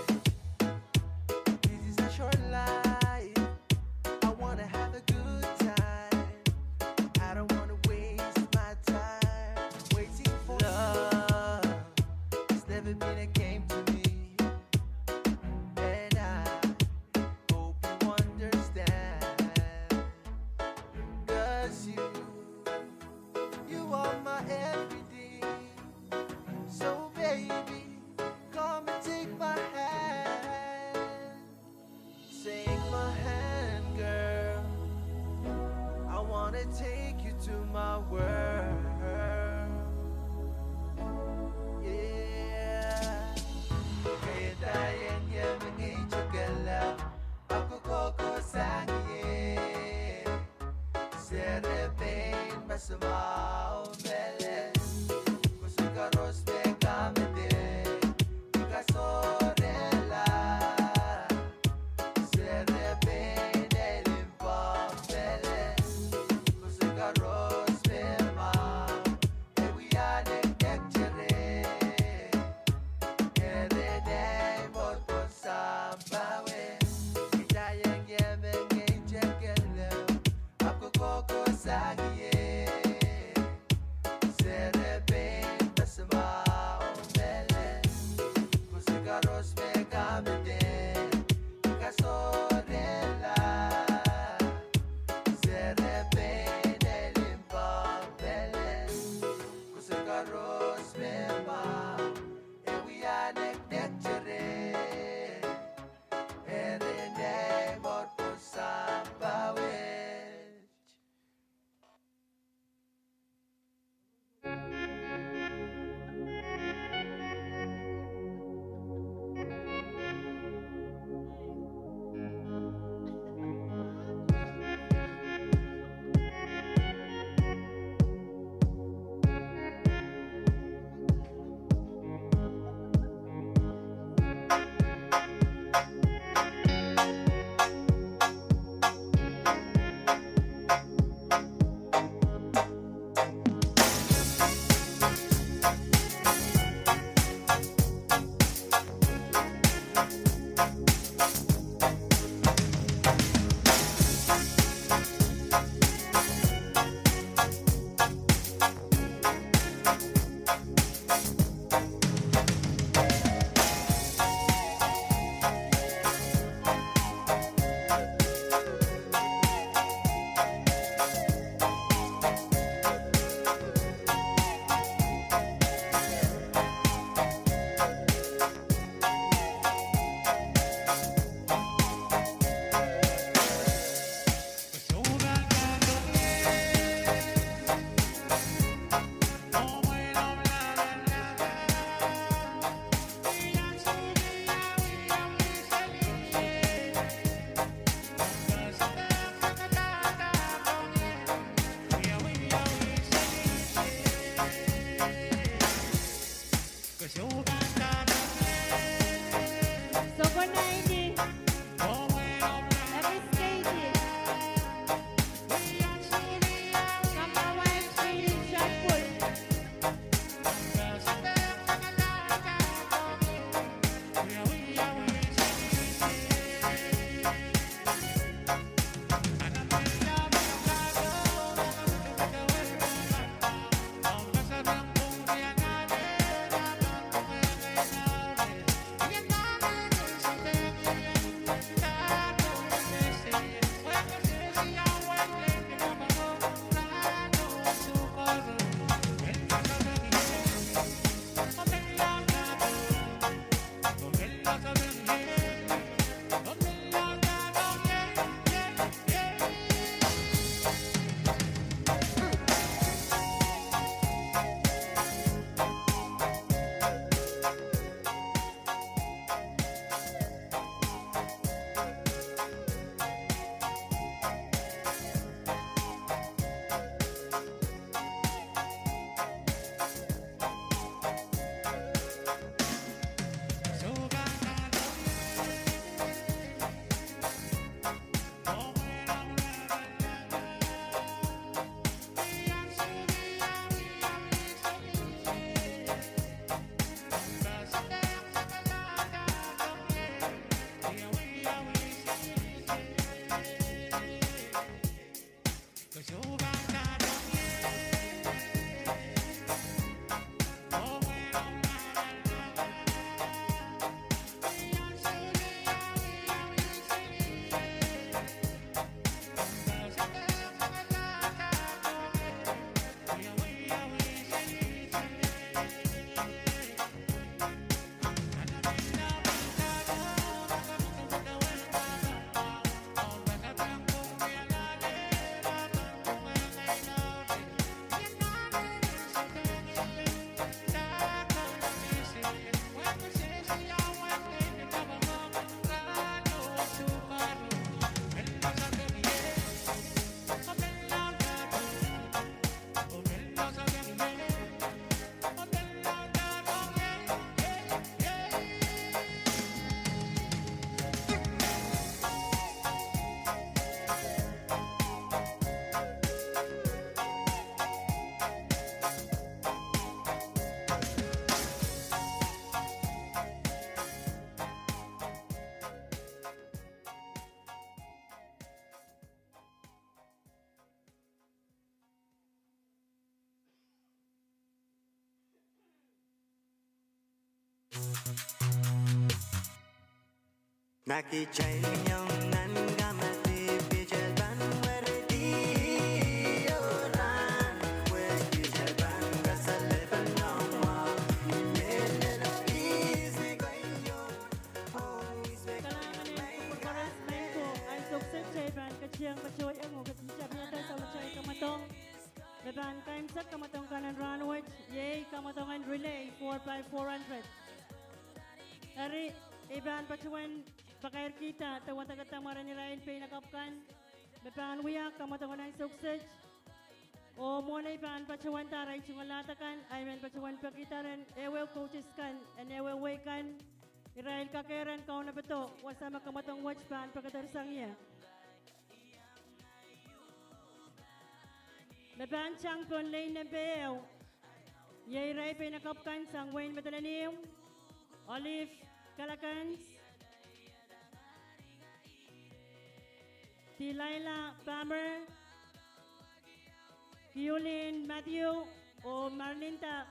Soko naini, Eris Keiti, Kamala White, Philip Shadwood. Kalahngan en kupwur koaros, maing ko, ansou kiset kitail pahn ketiong patohwan oh ketiong tapihada sapwtail kamwadong. Me pahn kaimwisekala kamwadong kan en rahnwet, iei kamwadong en relay four by four hundred. Eri, I pahn patohwan pakairkihda de wadekada mwaren irail peinakapw kan me pahn wia kamwadong en ansou kiset. Oh mwohn ei pahn patohwanda arail tungoal ahd akan, I men patohwan pekihda rehn ehuehu coaches kan en ehuehu wehi kan, irail kakehr en kaunopada wasa me kamwadong wet pahn pekedersang ie. Me pahn tang pohn lane nempe ehu, iei irail peinakapw kan sang wehin Madolenihmw, Olive Kalakans, Delilah Palmer, Kiulin Matthew, oh Marlinda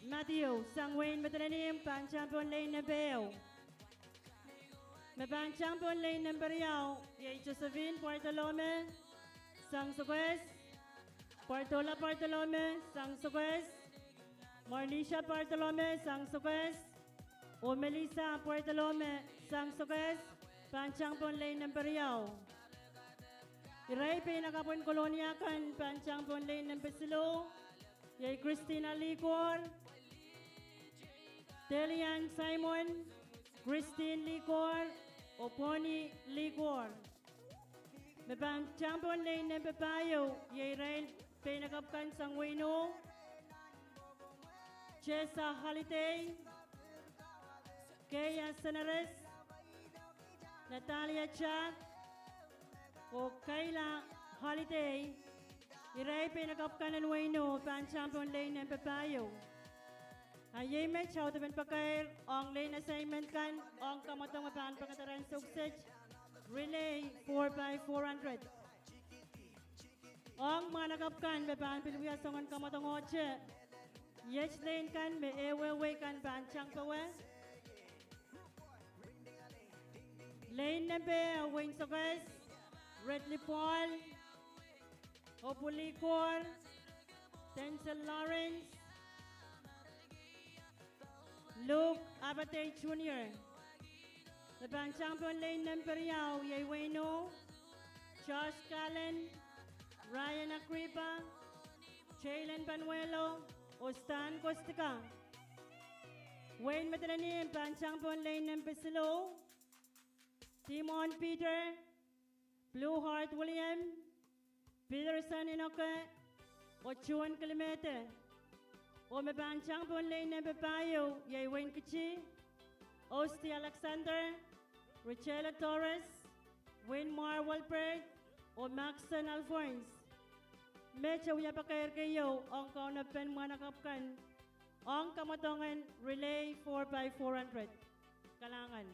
Matthew, sang wehin Madolenihmw pahn tang pohn lane nempe ehu. Me pahn tang pohn lane nempe riau, iei Josephine Bartolome, sang Sokehs, Bartola Bartolome, sang Sokehs, Marlisha Bartolome, sang Sokehs, oh Melissa Bartolome, sang Sokehs, pahn tang pohn lane nempe riau. Irail peinakapw en Kolonia kan pahn tang pohn lane nempe siluh, iei Christina Likor, Delian Simon, Christine Likor, oh Bonnie Likor. Me pahn tang pohn lane nempe pahieu, iei irail peinakapw kan sang wehin Ih, Tessa Holiday, Kaya Senares, Natalia Jack, oh Kayla Holiday, irail pein akapw kan en wehin Ohlo pahn tang pohn lane nempe pahieu. A iei met audepen pakair ong lane assignment kan ong kamwadong me pahn pekederan soukiset relay four by four hundred. Ong mwahnakapw kan me pahn pil wia soangen kamwadong ohte, iet lane kan me ehuehu kan pahn tang powe. Lane nempe wehin Sokehs, Redley Paul, Opuli Kor, Denzel Lawrence, Luke Abate Junior. Me pahn tang pohn lane nempe riau iei wehin Ohlo, Josh Cullen, Ryan Agrippa, Jalen Panuelo, oh Stan Kostka. Wehin Madolenihmw pahn tang pohn lane nempe siluh, Timon Peter, Blue Heart William, Peterson Inoke, oh John Kilimete. Oh me pahn tang pohn lane nempe pahieu iei wehin Kiti, Osti Alexander, Richella Torres, Winmar Wahlberg, oh Maxon Alphonse. Met wia pakair keieu ong kaunopen mwahnakapw kan ong kamwadong en relay four by four hundred. Kalahngan.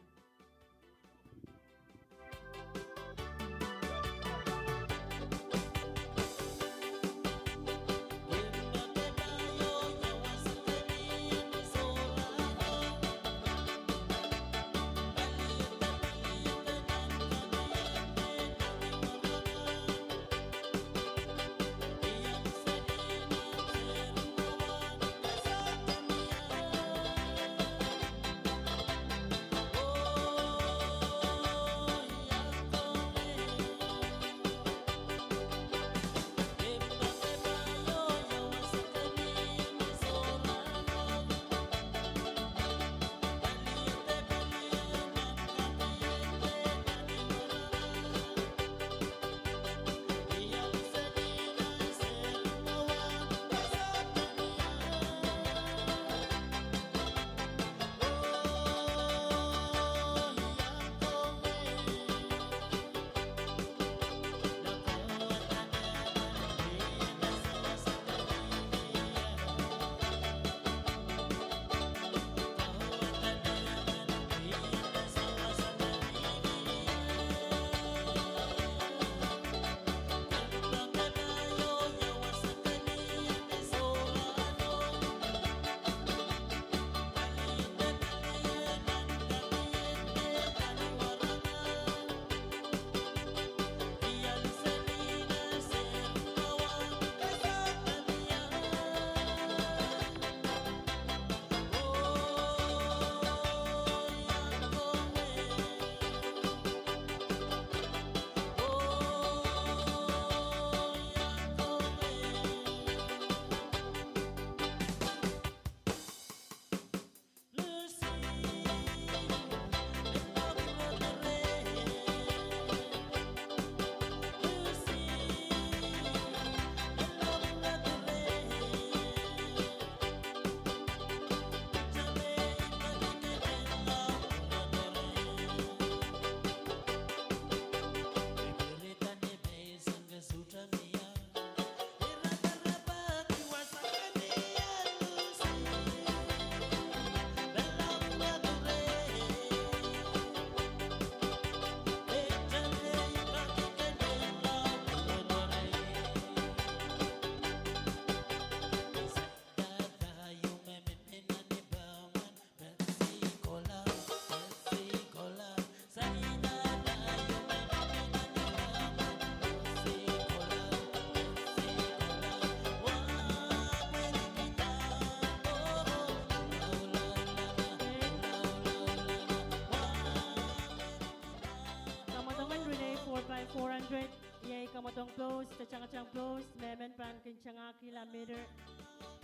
Kamwadong en relay four by four hundred, iei kamwadong post, tangtang post, me emen pahn kin tangahkihla meter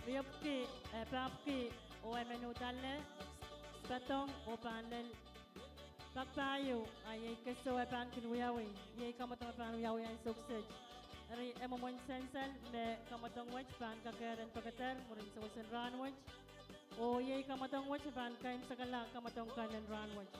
riepwiki, eh, pahpwiki, oh emen udahla padong oh pahn lel pak pahieu, a iei kesou e pahn kin wiawi, iei kamwadong e pahn wiawi ansou kiset. Eri e mwomwen sansal me kamwadong wet pahn kakehr en pekeder mwurin sewesen rahn wet. Oh iei kamwadong wet, e pahn kaimwisekala kamwadong kan en rahn wet.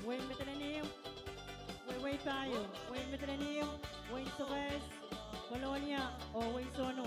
Wein Medelenim, Wein Pahieu, Wein Sokehs, Kolonia, oh Wein Sohno.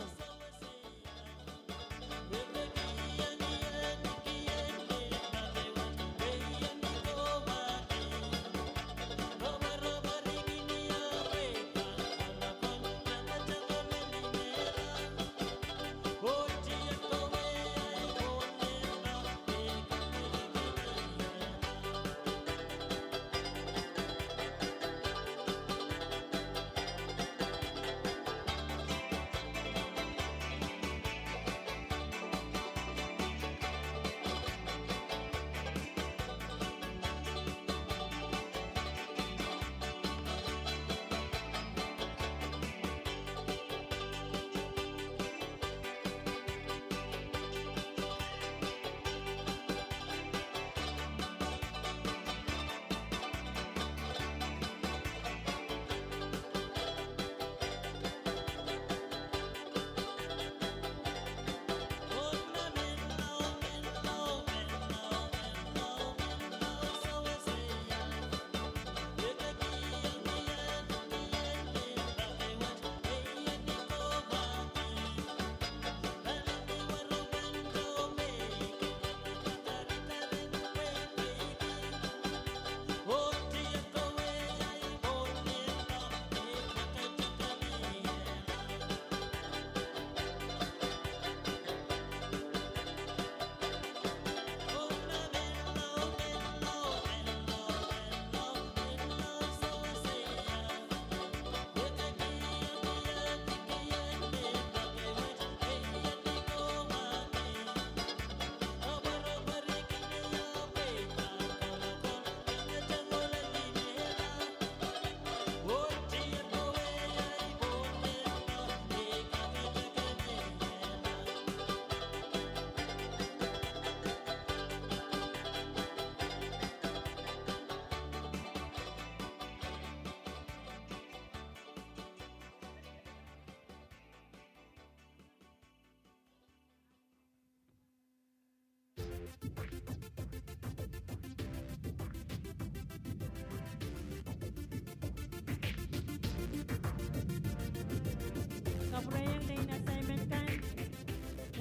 Kapwurehiong lehn assignment kan.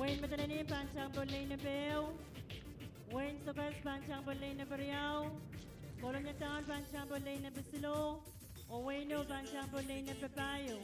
Wein Medelenim pahn tangpon lehn nepehu. Wein Sokehs pahn tangpon lehn nepiriau. Kolonia Town pahn tangpon lehn nepisiluh. Oh Wein Sokehs pahn tangpon lehn nepepahieu.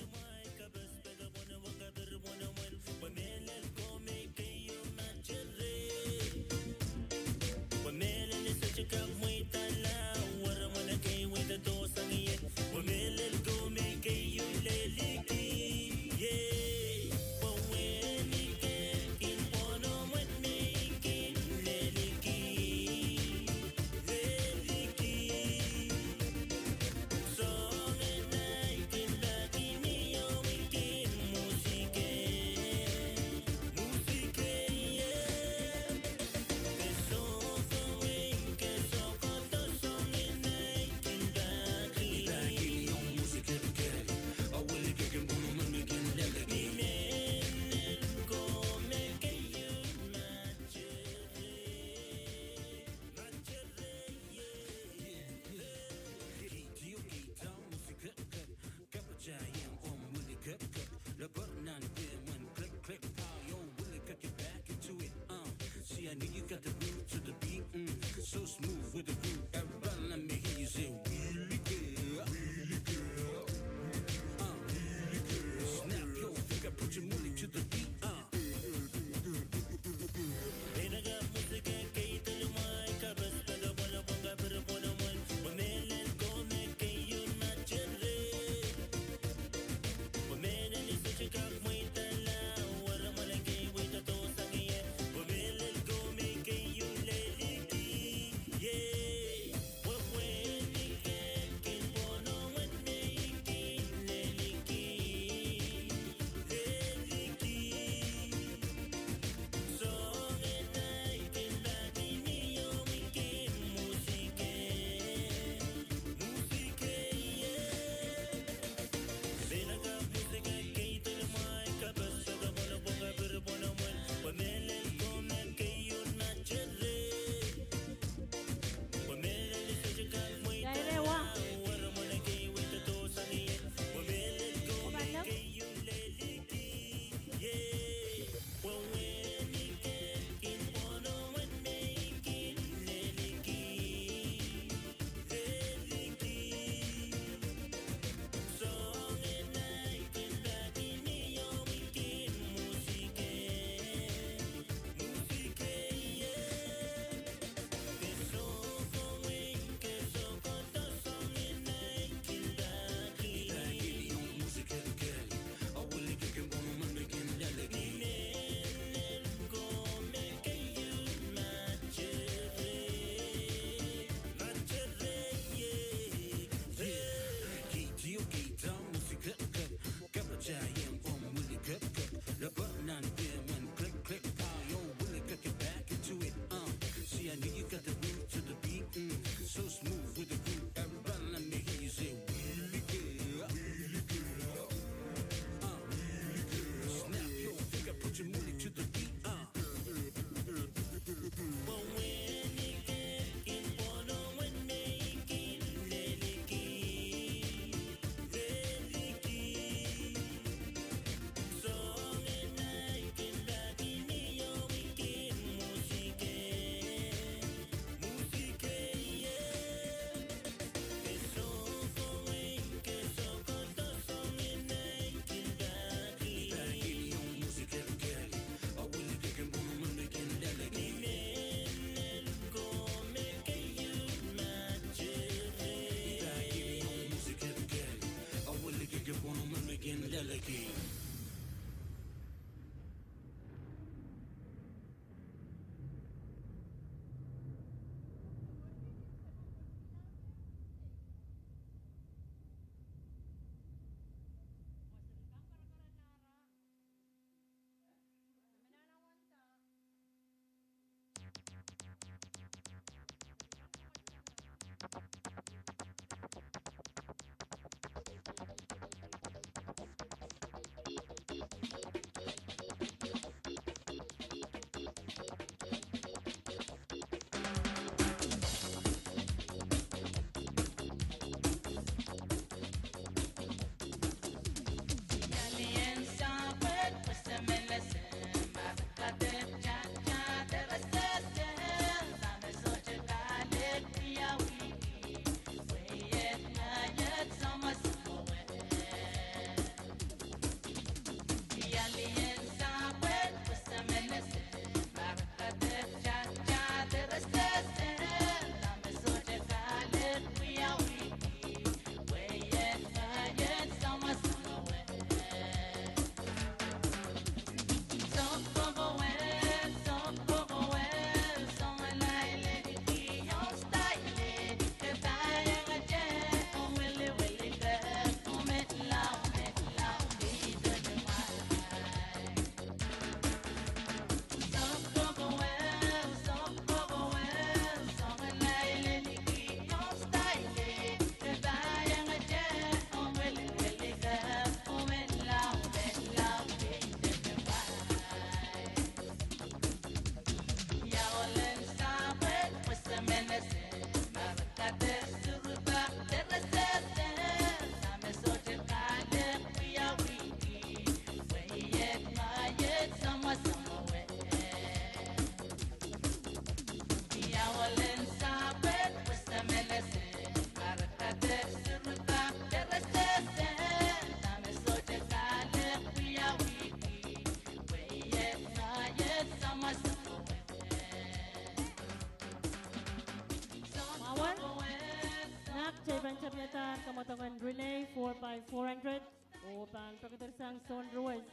Tapiadahr kamwadongen relay four by four hundred, oh pahn pekedersang Sohn Ruwes,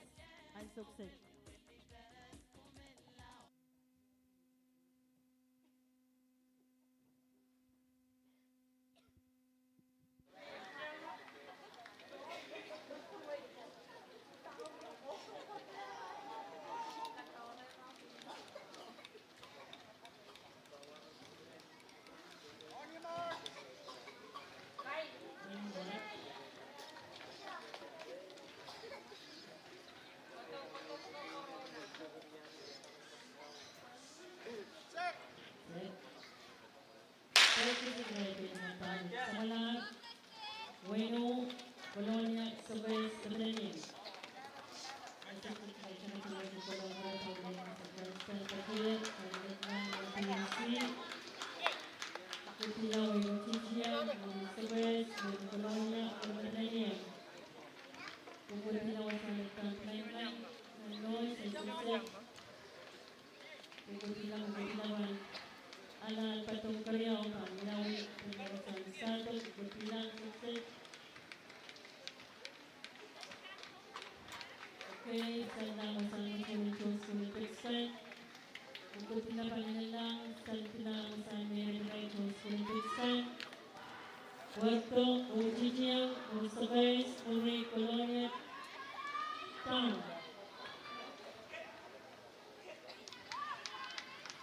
Ansou State. Samwalahr, Weino, Kolonia, Sokehs, Kadehnihmw. Kokotilang, kokotilang. Ahl padong keriau pahn wiawi, pahn sang sahte, kokotilang, kokotilang. Okay, sang dahme sang me tuwin tuwin skul en Pittsburgh. Kokotilang pahn sang, sang dahme sang me tuwin tuwin skul en Pittsburgh. Werto, oh titieng, oh Sokehs, oh Kolonia Town.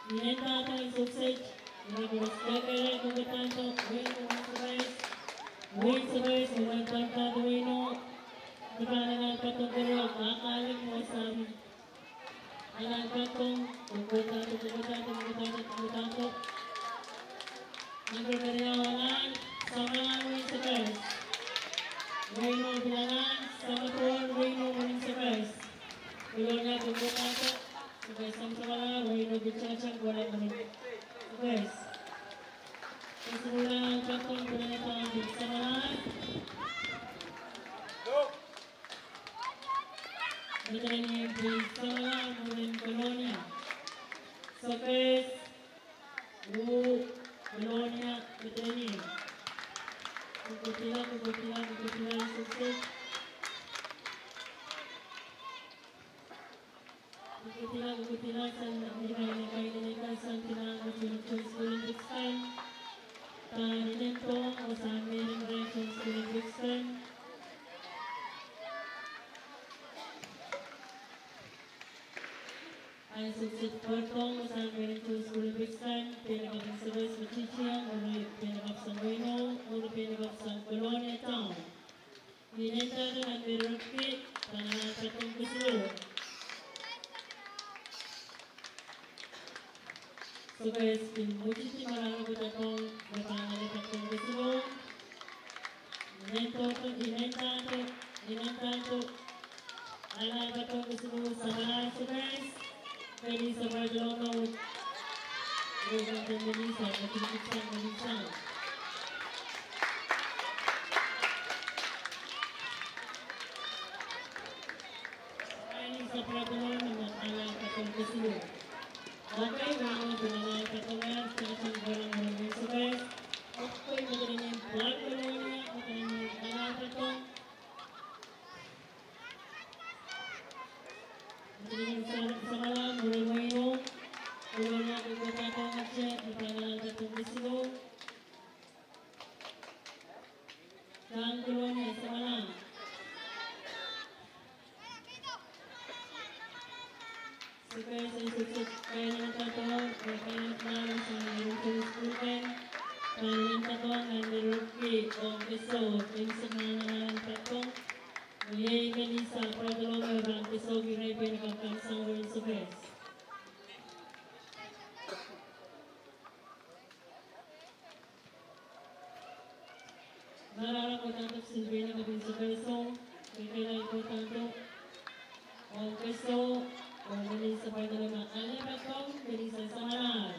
Inentahte Ansou State, ira koaros kekehlail kokotahdo, Weino, Sokehs, Weino, Sokehs, Weino, Weino, Weino, Weino, Weino, Weino, Weino, Weino, Weino, Ahl padong, kokotahdo, kokotahdo, kokotahdo, kokotahdo. Nangkeriau ahl, samwalahr Weino Sokehs. Weino pil ahl, samwalahr Weino, Weino Sokehs. Kolonia kokotahdo, Sokehs samwalahr, Weino pil tangtang kohla Weino Sokehs. Kesukula ahl padong, Kolonia Town pil samwalahr. Kadehnihmw pil samwalahr mwurin Kolonia. Sokehs, oh Kolonia, Kadehnihmw. Kokotilang, kokotilang, kokotilang, Sokehs. Kokotilang, kokotilang, sang ni kain, kain, kain, sang tilang, oh tuwin tuwin skul en Pittsburgh. Pahn inendohng, oh sang me tuwin tuwin skul en Pittsburgh. Ansou State pahn doadoahk sang me tuwin tuwin skul en Pittsburgh, pein kapw en Sokehs, oh titieng, oh eri pein kapw sang Weino, oh eri pein kapw sang Kolonia Town. Inentahte nan me rerepwki, pahn ahl padong kesiluh. Sokehs pil mwutidi, marain kokotidohng, me pahn ahl padong kesiluh. Inentahte, inentahte, inentahte. Ahl padong kesiluh, samwalahr Sokehs. Melissa Bartolomeo. Melissa, Melissa, Melissa. Melissa Bartolomeo, ahl padong kesiluh. Okay, Weino pil ahl padong, Sokehs, Weino pil ahl padong. Okay, Kadehnihmw pil Kolonia, Kadehnihmw pil ahl padong. Kadehnihmw samwalahr mwurin Weino, Kolonia kokotahdo, Kadehnihmw pil ahl padong kesiluh. Sang Kolonia samwalahr. Sokehs, Sokehs, kain en padong, kain en padong sang me tuwin tuwin skul en, kain en padong nan me rerepwki, oh kesou, en sang nan ahl padong. Iei Melissa Bartolomeo pahn kesou, ira pein kapw sang Weino Sokehs. Marain kokotidohng sang me tuwin tuwin skul en Pittsburgh, kekehlail kokotidohng. Oh kesou, oh Melissa Bartolomeo, ahl padong, Melissa samwalahr.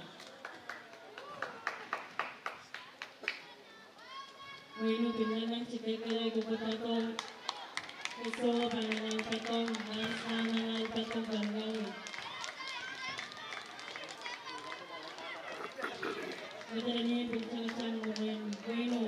Weino pil ahl, kekehlail kokotidohng. Kesou pahn ahl padong, nan sang ahl padong pahn wiawi. Kadehnihmw pil tangtang mwurin Weino.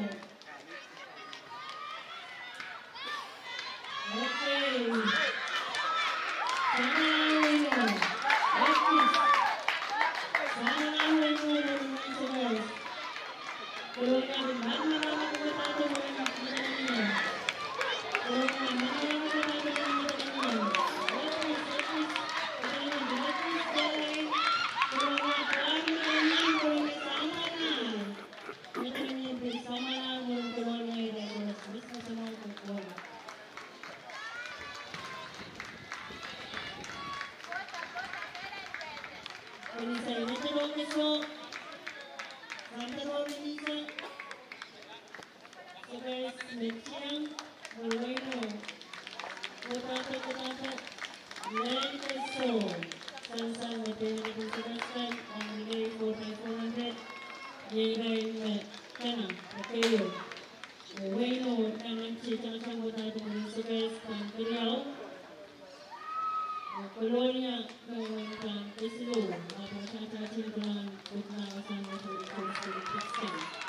Samwala mwurin Kolonia, ira ko Miss National Football. Kenisa Inetero Keso, Santero Renisa, Sokais Metiang, Moreno. Wotahda, wotahda, Len Keso, sansal me pein Sokais kan, ong relay four by four hundred, iei irail me kena, okay. Weino, tangan ti, tangan ti, wotahda, Sokais kan, keriau. Kolonia, me wein kan, kesiluh, ahpw wotahda, ti, kolonia, wotahda, wotahda, wotahda, wotahda,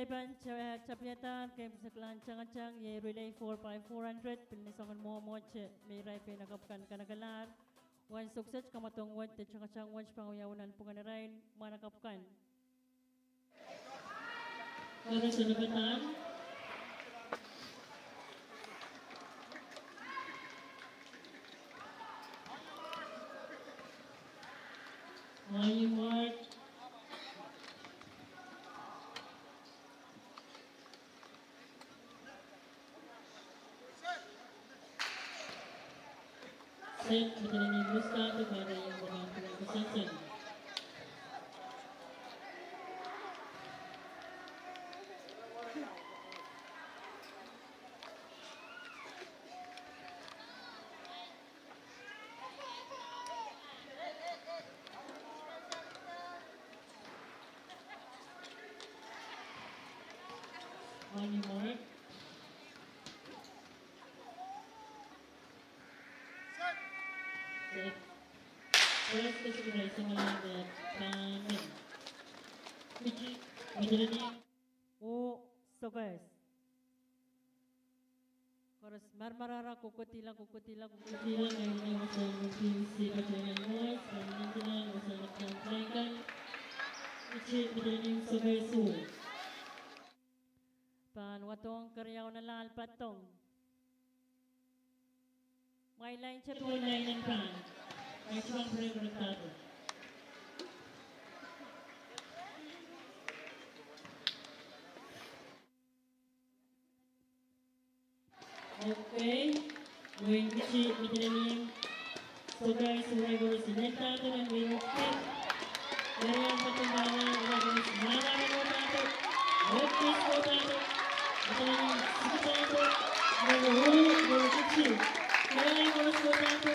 Pahn ta-, tapihada games en kilang tangatang, iei relay four by four hundred, pil ni soangen mwomwohte me irail pein akapw kan kanekelahr. Uwen sokset kamwadong wet de tangatang wet pahn wiawi nanpwungen irail mwahnakapw kan. Koaros en lepidada. On your mark. Set, medelen imw start, pahn iang pahn pahn possession. On your mark. Set. First is Grace Malanga, Pangil. Kici, medelen imw. Oh, sokehs. Koaros marmarara, kokohdihla, kokohdihla, kokohdihla, ngehi ngehi wasa me P U C patohwan mwohs, pahn nantihla wasa me pahn plenkan. Kici, medelen imw sokehs oh. Pahn wadohng keriau en alahl patong. Mwail lain tepin lain en pahn. Mwail tepin break, break, break. Okay. Wehin Kici, medelen imw sokehs, irail koaros inendahdahn wehin Kici. Irail patong pahla, irail koaros marahrahda kohdahnda. Ekis kohdahnda. Medelen imw sokehs oh. Wehin Kici. Irail koaros kohdahnda.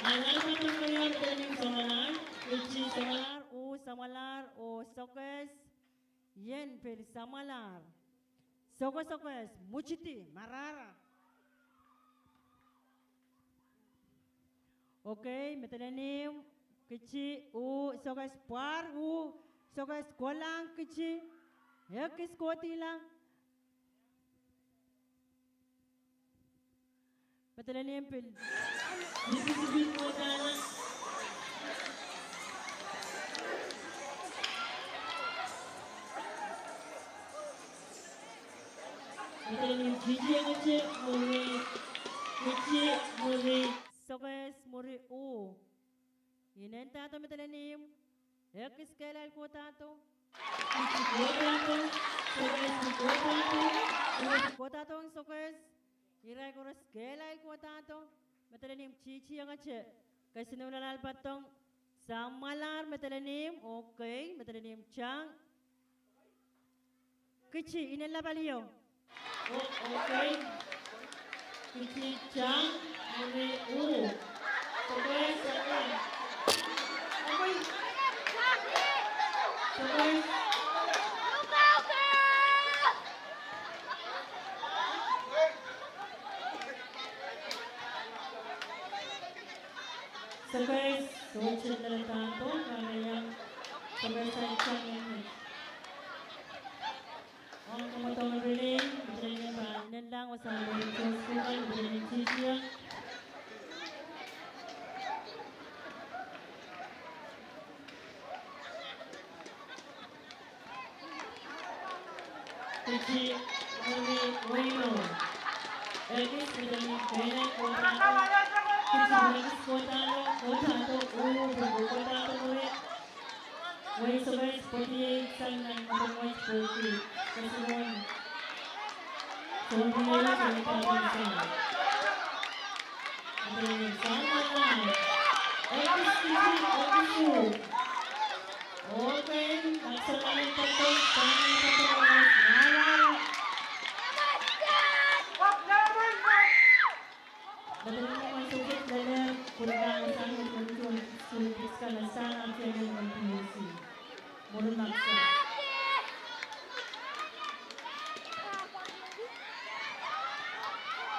Alahl patong keriau, medelen imw samwalahr. Kici samwalahr, oh samwalahr, oh sokehs. Ien pil samwalahr. Sokosokehs, mwuchidi, marahra. Okay, medelen imw, Kici, uh, sokehs pwar, uh, sokehs kohlahng Kici. Ekis kohdihla. Medelen imw pil. Misimis kohdahnla. Medelen imw titi engete, mwuri, Kici, mwuri. Sokehs, mwuri, uh. Inendahdo medelen imw. Ekis kehlail kohdahdo. Kici kohdahdo, sokehs kohdahdo. Kohdahdo sokehs. Irail koaros kehlail kohdahdo. Medelen imw titi engete. Keseniwei alahl patong. Samwalahr medelen imw. Okay, medelen imw tang. Kici, inenla palio. Oh, okay. Kici tang, mwuri uh. Sokehs, sokehs. Okay. Sokehs. Sokehs, sohte lel pahn pwung, kalahngan, sokehs ahi tang en. Ong kamwadong relay, medelen imw pahn inenlahng wasahn Mary Jones Kuhlman, medelen imw titiong. Kici, mwuri, weino. Ekis, medelen imw kehlail kohdahdo. Kici, ekis kohdahdo, kohdahdo, uh, pil kohdahdo mwuri. Wehi sokehs pwoatiei sang nan mwadang wet pwehki kesempwal. Sounpwong, sounpwong sang. Medelen imw samwalahr. Ekis Kici, ekis uh. Okay, maksang lain patong, sang lain patong, marahrahda. Medelen imw sokehs lelohng, pwurehng wasahn Mary Jones Kuhlman, sang lain patong, P U C. Mwurin maksang.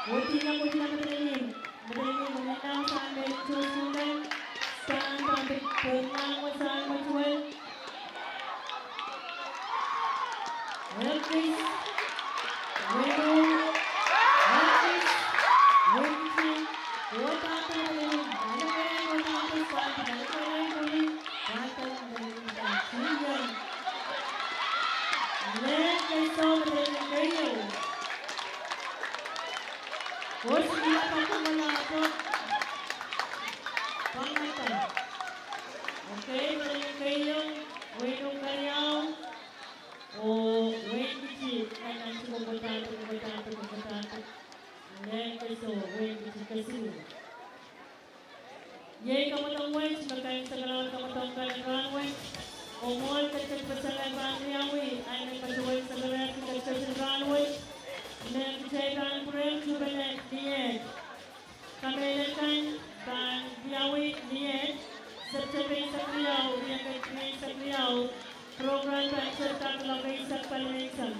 Kohdihla, kohdihla medelen imw. Medelen imw inenlahng wasahn Mary Jones Kuhlman. Sang pahn pil pwurehng wasahn mwetuwel. Okay, wein keieu, wein keriau, oh wein kitti, nan ansou ko kodahdek, kodahdek, kodahdek. Mehn keieu, wein kitti, kesiluh. Iei kamwadong wet me kaimwisekala kamwadong kan en rahn wet. Oh mwohn ketiket peseng pahn wiawi, I men patohwan sakaradahn ketiket en rahn wet, me kitail pahn pwurehng tuhpene ni eh kamehlele kan pahn wiawi ni eh September eisek riau, iei eisek riau, program pahn tepda kuloak eisek palimen sang.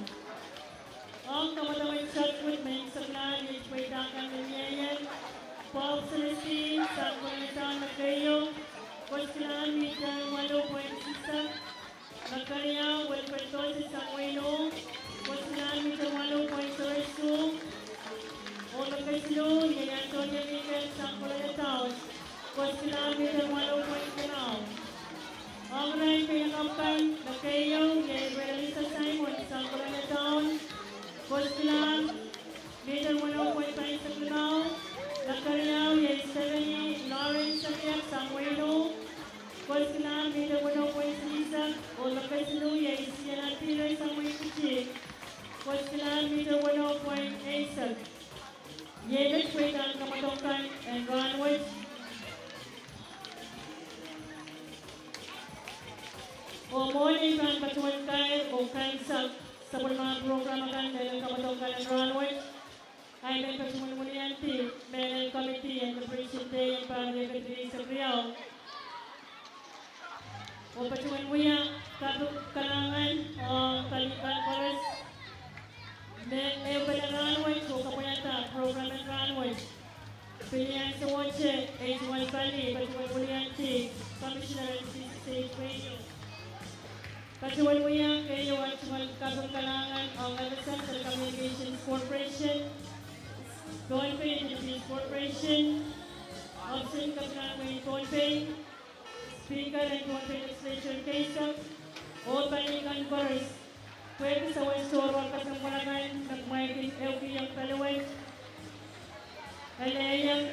Ong kamwadong en Chartwood me imwisekla, iei pweida kan me mie ie: Bob Celestine, sang kolongedaun me keieu, koskilahr miten waluh point eisek. Me keriau, Wilfred Tosi, sang wehin Ong, koskilahr miten waluh point eisek isuh. Oh me kesiluh iei Antonio Miguel, sang kolongedaun, koskilahr miten waluh point limau. Ong irail peinakapw kan, me keieu iei Relisa Simon, sang kolongedaun, koskilahr miten waluh point paisek limau. Me keriau iei Stephanie Lawrence Sakiak, sang wehin Ong, koskilahr miten waluh point silihsek. Oh me kesiluh iei Siena Pires, sang wehin Kitti, koskilahr miten waluh point eisek. Iei met pweida en kamwadong kan en rahn wet. Oh mwohn ei pahn patohwan kair oh kaimwisekala sapwellimomwi program akan, mehlel kamwadong kan en rahn wet, I men patohwan wiliandi mehlel committee en Liberation Day en pahr riekid rieisek riau. Oh patohwan wia kaping kalahngan ong pali kan koaros me ehupene rahn wet oh kapwaiada program en rahn wet. Pil ansouohte ei tungoal pali patohwan wiliandi Commissioner en C C H Radio. Patohwan wia keieu tungoal kaping kalahngan ong F S M Telecommunications Corporation, Pohnpei Industries Corporation, Office en Kepina en Pohnpei, Speaker en Pohnpei Legislature keisek, oh pali kan koaros, pwehki sawas tohrohr kesempwal akan me kumwail kin ehukihong pali wet. Elehieng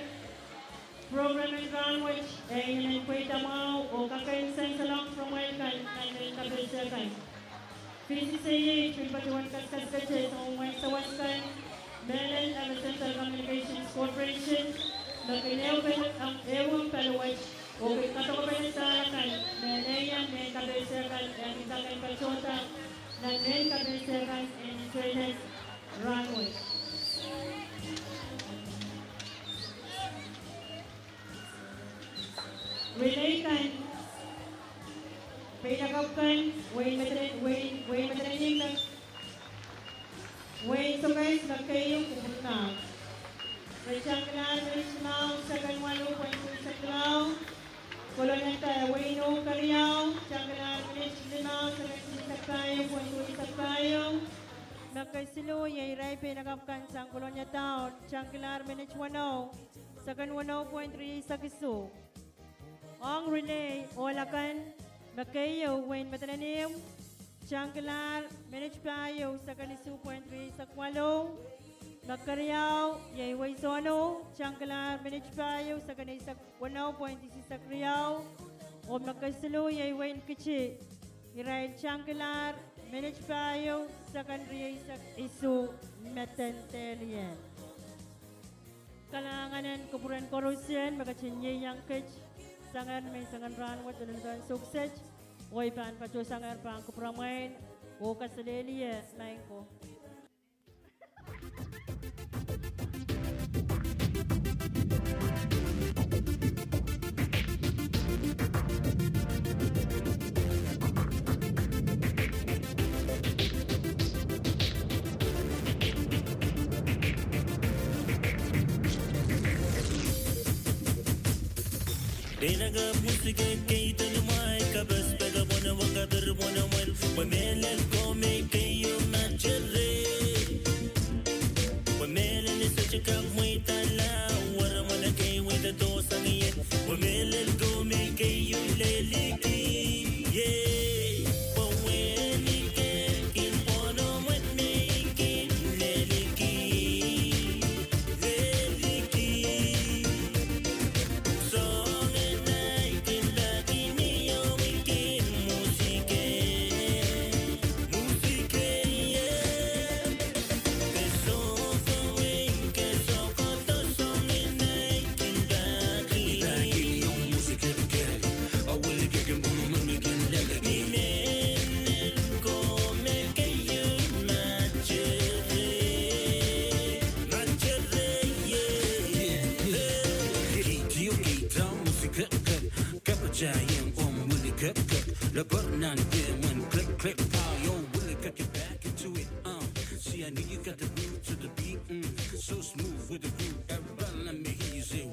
program en rahn wet, e inenen pweida mwahu oh kakehr sansalohng kumwail kan nan mehn kapehse kan. V C C A pil patohwan kaskasukuhte soangen sawas kan, mehlel F S M Telecommunications Corporation, me kin ehupene, ehupene pali wet, oh kin kadokepene sahl kan me elehieng mehn kapehse kan, e kin kak en patohda nan mehn kapehse kan en internet rahn wet. Relay kan, peinakapw kan, wein Meden-, wein, wein Madolenihmw, wein Somes me keieu kupwurmwahu. Re tangkilahr minit limau, seken waluh point eisek limau. Kolongelda wein Ong keriau, tangkilahr minit limau, seken silihsek pahieu point eisek pahieu. Me kesiluh iei irail peinakapw kan sang kolongelda, tangkilahr minit weneu, seken weneu point rieisek isuh. Ong relay ohl akan, me keieu wein Madolenihmw, tangkilahr minit pahieu, seken isuh point rieisek waluh. Me keriau iei wehi Sohno, tangkilahr minit pahieu, seken eisek weneu point eisek riau. Oh me kesiluh iei wein Kitti, irail tangkilahr minit pahieu, seken rieisek isuh. Meden dehr ie. Kalahngan en kupwuren koarosie me ketin ieiang kit sangehr menseng en rahn wet, lel kan sukset, oh I pahn patohsangehr pahn kupwuramwail oh kaselehlie maing ko. Peinakapw mwusikek kei telimwail, kapesepeke pwene wekapir pwene mwel, mwe mehlel ko me keieu Madolenihmw. Click, click, the button on the dim when click, click, pow, yo, will it cut you back into it? Uh, see, I need you got the groove to the beat, mm, so smooth with the groove. Everybody, let me hear you say,